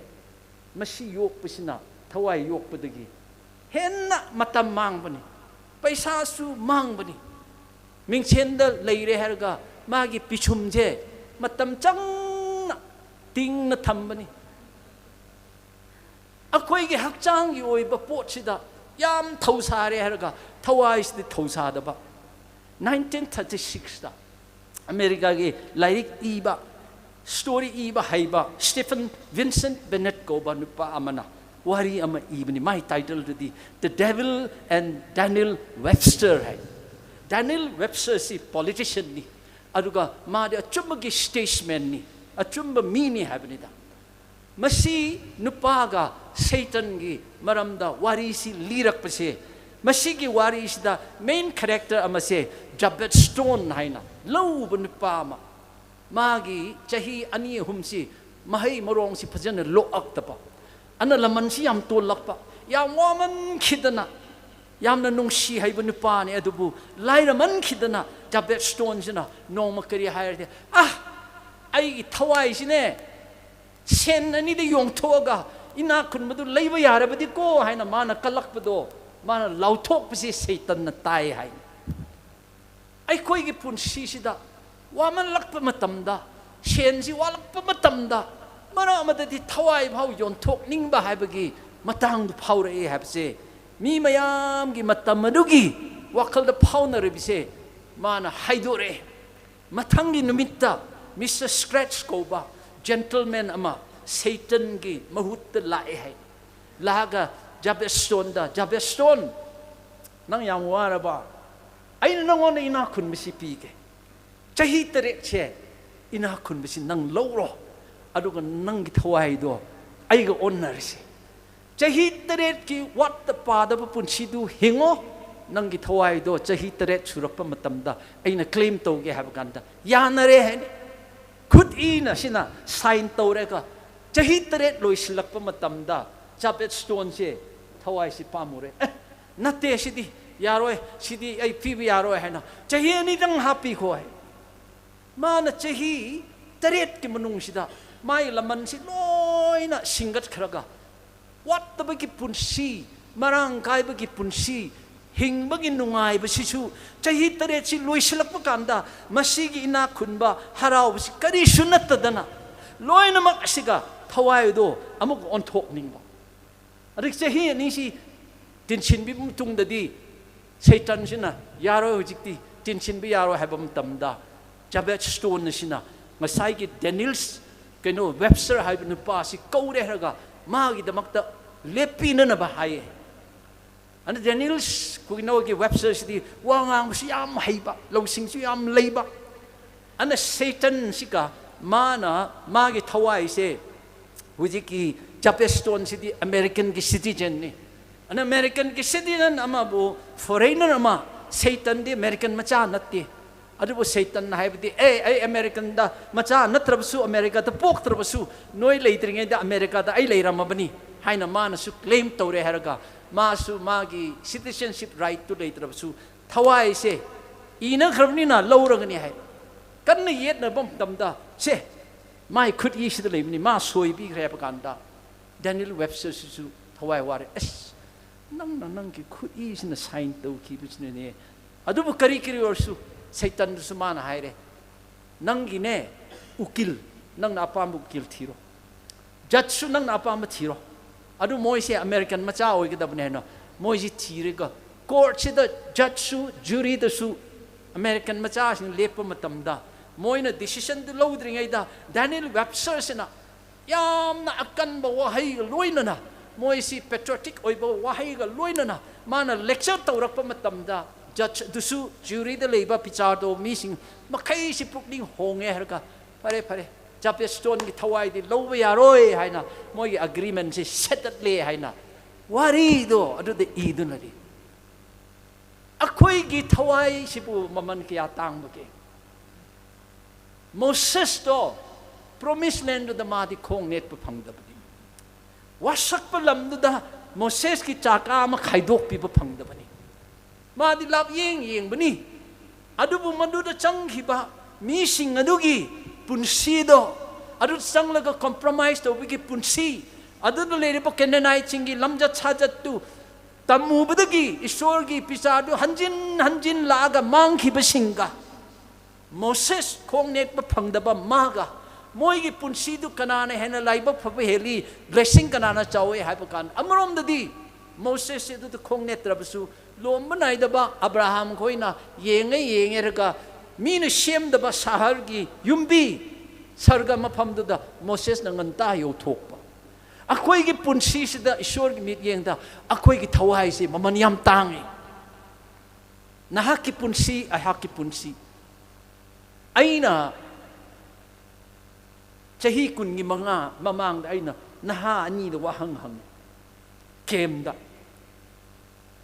ꯃꯁꯤ ꯌꯣꯛꯄꯁꯤꯅ, ꯊꯋꯥꯏ ꯌꯣꯛꯄꯗꯒꯤ ꯍꯦꯟꯅ ꯃꯇꯝ ꯃꯥꯡꯕꯅꯤ, ꯄꯩꯁꯥꯁꯨ ꯃꯥꯡꯕꯅꯤ꯫ ꯃꯤꯡꯁꯦꯟꯗ ꯂꯩꯔꯦ ꯍꯥꯏꯔꯒ ꯃꯥꯒꯤ ꯄꯤꯁꯨꯝꯁꯦ ꯃꯇꯝ ꯆꯪꯅ ꯇꯤꯡꯅ ꯊꯝꯕꯅꯤ꯫ ꯑꯩꯈꯣꯏꯒꯤ ꯍꯛꯆꯥꯡꯒꯤ ꯑꯣꯏꯕ ꯄꯣꯠꯁꯤꯗ ꯌꯥꯝ ꯊꯧ ꯁꯥꯔꯦ ꯍꯥꯏꯔꯒ ꯊꯋꯥꯏꯁꯤꯗꯤ ꯊꯧ ꯁꯥꯗꯕ꯫ ꯅꯥꯏꯟꯇꯤꯟ ꯊꯥꯔꯇꯤ ꯁꯤꯛꯁꯇ ꯑꯃꯦꯔꯤꯀꯥꯒꯤ ꯂꯥꯏꯔꯤꯛ ꯏꯕ, story ꯏꯕ ꯍꯩꯕ Stephen Vincent Bennett ꯀꯧꯕ ꯅꯨꯄꯥ ꯑꯃꯅ ꯋꯥꯔꯤ ꯑꯃ ꯏꯕꯅꯤ꯫ ꯃꯥꯏ ꯇꯥꯏꯇꯜꯗꯨꯗꯤ The Devil and Daniel Webster ꯍꯥꯏ꯫ ꯗꯦꯅꯤꯌꯦꯜ ꯋꯦꯕꯁꯇꯔꯁꯤ ꯄꯣꯂꯤꯇꯤꯁꯤꯌꯟꯅꯤ, ꯑꯗꯨꯒ ꯃꯥꯗꯤ ꯑꯆꯨꯝꯕꯒꯤ ꯁ꯭ꯇꯦꯠꯁꯃꯦꯟꯅꯤ, ꯑꯆꯨꯝꯕ ꯃꯤꯅꯤ ꯍꯥꯏꯕꯅꯤꯗ꯫ ꯃꯁꯤ ꯅꯨꯄꯥꯒ ꯁꯩꯇꯟꯒꯤ ꯃꯔꯝꯗ ꯋꯥꯔꯤꯁꯤ ꯂꯤꯔꯛꯄꯁꯦ, ꯃꯁꯤꯒꯤ ꯋꯥꯔꯤꯁꯤꯗ ꯃꯦꯟ ꯀꯦꯔꯦꯛꯇꯔ ꯑꯃꯁꯦ ꯖꯕꯦꯠ ꯁ꯭ꯇꯣꯟ ꯍꯥꯏꯅ ꯂꯧ ꯎꯕ ꯅꯨꯄꯥ ꯑꯃ, ꯃꯥꯒꯤ ꯆꯍꯤ ꯑꯅꯤ ꯑꯍꯨꯝꯁꯤ ꯃꯍꯩ ꯃꯔꯣꯡꯁꯤ ꯐꯖꯅ ꯂꯣꯛꯂꯛꯇꯕ, ꯑꯅ ꯂꯃꯟꯁꯤ ꯌꯥꯝ ꯇꯣꯜꯂꯛꯄ, ꯌꯥꯝ ꯋꯥꯃꯟꯈꯤꯗꯅ, ꯌꯥꯝꯅ ꯅꯨꯡꯁꯤ ꯍꯩꯕ ꯅꯨꯄꯥꯅꯤ, ꯑꯗꯨꯕꯨ ꯂꯥꯏꯔꯃꯟꯈꯤꯗꯅ ꯖꯕꯦꯠ ꯁ꯭ꯇꯣꯟꯁꯤꯅ ꯅꯣꯡꯃ ꯀꯔꯤ ꯍꯥꯏꯔꯗꯤ, "ꯑ, ꯑꯩꯒꯤ ꯊꯋꯥꯏꯁꯤꯅꯦ ꯁꯦꯟ ꯑꯅꯤꯗ ꯌꯣꯟꯊꯣꯛꯑꯒ ꯏꯅꯥꯛ ꯈꯨꯟꯕꯗꯨ ꯂꯩꯕ ꯌꯥꯔꯕꯗꯤꯀꯣ" ꯍꯥꯏꯅ ꯃꯥꯅ ꯀꯜꯂꯛꯄꯗꯣ, ꯃꯥꯅ ꯂꯥꯎꯊꯣꯛꯄꯁꯤ ꯁꯩꯇꯟꯅ ꯇꯥꯏ ꯍꯥꯏ꯫ ꯑꯩꯈꯣꯏꯒꯤ ꯄꯨꯟꯁꯤꯁꯤꯗ ꯋꯥꯃꯜꯂꯛꯄ ꯃꯇꯝꯗ, ꯁꯦꯟꯁꯤ ꯋꯥꯠꯂꯛꯄ ꯃꯇꯝꯗ, ꯃꯔꯛ ꯑꯃꯗꯗꯤ ꯊꯋꯥꯏ ꯐꯥꯎ ꯌꯣꯟꯊꯣꯛꯅꯤꯡꯕ ꯍꯥꯏꯕꯒꯤ ꯃꯇꯥꯡꯗꯨ ꯐꯥꯎꯔꯛꯑꯦ ꯍꯥꯏꯕꯁꯦ ꯃꯤ ꯃꯌꯥꯝꯒꯤ ꯃꯇꯝ ꯑꯗꯨꯒꯤ ꯋꯥꯈꯜꯗ ꯐꯥꯎꯅꯔꯤꯕꯁꯦ ꯃꯥꯅ ꯍꯥꯏꯗꯣꯔꯛꯑꯦ꯫ ꯃꯊꯪꯒꯤ ꯅꯨꯃꯤꯠꯇ ꯃꯤꯁꯇꯔ ꯁ꯭ꯀ꯭ꯔꯦꯠꯆ ꯀꯧꯕ ꯖꯦꯟꯇꯜꯃꯦꯟ ꯑꯃ ꯁꯩꯇꯟꯒꯤ ꯃꯍꯨꯠꯇ ꯂꯥꯛꯑꯦ ꯍꯥꯏ꯫ ꯂꯥꯛꯑꯒ ꯖꯥꯕꯦꯁꯇꯣꯟꯗ, "ꯖꯥꯕꯦꯁꯇꯣꯟ, ꯅꯪ ꯌꯥꯝ ꯋꯥꯔꯕ? ꯑꯩꯅ ꯅꯪꯉꯣꯟꯗ ꯏꯅꯥꯛ ꯈꯨꯟꯕꯁꯤ ꯄꯤꯒꯦ꯫ ꯆꯍꯤ ꯇꯔꯦꯠꯁꯦ ꯏꯅꯥꯛ ꯈꯨꯟꯕꯁꯤ ꯅꯪ ꯂꯧꯔꯣ, ꯑꯗꯨꯒ ꯅꯪꯒꯤ ꯊꯋꯥꯏꯗꯣ ꯑꯩꯒ ꯑꯣꯟꯅꯔꯁꯤ꯫ ꯆꯍꯤ ꯇꯔꯦꯠꯀꯤ ꯋꯥꯠꯇ ꯄꯥꯗꯕ ꯄꯨꯟꯁꯤꯗꯨ ꯍꯤꯡꯉꯣ, ꯅꯪꯒꯤ ꯊꯋꯥꯏꯗꯣ ꯆꯍꯤ ꯇꯔꯦꯠ ꯁꯨꯔꯛꯄ ꯃꯇꯝꯗ ꯑꯩꯅ ꯀ꯭ꯂꯦꯝ ꯇꯧꯒꯦ" ꯍꯥꯏꯕ ꯀꯥꯟꯗ ꯌꯥꯅꯔꯦ ꯍꯥꯏꯅꯤ꯫ ꯈꯨꯠ ꯏꯅ ꯁꯤꯅ ꯁꯥꯏꯟ ꯇꯧꯔꯒ ꯆꯍꯤ ꯇꯔꯦꯠ ꯂꯣꯏꯁꯤꯜꯂꯛꯄ ꯃꯇꯝꯗ ꯖꯥꯕꯦꯠ ꯁ꯭ꯇꯣꯟꯁꯦ ꯊꯋꯥꯏꯁꯤ ꯄꯥꯝꯃꯨꯔꯦ꯫ "ꯑꯦ, ꯅꯠꯇꯦ, ꯁꯤꯗꯤ ꯌꯥꯔꯣꯏ, ꯁꯤꯗꯤ ꯑꯩ ꯄꯤꯕ ꯌꯥꯔꯣꯏ" ꯍꯥꯏꯅ ꯆꯍꯤ ꯑꯅꯤꯗꯪ ꯍꯥꯞꯄꯤꯈꯣ ꯍꯥꯏ꯫ ꯃꯥꯅ ꯆꯍꯤ ꯇꯔꯦꯠꯀꯤ ꯃꯅꯨꯡꯁꯤꯗ ꯃꯥꯒꯤ ꯂꯃꯟꯁꯤ ꯂꯣꯏꯅ ꯁꯤꯡꯒꯠꯈ꯭ꯔꯒ ꯋꯥꯠꯇꯕꯒꯤ ꯄꯨꯟꯁꯤ, ꯃꯔꯥꯡ ꯀꯥꯏꯕꯒꯤ ꯄꯨꯟꯁꯤ ꯍꯤꯡꯕꯒꯤ ꯅꯨꯡꯉꯥꯏꯕꯁꯤꯁꯨ ꯆꯍꯤ ꯇꯔꯦꯠꯁꯤ ꯂꯣꯏꯁꯤꯜꯂꯛꯄ ꯀꯥꯟꯗ ꯃꯁꯤꯒꯤ ꯏꯅꯥꯛ ꯈꯨꯟꯕ ꯍꯔꯥꯎꯕꯁꯤ ꯀꯔꯤꯁꯨ ꯅꯠꯇꯗꯅ ꯂꯣꯏꯅꯃꯛ ꯑꯁꯤꯒ ꯊꯋꯥꯏꯗꯣ ꯑꯃꯨꯛ ꯑꯣꯟꯊꯣꯛꯅꯤꯡꯕ꯫ ꯑꯗꯒꯤ ꯆꯍꯤ ꯑꯅꯤꯁꯤ ꯇꯤꯟꯁꯤꯟꯕꯤꯕ ꯃꯇꯨꯡꯗꯗꯤ ꯁꯩꯇꯟꯁꯤꯅ "ꯌꯥꯔꯣꯏ, ꯍꯧꯖꯤꯛꯇꯤ ꯇꯤꯟꯁꯤꯟꯕ ꯌꯥꯔꯣꯏ" ꯍꯥꯏꯕ ꯃꯇꯝꯗ ꯖꯥꯕꯦꯠ ꯁ꯭ꯇꯣꯟ ꯑꯁꯤꯅ ꯉꯁꯥꯏꯒꯤ ꯗꯦꯅꯤꯜꯁ, ꯀꯩꯅꯣ, ꯋꯦꯕꯁꯇꯔ ꯍꯥꯏꯕ ꯅꯨꯄꯥ ꯑꯁꯤ ꯀꯧꯔꯦ ꯍꯥꯏꯔꯒ ꯃꯥꯒꯤꯗꯃꯛꯇ ꯂꯦꯞꯄꯤꯅꯅꯕ ꯍꯥꯏꯌꯦ꯫ ꯑꯗ ꯗꯦꯅꯤꯜꯁ ꯀꯨꯏꯅꯣꯒꯤ ꯋꯦꯕꯁꯇꯔꯁꯤꯗꯤ ꯋꯥ ꯉꯥꯡꯕꯁꯨ ꯌꯥꯝ ꯍꯩꯕ, ꯂꯧꯁꯤꯡꯁꯨ ꯌꯥꯝ ꯂꯩꯕ꯫ ꯑꯗ ꯁꯩꯇꯟꯁꯤꯒ ꯃꯥꯅ ꯃꯥꯒꯤ ꯊꯋꯥꯏꯁꯦ, ꯍꯧꯖꯤꯛꯀꯤ ꯖꯥꯕꯦꯠ ꯁ꯭ꯇꯣꯟꯁꯤꯗꯤ ꯑꯃꯦꯔꯤꯀꯟꯒꯤ ꯁꯤꯇꯤꯖꯟꯅꯤ꯫ ꯑꯗ ꯑꯃꯦꯔꯤꯀꯟꯒꯤ ꯁꯤꯇꯤꯖꯟ ꯑꯃꯕꯨ ꯐꯣꯔꯦꯅꯔ ꯑꯃ, ꯁꯩꯇꯟꯗꯤ ꯑꯃꯦꯔꯤꯀꯟ ꯃꯆꯥ ꯅꯠꯇꯦ꯫ ꯑꯗꯨꯕꯨ ꯁꯩꯇꯟꯅ ꯍꯥꯏꯕꯗꯤ, "ꯑꯦ, ꯑꯩ ꯑꯃꯦꯔꯤꯀꯟꯗ ꯃꯆꯥ ꯅꯠꯇ꯭ꯔꯕꯁꯨ, ꯑꯃꯦꯔꯤꯀꯥꯗ ꯄꯣꯛꯇ꯭ꯔꯕꯁꯨ, ꯅꯣꯏ ꯂꯩꯇ꯭ꯔꯤꯉꯩꯗ ꯑꯃꯦꯔꯤꯀꯥꯗ ꯑꯩ ꯂꯩꯔꯝꯃꯕꯅꯤ" ꯍꯥꯏꯅ ꯃꯥꯅꯁꯨ ꯀ꯭ꯂꯦꯝ ꯇꯧꯔꯦ ꯍꯥꯏꯔꯒ ꯃꯥꯁꯨ ꯃꯥꯒꯤ ꯁꯤꯇꯤꯖꯟꯁꯤꯞ ꯔꯥꯏꯠꯇꯨ ꯂꯩꯇ꯭ꯔꯕꯁꯨ ꯊꯋꯥꯏꯁꯦ ꯏꯅꯈ꯭ꯔꯕꯅꯤꯅ ꯂꯧꯔꯒꯅꯤ ꯍꯥꯏ꯫ ꯀꯟꯅ ꯌꯦꯠꯅꯕ ꯃꯇꯝꯗ, "ꯁꯦ, ꯃꯥꯏ ꯈꯨꯠ ꯏꯁꯤꯗ ꯂꯩꯕꯅꯤ, ꯃꯥ ꯁꯣꯏꯕꯤꯈ꯭ꯔꯦ" ꯍꯥꯏꯕ ꯀꯥꯟꯗ ꯗꯦꯅꯤꯌꯦꯜ ꯋꯦꯕꯁꯇꯔꯁꯤꯁꯨ ꯊꯋꯥꯏ ꯋꯥꯔꯦ꯫ "ꯑꯁ, ꯅꯪꯅ ꯅꯪꯒꯤ ꯈꯨꯠ ꯏꯁꯤꯅ ꯁꯥꯏꯟ ꯇꯧꯈꯤꯕꯁꯤꯅꯅꯦ꯫ ꯑꯗꯨꯕꯨ ꯀꯔꯤ ꯀꯔꯤ ꯑꯣꯏꯔꯁꯨ," ꯁꯩꯇꯟꯗꯁꯨ ꯃꯥꯅ ꯍꯥꯏꯔꯦ, "ꯅꯪꯒꯤꯅꯦ ꯎꯀꯤꯜ, ꯅꯪꯅ ꯑꯄꯥꯝꯕ ꯎꯀꯤꯜ ꯊꯤꯔꯣ꯫ Judgeꯁꯨ ꯅꯪꯅ ꯑꯄꯥꯝꯕ ꯊꯤꯔꯣ꯫ ꯑꯗꯨ ꯃꯣꯏꯁꯦ American ꯃꯆꯥ ꯑꯣꯏꯒꯗꯕꯅꯦ ꯍꯥꯏꯅ ꯃꯣꯏꯁꯤ ꯊꯤꯔꯒ courtꯁꯤꯗ judgeꯁꯨ juryꯗꯁꯨ American ꯃꯆꯥꯁꯤꯡ ꯂꯦꯞꯄ ꯃꯇꯝꯗ ꯃꯣꯏꯅ decisionꯗꯨ ꯂꯧꯗ꯭ꯔꯤꯉꯩꯗ Daniel Websterꯁꯤꯅ ꯌꯥꯝꯅ ꯑꯀꯟꯕ ꯋꯥꯍꯩꯒ ꯂꯣꯏꯅꯅ, ꯃꯣꯏꯁꯤ patriotic ꯑꯣꯏꯕ ꯋꯥꯍꯩꯒ ꯂꯣꯏꯅꯅ ꯃꯥꯅ lecture ꯇꯧꯔꯛꯄ ꯃꯇꯝꯗ judgeꯗꯨꯁꯨ juryꯗ ꯂꯩꯕ ꯄꯤꯆꯥꯔꯗꯣ ꯃꯤꯁꯤꯡ ꯃꯈꯩꯁꯤ ꯄꯨꯛꯅꯤꯡ ꯍꯣꯡꯉꯦ ꯍꯥꯏꯔꯒ, "ꯐꯔꯦ, ꯐꯔꯦ, Jabez Stoneꯒꯤ ꯊꯋꯥꯏꯗꯤ ꯂꯧꯕ ꯌꯥꯔꯣꯏ" ꯍꯥꯏꯅ ꯃꯣꯏꯒꯤ agreementꯁꯤ ꯁꯦꯠꯇꯠꯂꯦ ꯍꯥꯏꯅ ꯋꯥꯔꯤꯗꯣ ꯑꯗꯨꯗ ꯏꯗꯨꯅ ꯂꯩ꯫ ꯑꯩꯈꯣꯏꯒꯤ ꯊꯋꯥꯏꯁꯤꯕꯨ ꯃꯃꯜ ꯀꯌꯥ ꯇꯥꯡꯕꯒꯦ? ꯃꯣꯁꯦꯁꯇꯣ Promised Landꯗꯨꯗ ꯃꯥꯗꯤ ꯈꯣꯡ ꯅꯦꯠꯄ ꯐꯪꯗꯕꯅꯤ꯫ ꯋꯥꯁꯛꯄ ꯂꯝꯗꯨꯗ ꯃꯣꯁꯦꯁꯀꯤ ꯆꯥꯀꯥ ꯑꯃ ꯈꯥꯏꯗꯣꯛꯄꯤꯕ ꯐꯪꯗꯕꯅꯤ꯫ ꯃꯥꯗꯤ ꯂꯥꯞꯌꯦꯡ ꯌꯦꯡꯕꯅꯤ꯫ ꯑꯗꯨꯕꯨ ꯃꯗꯨꯗ ꯆꯪꯈꯤꯕ ꯃꯤꯁꯤꯡ ꯑꯗꯨꯒꯤ ꯄꯨꯟꯁꯤꯗꯣ, ꯑꯗꯨ ꯆꯪꯂꯒ compromise ꯇꯧꯕꯒꯤ ꯄꯨꯟꯁꯤ, ꯑꯗꯨꯗ ꯂꯩꯔꯤꯕ ꯀꯦꯅꯥꯅꯥꯏꯠꯁꯤꯡꯒꯤ ꯂꯝꯆꯠ ꯁꯥꯖꯠꯇꯨ ꯇꯝꯃꯨꯕꯗꯒꯤ ꯏꯁꯣꯔꯒꯤ ꯄꯤꯆꯥꯗꯨ ꯍꯟꯖꯤꯟ ꯍꯟꯖꯤꯟ ꯂꯥꯛꯑꯒ ꯃꯥꯡꯈꯤꯕꯁꯤꯡꯒ ꯃꯣꯁꯦꯁ ꯈꯣꯡ ꯅꯦꯠꯄ ꯐꯪꯗꯕ ꯃꯥꯒ ꯃꯣꯏꯒꯤ ꯄꯨꯟꯁꯤꯗꯨ ꯀꯅꯥꯅ ꯍꯦꯟꯅ ꯂꯥꯏꯕꯛ ꯐꯕ ꯍꯦꯜꯂꯤ, blessing ꯀꯅꯥꯅ ꯆꯥꯎꯋꯤ ꯍꯥꯏꯕ ꯀꯥꯟꯗ, ꯑꯃꯔꯣꯝꯗꯗꯤ ꯃꯣꯁꯦꯁꯁꯦ ꯑꯗꯨꯗ ꯈꯣꯡ ꯅꯦꯠꯇ꯭ꯔꯕꯁꯨ, ꯂꯣꯝꯕ ꯅꯥꯏꯗꯕ ꯑꯕ꯭ꯔꯥꯍꯥꯝ ꯈꯣꯏꯅ ꯌꯦꯡꯉꯦ ꯌꯦꯡꯉꯦꯔꯒ ꯃꯤꯅ ꯁꯦꯝꯗꯕ ꯁꯍꯔꯒꯤ ꯌꯨꯝꯕꯤ ꯁꯔꯒ ꯃꯐꯝꯗꯨꯗ ꯃꯣꯁꯦꯁꯅ ꯉꯟꯇꯥ ꯌꯧꯊꯣꯛꯄ꯫ ꯑꯩꯈꯣꯏꯒꯤ ꯄꯨꯟꯁꯤꯁꯤꯗ ꯏꯁꯣꯔꯒꯤ ꯃꯤꯠꯌꯦꯡꯗ ꯑꯩꯈꯣꯏꯒꯤ ꯊꯋꯥꯏꯁꯤ ꯃꯃꯜ ꯌꯥꯝ ꯇꯥꯡꯉꯤ꯫ ꯅꯍꯥꯛꯀꯤ ꯄꯨꯟꯁꯤ, ꯑꯩꯍꯥꯛꯀꯤ ꯄꯨꯟꯁꯤ꯫ ꯑꯩꯅ ꯆꯍꯤ ꯀꯨꯟꯒꯤ ꯃꯉꯥ ꯃꯃꯥꯡꯗ ꯑꯩꯅ ꯅꯍꯥ ꯑꯅꯤꯗ ꯋꯥꯍꯪ ꯍꯪꯉꯤ꯫ ꯀꯦꯝꯗ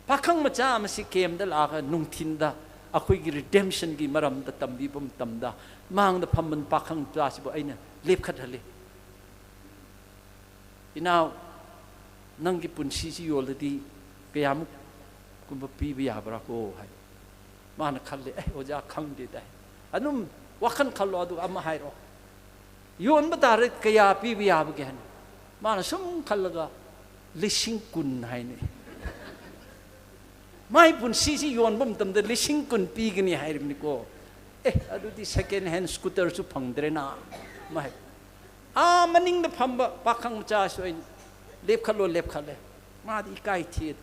ꯄꯥꯈꯪ ꯃꯆꯥ ꯑꯃꯁꯤ ꯀꯦꯝꯗ ꯂꯥꯛꯑꯒ ꯅꯨꯡꯊꯤꯟꯗ ꯑꯩꯈꯣꯏꯒꯤ redemptionꯒꯤ ꯃꯔꯝꯗ ꯇꯝꯕꯤꯕ ꯃꯇꯝꯗ, ꯃꯥꯡꯗ ꯐꯝꯕ ꯄꯥꯈꯪ ꯃꯆꯥꯁꯤꯕꯨ ꯑꯩꯅ ꯂꯦꯞꯈꯠꯍꯜꯂꯤ꯫ "ꯏꯅꯥꯎ, ꯅꯪꯒꯤ ꯄꯨꯟꯁꯤꯁꯤ ꯌꯣꯜꯂꯗꯤ ꯀꯌꯥꯃꯨꯛ ꯀꯨꯝꯕ ꯄꯤꯕ ꯌꯥꯕ꯭ꯔꯥ ꯀꯣ?" ꯍꯥꯏ꯫ ꯃꯥꯅ ꯈꯜꯂꯦ, "ꯑꯦ, ꯑꯣꯖꯥ, ꯈꯪꯗꯦꯗ"꯫ ꯑꯗꯨꯝ ꯋꯥꯈꯜ ꯈꯜꯂꯣ, ꯑꯗꯨꯒ ꯑꯃ ꯍꯥꯏꯔꯛꯑꯣ꯫ "ꯌꯣꯟꯕ ꯇꯥꯔꯦ, ꯀꯌꯥ ꯄꯤꯕ ꯌꯥꯕꯒꯦ?" ꯍꯥꯏꯅ ꯃꯥꯅ ꯁꯨꯝ ꯈꯜꯂꯒ, "ꯂꯤꯁꯤꯡ ꯀꯨꯟ" ꯍꯥꯏꯅꯦ꯫ ꯃꯥꯏ ꯄꯨꯟꯁꯤꯁꯤ ꯌꯣꯟꯕ ꯃꯇꯝꯗ ꯂꯤꯁꯤꯡ ꯀꯨꯟ ꯄꯤꯒꯅꯤ ꯍꯥꯏꯔꯤꯕꯅꯤꯀꯣ꯫ "ꯑꯦ, ꯑꯗꯨꯗꯤ second hand scooterꯁꯨ ꯐꯪꯗ꯭ꯔꯦꯅ" ꯃꯥꯏ꯫ ꯑꯥ ꯃꯅꯤꯡꯗ ꯐꯝꯕ ꯄꯥꯈꯪ ꯃꯆꯥꯁꯨ ꯑꯩꯅ "ꯂꯦꯞꯈꯠꯂꯣ", ꯂꯦꯞꯈꯠꯂꯦ꯫ ꯃꯥꯗꯤ ꯏꯀꯥꯏ ꯊꯤ꯫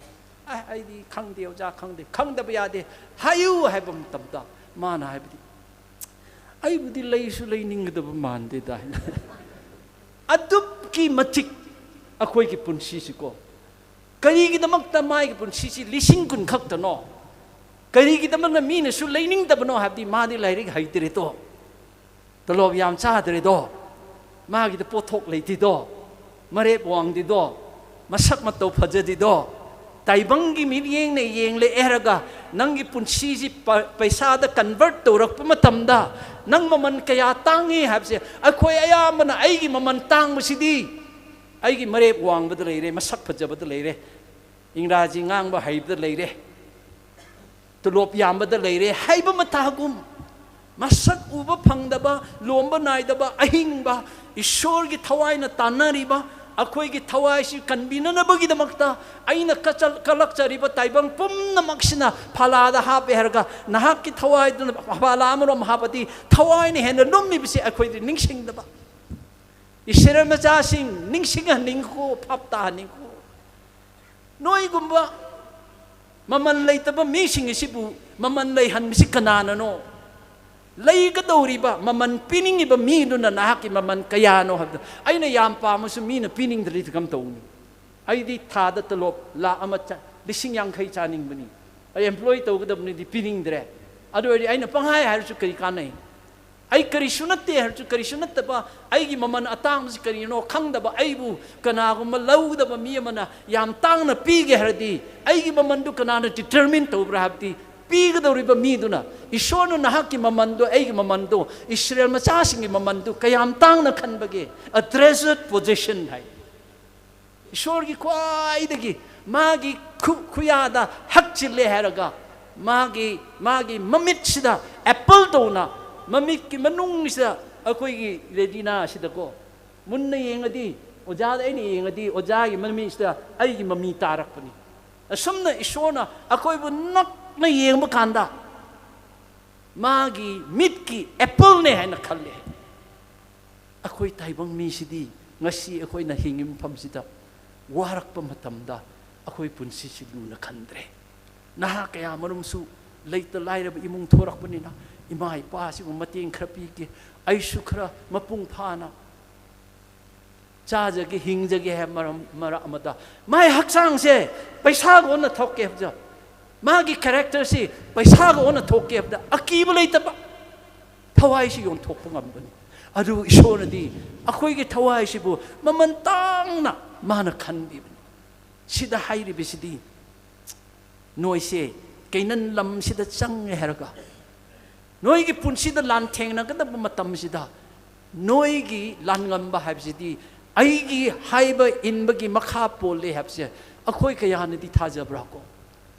"ꯑ, ꯑꯩꯗꯤ ꯈꯪꯗꯦ ꯑꯣꯖꯥ, ꯈꯪꯗꯦ"꯫ "ꯈꯪꯗꯕ ꯌꯥꯗꯦ, ꯍꯥꯏꯌꯨ" ꯍꯥꯏꯕ ꯃꯇꯝꯗ ꯃꯥꯅ ꯍꯥꯏꯕꯗꯤ, "ꯑꯩꯕꯨꯗꯤ ꯂꯩꯁꯨ ꯂꯩꯅꯤꯡꯒꯗꯕ ꯃꯥꯟꯗꯦꯗ" ꯍꯥꯏꯅ꯫ ꯑꯗꯨꯛꯀꯤ ꯃꯇꯤꯛ ꯑꯩꯈꯣꯏꯒꯤ ꯄꯨꯟꯁꯤꯁꯤꯀꯣ, ꯀꯔꯤꯒꯤꯗꯃꯛꯇ ꯃꯥꯒꯤ ꯄꯨꯟꯁꯤꯁꯤ ꯂꯤꯁꯤꯡ ꯀꯨꯟ ꯈꯛꯇꯅꯣ? ꯀꯔꯤꯒꯤꯗꯃꯛꯅ ꯃꯤꯅꯁꯨ ꯂꯩꯅꯤꯡꯗꯕꯅꯣ ꯍꯥꯏꯕꯗꯤ ꯃꯥꯗꯤ ꯂꯥꯏꯔꯤꯛ ꯍꯩꯇ꯭ꯔꯦꯗꯣ, ꯇꯣꯂꯣꯞ ꯌꯥꯝ ꯆꯥꯗ꯭ꯔꯦꯗꯣ, ꯃꯥꯒꯤꯗ ꯄꯣꯠꯊꯣꯛ ꯂꯩꯇꯦꯗꯣ, ꯃꯔꯦꯞ ꯋꯥꯡꯗꯦꯗꯣ, ꯃꯁꯛ ꯃꯇꯧ ꯐꯖꯗꯦꯗꯣ, ꯇꯥꯏꯕꯪꯒꯤ ꯃꯤꯠꯌꯦꯡꯅ ꯌꯦꯡꯂꯛꯑꯦ ꯍꯥꯏꯔꯒ ꯅꯪꯒꯤ ꯄꯨꯟꯁꯤꯁꯤ ꯄ-, ꯄꯩꯁꯥꯗ convert ꯇꯧꯔꯛꯄ ꯃꯇꯝꯗ ꯅꯪ ꯃꯃꯜ ꯀꯌꯥ ꯇꯥꯡꯉꯤ ꯍꯥꯏꯕꯁꯦ ꯑꯩꯈꯣꯏ ꯑꯌꯥꯝꯕꯅ "ꯑꯩꯒꯤ ꯃꯃꯜ ꯇꯥꯡꯕꯁꯤꯗꯤ ꯑꯩꯒꯤ ꯃꯔꯦꯞ ꯋꯥꯡꯕꯗ ꯂꯩꯔꯦ, ꯃꯁꯛ ꯐꯖꯕꯗ ꯂꯩꯔꯦ, ꯏꯪꯒ꯭ꯔꯥꯖꯤ ꯉꯥꯡꯕ ꯍꯩꯕꯗ ꯂꯩꯔꯦ, ꯇꯣꯂꯣꯞ ꯌꯥꯝꯕꯗ ꯂꯩꯔꯦ" ꯍꯥꯏꯕ ꯃꯇꯥꯒꯨꯝ, ꯃꯁꯛ ꯎꯕ ꯐꯪꯗꯕ, ꯂꯣꯝꯕ ꯅꯥꯏꯗꯕ, ꯑꯍꯤꯡꯕ, ꯏꯁꯣꯔꯒꯤ ꯊꯋꯥꯏꯅ ꯇꯥꯟꯅꯔꯤꯕ, ꯑꯩꯈꯣꯏꯒꯤ ꯊꯋꯥꯏꯁꯤ ꯀꯟꯕꯤꯅꯅꯕꯒꯤꯗꯃꯛꯇ ꯑꯩꯅ ꯀꯆꯜ-, ꯀꯂꯛꯆꯔꯤꯕ ꯇꯥꯏꯕꯪ ꯄꯨꯝꯅꯃꯛꯁꯤꯅ ꯐꯥꯂꯥꯗ ꯍꯥꯞꯄꯦ ꯍꯥꯏꯔꯒ ꯅꯍꯥꯛꯀꯤ ꯊꯋꯥꯏꯗꯨꯅ ꯐꯥꯂꯥ ꯑꯃꯔꯣꯝ ꯍꯥꯞꯄꯗꯤ ꯊꯋꯥꯏꯅ ꯍꯦꯟꯅ ꯂꯨꯝꯃꯤꯕꯁꯤ ꯑꯩꯈꯣꯏꯗꯤ ꯅꯤꯡꯁꯤꯡꯗꯕ꯫ ꯏꯁꯔꯦꯜ ꯃꯆꯥꯁꯤꯡ ꯅꯤꯡꯁꯤꯡꯍꯟꯅꯤꯡꯈꯣ, ꯚꯥꯞ ꯇꯥꯍꯟꯅꯤꯡꯈꯣ꯫ ꯅꯣꯏꯒꯨꯝꯕ ꯃꯃꯜ ꯂꯩꯇꯕ ꯃꯤꯁꯤꯡ ꯑꯁꯤꯕꯨ ꯃꯃꯜ ꯂꯩꯍꯟꯕꯁꯤ ꯀꯅꯥꯅꯅꯣ? ꯂꯩꯒꯗꯧꯔꯤꯕ, ꯃꯃꯜ ꯄꯤꯅꯤꯡꯉꯤꯕ ꯃꯤꯗꯨꯅ ꯅꯍꯥꯛꯀꯤ ꯃꯃꯜ ꯀꯌꯥꯅꯣ ꯍꯥꯏꯕꯗꯣ ꯑꯩꯅ ꯌꯥꯝ ꯄꯥꯝꯃꯁꯨ ꯃꯤꯅ ꯄꯤꯅꯤꯡꯗ꯭ꯔꯗꯤ ꯀꯝ ꯇꯧꯅꯤ? ꯑꯩꯗꯤ ꯊꯥꯗ ꯇꯣꯂꯣꯞ ꯂꯥꯛ ꯑꯃ ꯆ-, ꯂꯤꯁꯤꯡ ꯌꯥꯡꯈꯩ ꯆꯥꯅꯤꯡꯕꯅꯤ, ꯑꯩ employ ꯇꯧꯒꯗꯕꯅꯤꯗꯤ ꯄꯤꯅꯤꯡꯗ꯭ꯔꯦ꯫ ꯑꯗꯨ ꯑꯣꯏꯔꯗꯤ ꯑꯩꯅ ꯄꯪꯍꯥꯏ ꯍꯥꯏꯔꯁꯨ ꯀꯔꯤ ꯀꯥꯟꯅꯩ? ꯑꯩ ꯀꯔꯤꯁꯨ ꯅꯠꯇꯦ ꯍꯥꯏꯔꯁꯨ ꯀꯔꯤꯁꯨ ꯅꯠꯇꯕ, ꯑꯩꯒꯤ ꯃꯃꯜ ꯑꯇꯥꯡꯕꯁꯤ ꯀꯔꯤꯅꯣ ꯈꯪꯗꯕ ꯑꯩꯕꯨ ꯀꯅꯥꯒꯨꯝꯕ ꯂꯧꯒꯗꯕ ꯃꯤ ꯑꯃꯅ ꯌꯥꯝ ꯇꯥꯡꯅ ꯄꯤꯒꯦ ꯍꯥꯏꯔꯗꯤ ꯑꯩꯒꯤ ꯃꯃꯜꯗꯨ ꯀꯅꯥꯅ determine ꯇꯧꯕ꯭ꯔꯥ ꯍꯥꯏꯕꯗꯤ ꯄꯤꯒꯗꯧꯔꯤꯕ ꯃꯤꯗꯨꯅ꯫ ꯏꯁꯣꯔꯅ ꯅꯍꯥꯛꯀꯤ ꯃꯃꯜꯗꯨ, ꯑꯩꯒꯤ ꯃꯃꯜꯗꯨ, ꯏꯁꯔꯦꯜ ꯃꯆꯥꯁꯤꯡꯒꯤ ꯃꯃꯜꯗꯨ ꯀꯌꯥꯝ ꯇꯥꯡꯅ ꯈꯟꯕꯒꯦ? A treasured possession ꯍꯥꯏ꯫ ꯏꯁꯣꯔꯒꯤ ꯈ꯭ꯋꯥꯏꯗꯒꯤ ꯃꯥꯒꯤ ꯈꯨ-, ꯈꯨꯌꯥꯗ ꯍꯛꯆꯤꯜꯂꯦ ꯍꯥꯏꯔꯒ ꯃꯥꯒꯤ, ꯃꯥꯒꯤ ꯃꯃꯤꯠꯁꯤꯗ apple ꯇꯧꯅ, ꯃꯃꯤꯠꯀꯤ ꯃꯅꯨꯡꯁꯤꯗ ꯑꯩꯈꯣꯏꯒꯤ retina ꯁꯤꯗꯀꯣ ꯃꯨꯟꯅ ꯌꯦꯡꯉꯗꯤ, ꯑꯣꯖꯥꯗ ꯑꯩꯅ ꯌꯦꯡꯉꯗꯤ ꯑꯣꯖꯥꯒꯤ ꯃꯃꯤꯠꯁꯤꯗ ꯑꯩꯒꯤ ꯃꯃꯤ ꯇꯥꯔꯛꯄꯅꯤ꯫ ꯑꯁꯨꯝꯅ ꯏꯁꯣꯔꯅ ꯑꯩꯈꯣꯏꯕꯨ ꯅꯛꯅ ꯌꯦꯡꯕ ꯀꯥꯟꯗ ꯃꯥꯒꯤ ꯃꯤꯠꯀꯤ appleꯅꯦ ꯍꯥꯏꯅ ꯈꯜꯂꯦ꯫ ꯑꯩꯈꯣꯏ ꯑꯩꯈꯣꯏ ꯇꯥꯏꯕꯪ ꯃꯤꯁꯤꯗꯤ ꯉꯁꯤ ꯑꯩꯈꯣꯏꯅ ꯍꯤꯡꯉꯤꯕ ꯃꯐꯝꯁꯤꯗ ꯋꯥꯔꯛꯄ ꯃꯇꯝꯗ ꯑꯩꯈꯣꯏ ꯄꯨꯟꯁꯤꯁꯤ ꯂꯨꯅ ꯈꯟꯗ꯭ꯔꯦ꯫ ꯅꯍꯥ ꯀꯌꯥ ꯃꯔꯨꯝꯁꯨ ꯂꯩꯇ ꯂꯥꯏꯔꯕ ꯏꯃꯨꯡ ꯊꯣꯔꯛꯄꯅꯤꯅ ꯏꯃꯥ ꯏꯄꯥꯁꯤꯕꯨ ꯃꯇꯦꯡ ꯈꯔ ꯄꯤꯒꯦ, ꯑꯩꯁꯨ ꯈꯔ ꯃꯄꯨꯡ ꯐꯥꯅ ꯆꯥꯖꯒꯦ, ꯍꯤꯡꯖꯒꯦ ꯍꯥꯏꯕ ꯃꯔꯝ, ꯃꯔꯛ ꯑꯃꯗ ꯃꯥꯏ ꯍꯛꯆꯥꯡꯁꯦ ꯄꯩꯁꯥꯒ ꯑꯣꯟꯅ ꯊꯣꯛꯀꯦ ꯍꯥꯏꯕꯗ, ꯃꯥꯒꯤ ꯀꯦꯔꯦꯛꯇꯔꯁꯤ ꯄꯩꯁꯥꯒ ꯑꯣꯟꯅ ꯊꯣꯛꯀꯦ ꯍꯥꯏꯕꯗ ꯑꯀꯤꯕ ꯂꯩꯇꯕ ꯊꯋꯥꯏꯁꯤ ꯌꯣꯟꯊꯣꯛꯄ ꯉꯝꯕꯅꯤ꯫ ꯑꯗꯨ ꯏꯁꯣꯔꯅꯗꯤ ꯑꯩꯈꯣꯏꯒꯤ ꯊꯋꯥꯏꯁꯤꯕꯨ ꯃꯃꯜ ꯇꯥꯡꯅ ꯃꯥꯅ ꯈꯟꯕꯤꯕꯅꯤ꯫ ꯁꯤꯗ ꯍꯥꯏꯔꯤꯕꯁꯤꯗꯤ ꯅꯣꯏꯁꯦ ꯀꯩꯅꯥꯟ ꯂꯝꯁꯤꯗ ꯆꯪꯉꯦ ꯍꯥꯏꯔꯒ ꯅꯣꯏꯒꯤ ꯄꯨꯟꯁꯤꯗ ꯂꯥꯟꯊꯦꯡꯅꯒꯗꯕ ꯃꯇꯝꯁꯤꯗ ꯅꯣꯏꯒꯤ ꯂꯥꯟꯉꯝꯕ ꯍꯥꯏꯕꯁꯤꯗꯤ ꯑꯩꯒꯤ ꯍꯥꯏꯕ ꯏꯟꯕꯒꯤ ꯃꯈꯥ ꯄꯣꯜꯂꯦ ꯍꯥꯏꯕꯁꯦ ꯑꯩꯈꯣꯏ ꯀꯌꯥꯅꯗꯤ ꯊꯥꯖꯕ꯭ꯔꯥ ꯀꯣ?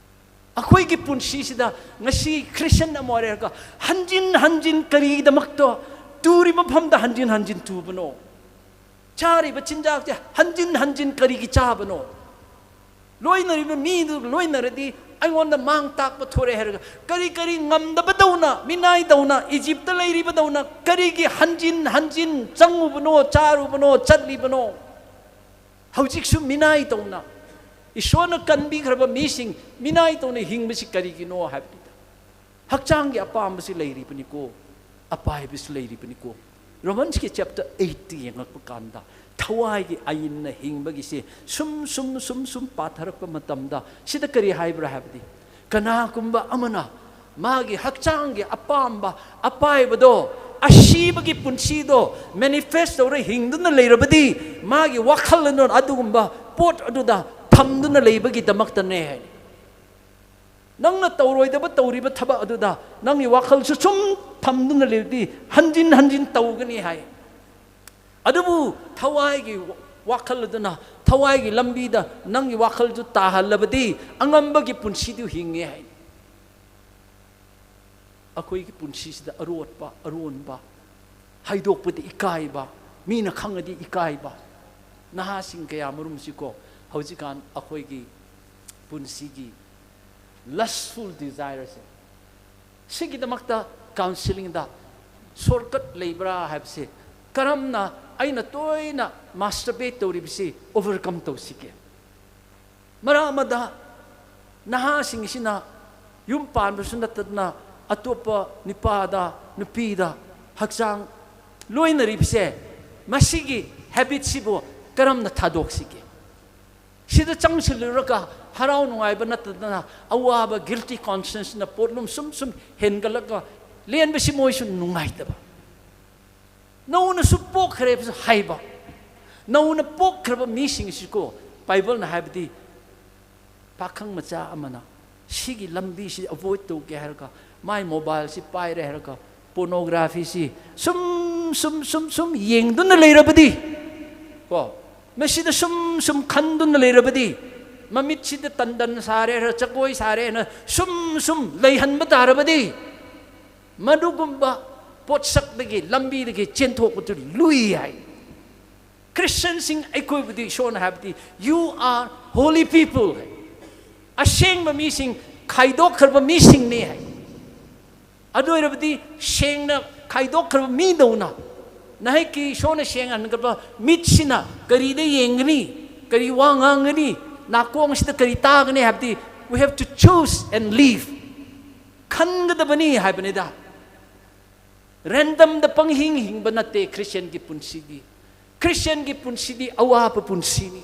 ꯑꯩꯈꯣꯏꯒꯤ ꯄꯨꯟꯁꯤꯁꯤꯗ ꯉꯁꯤ ꯈ꯭ꯔꯤꯁꯇꯤꯌꯥꯟ ꯑꯃ ꯑꯣꯏꯔꯒ ꯍꯟꯖꯤꯟ ꯍꯟꯖꯤꯟ ꯀꯔꯤꯒꯤꯗꯃꯛꯇꯣ ꯇꯨꯔꯤꯕ ꯃꯐꯝꯗ ꯍꯟꯖꯤꯟ ꯍꯟꯖꯤꯟ ꯇꯨꯕꯅꯣ? ꯆꯥꯔꯤꯕ ꯆꯤꯟꯖꯥꯛꯁꯦ ꯍꯟꯖꯤꯟ ꯍꯟꯖꯤꯟ ꯀꯔꯤꯒꯤ ꯆꯥꯕꯅꯣ? ꯂꯣꯏꯅꯔꯤꯕ ꯃꯤꯗꯨ ꯂꯣꯏꯅꯔꯗꯤ ꯑꯩꯉꯣꯟꯗ ꯃꯥꯡ ꯇꯥꯛꯄ ꯊꯣꯔꯛꯑꯦ ꯍꯥꯏꯔꯒ ꯀꯔꯤ ꯀꯔꯤ ꯉꯝꯗꯕꯗꯧꯅ, ꯃꯤꯅꯥꯏꯗꯧꯅ, ꯏꯖꯤꯞꯇ ꯂꯩꯔꯤꯕꯗꯧꯅ ꯀꯔꯤꯒꯤ ꯍꯟꯖꯤꯟ ꯍꯟꯖꯤꯟ ꯆꯪꯉꯨꯕꯅꯣ, ꯆꯥꯔꯨꯕꯅꯣ, ꯆꯠꯂꯤꯕꯅꯣ? ꯍꯧꯖꯤꯛꯁꯨ ꯃꯤꯅꯥꯏ ꯇꯧꯅ ꯏꯁꯣꯔꯅ ꯀꯟꯕꯤꯈ꯭ꯔꯕ ꯃꯤꯁꯤꯡ ꯃꯤꯅꯥꯏ ꯇꯧꯅ ꯍꯤꯡꯕꯁꯤ ꯀꯔꯤꯒꯤꯅꯣ ꯍꯥꯏꯕꯅꯤꯗ꯫ ꯍꯛꯆꯥꯡꯒꯤ ꯑꯄꯥꯝꯕꯁꯤ ꯂꯩꯔꯤꯕꯅꯤꯀꯣ, ꯑꯄꯥꯏꯕꯁꯨ ꯂꯩꯔꯤꯕꯅꯤꯀꯣ꯫ ꯔꯣꯃꯟꯁꯀꯤ ꯆꯦꯞꯇꯔ ꯑꯩꯠꯇ ꯌꯦꯡꯉꯛꯄ ꯀꯥꯟꯗ ꯊꯋꯥꯏꯒꯤ ꯑꯏꯟꯅ ꯍꯤꯡꯕꯒꯤꯁꯦ ꯁꯨꯝ ꯁꯨꯝ ꯁꯨꯝ ꯁꯨꯝ ꯄꯥꯊꯔꯛꯄ ꯃꯇꯝꯗ ꯁꯤꯗ ꯀꯔꯤ ꯍꯥꯏꯕ꯭ꯔꯥ ꯍꯥꯏꯕꯗꯤ, ꯀꯅꯥꯒꯨꯝꯕ ꯑꯃꯅ ꯃꯥꯒꯤ ꯍꯛꯆꯥꯡꯒꯤ ꯑꯄꯥꯝꯕ ꯑꯄꯥꯏꯕꯗꯣ, ꯑꯁꯤꯕꯒꯤ ꯄꯨꯟꯁꯤꯗꯣ ꯃꯦꯅꯤꯐꯦꯁ ꯇꯧꯔ ꯍꯤꯡꯗꯨꯅ ꯂꯩꯔꯕꯗꯤ ꯃꯥꯒꯤ ꯋꯥꯈꯜ ꯑꯗꯨꯅ ꯑꯗꯨꯒꯨꯝꯕ ꯄꯣꯠ ꯑꯗꯨꯗ ꯊꯝꯗꯨꯅ ꯂꯩꯕꯒꯤꯗꯃꯛꯇꯅꯦ ꯍꯥꯏ꯫ ꯅꯪꯅ ꯇꯧꯔꯣꯏꯗꯕ ꯇꯧꯔꯤꯕ ꯊꯕꯛ ꯑꯗꯨꯗ ꯅꯪꯒꯤ ꯋꯥꯈꯜꯁꯨ ꯁꯨꯝ ꯊꯝꯗꯨꯅ ꯂꯩꯔꯗꯤ ꯍꯟꯖꯤꯟ ꯍꯟꯖꯤꯟ ꯇꯧꯒꯅꯤ ꯍꯥꯏ꯫ ꯑꯗꯨꯕꯨ ꯊꯋꯥꯏꯒꯤ ꯋꯥꯈꯜ ꯑꯗꯨꯅ ꯊꯋꯥꯏꯒꯤ ꯂꯝꯕꯤꯗ ꯅꯪꯒꯤ ꯋꯥꯈꯜꯗꯨ ꯇꯥꯍꯜꯂꯕꯗꯤ ꯑꯉꯝꯕꯒꯤ ꯄꯨꯟꯁꯤꯗꯨ ꯍꯤꯡꯉꯦ ꯍꯥꯏ꯫ ꯑꯩꯈꯣꯏꯒꯤ ꯄꯨꯟꯁꯤꯁꯤꯗ ꯑꯔꯣꯠꯄ, ꯑꯔꯣꯟꯕ ꯍꯥꯏꯗꯣꯛꯄꯗꯤ ꯏꯀꯥꯏꯕ, ꯃꯤꯅ ꯈꯪꯉꯗꯤ ꯏꯀꯥꯏꯕ꯫ ꯅꯍꯥꯁꯤꯡ ꯀꯌꯥ ꯃꯔꯨꯝꯁꯤꯀꯣ, ꯍꯧꯖꯤꯛꯀꯥꯟ ꯑꯩꯈꯣꯏꯒꯤ ꯄꯨꯟꯁꯤꯒꯤ ꯂꯁꯐꯨꯜ ꯗꯤꯖꯥꯏꯔꯁꯦ, ꯁꯤꯒꯤꯗꯃꯛꯇ ꯀꯥꯎꯟꯁꯤꯂꯤꯡꯗ ꯁꯣꯔꯠꯀꯠ ꯂꯩꯕ꯭ꯔꯥ ꯍꯥꯏꯕꯁꯦ ꯀꯔꯝꯅ ꯑꯩꯅ ꯇꯣꯏꯅ masturbate ꯇꯧꯔꯤꯕꯁꯤ overcome ꯇꯧꯁꯤꯒꯦ? ꯃꯔꯛ ꯑꯃꯗ ꯅꯍꯥꯁꯤꯡꯁꯤꯅ ꯌꯨꯝ ꯄꯥꯟꯕꯁꯨ ꯅꯠꯇꯅ ꯑꯇꯣꯞꯄ ꯅꯨꯄꯥꯗ, ꯅꯨꯄꯤꯗ ꯍꯛꯆꯥꯡ ꯂꯣꯏꯅꯔꯤꯕꯁꯦ, ꯃꯁꯤꯒꯤ habitꯁꯤꯕꯨ ꯀꯔꯝꯅ ꯊꯥꯗꯣꯛꯁꯤꯒꯦ? ꯁꯤꯗ ꯆꯪꯁꯤꯜꯂꯨꯔꯒ ꯍꯔꯥꯎ ꯅꯨꯡꯉꯥꯏꯕ ꯅꯠꯇꯗꯅ ꯑꯋꯥꯕ, guilty conscienceꯅ ꯄꯣꯠꯂꯨꯝ ꯁꯨꯝ ꯁꯨꯝ ꯍꯦꯟꯒꯠꯂꯒ ꯂꯦꯟꯕꯁꯤ ꯃꯣꯏꯁꯨ ꯅꯨꯡꯉꯥꯏꯇꯕ꯫ ꯅꯧꯅꯁꯨ ꯄꯣꯛꯈ꯭ꯔꯦꯕꯁꯨ ꯍꯥꯏꯕ꯫ ꯅꯧꯅ ꯄꯣꯛꯈ꯭ꯔꯕ ꯃꯤꯁꯤꯡꯁꯤꯀꯣ, ꯕꯥꯏꯕꯜꯅ ꯍꯥꯏꯕꯗꯤ ꯄꯥꯈꯪ ꯃꯆꯥ ꯑꯃꯅ ꯁꯤꯒꯤ ꯂꯝꯕꯤꯁꯤ avoid ꯇꯧꯒꯦ ꯍꯥꯏꯔꯒ ꯃꯥꯏ mobileꯁꯤ ꯄꯥꯏꯔꯦ ꯍꯥꯏꯔꯒ pornographyꯁꯤ ꯁꯨꯝ ꯁꯨꯝ ꯁꯨꯝ ꯁꯨꯝ ꯌꯦꯡꯗꯨꯅ ꯂꯩꯔꯕꯗꯤ, ꯀꯣ, ꯃꯁꯤꯗ ꯁꯨꯝ ꯁꯨꯝ ꯈꯟꯗꯨꯅ ꯂꯩꯔꯕꯗꯤ, ꯃꯃꯤꯠꯁꯤꯗ ꯇꯟꯗꯟ ꯁꯥꯔꯦ ꯍꯥꯏꯔ, ꯖꯒꯣꯏ ꯁꯥꯔꯦ ꯍꯥꯏꯅ ꯁꯨꯝ ꯁꯨꯝ ꯂꯩꯍꯟꯕ ꯇꯥꯔꯕꯗꯤ, ꯃꯗꯨꯒꯨꯝꯕ ꯄꯣꯠꯁꯛꯇꯒꯤ, ꯂꯝꯕꯤꯗꯒꯤ ꯆꯦꯟꯊꯣꯛꯄꯗꯨ ꯂꯨꯏ ꯍꯥꯏ꯫ ꯈ꯭ꯔꯤꯁꯇꯤꯌꯟꯁꯤꯡ ꯑꯩꯈꯣꯏꯕꯨꯗꯤ ꯏꯁꯣꯔꯅ ꯍꯥꯏꯕꯗꯤ, "You are holy people" ꯍꯥꯏ꯫ ꯑꯁꯦꯡꯕ ꯃꯤꯁꯤꯡ, ꯈꯥꯏꯗꯣꯛꯈ꯭ꯔꯕ ꯃꯤꯁꯤꯡꯅꯤ ꯍꯥꯏ꯫ ꯑꯗꯨ ꯑꯣꯏꯔꯕꯗꯤ ꯁꯦꯡꯅ ꯈꯥꯏꯗꯣꯛꯈ꯭ꯔꯕ ꯃꯤꯗꯧꯅ ꯅꯍꯥꯛꯀꯤ ꯏꯁꯣꯔꯅ ꯁꯦꯡꯍꯟꯈ꯭ꯔꯕ ꯃꯤꯠꯁꯤꯅ ꯀꯔꯤꯗ ꯌꯦꯡꯒꯅꯤ, ꯀꯔꯤ ꯋꯥ ꯉꯥꯡꯒꯅꯤ, ꯅꯥꯀꯣꯡꯁꯤꯗ ꯀꯔꯤ ꯇꯥꯒꯅꯤ ꯍꯥꯏꯕꯗꯤ, we have to choose and live. ꯈꯟꯒꯗꯕꯅꯤ ꯍꯥꯏꯕꯅꯤꯗ꯫ Randomꯗ ꯄꯪꯍꯤꯡ ꯍꯤꯡꯕ ꯅꯠꯇꯦ ꯈ꯭ꯔꯤꯁꯇꯤꯌꯟꯒꯤ ꯄꯨꯟꯁꯤꯗꯤ꯫ ꯈ꯭ꯔꯤꯁꯇꯤꯌꯟꯒꯤ ꯄꯨꯟꯁꯤꯗꯤ ꯑꯋꯥꯕ ꯄꯨꯟꯁꯤꯅꯤ꯫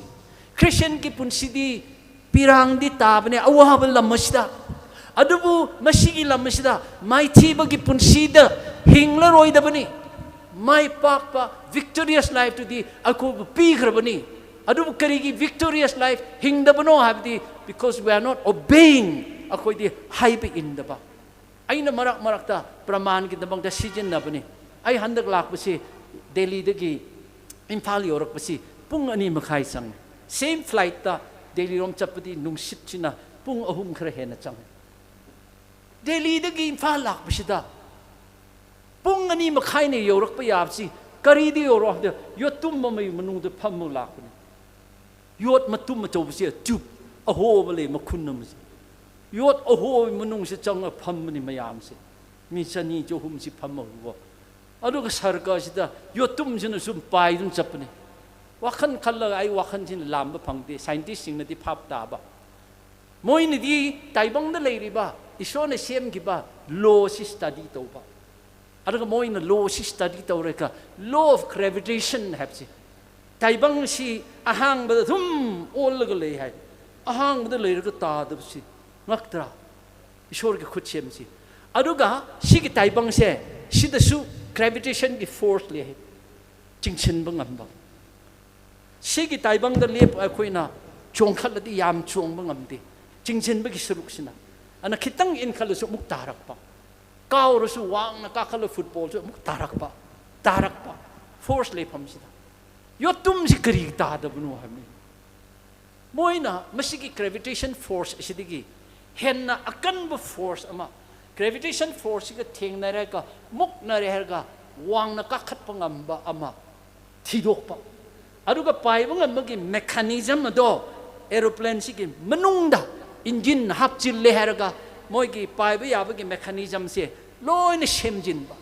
ꯈ꯭ꯔꯤꯁꯇꯤꯌꯟꯒꯤ ꯄꯨꯟꯁꯤꯗꯤ ꯄꯤꯔꯥꯡꯗꯤ ꯇꯥꯕꯅꯦ ꯑꯋꯥꯕ ꯂꯝ ꯑꯁꯤꯗ꯫ ꯑꯗꯨꯕꯨ ꯃꯁꯤꯒꯤ ꯂꯝ ꯑꯁꯤꯗ ꯃꯥꯏꯊꯤꯕꯒꯤ ꯄꯨꯟꯁꯤꯗ ꯍꯤꯡꯂꯔꯣꯏꯗꯕꯅꯤ꯫ ꯃꯥꯏ ꯄꯥꯛꯄ victorious lifeꯇꯨꯗꯤ ꯑꯩꯈꯣꯏꯕꯨ ꯄꯤꯈ꯭ꯔꯕꯅꯤ꯫ ꯑꯗꯨꯕꯨ ꯀꯔꯤꯒꯤ victorious life ꯍꯤꯡꯗꯕꯅꯣ ꯍꯥꯏꯕꯗꯤ, because we are not obeying, ꯑꯩꯈꯣꯏꯗꯤ ꯍꯥꯏꯕ ꯏꯟꯗꯕ꯫ ꯑꯩꯅ ꯃꯔꯛ ꯃꯔꯛꯇ ꯄ꯭ꯔꯃꯥꯟꯒꯤꯗꯃꯛꯇ ꯁꯤꯖꯤꯟꯅꯕꯅꯤ꯫ ꯑꯩ ꯍꯟꯗꯛ ꯂꯥꯛꯄꯁꯤ, ꯗꯦꯜꯂꯤꯗꯒꯤ ꯏꯝꯐꯥꯜ ꯌꯧꯔꯛꯄꯁꯤ ꯄꯨꯡ ꯑꯅꯤ ꯃꯈꯥꯏ ꯆꯪꯉꯤ꯫ Same flightꯇ ꯗꯦꯜꯂꯤꯔꯣꯝ ꯆꯠꯄꯗꯤ ꯅꯨꯡꯁꯤꯠꯁꯤꯅ ꯄꯨꯡ ꯑꯍꯨꯝ ꯈꯔ ꯍꯦꯟꯅ ꯆꯪꯉꯤ꯫ ꯗꯦꯜꯂꯤꯗꯒꯤ ꯏꯝꯐꯥꯜ ꯂꯥꯛꯄꯁꯤꯗ ꯄꯨꯡ ꯑꯅꯤ ꯃꯈꯥꯏꯅ ꯌꯧꯔꯛꯄ ꯌꯥꯕꯁꯤ, ꯀꯔꯤꯗ ꯌꯧꯔꯛꯑꯣ ꯍꯥꯏꯕꯗ ꯌꯣꯠꯇꯨꯝ ꯑꯃꯒꯤ ꯃꯅꯨꯡꯗ ꯐꯝꯃꯒ ꯂꯥꯛꯄꯅꯤ꯫ ꯌꯣꯠ ꯃꯇꯨꯝ ꯑꯆꯧꯕꯁꯦ, tube ꯑꯍꯣꯕ ꯂꯩ, ꯃꯈꯨꯟ ꯑꯃꯁꯦ, ꯌꯣꯠ ꯑꯍꯣꯕꯒꯤ ꯃꯅꯨꯡꯁꯦ ꯆꯪꯉ ꯐꯝꯕꯅꯤ ꯃꯌꯥꯝꯁꯦ꯫ ꯃꯤ ꯆꯅꯤ ꯆꯍꯨꯝꯁꯤ ꯐꯝꯃꯒꯀꯣ, ꯑꯗꯨꯒ ꯁꯔꯒꯁꯤꯗ ꯌꯣꯠꯇꯨꯝꯁꯤꯅ ꯁꯨꯝ ꯄꯥꯏꯗꯨꯅ ꯆꯠꯄꯅꯤ꯫ ꯋꯥꯈꯜ ꯈꯜꯂꯒ ꯑꯩ ꯋꯥꯈꯜꯁꯤꯅ ꯂꯥꯝꯕ ꯐꯪꯗꯦ, ꯁꯥꯏꯟꯇꯤꯁꯁꯤꯡꯅꯗꯤ ꯐꯥꯞ ꯇꯥꯕ꯫ ꯃꯣꯏꯅꯗꯤ ꯇꯥꯏꯕꯪꯗ ꯂꯩꯔꯤꯕ ꯏꯁꯣꯔꯅ ꯁꯦꯝꯈꯤꯕ ꯂꯣꯁꯤ ꯁ꯭ꯇꯗꯤ ꯇꯧꯕ꯫ ꯑꯗꯨꯒ ꯃꯣꯏꯅ ꯂꯣꯁꯤ ꯁ꯭ꯇꯗꯤ ꯇꯧꯔꯒ, ꯂꯣ ꯑꯣꯐ ꯒ꯭ꯔꯦꯚꯤꯇꯦꯁꯟ ꯍꯥꯏꯕꯁꯤ, ꯇꯥꯏꯕꯪꯁꯤ ꯑꯍꯥꯡꯕꯗ ꯑꯗꯨꯝ ꯑꯣꯜꯂꯒ ꯂꯩ ꯍꯥꯏ꯫ ꯑꯍꯥꯡꯕꯗ ꯂꯩꯔꯒ ꯇꯥꯗꯕꯁꯤ ꯉꯛꯇ꯭ꯔꯥ? ꯏꯁꯣꯔꯒꯤ ꯈꯨꯠꯁꯦꯝꯁꯤ꯫ ꯑꯗꯨꯒ ꯁꯤꯒꯤ ꯇꯥꯏꯕꯪꯁꯦ, ꯁꯤꯗꯁꯨ ꯒ꯭ꯔꯦꯚꯤꯇꯦꯁꯟꯒꯤ ꯐꯣꯔꯁ ꯂꯩ ꯍꯥꯏ, ꯆꯤꯡꯁꯤꯟꯕ ꯉꯝꯕ꯫ ꯁꯤꯒꯤ ꯇꯥꯏꯕꯪꯗ ꯂꯦꯞ ꯑꯩꯈꯣꯏꯅ ꯆꯣꯡꯈꯠꯂꯗꯤ ꯌꯥꯝ ꯆꯣꯡꯕ ꯉꯝꯗꯦ, ꯆꯤꯡꯁꯤꯟꯕꯒꯤ ꯁꯔꯨꯛꯁꯤꯅ꯫ ꯑꯗꯨꯅ ꯈꯤꯇꯪ ꯏꯟꯈꯠꯂꯁꯨ ꯑꯃꯨꯛ ꯇꯥꯔꯛꯄ, ꯀꯥꯎꯔꯁꯨ ꯋꯥꯡꯅ ꯀꯥꯈꯠꯂ ꯐꯨꯠꯕꯣꯜꯁꯨ ꯑꯃꯨꯛ ꯇꯥꯔꯛꯄ, ꯇꯥꯔꯛꯄ, ꯐꯣꯔꯁ ꯂꯩꯐꯝꯁꯤꯗ꯫ ꯌꯣꯠꯇꯨꯝꯁꯤ ꯀꯔꯤ ꯇꯥꯗꯕꯅꯣ ꯍꯥꯏꯕꯅꯤ꯫ ꯃꯣꯏꯅ ꯃꯁꯤꯒꯤ ꯒ꯭ꯔꯦꯚꯤꯇꯦꯁꯟ ꯐꯣꯔꯁ ꯑꯁꯤꯗꯒꯤ ꯍꯦꯟꯅ ꯑꯀꯟꯕ ꯐꯣꯔꯁ ꯑꯃ, ꯒ꯭ꯔꯦꯚꯤꯇꯦꯁꯟ ꯐꯣꯔꯁꯁꯤꯒ ꯊꯦꯡꯅꯔꯒ, ꯃꯨꯛꯅꯔꯦ ꯍꯥꯏꯔꯒ ꯋꯥꯡꯅ ꯀꯥꯈꯠꯄ ꯉꯝꯕ ꯑꯃ ꯊꯤꯗꯣꯛꯄ꯫ ꯑꯗꯨꯒ ꯄꯥꯏꯕ ꯉꯝꯕꯒꯤ ꯃꯦꯀꯥꯅꯤꯖꯝ ꯑꯗꯣ ꯑꯦꯔꯣꯄ꯭ꯂꯦꯟꯁꯤꯒꯤ ꯃꯅꯨꯡꯗ ꯏꯟꯖꯤꯟ ꯍꯥꯞꯆꯤꯜꯂꯦ ꯍꯥꯏꯔꯒ, ꯃꯣꯏꯒꯤ ꯄꯥꯏꯕ ꯌꯥꯕꯒꯤ ꯃꯦꯀꯥꯅꯤꯖꯝꯁꯦ ꯂꯣꯏꯅ ꯁꯦꯝꯖꯤꯟꯕ꯫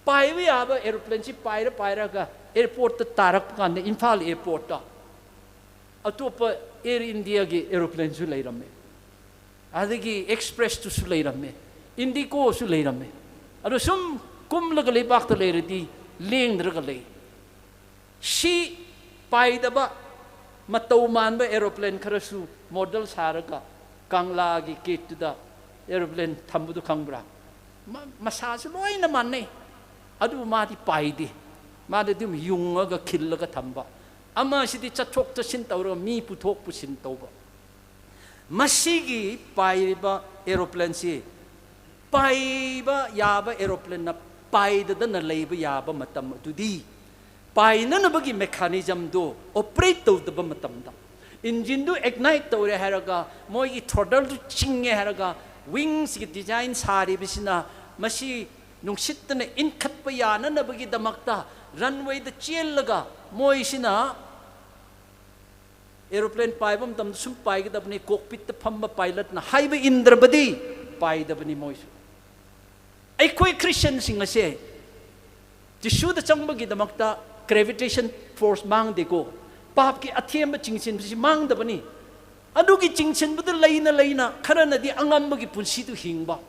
ꯄꯥꯏꯕ ꯌꯥꯕ ꯑꯦꯔꯣꯄ꯭ꯂꯦꯟꯁꯤ ꯄꯥꯏꯔ ꯄꯥꯏꯔꯒ ꯑꯦꯌꯔꯄꯣꯔꯠꯇ ꯇꯥꯔꯛꯄ ꯀꯥꯟꯗ, ꯏꯝꯐꯥꯜ ꯑꯦꯌꯔꯄꯣꯔꯠꯇ ꯑꯇꯣꯞꯄ ꯑꯦꯌꯔ ꯏꯟꯗꯤꯌꯥꯒꯤ ꯑꯦꯔꯣꯄ꯭ꯂꯦꯟꯁꯨ ꯂꯩꯔꯝꯃꯦ, ꯑꯗꯒꯤ ꯑꯦꯛꯁꯄ꯭ꯔꯦꯁꯇꯨꯁꯨ ꯂꯩꯔꯝꯃꯦ, ꯏꯟꯗꯤꯒꯣꯁꯨ ꯂꯩꯔꯝꯃꯦ꯫ ꯑꯗꯣ ꯁꯨꯝ ꯀꯨꯝꯂꯒ ꯂꯩꯕꯥꯛꯇ ꯂꯩꯔꯗꯤ ꯂꯦꯡꯗ꯭ꯔꯒ ꯂꯩ꯫ ꯁꯤ ꯄꯥꯏꯗꯕ ꯃꯇꯧ ꯃꯥꯟꯕ ꯑꯦꯔꯣꯄ꯭ꯂꯦꯟ ꯈꯔꯁꯨ ꯃꯣꯗꯦꯜ ꯁꯥꯔꯒ ꯀꯪꯂꯥꯒꯤ ꯒꯦꯠꯇꯨꯗ ꯑꯦꯔꯣꯄ꯭ꯂꯦꯟ ꯊꯝꯕꯗꯨ ꯈꯪꯕ꯭ꯔꯥ? ꯃ-, ꯃꯁꯥꯁꯨ ꯂꯣꯏꯅ ꯃꯥꯟꯅꯩ, ꯑꯗꯨꯕꯨ ꯃꯥꯗꯤ ꯄꯥꯏꯗꯦ꯫ ꯃꯥꯗꯤ ꯑꯗꯨꯝ ꯌꯨꯡꯉꯒ ꯈꯤꯜꯂꯒ ꯊꯝꯕ꯫ ꯑꯃꯁꯤꯗꯤ ꯆꯠꯊꯣꯛ ꯆꯠꯁꯤꯟ ꯇꯧꯔꯒ ꯃꯤ ꯄꯨꯊꯣꯛ ꯄꯨꯁꯤꯟ ꯇꯧꯕ꯫ ꯃꯁꯤꯒꯤ ꯄꯥꯏꯔꯤꯕ ꯑꯦꯔꯣꯄ꯭ꯂꯦꯟꯁꯤ ꯄꯥꯏꯕ ꯌꯥꯕ ꯑꯦꯔꯣꯄ꯭ꯂꯦꯟꯅ ꯄꯥꯏꯗꯗꯅ ꯂꯩꯕ ꯌꯥꯕ ꯃꯇꯝ ꯑꯗꯨꯗꯤ, ꯄꯥꯏꯅꯅꯕꯒꯤ ꯃꯦꯀꯥꯅꯤꯖꯝꯗꯨ ꯑꯣꯄꯔꯦꯠ ꯇꯧꯗꯕ ꯃꯇꯝꯗ, ꯏꯟꯖꯤꯟꯗꯨ ꯏꯒꯅꯥꯏꯠ ꯇꯧꯔꯦ ꯍꯥꯏꯔꯒ, ꯃꯣꯏꯒꯤ ꯊ꯭ꯔꯣꯇꯜꯗꯨ ꯆꯤꯡꯉꯦ ꯍꯥꯏꯔꯒ, ꯋꯤꯡꯁꯀꯤ ꯗꯤꯖꯥꯏꯟ ꯁꯥꯔꯤꯕꯁꯤꯅ ꯃꯁꯤ ꯅꯨꯡꯁꯤꯠꯇꯅ ꯏꯟꯈꯠꯄ ꯌꯥꯅꯅꯕꯒꯤꯗꯃꯛꯇ ꯔꯟꯋꯦꯗ ꯆꯦꯜꯂꯒ, ꯃꯣꯏꯁꯤꯅ ꯑꯦꯔꯣꯄ꯭ꯂꯦꯟ ꯄꯥꯏꯕ ꯃꯇꯝꯗ ꯁꯨꯝ ꯄꯥꯏꯒꯗꯕꯅꯤ, ꯀꯣꯛꯄꯤꯠꯇ ꯐꯝꯕ ꯄꯥꯏꯂꯠꯅ ꯍꯥꯏꯕ ꯏꯟꯗ꯭ꯔꯕꯗꯤ ꯄꯥꯏꯗꯕꯅꯤ ꯃꯣꯏꯁꯨ꯫ ꯑꯩꯈꯣꯏ ꯈ꯭ꯔꯤꯁꯇꯤꯌꯟꯁꯤꯡ ꯑꯁꯦ ꯖꯤꯁꯨꯗ ꯆꯪꯕꯒꯤꯗꯃꯛꯇ gravitation force ꯃꯥꯡꯗꯦꯀꯣ꯫ ꯄꯥꯞꯀꯤ ꯑꯊꯦꯝꯕ ꯆꯤꯡꯁꯤꯟꯕꯁꯤ ꯃꯥꯡꯗꯕꯅꯤ꯫ ꯑꯗꯨꯒꯤ ꯆꯤꯡꯁꯤꯟꯕꯗꯨ ꯂꯩꯅ ꯂꯩꯅ ꯈꯔꯅꯗꯤ ꯑꯉꯝꯕꯒꯤ ꯄꯨꯟꯁꯤꯗꯨ ꯍꯤꯡꯕ,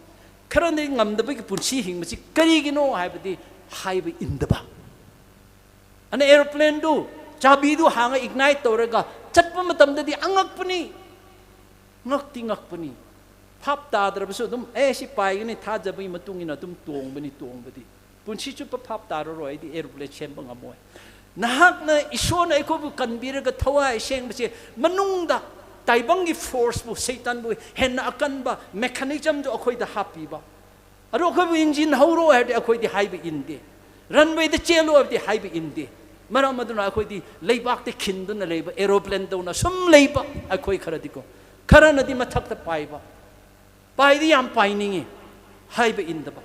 ꯈꯔꯅꯗꯤ ꯉꯝꯗꯕꯒꯤ ꯄꯨꯟꯁꯤ ꯍꯤꯡꯕꯁꯤ ꯀꯔꯤꯒꯤꯅꯣ ꯍꯥꯏꯕꯗꯤ ꯍꯥꯏꯕ ꯏꯟꯗꯕ꯫ ꯑꯅ aeroplaneꯗꯨ ꯆꯥꯕꯤꯗꯨ ꯍꯥꯡꯉ ignite ꯇꯧꯔꯒ ꯆꯠꯄ ꯃꯇꯝꯗꯗꯤ ꯑꯉꯛꯄꯅꯤ꯫ ꯉꯛꯇꯤ ꯉꯛꯄꯅꯤ꯫ ꯐꯥꯞ ꯇꯥꯗ꯭ꯔꯕꯁꯨ ꯑꯗꯨꯝ ꯑꯦ ꯁꯤ ꯄꯥꯏꯒꯅꯤ ꯊꯥꯖꯕꯒꯤ ꯃꯇꯨꯡ ꯏꯟꯅ ꯑꯗꯨꯝ ꯇꯣꯡꯕꯅꯤ꯫ ꯇꯣꯡꯕꯗꯤ ꯄꯨꯟꯁꯤ ꯆꯨꯞꯄ ꯐꯥꯞ ꯇꯥꯔꯔꯣꯏ꯫ ꯑꯩꯗꯤ aeroplane ꯁꯦꯝꯕ ꯉꯝꯃꯣꯏ꯫ ꯅꯍꯥꯛꯅ ꯏꯁꯣꯔꯅ ꯑꯩꯈꯣꯏꯕꯨ ꯀꯟꯕꯤꯔꯒ ꯊꯋꯥꯏ ꯑꯁꯦꯡꯕꯁꯦ ꯃꯅꯨꯡꯗ ꯇꯥꯏꯕꯪꯒꯤ forceꯕꯨ, ꯁꯩꯇꯥꯟꯕꯨ ꯍꯦꯟꯅ ꯑꯀꯟꯕ mechanismꯗꯨ ꯑꯩꯈꯣꯏꯗ ꯍꯥꯞꯄꯤꯕ꯫ ꯑꯗꯣ ꯑꯩꯈꯣꯏꯕꯨ engine ꯍꯧꯔꯣ ꯍꯥꯏꯔꯗꯤ ꯑꯩꯈꯣꯏꯗꯤ ꯍꯥꯏꯕ ꯏꯟꯗꯦ꯫ Runwayꯗ ꯆꯦꯜꯂꯣ ꯍꯥꯏꯕꯗꯤ ꯍꯥꯏꯕ ꯏꯟꯗꯦ꯫ ꯃꯔꯝ ꯑꯗꯨꯅ ꯑꯩꯈꯣꯏꯗꯤ ꯂꯩꯕꯥꯛꯇ ꯈꯤꯟꯗꯨꯅ ꯂꯩꯕ aeroplaneꯗꯧꯅ ꯁꯨꯝ ꯂꯩꯕ ꯑꯩꯈꯣꯏ ꯈꯔꯗꯤꯀꯣ꯫ ꯈꯔꯅꯗꯤ ꯃꯊꯛꯇ ꯄꯥꯏꯕ꯫ ꯄꯥꯏꯗꯤ ꯌꯥꯝ ꯄꯥꯏꯅꯤꯡꯉꯤ, ꯍꯥꯏꯕ ꯏꯟꯗꯕ꯫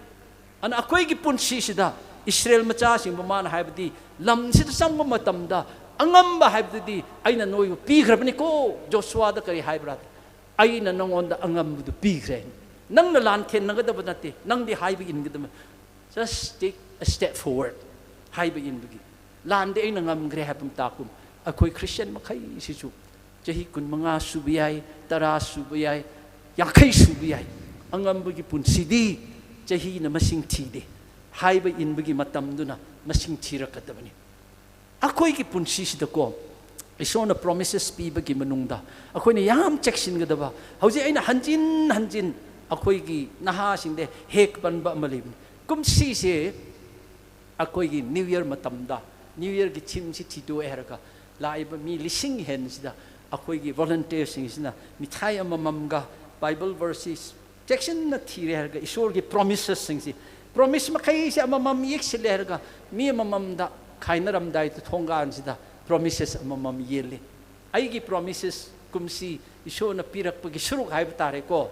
ꯑꯗꯨꯅ ꯑꯩꯈꯣꯏꯒꯤ ꯄꯨꯟꯁꯤꯁꯤꯗ ꯏꯁꯔꯦꯜ ꯃꯆꯥꯁꯤꯡꯕꯨ ꯃꯥꯅ ꯍꯥꯏꯕꯗꯤ ꯂꯝꯁꯤꯗ ꯆꯪꯕ ꯃꯇꯝꯗ ꯑꯉꯝꯕ ꯍꯥꯏꯕꯗꯨꯗꯤ ꯑꯩꯅ ꯅꯣꯏꯕꯨ ꯄꯤꯈ꯭ꯔꯕꯅꯤꯀꯣ꯫ ꯖꯣꯁꯨꯋꯥꯗ ꯀꯔꯤ ꯍꯥꯏꯕ꯭ꯔꯥ? "ꯑꯩꯅ ꯅꯉꯣꯟꯗ ꯑꯉꯝꯕꯗꯨ ꯄꯤꯈ꯭ꯔꯦ꯫ ꯅꯪꯅ ꯂꯥꯟ ꯊꯦꯡꯅꯒꯗꯕ ꯅꯠꯇꯦ, ꯅꯪꯗꯤ ꯍꯥꯏꯕ ꯏꯟꯒꯗꯕ꯫ Just take a step forward" ꯍꯥꯏꯕ ꯏꯟꯕꯒꯤ꯫ ꯂꯥꯟꯗꯤ ꯑꯩꯅ ꯉꯝꯈ꯭ꯔꯦ ꯍꯥꯏꯕ ꯃꯇꯥꯒꯨꯝ ꯑꯩꯈꯣꯏ ꯈ꯭ꯔꯤꯁꯇꯤꯌꯥꯟ ꯃꯈꯩꯁꯤꯁꯨ ꯆꯍꯤ ꯀꯨꯟꯃꯉꯥ ꯁꯨꯕ ꯌꯥꯏ, ꯇꯔꯥ ꯁꯨꯕ ꯌꯥꯏ, ꯌꯥꯡꯈꯩ ꯁꯨꯕ ꯌꯥꯏ꯫ ꯑꯉꯝꯕꯒꯤ ꯄꯨꯟꯁꯤꯗꯤ ꯆꯍꯤꯅ ꯃꯁꯤꯡ ꯊꯤꯗꯦ꯫ ꯍꯥꯏꯕ ꯏꯟꯕꯒꯤ ꯃꯇꯝꯗꯨꯅ ꯃꯁꯤꯡ ꯊꯤꯔꯛꯀꯗꯕꯅꯤ꯫ ꯑꯩꯈꯣꯏꯒꯤ ꯄꯨꯟꯁꯤꯁꯤꯗꯀꯣ, ꯏꯁꯣꯔꯅ promises ꯄꯤꯕꯒꯤ ꯃꯅꯨꯡꯗ ꯑꯩꯈꯣꯏꯅ ꯌꯥꯝ ꯆꯦꯛꯁꯤꯟꯒꯗꯕ, ꯍꯧꯖꯤꯛ ꯑꯩꯅ ꯍꯟꯖꯤꯟ ꯍꯟꯖꯤꯟ ꯑꯩꯈꯣꯏꯒꯤ ꯅꯍꯥꯁꯤꯡꯗ ꯍꯦꯛ ꯄꯟꯕ ꯑꯃ ꯂꯩꯕꯅꯤ꯫ ꯀꯨꯝꯁꯤꯁꯦ ꯑꯩꯈꯣꯏꯒꯤ New Year ꯃꯇꯝꯗ, New Yearꯒꯤ themeꯁꯤ ꯊꯤꯗꯣꯛꯑꯦ ꯍꯥꯏꯔꯒ, ꯂꯥꯛꯏꯕ ꯃꯤ ꯂꯤꯁꯤꯡ ꯍꯦꯟꯕꯁꯤꯗ ꯑꯩꯈꯣꯏꯒꯤ volunteerꯁꯤꯡꯁꯤꯅ ꯃꯤꯊꯥꯏ ꯑꯃꯃꯝꯒ Bible verses ꯆꯦꯛꯁꯤꯟꯅ ꯊꯤꯔꯦ ꯍꯥꯏꯔꯒ, ꯏꯁꯣꯔꯒꯤ promisesꯁꯤꯡꯁꯤ, promise ꯃꯈꯩꯁꯦ ꯑꯃꯃꯝ ꯌꯦꯛꯁꯤꯜꯂꯦ ꯍꯥꯏꯔꯒ, ꯃꯤ ꯑꯃꯃꯝꯗ ꯈꯥꯏꯅꯔꯝꯗꯥꯏꯗ ꯊꯣꯡꯒꯥꯟꯁꯤꯗ promises ꯑꯃꯃꯝ ꯌꯦꯜꯂꯤ꯫ ꯑꯩꯒꯤ promises ꯀꯨꯝꯁꯤ ꯏꯁꯣꯔꯅ ꯄꯤꯔꯛꯄꯒꯤ ꯁꯔꯨꯛ ꯍꯥꯏꯕ ꯇꯥꯔꯦꯀꯣ,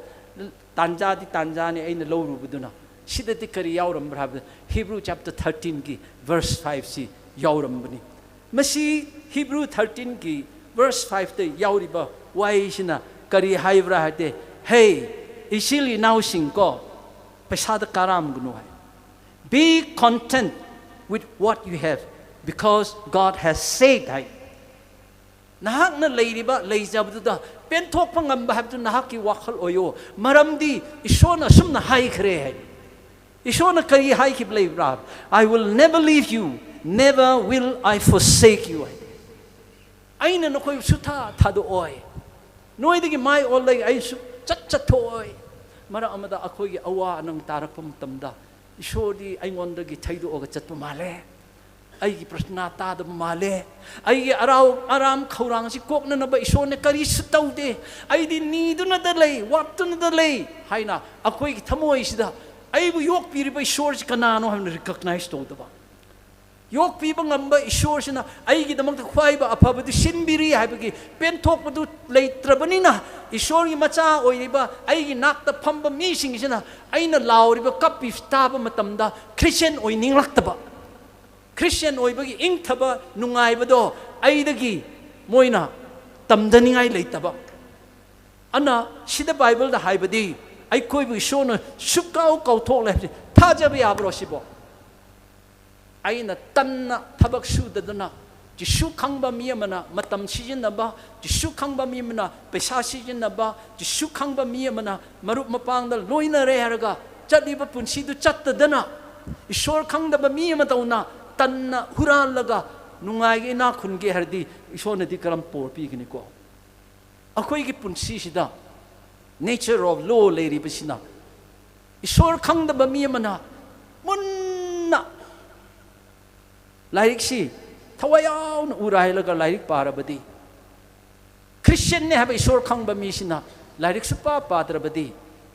ꯇꯥꯟꯖꯥꯗꯤ ꯇꯥꯟꯖꯥꯅꯤ ꯑꯩꯅ ꯂꯧꯔꯨꯕꯗꯨꯅ꯫ ꯁꯤꯗꯗꯤ ꯀꯔꯤ ꯌꯥꯎꯔꯝꯕ꯭ꯔꯥ ꯍꯥꯏꯕꯗ, Hebrew chapter thirteenꯒꯤ verse fiveꯁꯤ ꯌꯥꯎꯔꯝꯕꯅꯤ꯫ ꯃꯁꯤ Hebrew thirteenꯒꯤ verse fiveꯇ ꯌꯥꯎꯔꯤꯕ ꯋꯥꯍꯩꯁꯤꯅ ꯀꯔꯤ ꯍꯥꯏꯕ꯭ꯔꯥ ꯍꯥꯏꯗꯤ, "ꯍꯦ, ꯏꯆꯤꯜ ꯏꯅꯥꯎꯁꯤꯡ ꯀꯣ, ꯄꯩꯁꯥꯗ ꯀꯥꯔꯥꯝꯒꯅꯨ" ꯍꯥꯏ꯫ "Be content with what you have, because God has said ꯍꯥꯏ꯫ ꯅꯍꯥꯛꯅ ꯂꯩꯔꯤꯕ, ꯂꯩꯖꯕꯗꯨꯗ ꯄꯦꯟꯊꯣꯛꯄ ꯉꯝꯕ ꯍꯥꯏꯕꯗꯨ ꯅꯍꯥꯛꯀꯤ ꯋꯥꯈꯜ ꯑꯣꯏꯌꯣ, ꯃꯔꯝꯗꯤ ꯏꯁꯣꯔꯅ ꯑꯁꯨꯝꯅ ꯍꯥꯏꯈ꯭ꯔꯦ ꯍꯥꯏ꯫ ꯏꯁꯣꯔꯅ ꯀꯔꯤ ꯍꯥꯏꯈꯤꯕ ꯂꯩꯕ꯭ꯔꯥ? "I will never leave you, never will I forsake you" ꯍꯥꯏ꯫ "ꯑꯩꯅ ꯅꯈꯣꯏꯕꯨ ꯁꯨꯊꯥ ꯊꯥꯗꯣꯛꯑꯣꯏ, ꯅꯣꯏꯗꯒꯤ ꯃꯥꯏ ꯑꯣꯜꯂꯒ ꯑꯩ ꯁꯨꯡꯆꯠ ꯆꯠꯊꯣꯛꯑꯣꯏ"꯫ ꯃꯔꯛ ꯑꯃꯗ ꯑꯩꯈꯣꯏꯒꯤ ꯑꯋꯥ ꯑꯅꯪ ꯇꯥꯔꯛꯄ ꯃꯇꯝꯗ ꯏꯁꯣꯔꯗꯤ ꯑꯩꯉꯣꯟꯗꯒꯤ ꯊꯩꯗꯣꯛꯑꯒ ꯆꯠꯄ ꯃꯥꯜꯂꯦ, ꯑꯩꯒꯤ ꯄ꯭ꯔꯊꯅꯥ ꯇꯥꯗꯕ ꯃꯥꯜꯂꯦ, ꯑꯩꯒꯤ ꯑꯔꯥꯎ ꯑꯔꯥꯝ ꯈꯧꯔꯥꯡꯁꯤ ꯀꯣꯛꯅꯅꯕ ꯏꯁꯣꯔꯅ ꯀꯔꯤꯁꯨ ꯇꯧꯗꯦ, ꯑꯩꯗꯤ ꯅꯤꯗꯨꯅꯗ ꯂꯩ, ꯋꯥꯠꯇꯨꯅꯗ ꯂꯩ ꯍꯥꯏꯅ ꯑꯩꯈꯣꯏꯒꯤ ꯊꯃꯣꯏꯁꯤꯗ ꯑꯩꯕꯨ ꯌꯣꯛꯄꯤꯔꯤꯕ ꯏꯁꯣꯔꯁꯤ ꯀꯅꯥꯅꯣ ꯍꯥꯏꯕꯅ ꯔꯤꯀꯛꯅꯥꯏꯁ ꯇꯧꯗꯕ, ꯌꯣꯛꯄꯤꯕ ꯉꯝꯕ ꯏꯁꯣꯔꯁꯤꯅ ꯑꯩꯒꯤꯗꯃꯛꯇ ꯈ꯭ꯋꯥꯏꯕ ꯑꯐꯕꯗꯨ ꯁꯤꯟꯕꯤꯔꯤ ꯍꯥꯏꯕꯒꯤ ꯄꯦꯟꯊꯣꯛꯄꯗꯨ ꯂꯩꯇ꯭ꯔꯕꯅꯤꯅ, ꯏꯁꯣꯔꯒꯤ ꯃꯆꯥ ꯑꯣꯏꯔꯤꯕ ꯑꯩꯒꯤ ꯅꯥꯛꯇ ꯐꯝꯕ ꯃꯤꯁꯤꯡꯁꯤꯅ ꯑꯩꯅ ꯂꯥꯎꯔꯤꯕ ꯀꯞꯄꯤ ꯇꯥꯕ ꯃꯇꯝꯗ ꯈ꯭ꯔꯤꯁꯇꯤꯌꯟ ꯑꯣꯏꯅꯤꯡꯂꯛꯇꯕ, ꯈ꯭ꯔꯤꯁꯇꯤꯌꯟ ꯑꯣꯏꯕꯒꯤ ꯏꯪꯊꯕ ꯅꯨꯡꯉꯥꯏꯕꯗꯣ ꯑꯩꯗꯒꯤ ꯃꯣꯏꯅ ꯇꯝꯖꯅꯤꯡꯉꯥꯏ ꯂꯩꯇꯕ꯫ ꯑꯅ ꯁꯤꯗ ꯕꯥꯏꯕꯜꯗ ꯍꯥꯏꯕꯗꯤ ꯑꯩꯈꯣꯏꯕꯨ ꯏꯁꯣꯔꯅ ꯁꯨꯛꯀꯥꯎ ꯀꯥꯎꯊꯣꯛꯂꯦ ꯍꯥꯏꯕꯁꯤ ꯊꯥꯖꯕ ꯌꯥꯕ꯭ꯔꯣ ꯁꯤꯕꯣ? ꯑꯩꯅ ꯇꯟꯅ ꯊꯕꯛ ꯁꯨꯗꯗꯅ, ꯖꯤꯁꯨ ꯈꯪꯕ ꯃꯤ ꯑꯃꯅ ꯃꯇꯝ ꯁꯤꯖꯤꯟꯅꯕ, ꯖꯤꯁꯨ ꯈꯪꯕ ꯃꯤ ꯑꯃꯅ ꯄꯩꯁꯥ ꯁꯤꯖꯤꯟꯅꯕ, ꯖꯤꯁꯨ ꯈꯪꯕ ꯃꯤ ꯑꯃꯅ ꯃꯔꯨꯞ ꯃꯄꯥꯡꯗ ꯂꯣꯏꯅꯔꯦ ꯍꯥꯏꯔꯒ ꯆꯠꯂꯤꯕ ꯄꯨꯟꯁꯤꯗꯨ ꯆꯠꯇꯗꯅ, ꯏꯁꯣꯔ ꯈꯪꯗꯕ ꯃꯤ ꯑꯃꯗꯧꯅ ꯇꯟꯅ ꯍꯨꯔꯥꯜꯂꯒ ꯅꯨꯡꯉꯥꯏꯒꯦ ꯏꯅꯥꯛ ꯈꯨꯟꯒꯦ ꯍꯥꯏꯔꯗꯤ ꯏꯁꯣꯔꯅꯗꯤ ꯀꯔꯝ ꯄꯣꯔ ꯄꯤꯒꯅꯤꯀꯣ? ꯑꯩꯈꯣꯏꯒꯤ ꯄꯨꯟꯁꯤꯁꯤꯗ nature of law ꯂꯩꯔꯤꯕꯁꯤꯅ, ꯏꯁꯣꯔ ꯈꯪꯗꯕ ꯃꯤ ꯑꯃꯅ ꯃꯨꯟꯅ ꯂꯥꯏꯔꯤꯛꯁꯤ ꯊꯋꯥꯏ ꯌꯥꯎꯅ ꯎꯔꯥꯏꯂꯒ ꯂꯥꯏꯔꯤꯛ ꯄꯥꯔꯕꯗꯤ, ꯈ꯭ꯔꯤꯁꯇꯤꯌꯟꯅꯦ ꯍꯥꯏꯕ ꯏꯁꯣꯔ ꯈꯪꯕ ꯃꯤꯁꯤꯅ ꯂꯥꯏꯔꯤꯛ ꯁꯨꯄꯥ ꯄꯥꯗ꯭ꯔꯕꯗꯤ,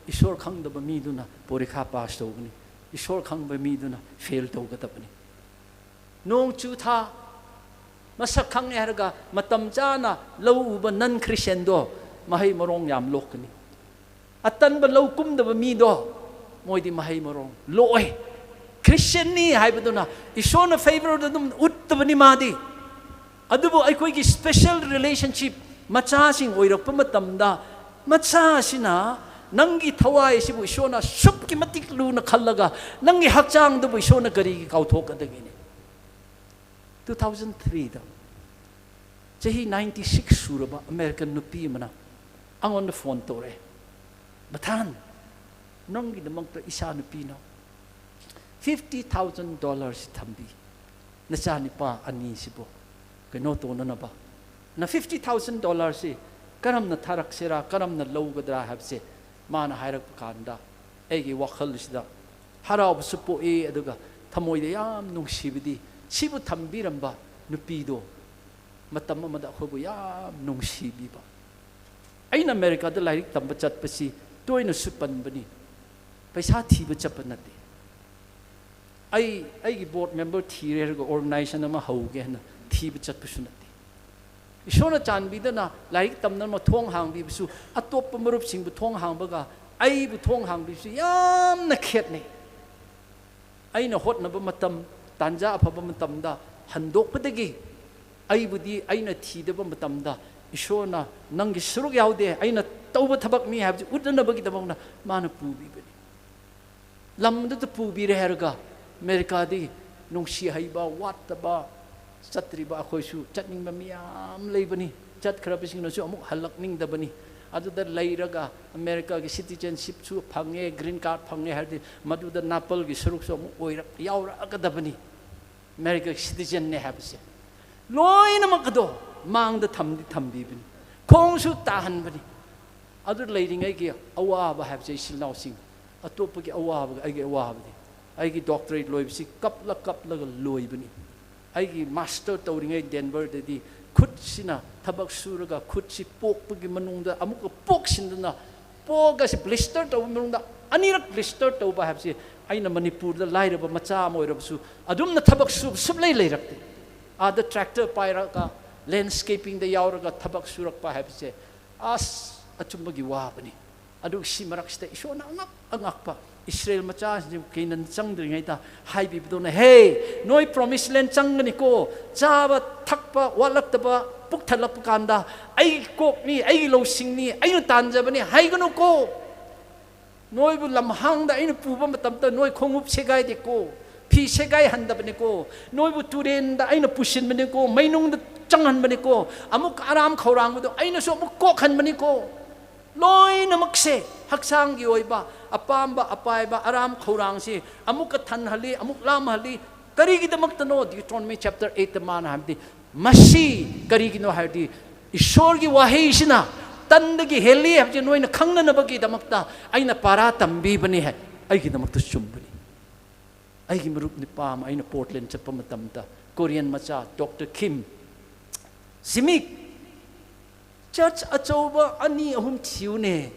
ꯏꯁꯣꯔ ꯈꯪꯗꯕ ꯃꯤꯗꯨꯅ ꯄꯣꯔꯤꯈꯥ ꯄꯥꯁ ꯇꯧꯒꯅꯤ, ꯏꯁꯣꯔ ꯈꯪꯕ ꯃꯤꯗꯨꯅ ꯐꯦꯜ ꯇꯧꯒꯗꯕꯅꯤ꯫ ꯅꯣꯡ ꯆꯨ ꯊꯥ ꯃꯁꯛ ꯈꯪꯉꯦ ꯍꯥꯏꯔꯒ ꯃꯇꯝ ꯆꯥꯅ ꯂꯧ ꯎꯕ ꯅꯟ ꯈ꯭ꯔꯤꯁꯇꯤꯌꯟꯗꯣ ꯃꯍꯩ ꯃꯔꯣꯡ ꯌꯥꯝ ꯂꯣꯛꯀꯅꯤ꯫ ꯑꯇꯟꯕ ꯂꯧ ꯀꯨꯝꯗꯕ ꯃꯤꯗꯣ ꯃꯣꯏꯗꯤ ꯃꯍꯩ ꯃꯔꯣꯡ ꯂꯣꯛꯑꯣꯏ꯫ ꯈ꯭ꯔꯤꯁꯇꯤꯌꯟꯅꯤ ꯍꯥꯏꯕꯗꯨꯅ ꯏꯁꯣꯔꯅ ꯐꯦꯕꯔꯗ ꯑꯗꯨꯝ ꯎꯠꯇꯕꯅꯤ ꯃꯥꯗꯤ꯫ ꯑꯗꯨꯕꯨ ꯑꯩꯈꯣꯏꯒꯤ ꯁ꯭ꯄꯦꯁꯦꯜ ꯔꯤꯂꯦꯁꯟꯁꯤꯞ ꯃꯆꯥꯁꯤꯡ ꯑꯣꯏꯔꯛꯄ ꯃꯇꯝꯗ, ꯃꯆꯥꯁꯤꯅ ꯅꯪꯒꯤ ꯊꯋꯥꯏ ꯑꯁꯤꯕꯨ ꯏꯁꯣꯔꯅ ꯑꯁꯨꯛꯀꯤ ꯃꯇꯤꯛ ꯂꯨꯅ ꯈꯜꯂꯒ ꯅꯪꯒꯤ ꯍꯛꯆꯥꯡꯗꯨꯕꯨ ꯏꯁꯣꯔꯅ ꯀꯔꯤꯒꯤ ꯀꯥꯎꯊꯣꯛꯀꯗꯒꯦꯅꯦ? Two thousand threeꯗ ꯆꯍꯤ ninety six ꯁꯨꯔꯕ ꯑꯃꯦꯔꯤꯀꯟ ꯅꯨꯄꯤ ꯑꯃꯅ ꯑꯩꯉꯣꯟꯗ ꯐꯣꯟ ꯇꯧꯔꯛꯑꯦ, "ꯃꯊꯥꯟ, ꯅꯪꯒꯤꯗꯃꯛꯇ ꯏꯆꯥ ꯅꯨꯄꯤꯅ fifty thousand dollarꯁꯤ ꯊꯝꯕꯤ, ꯅꯆꯥꯅꯤꯄꯥ ꯑꯅꯤꯁꯤꯕꯨ ꯀꯩꯅꯣ ꯇꯧꯅꯅꯕ꯫ ꯅ fifty thousand dollarꯁꯤ ꯀꯔꯝꯅ ꯊꯥꯔꯛꯁꯤꯔꯥ, ꯀꯔꯝꯅ ꯂꯧꯒꯗ꯭ꯔꯥ ꯍꯥꯏꯕꯁꯦ ꯃꯥꯅ ꯍꯥꯏꯔꯛꯄ ꯀꯥꯟꯗ ꯑꯩꯒꯤ ꯋꯥꯈꯜꯁꯤꯗ ꯍꯔꯥꯎꯕꯁꯨ ꯄꯣꯛꯏ, ꯑꯗꯨꯒ ꯊꯃꯣꯏꯗ ꯌꯥꯝ ꯅꯨꯡꯁꯤꯕꯗꯤ ꯁꯤꯕꯨ ꯊꯝꯕꯤꯔꯝꯕ ꯅꯨꯄꯤꯗꯣ ꯃꯇꯝ ꯑꯃꯗ ꯑꯩꯈꯣꯏꯕꯨ ꯌꯥꯝ ꯅꯨꯡꯁꯤꯕꯤꯕ"꯫ ꯑꯩꯅ ꯑꯃꯦꯔꯤꯀꯥꯗ ꯂꯥꯏꯔꯤꯛ ꯇꯝꯕ ꯆꯠꯄꯁꯤ ꯇꯣꯏꯅꯁꯨ ꯄꯟꯕꯅꯤ, ꯄꯩꯁꯥ ꯊꯤꯕ ꯆꯠꯄ ꯅꯠꯇꯦ꯫ ꯑꯩ ꯑꯩꯒꯤ ꯕꯣꯔꯗ ꯃꯦꯝꯕꯔ ꯊꯤꯔꯦ ꯍꯥꯏꯔꯒ ꯑꯣꯔꯒꯅꯥꯏꯖꯦꯁꯟ ꯑꯃ ꯍꯧꯒꯦ ꯍꯥꯏꯅ ꯊꯤꯕ ꯆꯠꯄꯁꯨ ꯅꯠꯇꯦ꯫ ꯏꯁꯣꯔꯅ ꯆꯥꯟꯕꯤꯗꯅ ꯂꯥꯏꯔꯤꯛ ꯇꯝꯅꯕ ꯊꯣꯡ ꯍꯥꯡꯕꯤꯕꯁꯨ ꯑꯇꯣꯞꯄ ꯃꯔꯨꯞꯁꯤꯡꯕꯨ ꯊꯣꯡ ꯍꯥꯡꯕꯒ ꯑꯩꯕꯨ ꯊꯣꯡ ꯍꯥꯡꯕꯤꯕꯁꯨ ꯌꯥꯝꯅ ꯈꯦꯠꯅꯩ꯫ ꯑꯩꯅ ꯍꯣꯠꯅꯕ ꯃꯇꯝ, ꯇꯥꯟꯖꯥ ꯑꯐꯕ ꯃꯇꯝꯗ ꯍꯟꯗꯣꯛꯄꯗꯒꯤ ꯑꯩꯕꯨꯗꯤ ꯑꯩꯅ ꯊꯤꯗꯕ ꯃꯇꯝꯗ ꯏꯁꯣꯔꯅ "ꯅꯪꯒꯤ ꯁꯔꯨꯛ ꯌꯥꯎꯗꯦ, ꯑꯩꯅ ꯇꯧꯕ ꯊꯕꯛꯅꯤ" ꯍꯥꯏꯕꯁꯤ ꯎꯠꯅꯅꯕꯒꯤꯗꯃꯛꯅ ꯃꯥꯅ ꯄꯨꯕꯤꯕꯅꯤ꯫ ꯂꯝꯗꯨꯗ ꯄꯨꯕꯤꯔꯦ ꯍꯥꯏꯔꯒ ꯑꯃꯦꯔꯤꯀꯥꯗꯤ ꯅꯨꯡꯁꯤ ꯍꯩꯕ ꯋꯥꯠꯇꯕ ꯆꯠꯇ꯭ꯔꯤꯕ ꯑꯩꯈꯣꯏꯁꯨ ꯆꯠꯅꯤꯡꯕ ꯃꯌꯥꯝ ꯂꯩꯕꯅꯤ꯫ ꯆꯠꯈ꯭ꯔꯕꯁꯤꯡꯅꯁꯨ ꯑꯃꯨꯛ ꯍꯜꯂꯛꯅꯤꯡꯗꯕꯅꯤ꯫ ꯑꯗꯨꯗ ꯂꯩꯔꯒ ꯑꯃꯦꯔꯤꯀꯥꯒꯤ ꯁꯤꯇꯤꯖꯦꯟꯁꯤꯞꯁꯨ ꯐꯪꯉꯦ, ꯒ꯭ꯔꯤꯟ ꯀꯥꯔꯗ ꯐꯪꯉꯦ ꯍꯥꯏꯔꯗꯤ ꯃꯗꯨꯗ ꯅꯥꯄꯜꯒꯤ ꯁꯔꯨꯛꯁꯨ ꯑꯃꯨꯛ ꯑꯣꯏꯔꯛ-, ꯌꯥꯎꯔꯛꯑꯒꯗꯕꯅꯤ꯫ ꯑꯃꯦꯔꯤꯀꯥꯒꯤ ꯁꯤꯇꯤꯖꯦꯟꯅꯦ ꯍꯥꯏꯕꯁꯦ ꯂꯣꯏꯅꯃꯛ ꯑꯗꯣ ꯃꯥꯡꯗ ꯊꯝꯗꯤ ꯊꯝꯕꯤꯕꯅꯤ, ꯈꯣꯡꯁꯨ ꯇꯥꯍꯟꯕꯅꯤ꯫ ꯑꯗꯨ ꯂꯩꯔꯤꯉꯩꯒꯤ ꯑꯋꯥꯕ ꯍꯥꯏꯕꯁꯦ, ꯏꯆꯤꯜ ꯏꯅꯥꯎꯁꯤꯡ, ꯑꯇꯣꯞꯄꯒꯤ ꯑꯋꯥꯕꯒ ꯑꯩꯒꯤ ꯑꯋꯥꯕꯗꯤ, ꯑꯩꯒꯤ ꯗꯣꯛꯇꯔꯦꯠ ꯂꯣꯏꯕꯁꯤ ꯀꯞꯂ ꯀꯞꯂꯒ ꯂꯣꯏꯕꯅꯤ꯫ ꯑꯩꯒꯤ ꯃꯥꯁꯇꯔ ꯇꯧꯔꯤꯉꯩ ꯗꯦꯟꯕꯔꯗꯗꯤ ꯈꯨꯠꯁꯤꯅ ꯊꯕꯛ ꯁꯨꯔꯒ ꯈꯨꯠꯁꯤ ꯄꯣꯛꯄꯒꯤ ꯃꯅꯨꯡꯗ ꯑꯃꯨꯛꯀ ꯄꯣꯛꯁꯤꯟꯗꯅ ꯄꯣꯛꯑꯒ ꯁꯤ ꯕ꯭ꯂꯤꯁꯇꯔ ꯇꯧꯕ ꯃꯅꯨꯡꯗ ꯑꯅꯤꯔꯛ ꯕ꯭ꯂꯤꯁꯇꯔ ꯇꯧꯕ ꯍꯥꯏꯕꯁꯤ ꯑꯩꯅ ꯃꯅꯤꯄꯨꯔꯗ ꯂꯥꯏꯔꯕ ꯃꯆꯥ ꯑꯃ ꯑꯣꯏꯔꯕꯁꯨ ꯑꯗꯨꯝꯅ ꯊꯕꯛ ꯁꯨꯕ ꯁꯨꯞꯂꯩ ꯂꯩꯔꯛꯇꯦ꯫ ꯑꯥꯗ ꯇ꯭ꯔꯦꯛꯇꯔ ꯄꯥꯏꯔꯒ ꯂꯦꯟꯁ꯭ꯀꯦꯄꯤꯡꯗ ꯌꯥꯎꯔꯒ ꯊꯕꯛ ꯁꯨꯔꯛꯄ ꯍꯥꯏꯕꯁꯦ ꯑꯁ ꯑꯆꯨꯝꯕꯒꯤ ꯋꯥꯕꯅꯤ꯫ ꯑꯗꯨꯒ ꯁꯤ ꯃꯔꯛꯁꯤꯗ ꯏꯁꯣꯔꯅ ꯑꯉꯛ ꯑꯉꯛꯄ ꯏꯁꯔꯦꯜ ꯃꯆꯥꯁꯤꯡꯕꯨ ꯀꯦꯅꯥꯟ ꯆꯪꯗ꯭ꯔꯤꯉꯩꯗ ꯍꯥꯏꯕꯤꯕꯗꯧꯅ, "ꯍꯦ, ꯅꯣꯏ ꯄ꯭ꯔꯣꯃꯤꯁ ꯂꯦꯟ ꯆꯪꯒꯅꯤꯀꯣ, ꯆꯥꯕ ꯊꯛꯄ ꯋꯥꯠꯂꯛꯇꯕ ꯄꯨꯛ ꯊꯜꯂꯛꯄ ꯀꯥꯟꯗ ꯑꯩꯒꯤ ꯀꯣꯛꯅꯤ, ꯑꯩꯒꯤ ꯂꯧꯁꯤꯡꯅꯤ, ꯑꯩꯅ ꯇꯥꯟꯖꯕꯅꯤ ꯍꯥꯏꯒꯅꯨꯀꯣ, ꯅꯣꯏꯕꯨ ꯂꯝꯍꯥꯡꯗ ꯑꯩꯅ ꯄꯨꯕ ꯃꯇꯝꯗ ꯅꯣꯏ ꯈꯣꯡꯎꯞ ꯁꯦꯒꯥꯏꯗꯦꯀꯣ, ꯐꯤ ꯁꯦꯒꯥꯏꯍꯟꯗꯕꯅꯤꯀꯣ, ꯅꯣꯏꯕꯨ ꯇꯨꯔꯦꯟꯗ ꯑꯩꯅ ꯄꯨꯁꯤꯟꯕꯅꯤꯀꯣ, ꯃꯩꯅꯨꯡꯗ ꯆꯪꯍꯟꯕꯅꯤꯀꯣ, ꯑꯃꯨꯛ ꯑꯔꯥꯝ ꯈꯧꯔꯥꯡꯕꯗꯣ ꯑꯩꯅꯁꯨ ꯑꯃꯨꯛ ꯀꯣꯛꯍꯟꯕꯅꯤꯀꯣ꯫ ꯂꯣꯏꯅꯃꯛꯁꯦ ꯍꯛꯆꯥꯡꯒꯤ ꯑꯣꯏꯕ ꯑꯄꯥꯝꯕ ꯑꯄꯥꯏꯕ ꯑꯔꯥꯝ ꯈꯧꯔꯥꯡꯁꯤ ꯑꯃꯨꯛꯀ ꯊꯟꯍꯜꯂꯤ, ꯑꯃꯨꯛ ꯂꯥꯝꯍꯜꯂꯤ꯫ ꯀꯔꯤꯒꯤꯗꯃꯛꯇꯅꯣ? Deuteronomy chapter eight ꯇ ꯃꯥꯅ ꯍꯥꯏꯕꯗꯤ, ꯃꯁꯤ ꯀꯔꯤꯒꯤꯅꯣ ꯍꯥꯏꯔꯗꯤ, ꯏꯁꯣꯔꯒꯤ ꯋꯥꯍꯩꯁꯤꯅ ꯇꯟꯗꯒꯤ ꯍꯦꯜꯂꯤ ꯍꯥꯏꯕꯁꯤ ꯅꯣꯏꯅ ꯈꯪꯅꯅꯕꯒꯤꯗꯃꯛꯇ ꯑꯩꯅ ꯄꯥꯔꯥ ꯇꯝꯕꯤꯕꯅꯤ ꯍꯥꯏ꯫ ꯑꯩꯒꯤꯗꯃꯛꯇ ꯆꯨꯝꯕꯅꯤ꯫ ꯑꯩꯒꯤ ꯃꯔꯨꯞ ꯅꯨꯄꯥ ꯑꯃ, ꯑꯩꯅ ꯄꯣꯔꯇꯂꯦꯟ ꯆꯠꯄ ꯃꯇꯝꯗ, ꯀꯣꯔꯤꯌꯟ ꯃꯆꯥ, ꯗꯣꯛꯇꯔ ꯈꯤꯝ, ꯖꯤꯃꯤꯛ, ꯆꯔꯆ ꯑꯆꯧꯕ ꯑꯅꯤ ꯑꯍꯨꯝ ꯊꯤꯌꯨꯅꯦ꯫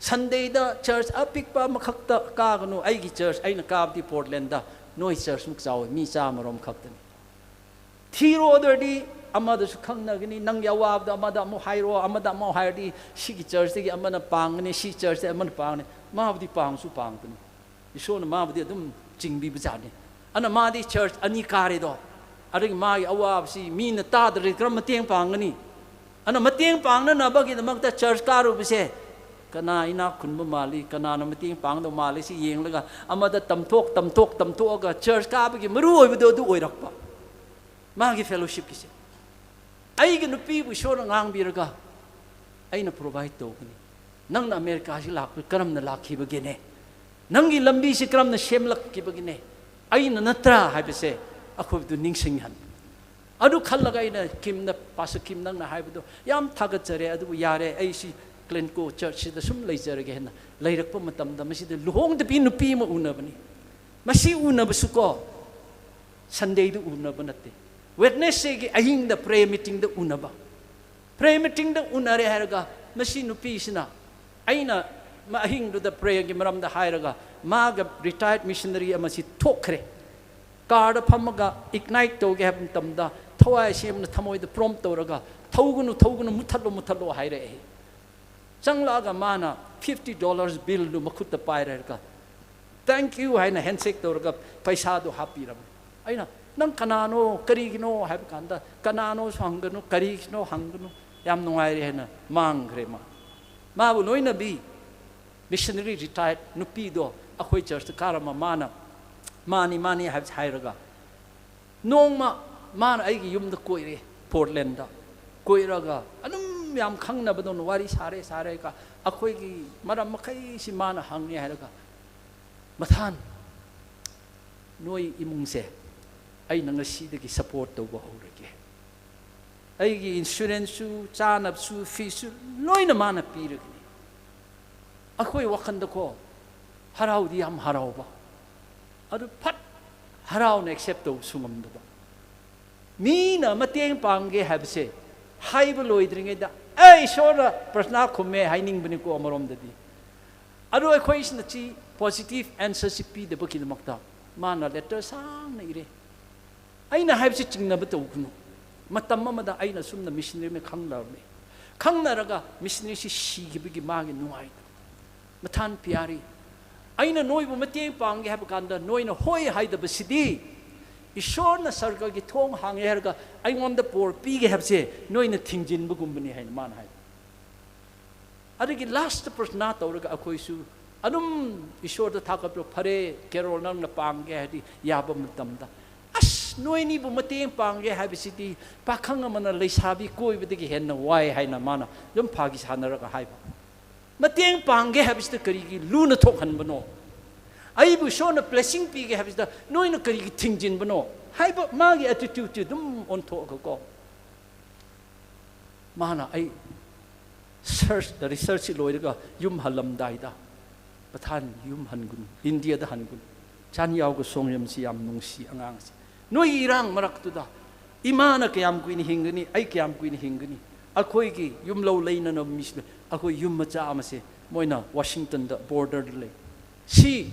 ꯁꯟꯗꯦꯗ ꯆꯔꯆ ꯑꯄꯤꯛꯄ ꯑꯃꯈꯛꯇ ꯀꯥꯒꯅꯨ꯫ ꯑꯩꯒꯤ ꯆꯔꯆ, ꯑꯩꯅ ꯀꯥꯕꯗꯤ ꯄꯣꯔꯇꯂꯦꯟꯗ, ꯅꯣꯏ ꯆꯔꯆꯃꯨꯛ ꯆꯥꯎꯋꯤ, ꯃꯤ ꯆꯥꯝꯃꯔꯣꯝ ꯈꯛꯇꯅꯤ꯫ ꯊꯤꯔꯣ, ꯑꯗꯨ ꯑꯣꯏꯔꯗꯤ ꯑꯃꯗꯁꯨ ꯈꯪꯅꯒꯅꯤ꯫ ꯅꯪꯒꯤ ꯑꯋꯥꯕꯗꯣ ꯑꯃꯗ ꯑꯃꯨꯛ ꯍꯥꯏꯔꯣ, ꯑꯃꯗ ꯑꯃꯨꯛ ꯍꯥꯏꯔꯗꯤ ꯁꯤꯒꯤ ꯆꯔꯆꯇꯒꯤ ꯑꯃꯅ ꯄꯥꯡꯒꯅꯤ, ꯁꯤ ꯆꯔꯆꯇꯒꯤ ꯑꯃꯅ ꯄꯥꯡꯒꯅꯤ꯫ ꯃꯥꯕꯨꯗꯤ ꯄꯥꯡꯁꯨ ꯄꯥꯡꯕꯅꯤ꯫ ꯏꯁꯣꯔꯅ ꯃꯥꯕꯨꯗꯤ ꯑꯗꯨꯝ ꯆꯤꯡꯕꯤꯕꯖꯥꯠꯅꯤ꯫ ꯑꯗꯨꯅ ꯃꯥꯗꯤ ꯆꯔꯆ ꯑꯅꯤ ꯀꯥꯔꯦꯗꯣ꯫ ꯑꯗꯒꯤ ꯃꯥꯒꯤ ꯑꯋꯥꯕꯁꯤ ꯃꯤꯅ ꯇꯥꯗ꯭ꯔꯗꯤ ꯀꯔꯝ ꯃꯇꯦꯡ ꯄꯥꯡꯒꯅꯤ? ꯑꯗꯨꯅ ꯃꯇꯦꯡ ꯄꯥꯡꯅꯅꯕꯒꯤꯗꯃꯛꯇ ꯆꯔꯆ ꯀꯥꯔꯨꯕꯁꯦ, ꯀꯅꯥ ꯏꯅꯥꯛ ꯈꯨꯟꯕ ꯃꯥꯜꯂꯤ, ꯀꯅꯥꯅ ꯃꯇꯦꯡ ꯄꯥꯡꯒꯗꯧ ꯃꯥꯜꯂꯤ, ꯁꯤ ꯌꯦꯡꯂꯒ ꯑꯃꯗ ꯇꯝꯊꯣꯛ, ꯇꯝꯊꯣꯛ, ꯇꯝꯊꯣꯛꯑꯒ ꯆꯔꯆ ꯀꯥꯕꯒꯤ ꯃꯔꯨ ꯑꯣꯏꯕꯗꯣ ꯑꯗꯨ ꯑꯣꯏꯔꯛꯄ꯫ ꯃꯥꯒꯤ ꯐꯦꯂꯣꯁꯤꯞꯀꯤꯁꯦ꯫ ꯑꯩꯒꯤ ꯅꯨꯄꯤꯕꯨ ꯏꯁꯣꯔꯅ ꯉꯥꯡꯕꯤꯔꯒ ꯑꯩꯅ ꯄ꯭ꯔꯣꯚꯥꯏꯗ ꯇꯧꯒꯅꯤ꯫ ꯅꯪꯅ ꯑꯃꯦꯔꯤꯀꯥꯁꯤ ꯂꯥꯛꯄ ꯀꯔꯝꯅ ꯂꯥꯛꯈꯤꯕꯒꯦꯅꯦ? ꯅꯪꯒꯤ ꯂꯝꯕꯤꯁꯤ ꯀꯔꯝꯅ ꯁꯦꯝꯂꯛꯈꯤꯕꯒꯤꯅꯦ? ꯑꯩꯅ ꯅꯠꯇ꯭ꯔꯥ ꯍꯥꯏꯕꯁꯦ ꯑꯩꯈꯣꯏꯕꯨꯗꯨ ꯅꯤꯡꯁꯤꯡꯍꯟ꯫ ꯑꯗꯨ ꯈꯜꯂꯒ ꯑꯩꯅ ꯀꯤꯝꯅ, ꯄꯥꯁꯇꯔ ꯀꯤꯝ, ꯅꯪꯅ ꯍꯥꯏꯕꯗꯣ ꯌꯥꯝ ꯊꯥꯒꯠꯆꯔꯦ, ꯑꯗꯨꯕꯨ ꯌꯥꯔꯦ, ꯑꯩ ꯁꯤ ꯀ꯭ꯂꯦꯟꯀꯣ ꯆꯔꯆꯁꯤꯗ ꯁꯨꯝ ꯂꯩꯖꯔꯒꯦ ꯍꯥꯏꯅ ꯂꯩꯔꯛꯄ ꯃꯇꯝꯗ, ꯃꯁꯤꯗ ꯂꯨꯍꯣꯡꯗꯕꯤ ꯅꯨꯄꯤ ꯑꯃ ꯎꯅꯕꯅꯤ꯫ ꯃꯁꯤ ꯎꯅꯕꯁꯨꯀꯣ, ꯁꯟꯗꯦꯗ ꯎꯅꯕ ꯅꯠꯇꯦ, ꯋꯦꯗꯅꯦꯁꯗꯦꯒꯤ ꯑꯍꯤꯡꯗ ꯄ꯭ꯔꯦ ꯃꯤꯇꯤꯡꯗ ꯎꯅꯕ꯫ ꯄ꯭ꯔꯦ ꯃꯤꯇꯤꯡꯗ ꯎꯅꯔꯦ ꯍꯥꯏꯔꯒ, ꯃꯁꯤ ꯅꯨꯄꯤꯁꯤꯅ, ꯑꯩꯅ ꯃ-, ꯑꯍꯤꯡꯗꯨꯗ ꯄ꯭ꯔꯦꯒꯤ ꯃꯔꯝꯗ ꯍꯥꯏꯔꯒ, ꯃꯥꯒ ꯔꯤꯇꯥꯌꯔꯗ ꯃꯤꯁꯅꯔꯤ ꯑꯃꯁꯤ ꯊꯣꯛꯈ꯭ꯔꯦ꯫ ꯀꯥꯔꯗ ꯐꯝꯃꯒ ꯏꯒꯅꯥꯏꯠ ꯇꯧꯒꯦ ꯍꯥꯏꯕ ꯃꯇꯝꯗ, ꯊꯋꯥꯏ ꯁꯦꯡꯅ ꯊꯃꯣꯏꯗ ꯄ꯭ꯔꯣꯝ ꯇꯧꯔꯒ, "ꯊꯧꯒꯅꯨ, ꯊꯧꯒꯅꯨ, ꯃꯨꯊꯠꯂꯣ, ꯃꯨꯊꯠꯂꯣ" ꯍꯥꯏꯔꯛꯑꯦ꯫ ꯆꯪꯂꯛꯑꯒ ꯃꯥꯅ ꯐꯤꯐꯇꯤ ꯗꯣꯂꯔꯁ ꯕꯤꯜꯗꯨ ꯃꯈꯨꯠꯇ ꯄꯥꯏꯔꯒ, "Thank you" ꯍꯥꯏꯅ ꯍꯦꯟꯁꯦꯛ ꯇꯧꯔꯒ ꯄꯩꯁꯥꯗꯨ ꯍꯥꯞꯄꯤꯔꯝꯃꯦ꯫ ꯑꯩꯅ, "ꯅꯪ ꯀꯅꯥꯅꯣ, ꯀꯔꯤꯒꯤꯅꯣ?" ꯍꯥꯏꯕ ꯀꯥꯟꯗ, "ꯀꯅꯥꯅꯣꯁꯨ ꯍꯪꯒꯅꯨ, ꯀꯔꯤꯒꯤꯅꯣ ꯍꯪꯒꯅꯨ, ꯌꯥꯝ ꯅꯨꯡꯉꯥꯏꯔꯦ" ꯍꯥꯏꯅ ꯃꯥꯡꯈ꯭ꯔꯦ ꯃꯥ꯫ ꯃꯥꯕꯨ ꯂꯣꯏꯅꯕꯤ Missionary retired ꯅꯨꯄꯤꯗꯣ ꯑꯩꯈꯣꯏ churchꯇ ꯀꯥꯔꯝꯕ, ꯃꯥꯅ ꯃꯥꯅꯤ ꯃꯥꯅꯤ ꯍꯥꯏꯕꯁꯦ ꯍꯥꯏꯔꯒ, ꯅꯣꯡꯃ ꯃꯥꯅ ꯑꯩꯒꯤ ꯌꯨꯝꯗ ꯀꯣꯏꯔꯦ, Portlandꯗ ꯀꯣꯏꯔꯒ ꯑꯗꯨꯝ ꯌꯥꯝ ꯈꯪꯅꯕꯗꯧꯅ ꯋꯥꯔꯤ ꯁꯥꯔꯦ ꯁꯥꯔꯦꯒ, ꯑꯩꯈꯣꯏꯒꯤ ꯃꯔꯝ ꯃꯈꯩꯁꯤ ꯃꯥꯅ ꯍꯪꯉꯦ ꯍꯥꯏꯔꯒ, "ꯃꯊꯥꯟ, ꯅꯣꯏ ꯏꯃꯨꯡꯁꯦ ꯑꯩꯅ ꯉꯁꯤꯗꯒꯤ support ꯇꯧꯕ ꯍꯧꯔꯒꯦ꯫ ꯑꯩꯒꯤ insuranceꯁꯨ, ꯆꯥꯅꯕꯁꯨ, feesꯁꯨ ꯂꯣꯏꯅ ꯃꯥꯅ ꯄꯤꯔꯒꯅꯤ꯫" ꯑꯩꯈꯣꯏ ꯋꯥꯈꯜꯗꯀꯣ ꯍꯔꯥꯎꯗꯤ ꯌꯥꯝ ꯍꯔꯥꯎꯕ, ꯑꯗꯨ ꯐꯠ ꯍꯔꯥꯎꯅ accept ꯇꯧꯕꯁꯨ ꯉꯝꯗꯕ꯫ ꯃꯤꯅ ꯃꯇꯦꯡ ꯄꯥꯡꯒꯦ ꯍꯥꯏꯕꯁꯦ ꯍꯥꯏꯕ ꯂꯣꯏꯗ꯭ꯔꯤꯉꯩꯗ, "ꯑꯩ ꯏꯁꯣꯔꯅ ꯄ꯭ꯔꯊꯅꯥ ꯈꯨꯝꯃꯦ" ꯍꯥꯏꯅꯤꯡꯕꯅꯤꯀꯣ ꯑꯃꯔꯣꯝꯗꯗꯤ꯫ ꯑꯗꯨ ꯑꯩꯈꯣꯏꯁꯤꯅ ꯁꯤ positive answerꯁꯤ ꯄꯤꯗꯕꯒꯤꯗꯃꯛꯇ ꯃꯥꯅ letter ꯁꯥꯡꯅ ꯏꯔꯦ꯫ ꯑꯩꯅ ꯍꯥꯏꯕꯁꯤ ꯆꯤꯡꯅꯕ ꯇꯧꯒꯅꯨ꯫ ꯃꯇꯝ ꯑꯃꯗ ꯑꯩꯅ ꯑꯁꯨꯝꯅ missionary ꯑꯃ ꯈꯪꯅꯔꯝꯃꯤ꯫ ꯈꯪꯅꯔꯒ missionaryꯁꯤ ꯁꯤꯈꯤꯕꯒꯤ ꯃꯥꯒꯤ ꯅꯨꯡꯉꯥꯏꯇꯕ꯫ "ꯃꯊꯥꯟ ꯄꯤꯌꯥꯔꯤ, ꯑꯩꯅ ꯅꯣꯏꯕꯨ ꯃꯇꯦꯡ ꯄꯥꯡꯒꯦ ꯍꯥꯏꯕ ꯀꯥꯟꯗ ꯅꯣꯏꯅ ꯍꯣꯏ ꯍꯥꯏꯗꯕꯁꯤꯗꯤ, ꯏꯁꯣꯔꯅ ꯁꯔꯒꯒꯤ ꯊꯣꯡ ꯍꯥꯡꯉꯦ ꯍꯥꯏꯔꯒ ꯑꯩꯉꯣꯟꯗ ꯕꯣꯔ ꯄꯤꯒꯦ ꯍꯥꯏꯕꯁꯦ ꯅꯣꯏꯅ ꯊꯤꯡꯖꯤꯟꯕꯒꯨꯝꯕꯅꯤ" ꯍꯥꯏꯅ ꯃꯥꯅ ꯍꯥꯏ꯫ ꯑꯗꯒꯤ last ꯄ꯭ꯔꯊꯅꯥ ꯇꯧꯔꯒ ꯑꯩꯈꯣꯏꯁꯨ ꯑꯗꯨꯝ ꯏꯁꯣꯔꯗ ꯊꯥꯒꯠꯄ, "ꯐꯔꯦ, Carol, ꯅꯪꯅ ꯄꯥꯡꯒꯦ ꯍꯥꯏꯗꯤ ꯌꯥꯕ ꯃꯇꯝꯗ, ꯑꯁ, ꯅꯣꯏꯅꯤꯕꯨ ꯃꯇꯦꯡ ꯄꯥꯡꯒꯦ ꯍꯥꯏꯕꯁꯤꯗꯤ ꯄꯥꯈꯪ ꯑꯃꯅ ꯂꯩꯁꯥꯕꯤ ꯀꯣꯏꯕꯗꯒꯤ ꯍꯦꯟꯅ ꯋꯥꯏ" ꯍꯥꯏꯅ ꯃꯥꯅ ꯑꯗꯨꯝ ꯐꯥꯒꯤ ꯁꯥꯟꯅꯔꯒ ꯍꯥꯏꯕ꯫ "ꯃꯇꯦꯡ ꯄꯥꯡꯒꯦ ꯍꯥꯏꯕꯁꯤꯗ ꯀꯔꯤꯒꯤ ꯂꯨꯅ ꯊꯣꯛꯍꯟꯕꯅꯣ? ꯑꯩꯕꯨ ꯏꯁꯣꯔꯅ blessing ꯄꯤꯒꯦ ꯍꯥꯏꯕꯁꯤꯗ ꯅꯣꯏꯅ ꯀꯔꯤꯒꯤ ꯊꯤꯡꯖꯤꯟꯕꯅꯣ?" ꯍꯥꯏꯕ ꯃꯥꯒꯤ attitudeꯁꯤ ꯑꯗꯨꯝ ꯑꯣꯟꯊꯣꯛꯑꯒꯀꯣ, ꯃꯥꯅ ꯑꯩ search, researchꯁꯤ ꯂꯣꯏꯔꯒ ꯌꯨꯝ ꯍꯜꯂꯝꯗꯥꯏꯗ, "ꯃꯊꯥꯟ, ꯌꯨꯝ ꯍꯟꯒꯅꯨ, ꯏꯟꯗꯤꯌꯥꯗ ꯍꯟꯒꯅꯨ꯫ ꯆꯥꯟꯌꯥꯎꯒ ꯁꯣꯡꯌꯝꯁꯤ ꯌꯥꯝ ꯅꯨꯡꯁꯤ ꯑꯉꯥꯡꯁꯤ꯫ ꯅꯣꯏꯒꯤ ꯏꯔꯥꯡ ꯃꯔꯛꯇꯨꯗ ꯏꯃꯥꯅ ꯀꯌꯥꯝ ꯀꯨꯏꯅ ꯍꯤꯡꯒꯅꯤ, ꯑꯩ ꯀꯌꯥꯝ ꯀꯨꯏꯅ ꯍꯤꯡꯒꯅꯤ? ꯑꯩꯈꯣꯏꯒꯤ ꯌꯨꯝꯂꯧ ꯂꯩꯅꯅꯕ ꯃꯤꯁꯤꯡ, ꯑꯩꯈꯣꯏ ꯌꯨꯝ ꯃꯆꯥ ꯑꯃꯁꯦ ꯃꯣꯏꯅ ꯋꯥꯁꯤꯡꯇꯟꯗ borderꯗ ꯂꯩ꯫ ꯁꯤ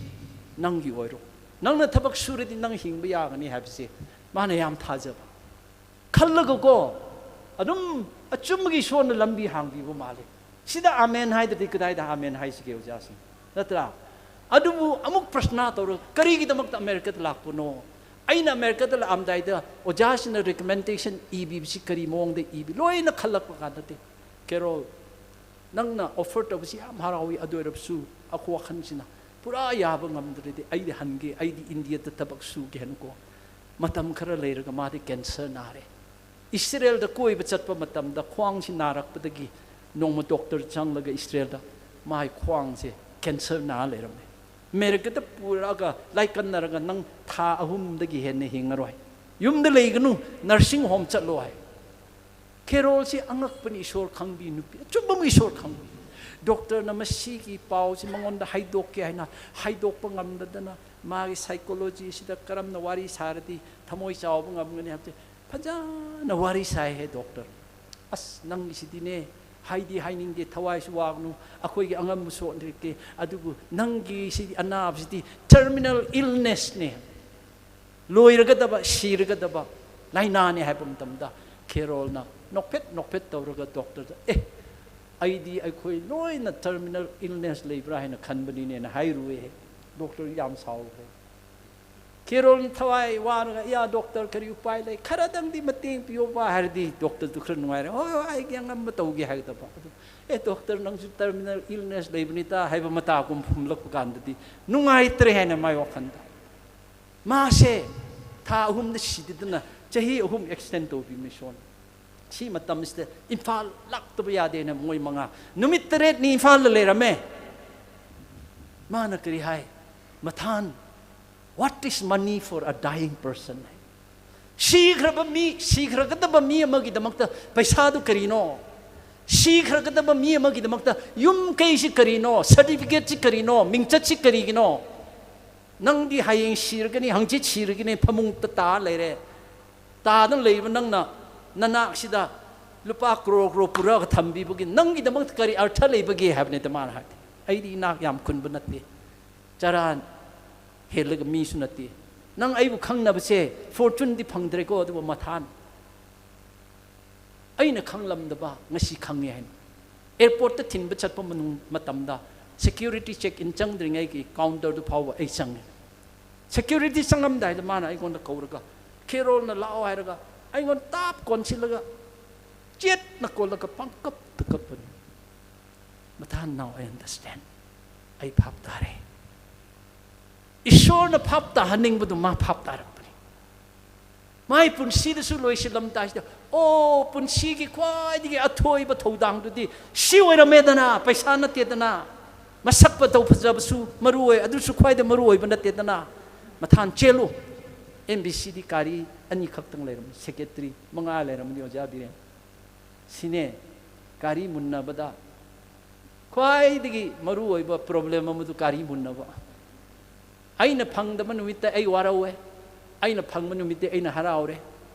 ꯅꯪꯒꯤ ꯑꯣꯏꯔꯣ꯫ ꯅꯪꯅ ꯊꯕꯛ ꯁꯨꯔꯗꯤ ꯅꯪ ꯍꯤꯡꯕ ꯌꯥꯒꯅꯤ" ꯍꯥꯏꯕꯁꯦ ꯃꯥꯅ ꯌꯥꯝ ꯊꯥꯖꯕ꯫ ꯈꯜꯂꯒꯀꯣ, ꯑꯗꯨꯝ ꯑꯆꯨꯝꯕꯒꯤ ꯏꯁꯣꯔꯅ ꯂꯝꯕꯤ ꯍꯥꯡꯕꯤꯕ ꯃꯥꯜꯂꯦ꯫ ꯁꯤꯗ ꯑꯥꯃꯦꯟ ꯍꯥꯏꯗ꯭ꯔꯗꯤ ꯀꯗꯥꯏꯗ ꯑꯥꯃꯦꯟ ꯍꯥꯏꯁꯤꯒꯦ ꯑꯣꯖꯥꯁꯤꯡ? ꯅꯠꯇ꯭ꯔꯥ? ꯑꯗꯨꯕꯨ ꯑꯃꯨꯛ ꯄ꯭ꯔꯁꯅꯥ ꯇꯧꯔꯒ, "ꯀꯔꯤꯒꯤꯗꯃꯛꯇ ꯑꯃꯦꯔꯤꯀꯥꯗ ꯂꯥꯛꯄꯅꯣ? ꯑꯩꯅ ꯑꯃꯦꯔꯤꯀꯥꯗ ꯂꯥꯛꯑꯝꯗꯥꯏꯗ ꯑꯣꯖꯥꯁꯤꯡꯅ recommendation ꯏꯕꯤꯕꯁꯤ ꯀꯔꯤ ꯃꯑꯣꯡꯗ ꯏꯕꯤ?" ꯂꯣꯏꯅ ꯈꯜꯂꯛꯄ ꯀꯥꯟꯗꯗꯤ, "ꯀꯦꯔꯣꯜ, ꯅꯪꯅ offer ꯇꯧꯕꯁꯤ ꯌꯥꯝ ꯍꯔꯥꯎꯏ, ꯑꯗꯨ ꯑꯣꯏꯔꯕꯁꯨ ꯑꯩꯈꯣꯏ ꯋꯥꯈꯜꯁꯤꯅ ꯄꯨꯔꯥ ꯌꯥꯕ ꯉꯝꯗ꯭ꯔꯗꯤ ꯑꯩꯗꯤ ꯍꯟꯒꯦ, ꯑꯩꯗꯤ ꯏꯟꯗꯤꯌꯥꯗ ꯊꯕꯛ ꯁꯨꯒꯦ ꯍꯥꯏꯅꯀꯣ꯫ ꯃꯇꯝ ꯈꯔ ꯂꯩꯔꯒ ꯃꯥꯗꯤ cancer ꯅꯥꯔꯦ꯫ ꯏꯁꯔꯦꯜꯗ ꯀꯣꯏꯕ ꯆꯠꯄ ꯃꯇꯝꯗ ꯈ꯭ꯋꯥꯡꯁꯤ ꯅꯥꯔꯛꯄꯗꯒꯤ ꯅꯣꯡꯃ doctor ꯆꯪꯂꯒ ꯏꯁꯔꯦꯜꯗ ꯃꯥꯒꯤ ꯈ꯭ꯋꯥꯡꯁꯦ cancer ꯅꯥ ꯂꯩꯔꯝꯃꯦ꯫ ꯑꯃꯦꯔꯤꯀꯥꯗ ꯄꯨꯔꯛꯑꯒ ꯂꯥꯏꯀꯠꯅꯔꯒ ꯅꯪ ꯊꯥ ꯑꯍꯨꯝꯗꯒꯤ ꯍꯦꯟꯅ ꯍꯤꯡꯉꯔꯣꯏ, ꯌꯨꯝꯗ ꯂꯩꯒꯅꯨ, nursing home ꯆꯠꯂꯣ ꯍꯥꯏ꯫ ꯀꯦꯔꯣꯜꯁꯤ ꯑꯉꯛꯄꯅꯤ, ꯏꯁꯣꯔ ꯈꯪꯕꯤ ꯅꯨꯄꯤ, ꯑꯆꯨꯝꯕ ꯑꯃ ꯏꯁꯣꯔ ꯈꯪꯕꯤ꯫ Doctorꯅ ꯃꯁꯤꯒꯤ ꯄꯥꯎꯁꯤ ꯃꯉꯣꯟꯗ ꯍꯥꯏꯗꯣꯛꯀꯦ ꯍꯥꯏꯅ ꯍꯥꯏꯗꯣꯛꯄ ꯉꯝꯗꯗꯅ ꯃꯥꯒꯤ psychologyꯁꯤꯗ ꯀꯔꯝꯅ ꯋꯥꯔꯤ ꯁꯥꯔꯗꯤ ꯊꯃꯣꯏ ꯆꯥꯎꯕ ꯉꯝꯒꯅꯤ ꯍꯥꯏꯕꯁꯦ ꯐꯖꯅ ꯋꯥꯔꯤ ꯁꯥꯏꯍꯦ doctor꯫ ꯑꯁ, ꯅꯪꯒꯤꯁꯤꯗꯤꯅꯦ, ꯍꯥꯏꯗꯤ ꯍꯥꯏꯅꯤꯡꯗꯦ, ꯊꯋꯥꯏꯁꯨ ꯋꯥꯒꯅꯨ, ꯑꯩꯈꯣꯏꯒꯤ ꯑꯉꯝꯕꯁꯨ ꯍꯣꯠꯅꯔꯛꯀꯦ, ꯑꯗꯨꯕꯨ ꯅꯪꯒꯤ ꯁꯤꯗꯤ ꯑꯅꯥꯕꯁꯤꯗꯤ terminal illnessꯅꯦ, ꯂꯣꯏꯔꯒꯗꯕ, ꯁꯤꯔꯒꯗꯕ ꯂꯥꯏꯅꯥꯅꯦ ꯍꯥꯏꯕ ꯃꯇꯝꯗ ꯀꯦꯔꯣꯜꯅ ꯅꯣꯛꯐꯦꯠ ꯅꯣꯛꯐꯦꯠ ꯇꯧꯔꯒ doctorꯗ, "ꯑꯦ, ꯑꯩꯗꯤ ꯑꯩꯈꯣꯏ ꯂꯣꯏꯅ terminal illness ꯂꯩꯕ꯭ꯔꯥ ꯍꯥꯏꯅ ꯈꯟꯕꯅꯤꯅꯦꯅ" ꯍꯥꯏꯔꯨꯑꯦ꯫ Doctor ꯌꯥꯝ ꯁꯥꯎꯈ꯭ꯔꯦ꯫ ꯀꯦꯔꯣꯜꯅ ꯊꯋꯥꯏ ꯋꯥꯔꯒ, "ꯌꯥ doctor, ꯀꯔꯤ ꯎꯄꯥꯏ ꯂꯩ? ꯈꯔꯗꯪꯗꯤ ꯃꯇꯦꯡ ꯄꯤꯌꯣꯕ" ꯍꯥꯏꯔꯗꯤ doctorꯗꯨ ꯈꯔ ꯅꯨꯡꯉꯥꯏꯔꯦ꯫ "ꯍꯣꯏ, ꯍꯣꯏ, ꯑꯩꯒꯤ ꯑꯉꯝꯕ ꯇꯧꯒꯦ" ꯍꯥꯏꯒꯗꯕ꯫ ꯑꯗꯨ, "ꯑꯦ doctor, ꯅꯪꯁꯨ terminal illness ꯂꯩꯕꯅꯤꯗ" ꯍꯥꯏꯕ ꯃꯇꯥꯒꯨꯝ ꯐꯨꯝꯂꯛꯄ ꯀꯥꯟꯗꯗꯤ ꯅꯨꯡꯉꯥꯏꯇ꯭ꯔꯦ ꯍꯥꯏꯅ ꯃꯥꯏ ꯋꯥꯈꯜꯗ꯫ ꯃꯥꯁꯦ ꯊꯥ ꯑꯍꯨꯝꯗ ꯁꯤꯗꯗꯅ ꯆꯍꯤ ꯑꯍꯨꯝ extend ꯇꯧꯕꯤꯕꯅꯤ ꯏꯁꯣꯔꯅ꯫ ꯁꯤ ꯃꯇꯝꯁꯤꯗ ꯏꯝꯐꯥꯜ ꯂꯥꯛꯇꯕ ꯌꯥꯗꯦꯅ ꯃꯣꯏ ꯃꯉꯥ ꯅꯨꯃꯤꯠ ꯇꯔꯦꯠꯅꯤ ꯏꯝꯐꯥꯜꯗ ꯂꯩꯔꯝꯃꯦ꯫ ꯃꯥꯅ ꯀꯔꯤ ꯍꯥꯏ? "ꯃꯊꯥꯟ, what is money for a dying person?" ꯍꯥꯏ꯫ ꯁꯤꯈ꯭ꯔꯕ ꯃꯤ, ꯁꯤꯈ꯭ꯔꯒꯗꯕ ꯃꯤ ꯑꯃꯒꯤꯗꯃꯛꯇ ꯄꯩꯁꯥꯗꯨ ꯀꯔꯤꯅꯣ? ꯁꯤꯈ꯭ꯔꯒꯗꯕ ꯃꯤ ꯑꯃꯒꯤꯗꯃꯛꯇ ꯌꯨꯝ ꯀꯩꯁꯤ ꯀꯔꯤꯅꯣ? Certificateꯁꯤ ꯀꯔꯤꯅꯣ? ꯃꯤꯡꯆꯠꯁꯤ ꯀꯔꯤꯒꯤꯅꯣ? ꯅꯪꯗꯤ ꯍꯌꯦꯡ ꯁꯤꯔꯒꯅꯤ, ꯍꯪꯆꯤꯠ ꯁꯤꯔꯒꯅꯤ, ꯐꯃꯨꯡꯗ ꯇꯥ ꯂꯩꯔꯦ꯫ ꯇꯥꯗꯨꯅ ꯂꯩꯕ ꯅꯪꯅ ꯅꯅꯥꯛꯁꯤꯗ ꯂꯨꯄꯥ ꯀ꯭ꯔꯣꯔ ꯀ꯭ꯔꯣꯔ ꯄꯨꯔꯛꯑꯒ ꯊꯝꯕꯤꯕꯒꯤ ꯅꯪꯒꯤꯗꯃꯛꯇ ꯀꯔꯤ ꯑꯔꯊ ꯂꯩꯕꯒꯦ ꯍꯥꯏꯕꯅꯤꯗ ꯃꯥꯅ ꯍꯥꯏꯕꯗꯤ꯫ "ꯑꯩꯗꯤ ꯏꯅꯥꯛ ꯌꯥꯝ ꯈꯨꯟꯕ ꯅꯠꯇꯦ, ꯆꯔꯥ ꯍꯦꯜꯂꯒ ꯃꯤꯁꯨ ꯅꯠꯇꯦ꯫ ꯅꯪ ꯑꯩꯕꯨ ꯈꯪꯅꯕꯁꯦ fortuneꯗꯤ ꯐꯪꯗ꯭ꯔꯦꯀꯣ, ꯑꯗꯨꯕꯨ ꯃꯊꯥꯟ ꯑꯩꯅ ꯈꯪꯂꯝꯗꯕ ꯉꯁꯤ ꯈꯪꯉꯦ" ꯍꯥꯏꯅ꯫ Airportꯇ ꯊꯤꯟꯕ ꯆꯠꯄ ꯃꯅꯨꯡ ꯃꯇꯝꯗ security check in ꯆꯪꯗ꯭ꯔꯤꯉꯩꯒꯤ counterꯗꯨ ꯐꯥꯎꯕ ꯑꯩ ꯆꯪꯉꯦ꯫ Security ꯆꯪꯂꯝꯗꯥꯏꯗ ꯃꯥꯅ ꯑꯩꯉꯣꯟꯗ ꯀꯧꯔꯒ, "ꯀꯦꯔꯣꯜꯅ ꯂꯥꯛꯑꯣ" ꯍꯥꯏꯔꯒ ꯑꯩꯉꯣꯟꯗ ꯇꯥꯞ ꯀꯣꯟꯁꯤꯜꯂꯒ ꯆꯦꯠꯅ ꯀꯣꯜꯂꯒ ꯄꯪꯀꯞꯇ ꯀꯞꯄꯅꯤ꯫ That now I understand. ꯑꯩ ꯚꯥꯞ ꯇꯥꯔꯦ꯫ ꯏꯁꯣꯔꯅ ꯚꯥꯞ ꯇꯥꯍꯟꯅꯤꯡꯕꯗꯨ ꯃꯥ ꯚꯥꯞ ꯇꯥꯔꯛꯄꯅꯤ꯫ ꯃꯥꯒꯤ ꯄꯨꯟꯁꯤꯗꯁꯨ ꯂꯣꯏꯁꯤꯜꯂꯝꯗꯥꯏꯁꯤꯗ, ꯑꯣ, ꯄꯨꯟꯁꯤꯒꯤ ꯈ꯭ꯋꯥꯏꯗꯒꯤ ꯑꯊꯣꯏꯕ ꯊꯧꯗꯥꯡꯗꯨꯗꯤ ꯁꯤ ꯑꯣꯏꯔꯝꯃꯦꯗꯅ, ꯄꯩꯁꯥ ꯅꯠꯇꯦꯗꯅ, ꯃꯁꯛ ꯃꯇꯧ ꯐꯖꯕꯁꯨ ꯃꯔꯨ ꯑꯣꯏ, ꯑꯗꯨꯁꯨ ꯈ꯭ꯋꯥꯏꯗꯒꯤ ꯃꯔꯨ ꯑꯣꯏꯕ ꯅꯠꯇꯦꯗꯅ꯫ ꯃꯊꯥꯟ ꯆꯦꯜꯂꯨ꯫ ꯑꯦꯝ ꯕꯤ ꯁꯤꯗꯤ ꯒꯥꯔꯤ ꯑꯅꯤꯈꯛꯇꯪ ꯂꯩꯔꯝꯃꯤ, ꯁꯦꯀ꯭ꯔꯦꯇꯔꯤ ꯃꯉꯥ ꯂꯩꯔꯝꯃꯅꯤ, ꯑꯣꯖꯥ ꯕꯤꯔꯦꯟ꯫ ꯁꯤꯅꯦ, ꯒꯥꯔꯤ ꯃꯨꯟꯅꯕꯗ ꯈ꯭ꯋꯥꯏꯗꯒꯤ ꯃꯔꯨ ꯑꯣꯏꯕ ꯄ꯭ꯔꯣꯕ꯭ꯂꯦꯝ ꯑꯃꯗꯨ ꯒꯥꯔꯤ ꯃꯨꯟꯅꯕ꯫ ꯑꯩꯅ ꯐꯪꯗꯕ ꯅꯨꯃꯤꯠꯇ ꯑꯩ ꯋꯥꯔꯧꯋꯦ, ꯑꯩꯅ ꯐꯪꯕ ꯅꯨꯃꯤꯠꯇ ꯑꯩꯅ ꯍꯔꯥꯎꯔꯦ꯫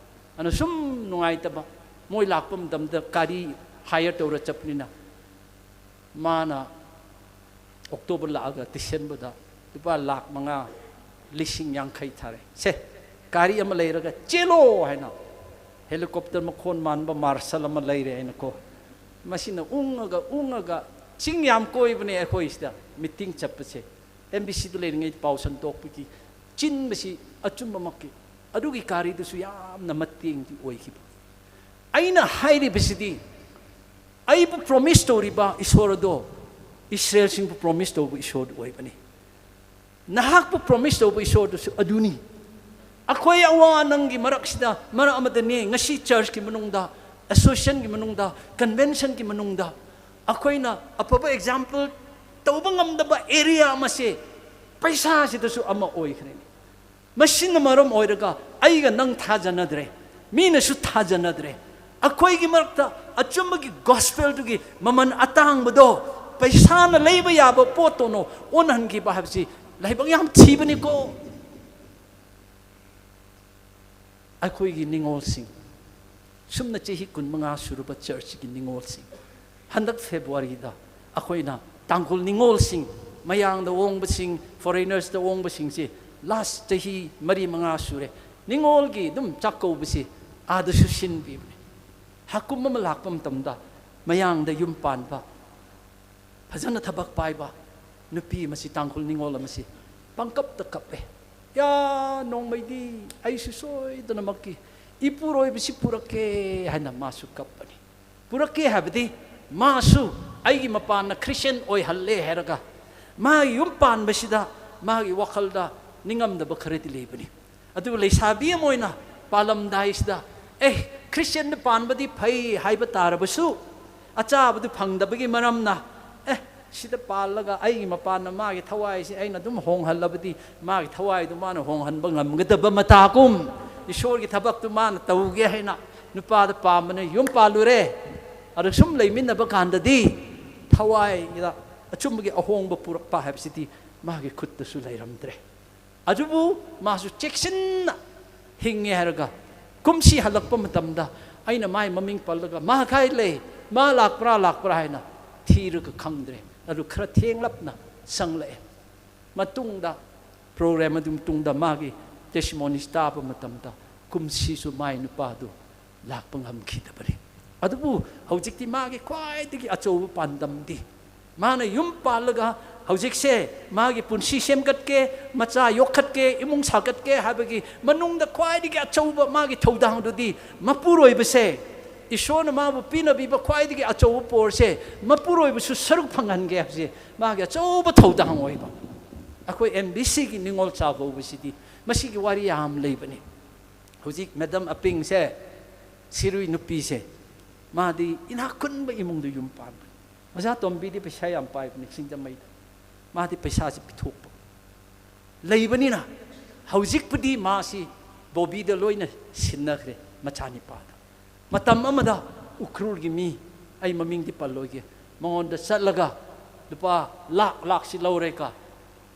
ꯑꯗꯨꯅ ꯁꯨꯝ ꯅꯨꯡꯉꯥꯏꯇꯕ, ꯃꯣꯏ ꯂꯥꯛꯄ ꯃꯇꯝꯗ ꯒꯥꯔꯤ ꯍꯥꯌꯔ ꯇꯧꯔ ꯆꯠꯄꯅꯤꯅ, ꯃꯥꯅ ꯑꯣꯛꯇꯣꯕꯔ ꯂꯥꯛꯑꯒ ꯗꯤꯁꯦꯝꯕꯔꯗ ꯂꯨꯄꯥ ꯂꯥꯈ ꯃꯉꯥ, ꯂꯤꯁꯤꯡ ꯌꯥꯡꯈꯩ ꯊꯥꯔꯦ꯫ "ꯁꯦ, ꯒꯥꯔꯤ ꯑꯃ ꯂꯩꯔꯒ ꯆꯦꯜꯂꯣ" ꯍꯥꯏꯅ, ꯍꯦꯂꯤꯀꯣꯞꯇꯔ ꯃꯈꯣꯟ ꯃꯥꯟꯕ ꯃꯥꯔꯁꯦꯜ ꯑꯃ ꯂꯩꯔꯦ ꯍꯥꯏꯅꯀꯣ꯫ ꯃꯁꯤꯅ ꯎꯪꯉꯒ ꯎꯪꯉꯒ ꯆꯤꯡ ꯌꯥꯝ ꯀꯣꯏꯕꯅꯦ ꯑꯩꯈꯣꯏ ꯁꯤꯗ ꯃꯤꯇꯤꯡ ꯆꯠꯄꯁꯦ꯫ ꯑꯦꯝ ꯕꯤ ꯁꯤꯗ ꯂꯩꯔꯤꯉꯩꯗ ꯄꯥꯎ ꯁꯟꯗꯣꯛꯄꯒꯤ ꯆꯤꯟꯕꯁꯤ ꯑꯆꯨꯝꯕꯃꯛꯀꯤ꯫ ꯑꯗꯨꯒꯤ ꯒꯥꯔꯤꯗꯨꯁꯨ ꯌꯥꯝꯅ ꯃꯇꯦꯡꯗꯤ ꯑꯣꯏꯈꯤꯕ꯫ ꯑꯩꯅ ꯍꯥꯏꯔꯤꯕꯁꯤꯗꯤ, ꯑꯩꯕꯨ ꯄ꯭ꯔꯣꯃꯤꯁ ꯇꯧꯔꯤꯕ ꯏꯁꯣꯔ ꯑꯗꯣ ꯏꯁꯔꯦꯜꯁꯤꯡꯕꯨ ꯄ꯭ꯔꯣꯃꯤꯁ ꯇꯧꯕ ꯏꯁꯣꯔ ꯑꯣꯏꯕꯅꯤ꯫ ꯅꯍꯥꯛꯄꯨ ꯄ꯭ꯔꯣꯃꯤꯁ ꯇꯧꯕ ꯏꯁꯣꯔꯗꯨꯁꯨ ꯑꯗꯨꯅꯤ꯫ ꯑꯩꯈꯣꯏ ꯑꯋꯥ ꯅꯪꯒꯤ ꯃꯔꯛꯁꯤꯗ, ꯃꯔꯛ ꯑꯃꯗꯅꯦ, ꯉꯁꯤ ꯆꯔꯆꯀꯤ ꯃꯅꯨꯡꯗ, ꯑꯦꯁꯣꯁꯤꯌꯦꯁꯟꯒꯤ ꯃꯅꯨꯡꯗ, ꯀꯟꯚꯦꯟꯁꯟꯒꯤ ꯃꯅꯨꯡꯗ, ꯑꯩꯈꯣꯏꯅ ꯑꯐꯕ ꯑꯦꯛꯖꯥꯝꯄꯜ ꯇꯧꯕ ꯉꯝꯗꯕ ꯑꯦꯔꯤꯌꯥ ꯑꯃꯁꯦ ꯄꯩꯁꯥꯁꯤꯗꯁꯨ ꯑꯃ ꯑꯣꯏꯈ꯭ꯔꯦꯅꯦ꯫ ꯃꯁꯤꯅ ꯃꯔꯝ ꯑꯣꯏꯔꯒ ꯑꯩꯒ ꯅꯪ ꯊꯥꯖꯅꯗ꯭ꯔꯦ, ꯃꯤꯅꯁꯨ ꯊꯥꯖꯅꯗ꯭ꯔꯦ꯫ ꯑꯩꯈꯣꯏꯒꯤ ꯃꯔꯛꯇ ꯑꯆꯨꯝꯕꯒꯤ ꯒꯣꯁꯄꯦꯜꯗꯨꯒꯤ ꯃꯃꯜ ꯑꯇꯥꯡꯕꯗꯣ ꯄꯩꯁꯥꯅ ꯂꯩꯕ ꯌꯥꯕ ꯄꯣꯠꯇꯧꯅ ꯑꯣꯟꯍꯟꯈꯤꯕ ꯍꯥꯏꯕꯁꯤ ꯂꯥꯏꯕꯛ ꯌꯥꯝ ꯊꯤꯕꯅꯤꯀꯣ꯫ ꯑꯩꯈꯣꯏꯒꯤ ꯅꯤꯉꯣꯜꯁꯤꯡ, ꯁꯨꯝꯅ ꯆꯍꯤ ꯀꯨꯟꯃꯉꯥ ꯁꯨꯔꯕ ꯆꯔꯆꯀꯤ ꯅꯤꯉꯣꯜꯁꯤꯡ, ꯍꯟꯗꯛ ꯐꯦꯕ꯭ꯔꯨꯋꯥꯔꯤꯗ ꯑꯩꯈꯣꯏꯅ ꯇꯥꯡꯈꯨꯜ ꯅꯤꯉꯣꯜꯁꯤꯡ, ꯃꯌꯥꯡꯗ ꯑꯣꯡꯕꯁꯤꯡ, ꯐꯣꯔꯦꯅꯔꯁꯇ ꯑꯣꯡꯕꯁꯤꯡꯁꯤ ꯂꯥꯁ ꯆꯍꯤ ꯃꯔꯤ ꯃꯉꯥ ꯁꯨꯔꯦ꯫ ꯅꯤꯉꯣꯜꯒꯤ ꯑꯗꯨꯝ ꯆꯥꯛꯀꯧꯕꯁꯤ ꯑꯥꯗꯁꯨ ꯁꯤꯟꯕꯤꯕꯅꯦ꯫ ꯍꯥꯀꯨꯝ ꯑꯃ ꯂꯥꯛꯄ ꯃꯇꯝꯗ ꯃꯌꯥꯡꯗ ꯌꯨꯝ ꯄꯥꯟꯕ, ꯐꯖꯅ ꯊꯕꯛ ꯄꯥꯏꯕ ꯅꯨꯄꯤ ꯑꯃꯁꯤ, ꯇꯥꯡꯈꯨꯜ ꯅꯤꯉꯣꯜ ꯑꯃꯁꯤ ꯄꯪꯀꯞꯇ ꯀꯞꯄꯦ꯫ "ꯌꯥ, ꯅꯣꯡꯃꯩꯗꯤ ꯑꯩꯁꯨ ꯁꯣꯏꯗꯅꯃꯛꯀꯤ ꯏꯄꯨꯔꯣꯏꯕꯁꯤ ꯄꯨꯔꯛꯀꯦ" ꯍꯥꯏꯅ ꯃꯥꯁꯨ ꯀꯞꯄꯅꯤ꯫ ꯄꯨꯔꯛꯀꯦ ꯍꯥꯏꯕꯗꯤ ꯃꯥꯁꯨ ꯑꯩꯒꯤ ꯃꯄꯥꯟꯅ ꯈ꯭ꯔꯤꯁꯇꯤꯌꯥꯟ ꯑꯣꯏꯍꯜꯂꯦ ꯍꯥꯏꯔꯒ, ꯃꯥꯒꯤ ꯌꯨꯝ ꯄꯥꯟꯕꯁꯤꯗ ꯃꯥꯒꯤ ꯋꯥꯈꯜꯗ ꯅꯤꯡꯉꯝꯗꯕ ꯈꯔꯗꯤ ꯂꯩꯕꯅꯤ꯫ ꯑꯗꯨꯕꯨ ꯂꯩꯁꯥꯕꯤ ꯑꯃ ꯑꯣꯏꯅ ꯄꯥꯜꯂꯝꯗꯥꯏꯁꯤꯗ, ꯑꯦ, ꯈ꯭ꯔꯤꯁꯇꯤꯌꯥꯟꯗ ꯄꯥꯟꯕꯗꯤ ꯐꯩ ꯍꯥꯏꯕ ꯇꯥꯔꯕꯁꯨ, ꯑꯆꯥꯕꯗꯨ ꯐꯪꯗꯕꯒꯤ ꯃꯔꯝꯅ, ꯑꯦ, ꯁꯤꯗ ꯄꯥꯜꯂꯒ ꯑꯩꯒꯤ ꯃꯄꯥꯟꯅ ꯃꯥꯒꯤ ꯊꯋꯥꯏꯁꯤ ꯑꯩꯅ ꯑꯗꯨꯝ ꯍꯣꯡꯍꯜꯂꯕꯗꯤ, ꯃꯥꯒꯤ ꯊꯋꯥꯏꯗꯨ ꯃꯥꯅ ꯍꯣꯡꯍꯟꯕ ꯉꯝꯒꯗꯕ ꯃꯇꯥꯒꯨꯝ, ꯏꯁꯣꯔꯒꯤ ꯊꯕꯛꯇꯨ ꯃꯥꯅ ꯇꯧꯒꯦ ꯍꯥꯏꯅ ꯅꯨꯄꯥꯗ ꯄꯥꯝꯕꯅ ꯌꯨꯝ ꯄꯥꯜꯂꯨꯔꯦ꯫ ꯑꯗꯨ ꯁꯨꯝ ꯂꯩꯃꯤꯟꯅꯕ ꯀꯥꯟꯗꯗꯤ ꯊꯋꯥꯏꯗ ꯑꯆꯨꯝꯕꯒꯤ ꯑꯍꯣꯡꯕ ꯄꯨꯔꯛꯄ ꯍꯥꯏꯕꯁꯤꯗꯤ ꯃꯥꯒꯤ ꯈꯨꯠꯇꯁꯨ ꯂꯩꯔꯝꯗ꯭ꯔꯦ꯫ ꯑꯗꯨꯕꯨ ꯃꯥꯁꯨ ꯆꯦꯛꯁꯤꯟꯅ ꯍꯤꯡꯉꯦ ꯍꯥꯏꯔꯒ, ꯀꯨꯝꯁꯤ ꯍꯜꯂꯛꯄ ꯃꯇꯝꯗ ꯑꯩꯅ ꯃꯥꯏ ꯃꯃꯤꯡ ꯄꯜꯂꯒ, "ꯃꯥ ꯀꯥꯏ ꯂꯩ? ꯃꯥ ꯂꯥꯛꯄ꯭ꯔꯥ, ꯂꯥꯛꯄ꯭ꯔꯥ?" ꯍꯥꯏꯅ ꯊꯤꯔꯒ ꯈꯪꯗ꯭ꯔꯦ꯫ ꯑꯗꯨ ꯈꯔ ꯊꯦꯡꯂꯞꯅ ꯆꯪꯂꯛꯑꯦ꯫ ꯃꯇꯨꯡꯗ ꯄ꯭ꯔꯣꯒ꯭ꯔꯥꯝ ꯑꯗꯨ ꯃꯇꯨꯡꯗ ꯃꯥꯒꯤ ꯇꯦꯁꯇꯤꯃꯣꯅꯤꯁ ꯇꯥꯕ ꯃꯇꯝꯗ, ꯀꯨꯝꯁꯤꯁꯨ ꯃꯥꯏ ꯅꯨꯄꯥꯗꯨ ꯂꯥꯛꯄ ꯉꯝꯈꯤꯗꯕꯅꯤ꯫ ꯑꯗꯨꯕꯨ ꯍꯧꯖꯤꯛꯇꯤ ꯃꯥꯒꯤ ꯈ꯭ꯋꯥꯏꯗꯒꯤ ꯑꯆꯧꯕ ꯄꯥꯟꯗꯝꯗꯤ, ꯃꯥꯅ ꯌꯨꯝ ꯄꯥꯜꯂꯒ ꯍꯧꯖꯤꯛꯁꯦ ꯃꯥꯒꯤ ꯄꯨꯟꯁꯤ ꯁꯦꯝꯒꯠꯀꯦ, ꯃꯆꯥ ꯌꯣꯛꯈꯠꯀꯦ, ꯏꯃꯨꯡ ꯁꯥꯒꯠꯀꯦ ꯍꯥꯏꯕꯒꯤ ꯃꯅꯨꯡꯗ ꯈ꯭ꯋꯥꯏꯗꯒꯤ ꯑꯆꯧꯕ ꯃꯥꯒꯤ ꯊꯧꯗꯥꯡꯗꯨꯗꯤ, ꯃꯄꯨꯔꯣꯏꯕꯁꯦ, ꯏꯁꯣꯔꯅ ꯃꯥꯕꯨ ꯄꯤꯅꯕꯤꯕ ꯈ꯭ꯋꯥꯏꯗꯒꯤ ꯑꯆꯧꯕ ꯄꯣꯔꯁꯦ, ꯃꯄꯨꯔꯣꯏꯕꯁꯨ ꯁꯔꯨꯛ ꯐꯪꯍꯟꯒꯦ ꯍꯥꯏꯕꯁꯦ ꯃꯥꯒꯤ ꯑꯆꯧꯕ ꯊꯧꯗꯥꯡ ꯑꯣꯏꯕ꯫ ꯑꯩꯈꯣꯏ ꯑꯦꯝ ꯕꯤ ꯁꯤꯒꯤ ꯅꯤꯉꯣꯜ ꯆꯥꯛꯀꯧꯕꯁꯤꯗꯤ ꯃꯁꯤꯒꯤ ꯋꯥꯔꯤ ꯌꯥꯝ ꯂꯩꯕꯅꯤ꯫ ꯍꯧꯖꯤꯛ ꯃꯦꯗꯥꯝ ꯑꯄꯤꯡꯁꯦ, ꯁꯤꯔꯨꯏ ꯅꯨꯄꯤꯁꯦ, ꯃꯥꯗꯤ ꯏꯅꯥꯛ ꯈꯨꯟꯕ ꯏꯃꯨꯡꯗ ꯌꯨꯝ ꯄꯥꯟꯕꯅꯤ꯫ ꯑꯣꯖꯥ ꯇꯣꯝꯕꯤꯗꯤ ꯄꯩꯁꯥ ꯌꯥꯝ ꯄꯥꯏꯕꯅꯤ, ꯁꯤꯡꯖꯃꯩꯗ꯫ ꯃꯥꯗꯤ ꯄꯩꯁꯥꯁꯤ ꯄꯤꯊꯣꯛꯄ ꯂꯩꯕꯅꯤꯅ, ꯍꯧꯖꯤꯛꯄꯨꯗꯤ ꯃꯥꯁꯤ ꯕꯣꯕꯤꯗ ꯂꯣꯏꯅ ꯁꯤꯟꯅꯈ꯭ꯔꯦ, ꯃꯆꯥꯅꯤꯄꯥꯗ꯫ ꯃꯇꯝ ꯑꯃꯗ ꯎꯈ꯭ꯔꯨꯜꯒꯤ ꯃꯤ, ꯑꯩ ꯃꯃꯤꯡꯗꯤ ꯄꯜꯂꯣꯏꯒꯦ, ꯃꯉꯣꯟꯗ ꯆꯠꯂꯒ ꯂꯨꯄꯥ ꯂꯥꯛ ꯂꯥꯛꯁꯤ ꯂꯧꯔꯦꯀ,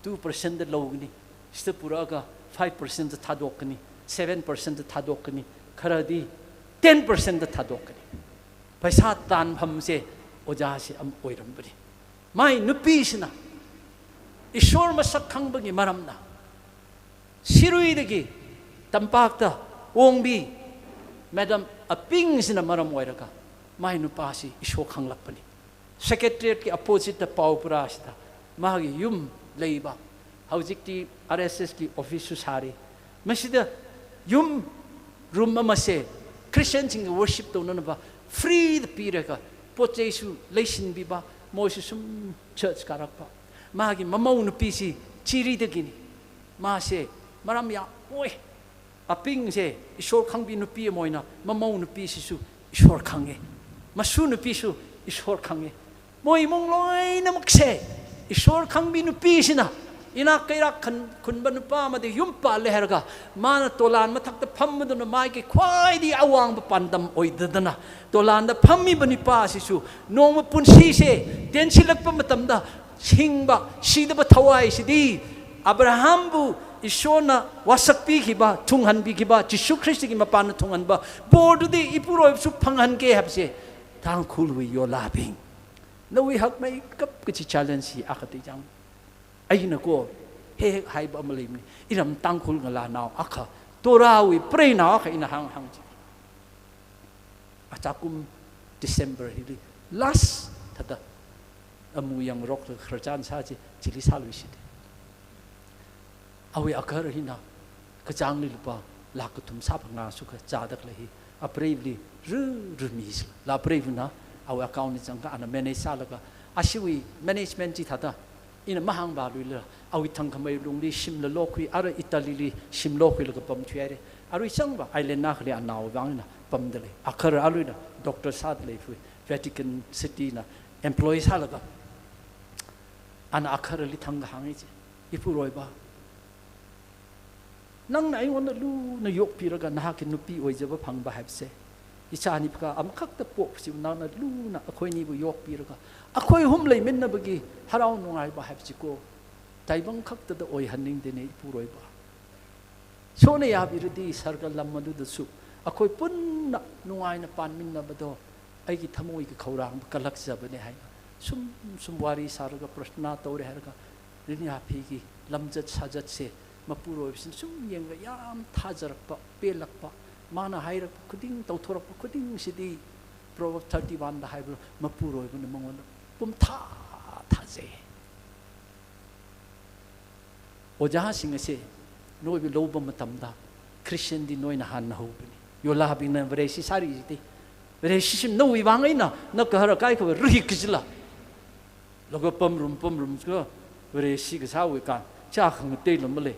ꯇꯨ ꯄꯥꯔꯁꯦꯟꯗ ꯂꯧꯒꯅꯤ, ꯁꯤꯗ ꯄꯨꯔꯛꯑꯒ ꯐꯥꯏꯚ ꯄꯥꯔꯁꯦꯟꯗ ꯊꯥꯗꯣꯛꯀꯅꯤ, ꯁꯚꯦꯟ ꯄꯥꯔꯁꯦꯟꯗ ꯊꯥꯗꯣꯛꯀꯅꯤ, ꯈꯔꯗꯤ ꯇꯦꯟ ꯄꯥꯔꯁꯦꯟꯗ ꯊꯥꯗꯣꯛꯀꯅꯤ꯫ ꯄꯩꯁꯥ ꯇꯥꯟꯐꯝꯁꯦ ꯑꯣꯖꯥꯁꯦ ꯑꯃ ꯑꯣꯏꯔꯝꯕꯅꯤ꯫ ꯃꯥꯏ ꯅꯨꯄꯤꯁꯤꯅ ꯏꯁꯣꯔ ꯃꯁꯛ ꯈꯪꯕꯒꯤ ꯃꯔꯝꯅ ꯁꯤꯔꯨꯏꯗꯒꯤ ꯇꯝꯄꯥꯛꯇ ꯑꯣꯡꯕꯤ ꯃꯦꯗꯥꯝ ꯑꯄꯤꯡꯁꯤꯅ ꯃꯔꯝ ꯑꯣꯏꯔꯒ ꯃꯥꯏ ꯅꯨꯄꯥꯁꯤ ꯏꯁꯣꯔ ꯈꯪꯂꯛꯄꯅꯤ꯫ ꯁꯦꯀ꯭ꯔꯦꯇꯔꯤꯌꯦꯠꯀꯤ ꯑꯄꯣꯖꯤꯠꯇ ꯄꯥꯎꯄꯨꯔꯥꯁꯤꯗ ꯃꯥꯒꯤ ꯌꯨꯝ ꯂꯩꯕ, ꯍꯧꯖꯤꯛꯇꯤ ꯑꯥꯔ ꯑꯦꯁ ꯑꯦꯁꯀꯤ ꯑꯣꯐꯤꯁꯁꯨ ꯁꯥꯔꯤ꯫ ꯃꯁꯤꯗ ꯌꯨꯝ, ꯔꯨꯝ ꯑꯃꯁꯦ ꯈ꯭ꯔꯤꯁꯇꯤꯌꯥꯟꯁꯤꯡꯒꯤ ꯋꯔꯁꯤꯞ ꯇꯧꯅꯅꯕ ꯐ꯭ꯔꯤꯗ ꯄꯤꯔꯒ, ꯄꯣꯠ ꯆꯩꯁꯨ ꯂꯩꯁꯤꯟꯕꯤꯕ, ꯃꯣꯏꯁꯨ ꯁꯨꯝ ꯆꯔꯆ ꯀꯥꯔꯛꯄ꯫ ꯃꯥꯒꯤ ꯃꯃꯧ ꯅꯨꯄꯤꯁꯤ ꯆꯤꯔꯤꯗꯒꯤꯅꯤ꯫ ꯃꯥꯁꯦ ꯃꯔꯝ ꯌꯥꯝ ꯃꯣꯏ꯫ ꯑꯄꯤꯡꯁꯦ ꯏꯁꯣꯔ ꯈꯪꯕꯤ ꯅꯨꯄꯤ ꯑꯃ ꯑꯣꯏꯅ ꯃꯃꯧ ꯅꯨꯄꯤꯁꯤꯁꯨ ꯏꯁꯣꯔ ꯈꯪꯉꯦ, ꯃꯁꯨ ꯅꯨꯄꯤꯁꯨ ꯏꯁꯣꯔ ꯈꯪꯉꯦ꯫ ꯃꯣꯏ ꯏꯃꯨꯡ ꯂꯣꯏꯅꯃꯛꯁꯦ ꯏꯁꯣꯔ ꯈꯪꯕꯤ ꯅꯨꯄꯤꯁꯤꯅ ꯏꯅꯥꯛ ꯀꯩꯔꯥꯛ ꯈꯟ-, ꯈꯨꯟꯕ ꯅꯨꯄꯥ ꯑꯃꯗ ꯌꯨꯝ ꯄꯥꯜꯂꯦ ꯍꯥꯏꯔꯒ, ꯃꯥꯅ ꯇꯣꯂꯥꯟ ꯃꯊꯛꯇ ꯐꯝꯕꯗꯨꯅ ꯃꯥꯒꯤ ꯈ꯭ꯋꯥꯏꯗꯒꯤ ꯑꯋꯥꯡꯕ ꯄꯥꯟꯗꯝ ꯑꯣꯏꯗꯗꯅ, ꯇꯣꯂꯥꯟꯗ ꯐꯝꯃꯤꯕ ꯅꯨꯄꯥ ꯑꯁꯤꯁꯨ ꯅꯣꯡꯃ ꯄꯨꯟꯁꯤꯁꯦ ꯇꯦꯟꯁꯤꯜꯂꯛꯄ ꯃꯇꯝꯗ ꯁꯤꯡꯕ, ꯁꯤꯗꯕ ꯊꯋꯥꯏꯁꯤꯗꯤ ꯑꯕ꯭ꯔꯥꯍꯥꯝꯕꯨ ꯏꯁꯣꯔꯅ ꯋꯥꯁꯛꯄꯤꯈꯤꯕ, ꯊꯨꯡꯍꯟꯕꯤꯈꯤꯕ, ꯖꯤꯁꯨ ꯈ꯭ꯔꯤꯁꯇꯒꯤ ꯃꯄꯥꯟꯅ ꯊꯨꯡꯍꯟꯕ ꯕꯣꯔꯗꯨꯗꯤ ꯏꯄꯨꯔꯣꯏꯕꯁꯨ ꯐꯪꯍꯟꯒꯦ ꯍꯥꯏꯕꯁꯦ ꯇꯥꯡꯈꯨꯜ ꯍꯨꯏ ꯌꯣꯂꯥꯕꯤꯡ꯫ ꯅꯧꯏ ꯍꯛ ꯃꯩ ꯀꯞ ꯀꯆꯤ ꯆꯦꯂꯦꯟꯖ ꯁꯤ ꯑꯈꯇ ꯌꯥꯡ꯫ ꯑꯩꯅꯀꯣ ꯍꯦꯛ ꯍꯦꯛ ꯍꯥꯏꯕ ꯑꯃ ꯂꯩꯕꯅꯤ, ꯏꯔꯝ ꯇꯥꯡꯈꯨꯜ ꯉꯂꯥ ꯅꯥꯎ ꯑꯈ ꯇꯣꯔꯥꯋꯤ ꯄ꯭ꯔꯦ ꯅꯥꯎ ꯑꯈ ꯏꯅ ꯍꯥꯡ ꯍꯥꯡ ꯆꯤ꯫ ꯑꯆꯥꯀꯨꯝ ꯗꯤꯁꯦꯝꯕꯔ ꯍꯤꯗꯤ ꯂꯥꯁ ꯊꯥꯗ ꯑꯃꯨ ꯌꯥꯡ ꯔꯣꯛ ꯈꯔꯆꯥꯟ ꯁꯥ ꯆꯤ ꯆꯤꯂꯤ ꯁꯥ ꯂꯨꯏꯁꯤꯗꯤ꯫ ꯑꯋꯤ ꯑꯈꯔ ꯍꯤꯅ ꯀꯆꯥꯡꯂꯤ ꯂꯨꯄꯥ ꯂꯥꯛ ꯀꯊꯨꯝ ꯁꯥ ꯐꯪꯉꯥ ꯁꯨ ꯈ ꯆꯥꯗꯛ ꯂꯩ꯫ ꯑꯄ꯭ꯔꯩꯕꯂꯤ ꯔꯨ ꯔꯨ ꯃꯤꯁ ꯂꯥ ꯑꯄ꯭ꯔꯩꯕꯅ ꯑꯋꯤ ꯑꯀꯥꯎꯟ ꯆꯪꯒ ꯑꯅ ꯃꯦꯅꯦꯖ ꯁꯥꯂꯒ ꯑꯁꯤꯋꯤ ꯃꯦꯅꯦꯖꯃꯦꯟ ꯆꯤ ꯊꯥꯗ ꯏꯅ ꯃꯍꯥꯡ ꯕꯥꯂꯨꯏꯂ ꯑꯋꯤ ꯊꯪꯈꯃꯩ ꯂꯨꯡꯂꯤ ꯁꯤꯝꯂ ꯂꯣꯛꯈꯨꯏ ꯑꯔ ꯏꯇꯥꯂꯤꯂꯤ ꯁꯤꯝ ꯂꯣꯛꯈꯨꯏꯂꯒ ꯄꯝ ꯊꯨꯌꯥꯏꯔꯦ꯫ ꯑꯔꯨꯏ ꯆꯪꯕ ꯑꯥꯏꯂꯦꯟ ꯅꯥꯈꯂꯤ ꯑꯅꯥꯎ ꯕꯥꯡꯅ ꯄꯝꯗ ꯂꯩ꯫ ꯑꯈꯔ ꯑꯂꯨꯏꯅ ꯗꯣꯛꯇꯔ ꯁꯥꯗ ꯂꯩ ꯐꯨꯏ꯫ ꯚꯦꯇꯤꯀꯟ ꯁꯤꯇꯤꯅ ꯑꯦꯝꯄ꯭ꯂꯣꯌꯤ ꯁꯥꯂꯒ ꯑꯅ ꯑꯈꯔ ꯂꯤ ꯊꯪꯒ ꯍꯥꯡꯉꯤꯁꯦ꯫ ꯏꯄꯨꯔꯣꯏꯕ, ꯅꯪꯅ ꯑꯩꯉꯣꯟꯗ ꯂꯨꯅ ꯌꯣꯛꯄꯤꯔꯒ ꯅꯍꯥꯛꯀꯤ ꯅꯨꯄꯤ ꯑꯣꯏꯖꯕ ꯐꯪꯕ ꯍꯥꯏꯕꯁꯦ, ꯏꯆꯥ ꯅꯤꯄꯥ ꯑꯃꯈꯛꯇ ꯄꯣꯛꯄꯁꯤꯕꯨ ꯅꯪꯅ ꯂꯨꯅ ꯑꯩꯈꯣꯏꯅꯤꯕꯨ ꯌꯣꯛꯄꯤꯔꯒ ꯑꯩꯈꯣꯏ ꯑꯍꯨꯝ ꯂꯩꯃꯤꯟꯅꯕꯒꯤ ꯍꯔꯥꯎ ꯅꯨꯡꯉꯥꯏꯕ ꯍꯥꯏꯕꯁꯤꯀꯣ ꯇꯥꯏꯕꯪ ꯈꯛꯇꯗ ꯑꯣꯏꯍꯟꯅꯤꯡꯗꯦꯅꯦ ꯏꯄꯨꯔꯣꯏꯕ꯫ ꯁꯣꯅ ꯌꯥꯕꯤꯔꯗꯤ ꯁꯔꯒ ꯂꯝ ꯑꯗꯨꯗꯁꯨ ꯑꯩꯈꯣꯏ ꯄꯨꯟꯅ ꯅꯨꯡꯉꯥꯏꯅ ꯄꯥꯟꯃꯤꯟꯅꯕꯗꯣ ꯑꯩꯒꯤ ꯊꯃꯣꯏꯒꯤ ꯈꯧꯔꯥꯡꯕ ꯀꯜꯂꯛꯆꯕꯅꯦ ꯍꯥꯏꯅ ꯁꯨꯝ ꯁꯨꯝ ꯋꯥꯔꯤ ꯁꯥꯔꯒ ꯄ꯭ꯔꯊꯅꯥ ꯇꯧꯔꯦ ꯍꯥꯏꯔꯒ ꯔꯤꯅꯤꯍꯥ ꯐꯤꯒꯤ ꯂꯝꯆꯠ ꯁꯥꯖꯠꯁꯦ ꯃꯄꯨꯔꯣꯏꯕꯁꯤꯅ ꯁꯨꯝ ꯌꯦꯡꯉꯒ ꯌꯥꯝ ꯊꯥꯖꯔꯛꯄ, ꯄꯦꯜꯂꯛꯄ, ꯃꯥꯅ ꯍꯥꯏꯔꯛꯄ ꯈꯨꯗꯤꯡ, ꯇꯧꯊꯣꯔꯛꯄ ꯈꯨꯗꯤꯡꯁꯤꯗꯤ ꯄ꯭ꯔꯣꯚꯔꯕ ꯊꯥꯔꯇꯤ ꯋꯥꯟꯗ ꯍꯥꯏꯕ ꯃꯄꯨꯔꯣꯏꯕꯅ ꯃꯉꯣꯟꯗ ꯄꯨꯝꯊꯥ ꯊꯥꯖꯩ꯫ ꯑꯣꯖꯥꯁꯤꯡ ꯑꯁꯦ ꯅꯣꯏꯕꯨ ꯂꯧꯕ ꯃꯇꯝꯗ ꯈ꯭ꯔꯤꯁꯇꯤꯌꯟꯗꯤ ꯅꯣꯏꯅ ꯍꯥꯟꯅ ꯍꯧꯕꯅꯤ꯫ ꯌꯣꯂꯥꯕꯤꯅ ꯕꯔꯦꯁꯤ ꯁꯥꯔꯤꯁꯤꯗꯤ Vareshi sim na ui vang eina na kahara kai kha ruhi kizila. Logo pam rum pam rum ka Vareshi ka sa ui kan cha khang te lam le.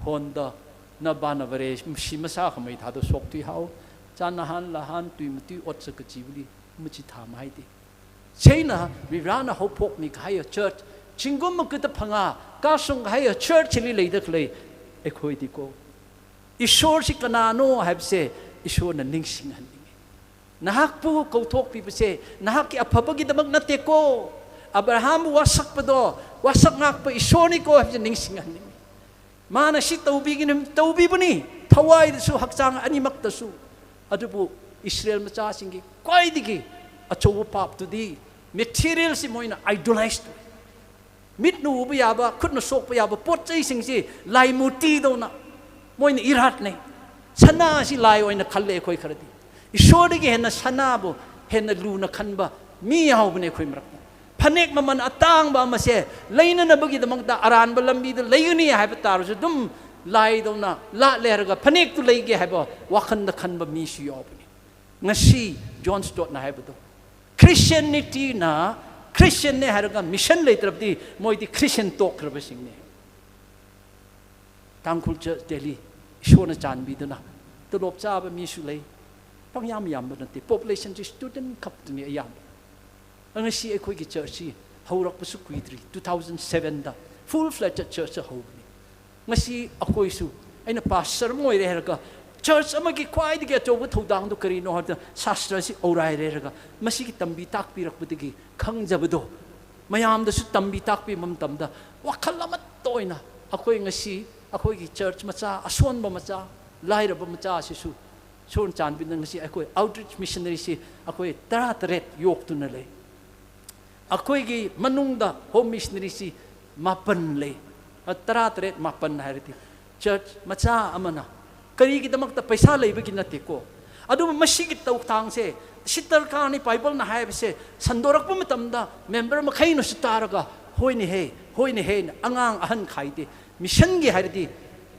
Honda na ba na Vareshi ma sa kha mai tha do sok tui hau. Cha na han la han tui ma tui ot sa ka chi buli ma chi tha mai te. Seina Varena hau phok mi ka hai church. Chingum ma ka ta phanga ka sung hai church li lei da khlei. ꯑꯩꯈꯣꯏꯗꯤꯀꯣ, ꯏꯁꯣꯔꯁꯤ ꯀꯅꯥꯅꯣ ꯍꯥꯏꯕꯁꯦ ꯏꯁꯣꯔꯅ ꯅꯤꯡꯁꯤꯡꯍꯟꯅꯤꯡꯉꯤ꯫ ꯅꯍꯥꯛꯄꯨ ꯀꯧꯊꯣꯛꯄꯤꯕꯁꯦ ꯅꯍꯥꯛꯀꯤ ꯑꯐꯕꯒꯤꯗꯃꯛ ꯅꯠꯇꯦꯀꯣ꯫ ꯑꯕ꯭ꯔꯥꯍꯥꯝꯕꯨ ꯋꯥꯁꯛꯄꯗꯣ ꯋꯥꯁꯛ ꯉꯥꯛꯄ ꯏꯁꯣꯔꯅꯤꯀꯣ ꯍꯥꯏꯕꯁꯦ ꯅꯤꯡꯁꯤꯡꯍꯟꯅꯤꯡꯉꯤ꯫ ꯃꯥꯅ ꯁꯤ ꯇꯧꯕꯤꯒꯅꯤ, ꯇꯧꯕꯤꯕꯅꯤ, ꯊꯋꯥꯏꯗꯁꯨ ꯍꯛꯆꯥꯡ ꯑꯅꯤꯃꯛꯇꯁꯨ꯫ ꯑꯗꯨꯕꯨ ꯏꯁꯔꯦꯜ ꯃꯆꯥꯁꯤꯡꯒꯤ ꯈ꯭ꯋꯥꯏꯗꯒꯤ ꯑꯆꯧꯕ ꯄꯥꯞꯇꯨꯗꯤ materialꯁꯤ ꯃꯣꯏꯅ idolize ꯇꯧꯏ꯫ ꯃꯤꯠꯅ ꯎꯕ ꯌꯥꯕ, ꯈꯨꯠꯅ ꯁꯣꯛꯄ ꯌꯥꯕ ꯄꯣꯠ ꯆꯩꯁꯤꯡꯁꯤ ꯂꯥꯏ ꯃꯨꯔꯇꯤꯗꯧꯅ ꯃꯣꯏꯅ ꯏꯔꯥꯠꯅꯩ꯫ ꯁꯅꯥꯁꯤ ꯂꯥꯏ ꯑꯣꯏꯅ ꯈꯜꯂꯦ ꯑꯩꯈꯣꯏ ꯈꯔꯗꯤ꯫ ꯏꯁꯣꯔꯗꯒꯤ ꯍꯦꯟꯅ ꯁꯅꯥꯕꯨ ꯍꯦꯟꯅ ꯂꯨꯅ ꯈꯟꯕ ꯃꯤ ꯌꯥꯎꯕꯅꯦ ꯑꯩꯈꯣꯏ ꯃꯔꯛꯇ꯫ ꯐꯅꯦꯛ ꯃꯃꯜ ꯑꯇꯥꯡꯕ ꯑꯃꯁꯦ ꯂꯩꯅꯅꯕꯒꯤꯗꯃꯛꯇ ꯑꯔꯥꯟꯕ ꯂꯝꯕꯤꯗ ꯂꯩꯒꯅꯤ ꯍꯥꯏꯕ ꯇꯥꯔꯁꯨ ꯑꯗꯨꯝ ꯂꯥꯏꯗꯧꯅ ꯂꯥꯠꯂꯦ ꯍꯥꯏꯔꯒ ꯐꯅꯦꯛꯇꯨ ꯂꯩꯒꯦ ꯍꯥꯏꯕ ꯋꯥꯈꯜꯗ ꯈꯟꯕ ꯃꯤꯁꯨ ꯌꯥꯎꯕꯅꯤ꯫ ꯉꯁꯤ ꯖꯣꯟ ꯁ꯭ꯇꯣꯠꯅ ꯍꯥꯏꯕꯗꯣ, ꯈ꯭ꯔꯤꯁꯇꯤꯌꯥꯅꯤꯇꯤꯅ, ꯈ꯭ꯔꯤꯁꯇꯤꯌꯥꯟꯅꯦ ꯍꯥꯏꯔꯒ ꯃꯤꯁꯟ ꯂꯩꯇ꯭ꯔꯕꯗꯤ ꯃꯣꯏꯗꯤ ꯈ꯭ꯔꯤꯁꯇꯤꯌꯥꯟ ꯇꯣꯛꯈ꯭ꯔꯕꯁꯤꯡꯅꯤ꯫ ꯇꯥꯡꯈꯨꯜ ꯆꯔꯆ ꯗꯦꯜꯂꯤ, ꯏꯁꯣꯔꯅ ꯆꯥꯟꯕꯤꯗꯨꯅ ꯇꯣꯂꯣꯞ ꯆꯥꯕ ꯃꯤꯁꯨ ꯂꯩ, ꯄꯪꯌꯥꯝ ꯌꯥꯝꯕ ꯅꯠꯇꯦ꯫ ꯄꯣꯄꯨꯂꯦꯁꯟꯁꯤ ꯁ꯭ꯇꯨꯗꯦꯟ ꯈꯛꯇꯅꯤ ꯑꯌꯥꯝꯕ꯫ ꯉꯁꯤ ꯑꯩꯈꯣꯏꯒꯤ ꯆꯔꯆꯁꯤ ꯍꯧꯔꯛꯄꯁꯨ ꯀꯨꯏꯗ꯭ꯔꯤ, two thousand sevenꯗ full fledged church ꯍꯧꯕꯅꯤ꯫ ꯉꯁꯤ ꯑꯩꯈꯣꯏꯁꯨ, ꯑꯩꯅ ꯄꯥꯁꯇꯔ ꯑꯃ ꯑꯣꯏꯔꯦ ꯍꯥꯏꯔꯒ ꯆꯔꯆ ꯑꯃꯒꯤ ꯈ꯭ꯋꯥꯏꯗꯒꯤ ꯑꯆꯧꯕ ꯊꯧꯗꯥꯡꯗꯨ ꯀꯔꯤꯅꯣ ꯍꯥꯏꯕꯗ ꯁꯥꯁꯇ꯭ꯔꯁꯤ ꯑꯣꯔꯥꯏꯔꯦ ꯍꯥꯏꯔꯒ ꯃꯁꯤꯒꯤ ꯇꯝꯕꯤ ꯇꯥꯛꯄꯤꯔꯛꯄꯗꯒꯤ ꯈꯪꯖꯕꯗꯣ, ꯃꯌꯥꯝꯗꯁꯨ ꯇꯝꯕꯤ ꯇꯥꯛꯄꯤꯕ ꯃꯇꯝꯗ ꯋꯥꯈꯜ ꯑꯃꯠꯇ ꯑꯣꯏꯅ ꯑꯩꯈꯣꯏ ꯉꯁꯤ ꯑꯩꯈꯣꯏꯒꯤ ꯆꯔꯆ ꯃꯆꯥ, ꯑꯁꯣꯟꯕ ꯃꯆꯥ, ꯂꯥꯏꯔꯕ ꯃꯆꯥ ꯑꯁꯤꯁꯨ ꯏꯁꯣꯔꯅ ꯆꯥꯟꯕꯤꯗꯨꯅ ꯉꯁꯤ ꯑꯩꯈꯣꯏ ꯑꯥꯎꯠꯔꯤꯆ ꯃꯤꯁꯅꯔꯤꯁꯤ ꯑꯩꯈꯣꯏ ꯇꯔꯥ ꯇꯔꯦꯠ ꯌꯣꯛꯇꯨꯅ ꯂꯩ꯫ ꯑꯩꯈꯣꯏꯒꯤ ꯃꯅꯨꯡꯗ ꯍꯣꯝ ꯃꯤꯁꯅꯔꯤꯁꯤ ꯃꯥꯄꯟ ꯂꯩ꯫ ꯑ, ꯇꯔꯥ ꯇꯔꯦꯠ, ꯃꯥꯄꯟ ꯍꯥꯏꯔꯗꯤ ꯆꯔꯆ ꯃꯆꯥ ꯑꯃꯅ ꯀꯔꯤꯒꯤꯗꯃꯛꯇ ꯄꯩꯁꯥ ꯂꯩꯕꯒꯤ ꯅꯠꯇꯦꯀꯣ꯫ ꯑꯗꯨꯕꯨ ꯃꯁꯤꯒꯤ ꯊꯧꯗꯥꯡꯁꯦ ꯁꯤ ꯗꯔꯀꯥꯔꯅꯤ꯫ ꯕꯥꯏꯕꯜꯅ ꯍꯥꯏꯕꯁꯦ ꯁꯟꯗꯣꯔꯛꯄ ꯃꯇꯝꯗ ꯃꯦꯝꯕꯔ ꯃꯈꯩꯅꯁꯨ ꯇꯥꯔꯒ, "ꯍꯣꯏꯅꯦꯍꯦ, ꯍꯣꯏꯅꯦꯍꯦꯅ", ꯑꯉꯥꯡ ꯑꯍꯟ ꯈꯥꯏꯗꯦ꯫ ꯃꯤꯁꯟꯒꯤ ꯍꯥꯏꯔꯗꯤ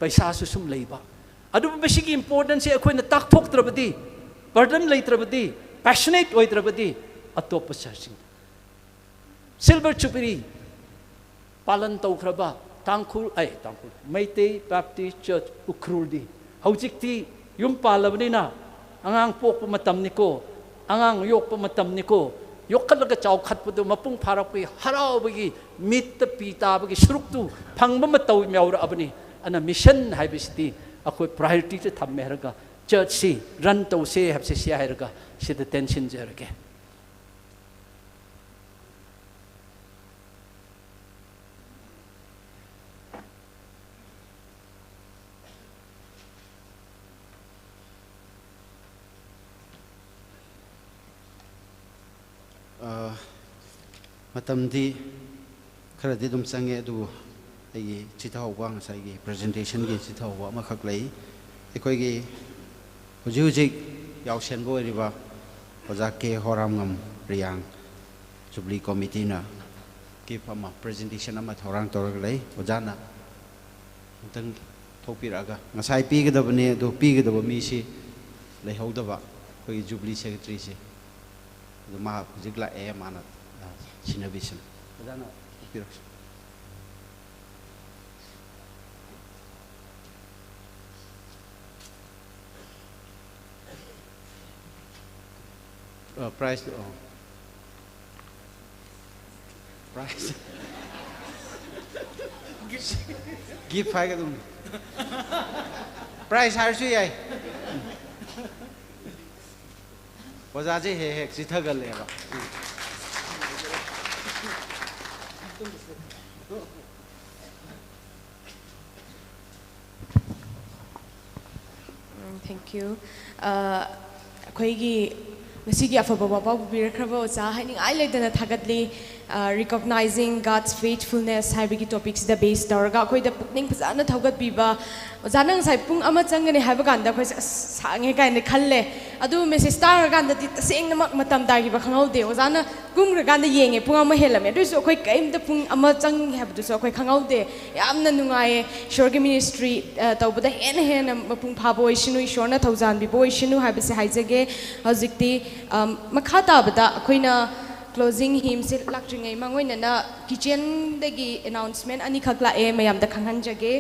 ꯄꯩꯁꯥꯁꯨ ꯁꯨꯝ ꯂꯩꯕ꯫ ꯑꯗꯨꯕꯨ ꯃꯁꯤꯒꯤ ꯏꯝꯄꯣꯔꯇꯦꯟꯁꯁꯦ ꯑꯩꯈꯣꯏꯅ ꯇꯥꯛꯊꯣꯛꯇ꯭ꯔꯕꯗꯤ, ꯕꯔꯗꯟ ꯂꯩꯇ꯭ꯔꯕꯗꯤ, ꯄꯦꯁꯅꯦꯠ ꯑꯣꯏꯗ꯭ꯔꯕꯗꯤ ꯑꯇꯣꯞꯄ ꯆꯔꯆꯁꯤꯡꯗ꯫ ꯁꯤꯜꯚꯔ ꯖꯨꯕꯤꯂꯤ ꯄꯥꯂꯟ ꯇꯧꯈ꯭ꯔꯕ ꯇꯥꯡꯈꯨꯜ, ꯑꯩ, ꯇꯥꯡꯈꯨꯜ, ꯃꯩꯇꯩ ꯕꯦꯞꯇꯤꯁ ꯆꯔꯆ ꯎꯈ꯭ꯔꯨꯜꯗꯤ ꯍꯧꯖꯤꯛꯇꯤ ꯌꯨꯝ ꯄꯥꯜꯂꯕꯅꯤꯅ ꯑꯉꯥꯡ ꯄꯣꯛꯄ ꯃꯇꯝꯅꯤꯀꯣ, ꯑꯉꯥꯡ ꯌꯣꯛꯄ ꯃꯇꯝꯅꯤꯀꯣ, ꯌꯣꯛꯈꯠꯂꯒ ꯆꯥꯎꯈꯠꯄꯗꯨ ꯃꯄꯨꯡ ꯐꯥꯔꯛꯄꯒꯤ ꯍꯔꯥꯎꯕꯒꯤ ꯃꯤꯠꯇ ꯄꯤ ꯇꯥꯕꯒꯤ ꯁꯔꯨꯛꯇꯨ ꯐꯪꯕ ꯃꯇꯧ ꯌꯥꯎꯔꯛꯑꯕꯅꯤ꯫ ꯑꯗꯨꯅ ꯃꯤꯁꯟ ꯍꯥꯏꯕꯁꯤꯗꯤ ꯑꯩꯈꯣꯏ ꯄ꯭ꯔꯥꯏꯌꯣꯔꯤꯇꯤꯗ ꯊꯝꯃꯦ ꯍꯥꯏꯔꯒ ꯆꯔꯆꯁꯤ ꯔꯟ ꯇꯧꯁꯦ ꯍꯥꯏꯕꯁꯦ ꯁꯤ ꯍꯥꯏꯔꯒ ꯁꯤꯗ ꯇꯦꯟꯁꯤꯟꯖꯔꯒꯦ꯫ ꯑ, ꯃꯇꯝꯗꯤ ꯈꯔꯗꯤ ꯑꯗꯨꯝ ꯆꯪꯉꯦ, ꯑꯗꯨꯕꯨ ꯑꯩꯒꯤ ꯆꯤꯊꯍꯧꯕ, ꯉꯁꯥꯏꯒꯤ ꯄ꯭ꯔꯖꯦꯟꯇꯦꯁꯟꯒꯤ ꯆꯤꯊꯍꯧꯕ ꯑꯃꯈꯛ ꯂꯩ꯫ ꯑꯩꯈꯣꯏꯒꯤ ꯍꯧꯖꯤꯛ ꯍꯧꯖꯤꯛ ꯌꯥꯎꯁꯦꯟꯕ ꯑꯣꯏꯔꯤꯕ ꯑꯣꯖꯥ ꯀꯦ ꯍꯣꯔꯥꯝꯉꯝ ꯔꯤꯌꯥꯡ ꯖꯨꯕꯤꯂꯤ ꯀꯣꯃꯤꯇꯤꯅ ꯒꯤꯐ ꯑꯃ, ꯄ꯭ꯔꯖꯦꯟꯇꯦꯁꯟ ꯑꯃ ꯊꯧꯔꯥꯡ ꯇꯧꯔꯒ ꯂꯩ꯫ ꯑꯣꯖꯥꯅ ꯑꯃꯨꯛꯇꯪ ꯊꯣꯛꯄꯤꯔꯛꯑꯒ, ꯉꯁꯥꯏ ꯄꯤꯒꯗꯕꯅꯦ ꯑꯗꯣ ꯄꯤꯒꯗꯕ ꯃꯤꯁꯤ ꯂꯩꯍꯧꯗꯕ, ꯑꯩꯈꯣꯏꯒꯤ ꯖꯨꯕꯤꯂꯤ ꯁꯦꯀ꯭ꯔꯦꯇꯔꯤꯁꯦ꯫ ꯑꯗꯣ ꯃꯥ ꯍꯧꯖꯤꯛ ꯂꯥꯛꯑꯦ, ꯃꯥꯅ, ꯑ, ꯁꯤꯟꯅꯕꯤꯁꯅꯨ꯫ ꯑꯣꯖꯥꯅ ꯊꯣꯛꯄꯤꯔꯛꯁꯤ꯫ ꯑ, ꯄ꯭ꯔꯥꯏꯖꯇꯣ, ꯑ, ꯄ꯭ꯔꯥꯏꯖ꯫ ꯒꯤꯐ ꯍꯥꯏꯒꯗꯕꯅꯤ꯫ ꯄ꯭ꯔꯥꯏꯖ ꯍꯥꯏꯔꯁꯨ ꯌꯥꯏ꯫ ꯑꯣꯖꯥꯁꯦ ꯍꯦꯛ ꯍꯦꯛ ꯆꯤꯊꯒꯜꯂꯦꯕ꯫ ꯎꯝ, thank you. ꯑ, ꯑꯩꯈꯣꯏꯒꯤ ꯉꯁꯤꯒꯤ ꯑꯐꯕ ꯋꯥꯄꯥꯎ ꯄꯨꯕꯤꯔꯛꯈ꯭ꯔꯕ ꯑꯣꯖꯥ ꯍꯥꯏꯅꯤꯡꯉꯥꯏ ꯂꯩꯇꯅ ꯊꯥꯒꯠꯂꯤ꯫ ꯑ, Recognizing God's Faithfulness ꯍꯥꯏꯕꯒꯤ ꯇꯣꯄꯤꯛꯁꯤꯗ ꯕꯦꯁ ꯇꯧꯔꯒ ꯑꯩꯈꯣꯏꯗ ꯄꯨꯛꯅꯤꯡ ꯐꯖꯅ ꯊꯧꯒꯠꯄꯤꯕ꯫ ꯑꯣꯖꯥꯅ ꯉꯁꯥꯏ ꯄꯨꯡ ꯑꯃ ꯆꯪꯒꯅꯤ ꯍꯥꯏꯕ ꯀꯥꯟꯗ ꯑꯩꯈꯣꯏꯁꯦ, "ꯑꯁ, ꯁꯥꯡꯉꯦ" ꯀꯥꯏꯅ ꯈꯜꯂꯦ꯫ ꯑꯗꯨ ꯃꯦꯁꯦꯖ ꯇꯥꯈ꯭ꯔꯀꯥꯟꯗꯗꯤ ꯇꯁꯦꯡꯅꯃꯛ ꯃꯇꯝ ꯇꯥꯈꯤꯕ ꯈꯪꯍꯧꯗꯦ꯫ ꯑꯣꯖꯥꯅ ꯀꯨꯝꯈ꯭ꯔꯀꯥꯟꯗ ꯌꯦꯡꯉꯦ, ꯄꯨꯡ ꯑꯃ ꯍꯦꯜꯂꯝꯃꯦ꯫ ꯑꯗꯨꯏꯁꯨ ꯑꯩꯈꯣꯏ ꯀꯔꯤꯝꯇ ꯄꯨꯡ ꯑꯃ ꯆꯪꯉꯦ ꯍꯥꯏꯕꯗꯨꯁꯨ ꯑꯩꯈꯣꯏ ꯈꯪꯍꯧꯗꯦ꯫ ꯌꯥꯝꯅ ꯅꯨꯡꯉꯥꯏꯌꯦ꯫ ꯏꯁꯣꯔꯒꯤ ꯃꯤꯅꯤꯁꯇ꯭ꯔꯤ ꯇꯧꯕꯗ ꯍꯦꯟꯅ ꯍꯦꯟꯅ ꯃꯄꯨꯡ ꯐꯥꯕ ꯑꯣꯏꯁꯅꯨ, ꯏꯁꯣꯔꯅ ꯊꯧꯖꯥꯟꯕꯤꯕ ꯑꯣꯏꯁꯅꯨ ꯍꯥꯏꯕꯁꯦ ꯍꯥꯏꯖꯒꯦ꯫ ꯍꯧꯖꯤꯛꯇꯤ ꯑꯝ, ꯃꯈꯥ ꯇꯥꯕꯗ ꯑꯩꯈꯣꯏꯅ ꯀ꯭ꯂꯣꯖꯤꯡ ꯍꯤꯝꯁꯦ ꯂꯥꯛꯇ꯭ꯔꯤꯉꯩ ꯃꯥꯡꯑꯣꯏꯅꯅ ꯀꯤꯆꯦꯟꯗꯒꯤ ꯑꯦꯅꯥꯎꯟꯁꯃꯦꯟ ꯑꯅꯤꯈꯛ ꯂꯥꯛꯑꯦ, ꯃꯌꯥꯝꯗ ꯈꯪꯍꯟꯖꯒꯦ꯫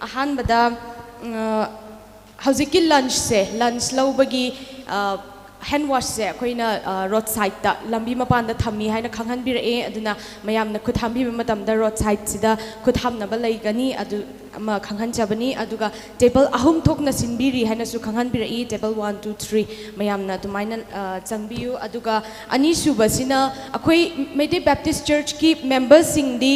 ꯑꯍꯥꯟꯕꯗ, ꯎꯝ, ꯍꯧꯖꯤꯛꯀꯤ ꯂꯟꯁꯁꯦ, ꯂꯟꯁ ꯂꯧꯕꯒꯤ ꯍꯦꯟ ꯋꯥꯁꯁꯦ ꯑꯩꯈꯣꯏꯅ ꯔꯣꯗ ꯁꯥꯏꯗꯇ, ꯂꯝꯕꯤ ꯃꯄꯥꯟꯗ ꯊꯝꯃꯤ ꯍꯥꯏꯅ ꯈꯪꯍꯟꯕꯤꯔꯛꯑꯦ꯫ ꯑꯗꯨꯅ ꯃꯌꯥꯝꯅ ꯈꯨꯠ ꯍꯥꯝꯕꯤꯕ ꯃꯇꯝꯗ ꯔꯣꯗ ꯁꯥꯏꯗꯁꯤꯗ ꯈꯨꯠ ꯍꯥꯝꯅꯕ ꯂꯩꯒꯅꯤ꯫ ꯑꯗꯨ ꯑꯃ ꯈꯪꯍꯟꯖꯕꯅꯤ꯫ ꯑꯗꯨꯒ ꯇꯦꯕꯜ ꯑꯍꯨꯝ ꯊꯣꯛꯅ ꯁꯤꯟꯕꯤꯔꯤ ꯍꯥꯏꯅꯁꯨ ꯈꯪꯍꯟꯕꯤꯔꯛꯏ, ꯇꯦꯕꯜ ꯋꯥꯟ, ꯇꯨ, ꯊ꯭ꯔꯤ꯫ ꯃꯌꯥꯝꯅ ꯑꯗꯨꯃꯥꯏꯅ ꯑ, ꯆꯪꯕꯤꯌꯨ꯫ ꯑꯗꯨꯒ ꯑꯅꯤꯁꯨꯕꯁꯤꯅ ꯑꯩꯈꯣꯏ ꯃꯩꯇꯩ ꯕꯦꯞꯇꯤꯁ ꯆꯔꯆꯀꯤ ꯃꯦꯝꯕꯔꯁꯤꯡꯗꯤ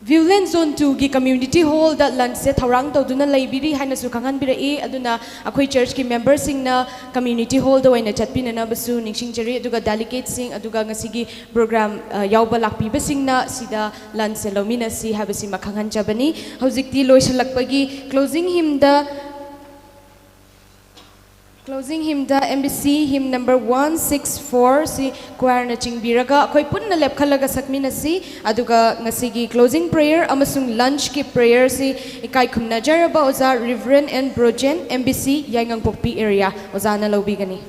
ꯚꯤꯎꯂꯦꯟ ꯖꯣꯟ ꯇꯨꯒꯤ ꯀꯝꯃ꯭ꯌꯨꯅꯤꯇꯤ ꯍꯣꯜꯗ ꯂꯟꯁꯁꯦ ꯊꯧꯔꯥꯡ ꯇꯧꯗꯨꯅ ꯂꯩꯕꯤꯔꯤ ꯍꯥꯏꯅꯁꯨ ꯈꯪꯍꯟꯕꯤꯔꯛꯏ꯫ ꯑꯗꯨꯅ ꯑꯩꯈꯣꯏ ꯆꯔꯆꯀꯤ ꯃꯦꯝꯕꯔꯁꯤꯡꯅ ꯀꯝꯃ꯭ꯌꯨꯅꯤꯇꯤ ꯍꯣꯜꯗ ꯑꯣꯏꯅ ꯆꯠꯄꯤꯅꯅꯕꯁꯨ ꯅꯤꯡꯁꯤꯡꯖꯔꯤ꯫ ꯑꯗꯨꯒ ꯗꯦꯂꯤꯒꯦꯠꯁꯤꯡ, ꯑꯗꯨꯒ ꯉꯁꯤꯒꯤ ꯄ꯭ꯔꯣꯒ꯭ꯔꯥꯝ ꯑ, ꯌꯥꯎꯕ ꯂꯥꯛꯄꯤꯕꯁꯤꯡꯅ ꯁꯤꯗ ꯂꯟꯁꯁꯦ ꯂꯧꯃꯤꯟꯅꯁꯤ ꯍꯥꯏꯕꯁꯤꯃ ꯈꯪꯍꯟꯖꯕꯅꯤ꯫ ꯍꯧꯖꯤꯛꯇꯤ ꯂꯣꯏꯁꯤꯜꯂꯛꯄꯒꯤ ꯀ꯭ꯂꯣꯖꯤꯡ ꯍꯤꯝꯗ, ꯀ꯭ꯂꯣꯖꯤꯡ ꯍꯤꯝꯗ M B C hymn number one six four C ꯀ꯭ꯋꯥꯏꯔꯅ ꯆꯤꯡꯕꯤꯔꯒ ꯑꯩꯈꯣꯏ ꯄꯨꯟꯅ ꯂꯦꯞꯈꯠꯂꯒ ꯁꯛꯃꯤꯟꯅꯁꯤ꯫ ꯑꯗꯨꯒ ꯉꯁꯤꯒꯤ ꯀ꯭ꯂꯣꯖꯤꯡ ꯄ꯭ꯔꯦꯌꯔ ꯑꯃꯁꯨꯡ ꯂꯟꯁꯀꯤ ꯄ꯭ꯔꯦꯌꯔꯁꯤ ꯏꯀꯥꯏ ꯈꯨꯝꯅꯖꯔꯕ ꯑꯣꯖꯥ reverend N Brojen, M B C, ꯌꯥꯏꯉꯪꯄꯣꯛꯄꯤ ꯑꯦꯔꯤꯌꯥ, ꯑꯣꯖꯥꯅ ꯂꯧꯕꯤꯒꯅꯤ꯫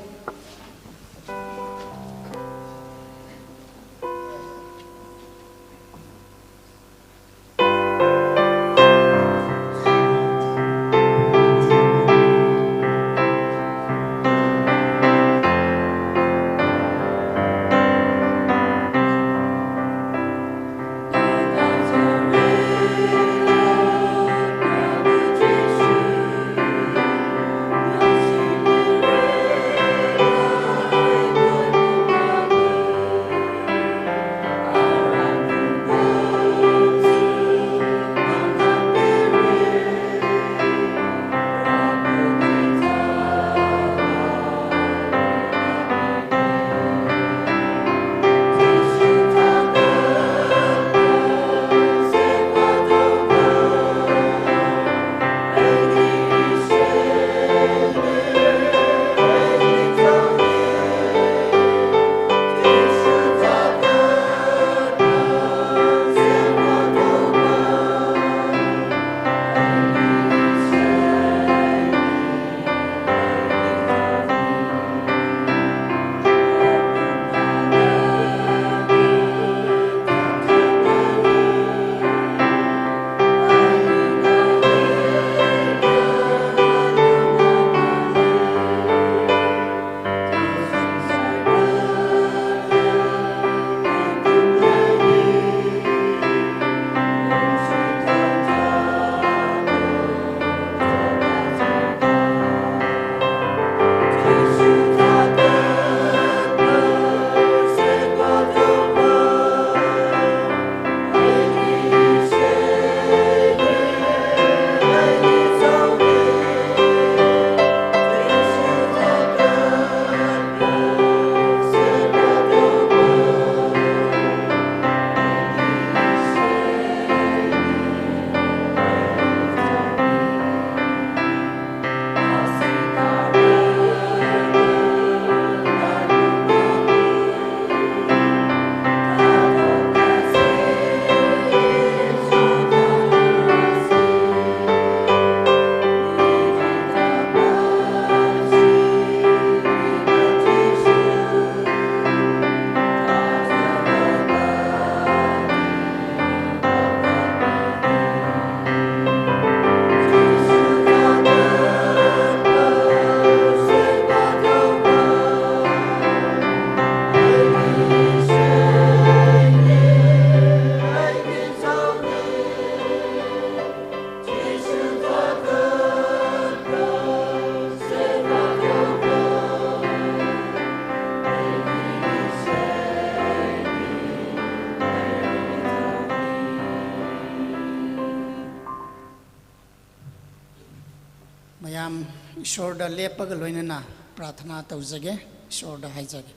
ꯏꯁꯣꯔꯗ ꯂꯦꯞꯄꯒ ꯂꯣꯏꯅꯅ ꯄ꯭ꯔꯥꯊꯅꯥ ꯇꯧꯖꯒꯦ꯫ ꯏꯁꯣꯔꯗ ꯍꯥꯏꯖꯒꯦ꯫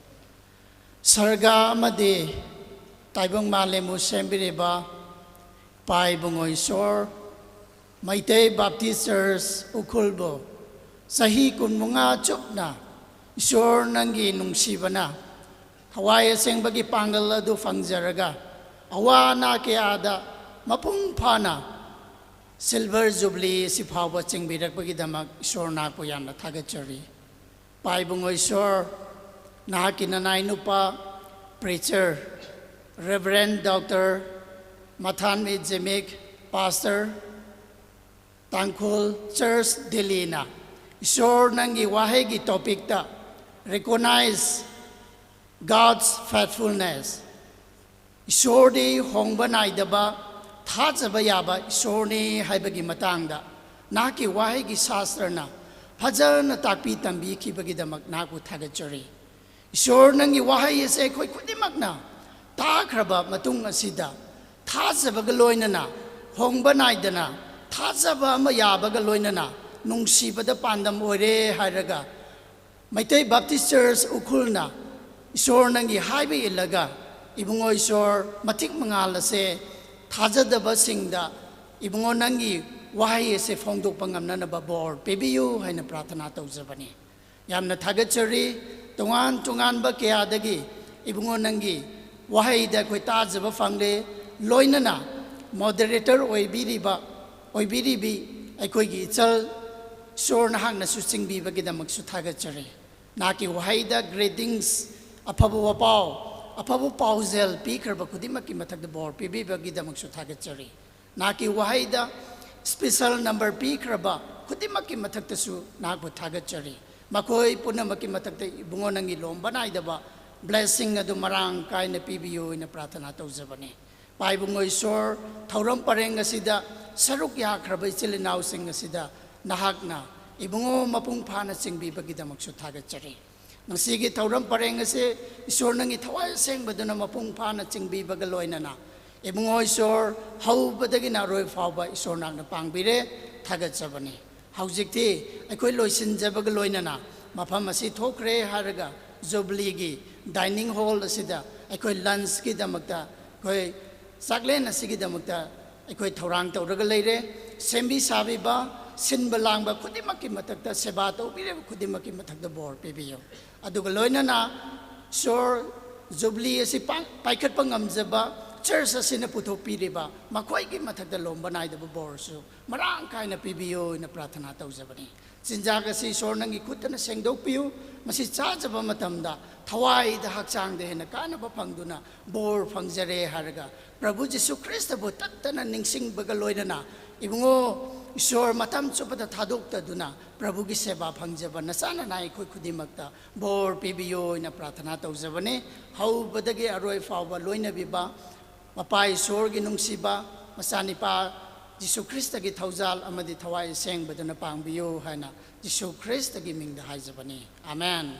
ꯁꯔꯒ ꯑꯃꯗꯤ ꯇꯥꯏꯕꯪ ꯃꯥꯂꯦꯝꯕꯨ ꯁꯦꯝꯕꯤꯔꯤꯕ ꯏꯄꯥ ꯏꯕꯨꯡꯉꯣ ꯏꯁꯣꯔ, ꯃꯩꯇꯩ ꯕꯥꯞꯇꯤꯁ ꯆꯔꯆ ꯎꯈ꯭ꯔꯨꯜꯕꯨ ꯆꯍꯤ ꯀꯨꯟꯃꯉꯥ ꯆꯨꯞꯅ ꯏꯁꯣꯔ ꯅꯪꯒꯤ ꯅꯨꯡꯁꯤꯕꯅ ꯊꯋꯥꯏ ꯑꯁꯦꯡꯕꯒꯤ ꯄꯥꯡꯒꯜ ꯑꯗꯨ ꯐꯪꯖꯔꯒ ꯑꯋꯥ ꯑꯅꯥ ꯀꯌꯥꯗ ꯃꯄꯨꯡ ꯐꯥꯅ ꯁꯤꯜꯚꯔ ꯖꯨꯕꯤꯂꯤ ꯑꯁꯤ ꯐꯥꯎꯕ ꯆꯤꯡꯕꯤꯔꯛꯄꯒꯤꯗꯃꯛ ꯏꯁꯣꯔ ꯅꯍꯥꯛꯄꯨ ꯌꯥꯝꯅ ꯊꯥꯒꯠꯆꯔꯤ꯫ ꯏꯄꯥ ꯏꯕꯨꯡꯉꯣ ꯏꯁꯣꯔ, ꯅꯍꯥꯛꯀꯤ ꯅꯅꯥꯏ ꯅꯨꯄꯥ preacher Reverend Doctor ꯃꯊꯥꯟꯃꯤ ꯖꯦꯃꯤꯛ, Pastor, ꯇꯥꯡꯈꯨꯜ Church ꯗꯤꯜꯂꯤꯅ ꯏꯁꯣꯔ ꯅꯪꯒꯤ ꯋꯥꯍꯩꯒꯤ topicꯇ Recognize God's Faithfulness, ꯏꯁꯣꯔꯗꯤ ꯍꯣꯡꯕ ꯅꯥꯏꯗꯕ, ꯊꯥꯖꯕ ꯌꯥꯕ ꯏꯁꯣꯔꯅꯤ ꯍꯥꯏꯕꯒꯤ ꯃꯇꯥꯡꯗ ꯅꯍꯥꯛꯀꯤ ꯋꯥꯍꯩꯒꯤ ꯁꯥꯁꯇ꯭ꯔꯅ ꯐꯖꯅ ꯇꯥꯛꯄꯤ ꯇꯝꯕꯤꯈꯤꯕꯒꯤꯗꯃꯛ ꯅꯍꯥꯛꯄꯨ ꯊꯥꯒꯠꯆꯔꯤ꯫ ꯏꯁꯣꯔ ꯅꯪꯒꯤ ꯋꯥꯍꯩ ꯑꯁꯦ ꯑꯩꯈꯣꯏ ꯈꯨꯗꯤꯡꯃꯛꯅ ꯇꯥꯈ꯭ꯔꯕ ꯃꯇꯨꯡ ꯑꯁꯤꯗ ꯊꯥꯖꯕꯒ ꯂꯣꯏꯅꯅ, ꯍꯣꯡꯕ ꯅꯥꯏꯗꯅ, ꯊꯥꯖꯕ ꯑꯃ ꯌꯥꯕꯒ ꯂꯣꯏꯅꯅ ꯅꯨꯡꯁꯤꯕꯗ ꯄꯥꯟꯗꯝ ꯑꯣꯏꯔꯦ ꯍꯥꯏꯔꯒ ꯃꯩꯇꯩ ꯕꯥꯞꯇꯤꯁ ꯆꯔꯆ ꯎꯈ꯭ꯔꯨꯜꯅ ꯏꯁꯣꯔ ꯅꯪꯒꯤ ꯍꯥꯏꯕ ꯏꯜꯂꯒ ꯏꯕꯨꯡꯉꯣ ꯏꯁꯣꯔ ꯃꯇꯤꯛ ꯃꯉꯥꯜ ꯑꯁꯦ ꯊꯥꯖꯗꯕꯁꯤꯡꯗ ꯏꯕꯨꯡꯉꯣ ꯅꯪꯒꯤ ꯋꯥꯍꯩ ꯑꯁꯦ ꯐꯣꯡꯗꯣꯛꯄ ꯉꯝꯅꯅꯕ ꯕꯣꯔ ꯄꯤꯕꯤꯌꯨ ꯍꯥꯏꯅ ꯄ꯭ꯔꯥꯊꯅꯥ ꯇꯧꯖꯕꯅꯤ꯫ ꯌꯥꯝꯅ ꯊꯥꯒꯠꯆꯔꯤ꯫ ꯇꯣꯉꯥꯟ ꯇꯣꯉꯥꯟꯕ ꯀꯌꯥꯗꯒꯤ ꯏꯕꯨꯡꯉꯣ ꯅꯪꯒꯤ ꯋꯥꯍꯩꯗ ꯑꯩꯈꯣꯏ ꯇꯥꯖꯕ ꯐꯪꯂꯦ꯫ ꯂꯣꯏꯅꯅ moderator ꯑꯣꯏꯕꯤꯔꯤꯕ, ꯑꯣꯏꯕꯤꯔꯤꯕꯤ ꯑꯩꯈꯣꯏꯒꯤ ꯏꯆꯜ, ꯏꯁꯣꯔ ꯅꯍꯥꯛꯅꯁꯨ ꯆꯤꯡꯕꯤꯕꯒꯤꯗꯃꯛꯁꯨ ꯊꯥꯒꯠꯆꯔꯤ꯫ ꯅꯍꯥꯛꯀꯤ ꯋꯥꯍꯩꯗ greetings, ꯑꯐꯕ ꯋꯥꯄꯥꯎ, ꯑꯐꯕ ꯄꯥꯎꯖꯦꯜ ꯄꯤꯈ꯭ꯔꯕ ꯈꯨꯗꯤꯡꯃꯛꯀꯤ ꯃꯊꯛꯇ ꯕꯣꯔ ꯄꯤꯕꯤꯕꯒꯤꯗꯃꯛꯁꯨ ꯊꯥꯒꯠꯆꯔꯤ꯫ ꯅꯍꯥꯛꯀꯤ ꯋꯥꯍꯩꯗ special number ꯄꯤꯈ꯭ꯔꯕ ꯈꯨꯗꯤꯡꯃꯛꯀꯤ ꯃꯊꯛꯇꯁꯨ ꯅꯍꯥꯛꯄꯨ ꯊꯥꯒꯠꯆꯔꯤ꯫ ꯃꯈꯣꯏ ꯄꯨꯝꯅꯃꯛꯀꯤ ꯃꯊꯛꯇ ꯏꯕꯨꯡꯉꯣ ꯅꯪꯒꯤ ꯂꯣꯝꯕ ꯅꯥꯏꯗꯕ blessing ꯑꯗꯨ ꯃꯔꯥꯡ ꯀꯥꯏꯅ ꯄꯤꯕꯤꯌꯨ ꯍꯥꯏꯅ ꯄ꯭ꯔꯥꯊꯅꯥ ꯇꯧꯖꯕꯅꯤ꯫ ꯏꯄꯥ ꯏꯕꯨꯡꯉꯣ ꯏꯁꯣꯔ, ꯊꯧꯔꯝ ꯄꯔꯦꯡ ꯑꯁꯤꯗ ꯁꯔꯨꯛ ꯌꯥꯈ꯭ꯔꯕ ꯏꯆꯤꯜ ꯏꯅꯥꯎꯁꯤꯡ ꯑꯁꯤꯗ ꯅꯍꯥꯛꯅ ꯏꯕꯨꯡꯉꯣ ꯃꯄꯨꯡ ꯐꯥꯅ ꯆꯤꯡꯕꯤꯕꯒꯤꯗꯃꯛꯁꯨ ꯊꯥꯒꯠꯆꯔꯤ꯫ ꯉꯁꯤꯒꯤ ꯊꯧꯔꯝ ꯄꯔꯦꯡ ꯑꯁꯤ ꯏꯁꯣꯔ ꯅꯪꯒꯤ ꯊꯋꯥꯏ ꯑꯁꯦꯡꯕꯗꯨꯅ ꯃꯄꯨꯡ ꯐꯥꯅ ꯆꯤꯡꯕꯤꯕꯒ ꯂꯣꯏꯅꯅ ꯏꯕꯨꯡꯉꯣ ꯏꯁꯣꯔ, ꯍꯧꯕꯗꯒꯤꯅ ꯑꯔꯣꯏ ꯐꯥꯎꯕ ꯏꯁꯣꯔ ꯅꯍꯥꯛꯅ ꯄꯥꯡꯕꯤꯔꯦ꯫ ꯊꯥꯒꯠꯆꯕꯅꯤ꯫ ꯍꯧꯖꯤꯛꯇꯤ ꯑꯩꯈꯣꯏ ꯂꯣꯏꯁꯤꯟꯖꯕꯒ ꯂꯣꯏꯅꯅ ꯃꯐꯝ ꯑꯁꯤ ꯊꯣꯛꯈ꯭ꯔꯦ ꯍꯥꯏꯔꯒ ꯖꯨꯕꯤꯂꯤꯒꯤ ꯗꯥꯏꯅꯤꯡ ꯍꯣꯜ ꯑꯁꯤꯗ ꯑꯩꯈꯣꯏ ꯂꯟꯁꯀꯤꯗꯃꯛꯇ, ꯑꯩꯈꯣꯏ ꯆꯥꯛꯂꯦꯟ ꯑꯁꯤꯒꯤꯗꯃꯛꯇ ꯑꯩꯈꯣꯏ ꯊꯧꯔꯥꯡ ꯇꯧꯔꯒ ꯂꯩꯔꯦ꯫ ꯁꯦꯝꯕꯤ ꯁꯥꯕꯤꯕ, ꯁꯤꯟꯕ ꯂꯥꯡꯕ ꯈꯨꯗꯤꯡꯃꯛꯀꯤ ꯃꯊꯛꯇ, ꯁꯦꯕꯥ ꯇꯧꯕꯤꯔꯤꯕ ꯈꯨꯗꯤꯡꯃꯛꯀꯤ ꯃꯊꯛꯇ ꯕꯣꯔ ꯄꯤꯕꯤꯌꯨ꯫ ꯑꯗꯨꯒ ꯂꯣꯏꯅꯅ ꯏꯁꯣꯔ, ꯖꯨꯕꯤꯂꯤ ꯑꯁꯤ ꯄꯥꯡ-, ꯄꯥꯏꯈꯠꯄ ꯉꯝꯖꯕ ꯆꯔꯆ ꯑꯁꯤꯅ ꯄꯨꯊꯣꯛꯄꯤꯔꯤꯕ ꯃꯈꯣꯏꯒꯤ ꯃꯊꯛꯇ ꯂꯣꯝꯕ ꯅꯥꯏꯗꯕ ꯕꯣꯔꯁꯨ ꯃꯔꯥꯡ ꯀꯥꯏꯅ ꯄꯤꯕꯤꯌꯨ ꯍꯥꯏꯅ ꯄ꯭ꯔꯥꯊꯅꯥ ꯇꯧꯖꯕꯅꯤ꯫ ꯆꯤꯟꯖꯥꯛ ꯑꯁꯤ ꯏꯁꯣꯔ ꯅꯪꯒꯤ ꯈꯨꯠꯇꯅ ꯁꯦꯡꯗꯣꯛꯄꯤꯌꯨ꯫ ꯃꯁꯤ ꯆꯥꯖꯕ ꯃꯇꯝꯗ ꯊꯋꯥꯏꯗ, ꯍꯛꯆꯥꯡꯗ ꯍꯦꯟꯅ ꯀꯥꯟꯅꯕ ꯐꯪꯗꯨꯅ ꯕꯣꯔ ꯐꯪꯖꯔꯦ ꯍꯥꯏꯔꯒ ꯄ꯭ꯔꯚꯨ ꯖꯤꯁꯨ ꯈ꯭ꯔꯤꯁꯇꯕꯨ ꯇꯠꯇꯅ ꯅꯤꯡꯁꯤꯡꯕꯒ ꯂꯣꯏꯅꯅ, ꯏꯕꯨꯡꯉꯣ, ꯏꯁꯣꯔ ꯃꯇꯝ ꯆꯨꯞꯄꯗ ꯊꯥꯗꯣꯛꯇꯗꯨꯅ ꯄ꯭ꯔꯚꯨꯒꯤ ꯁꯦꯕꯥ ꯐꯪꯖꯕ ꯅꯆꯥ ꯅꯅꯥꯏ ꯑꯩꯈꯣꯏ ꯈꯨꯗꯤꯡꯃꯛꯇ ꯕꯣꯔ ꯄꯤꯕꯤꯌꯣ ꯍꯥꯏꯅ ꯄ꯭ꯔꯥꯊꯅꯥ ꯇꯧꯖꯕꯅꯤ꯫ ꯍꯧꯕꯗꯒꯤ ꯑꯔꯣꯏ ꯐꯥꯎꯕ ꯂꯣꯏꯅꯕꯤꯕ ꯃꯄꯥ ꯏꯁꯣꯔꯒꯤ ꯅꯨꯡꯁꯤꯕ, ꯃꯆꯥꯅꯤꯄꯥ ꯖꯤꯁꯨ ꯈ꯭ꯔꯤꯁꯇꯒꯤ ꯊꯧꯖꯥꯜ ꯑꯃꯗꯤ ꯊꯋꯥꯏ ꯑꯁꯦꯡꯕꯗꯨꯅ ꯄꯥꯡꯕꯤꯌꯨ ꯍꯥꯏꯅ ꯖꯤꯁꯨ ꯈ꯭ꯔꯤꯁꯇꯒꯤ ꯃꯤꯡꯗ ꯍꯥꯏꯖꯕꯅꯤ꯫ Amen.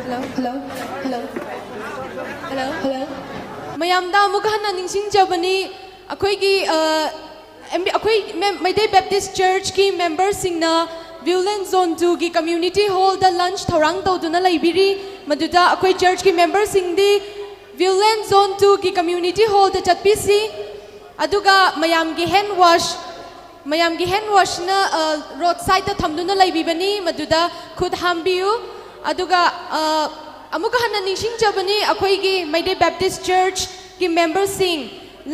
Hello, hello, hello, hello, hello. ꯃꯌꯥꯝꯗ ꯑꯃꯨꯛ ꯍꯟꯅ ꯅꯤꯡꯁꯤꯡꯖꯕꯅꯤ, ꯑꯩꯈꯣꯏꯒꯤ, ꯑ, ꯑꯦꯝ ꯕꯤ, ꯑꯩꯈꯣꯏ ꯃꯦꯝ-, ꯃꯩꯇꯩ ꯕꯦꯞꯇꯤꯁ ꯆꯔꯆꯀꯤ ꯃꯦꯝꯕꯔꯁꯤꯡꯅ ꯚ꯭ꯌꯨꯂꯦꯟ ꯖꯣꯟ ꯇꯨꯒꯤ ꯀꯝꯃ꯭ꯌꯨꯅꯤꯇꯤ ꯍꯣꯜꯗ ꯂꯟꯆ ꯊꯧꯔꯥꯡ ꯇꯧꯗꯨꯅ ꯂꯩꯕꯤꯔꯤ꯫ ꯃꯗꯨꯗ ꯑꯩꯈꯣꯏ ꯆꯔꯆꯀꯤ ꯃꯦꯝꯕꯔꯁꯤꯡꯗꯤ ꯚ꯭ꯌꯨꯂꯦꯟ ꯖꯣꯟ ꯇꯨꯒꯤ ꯀꯝꯃ꯭ꯌꯨꯅꯤꯇꯤ ꯍꯣꯜꯗ ꯆꯠꯄꯤꯁꯤ꯫ ꯑꯗꯨꯒ ꯃꯌꯥꯝꯒꯤ ꯍꯦꯟ ꯋꯥꯁ, ꯃꯌꯥꯝꯒꯤ ꯍꯦꯟ ꯋꯥꯁꯅ, ꯑ, ꯔꯣꯗ ꯁꯥꯏꯗꯇ ꯊꯝꯗꯨꯅ ꯂꯩꯕꯤꯕꯅꯤ, ꯃꯗꯨꯗ ꯈꯨꯠ ꯍꯥꯝꯕꯤꯌꯨ꯫ ꯑꯗꯨꯒ, ꯑ, ꯑꯃꯨꯛꯀ ꯍꯟꯅ ꯅꯤꯡꯁꯤꯡꯖꯕꯅꯤ, ꯑꯩꯈꯣꯏꯒꯤ ꯃꯩꯇꯩ ꯕꯦꯞꯇꯤꯁ ꯆꯔꯆꯀꯤ ꯃꯦꯝꯕꯔꯁꯤꯡ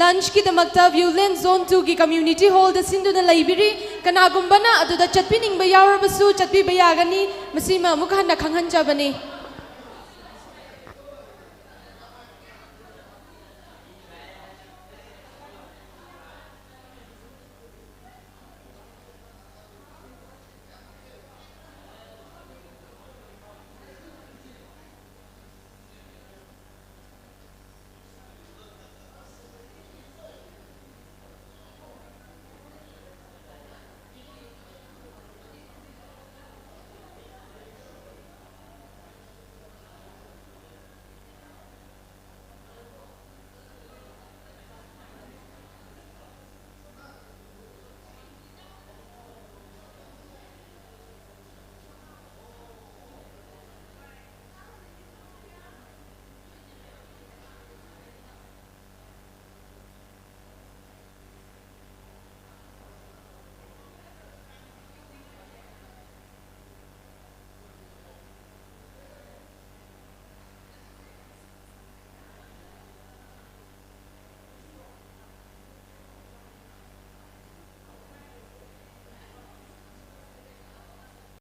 ꯂꯟꯆꯀꯤꯗꯃꯛꯇ ꯚ꯭ꯌꯨꯂꯦꯟ ꯖꯣꯟ ꯇꯨꯒꯤ ꯀꯝꯃ꯭ꯌꯨꯅꯤꯇꯤ ꯍꯣꯜꯗ ꯁꯤꯟꯗꯨꯅ ꯂꯩꯕꯤꯔꯤ꯫ ꯀꯅꯥꯒꯨꯝꯕꯅ ꯑꯗꯨꯗ ꯆꯠꯄꯤꯅꯤꯡꯕ ꯌꯥꯎꯔꯕꯁꯨ ꯆꯠꯄꯤꯕ ꯌꯥꯒꯅꯤ꯫ ꯃꯁꯤꯃ ꯑꯃꯨꯛ ꯍꯟꯅ ꯈꯪꯍꯟꯖꯕꯅꯤ꯫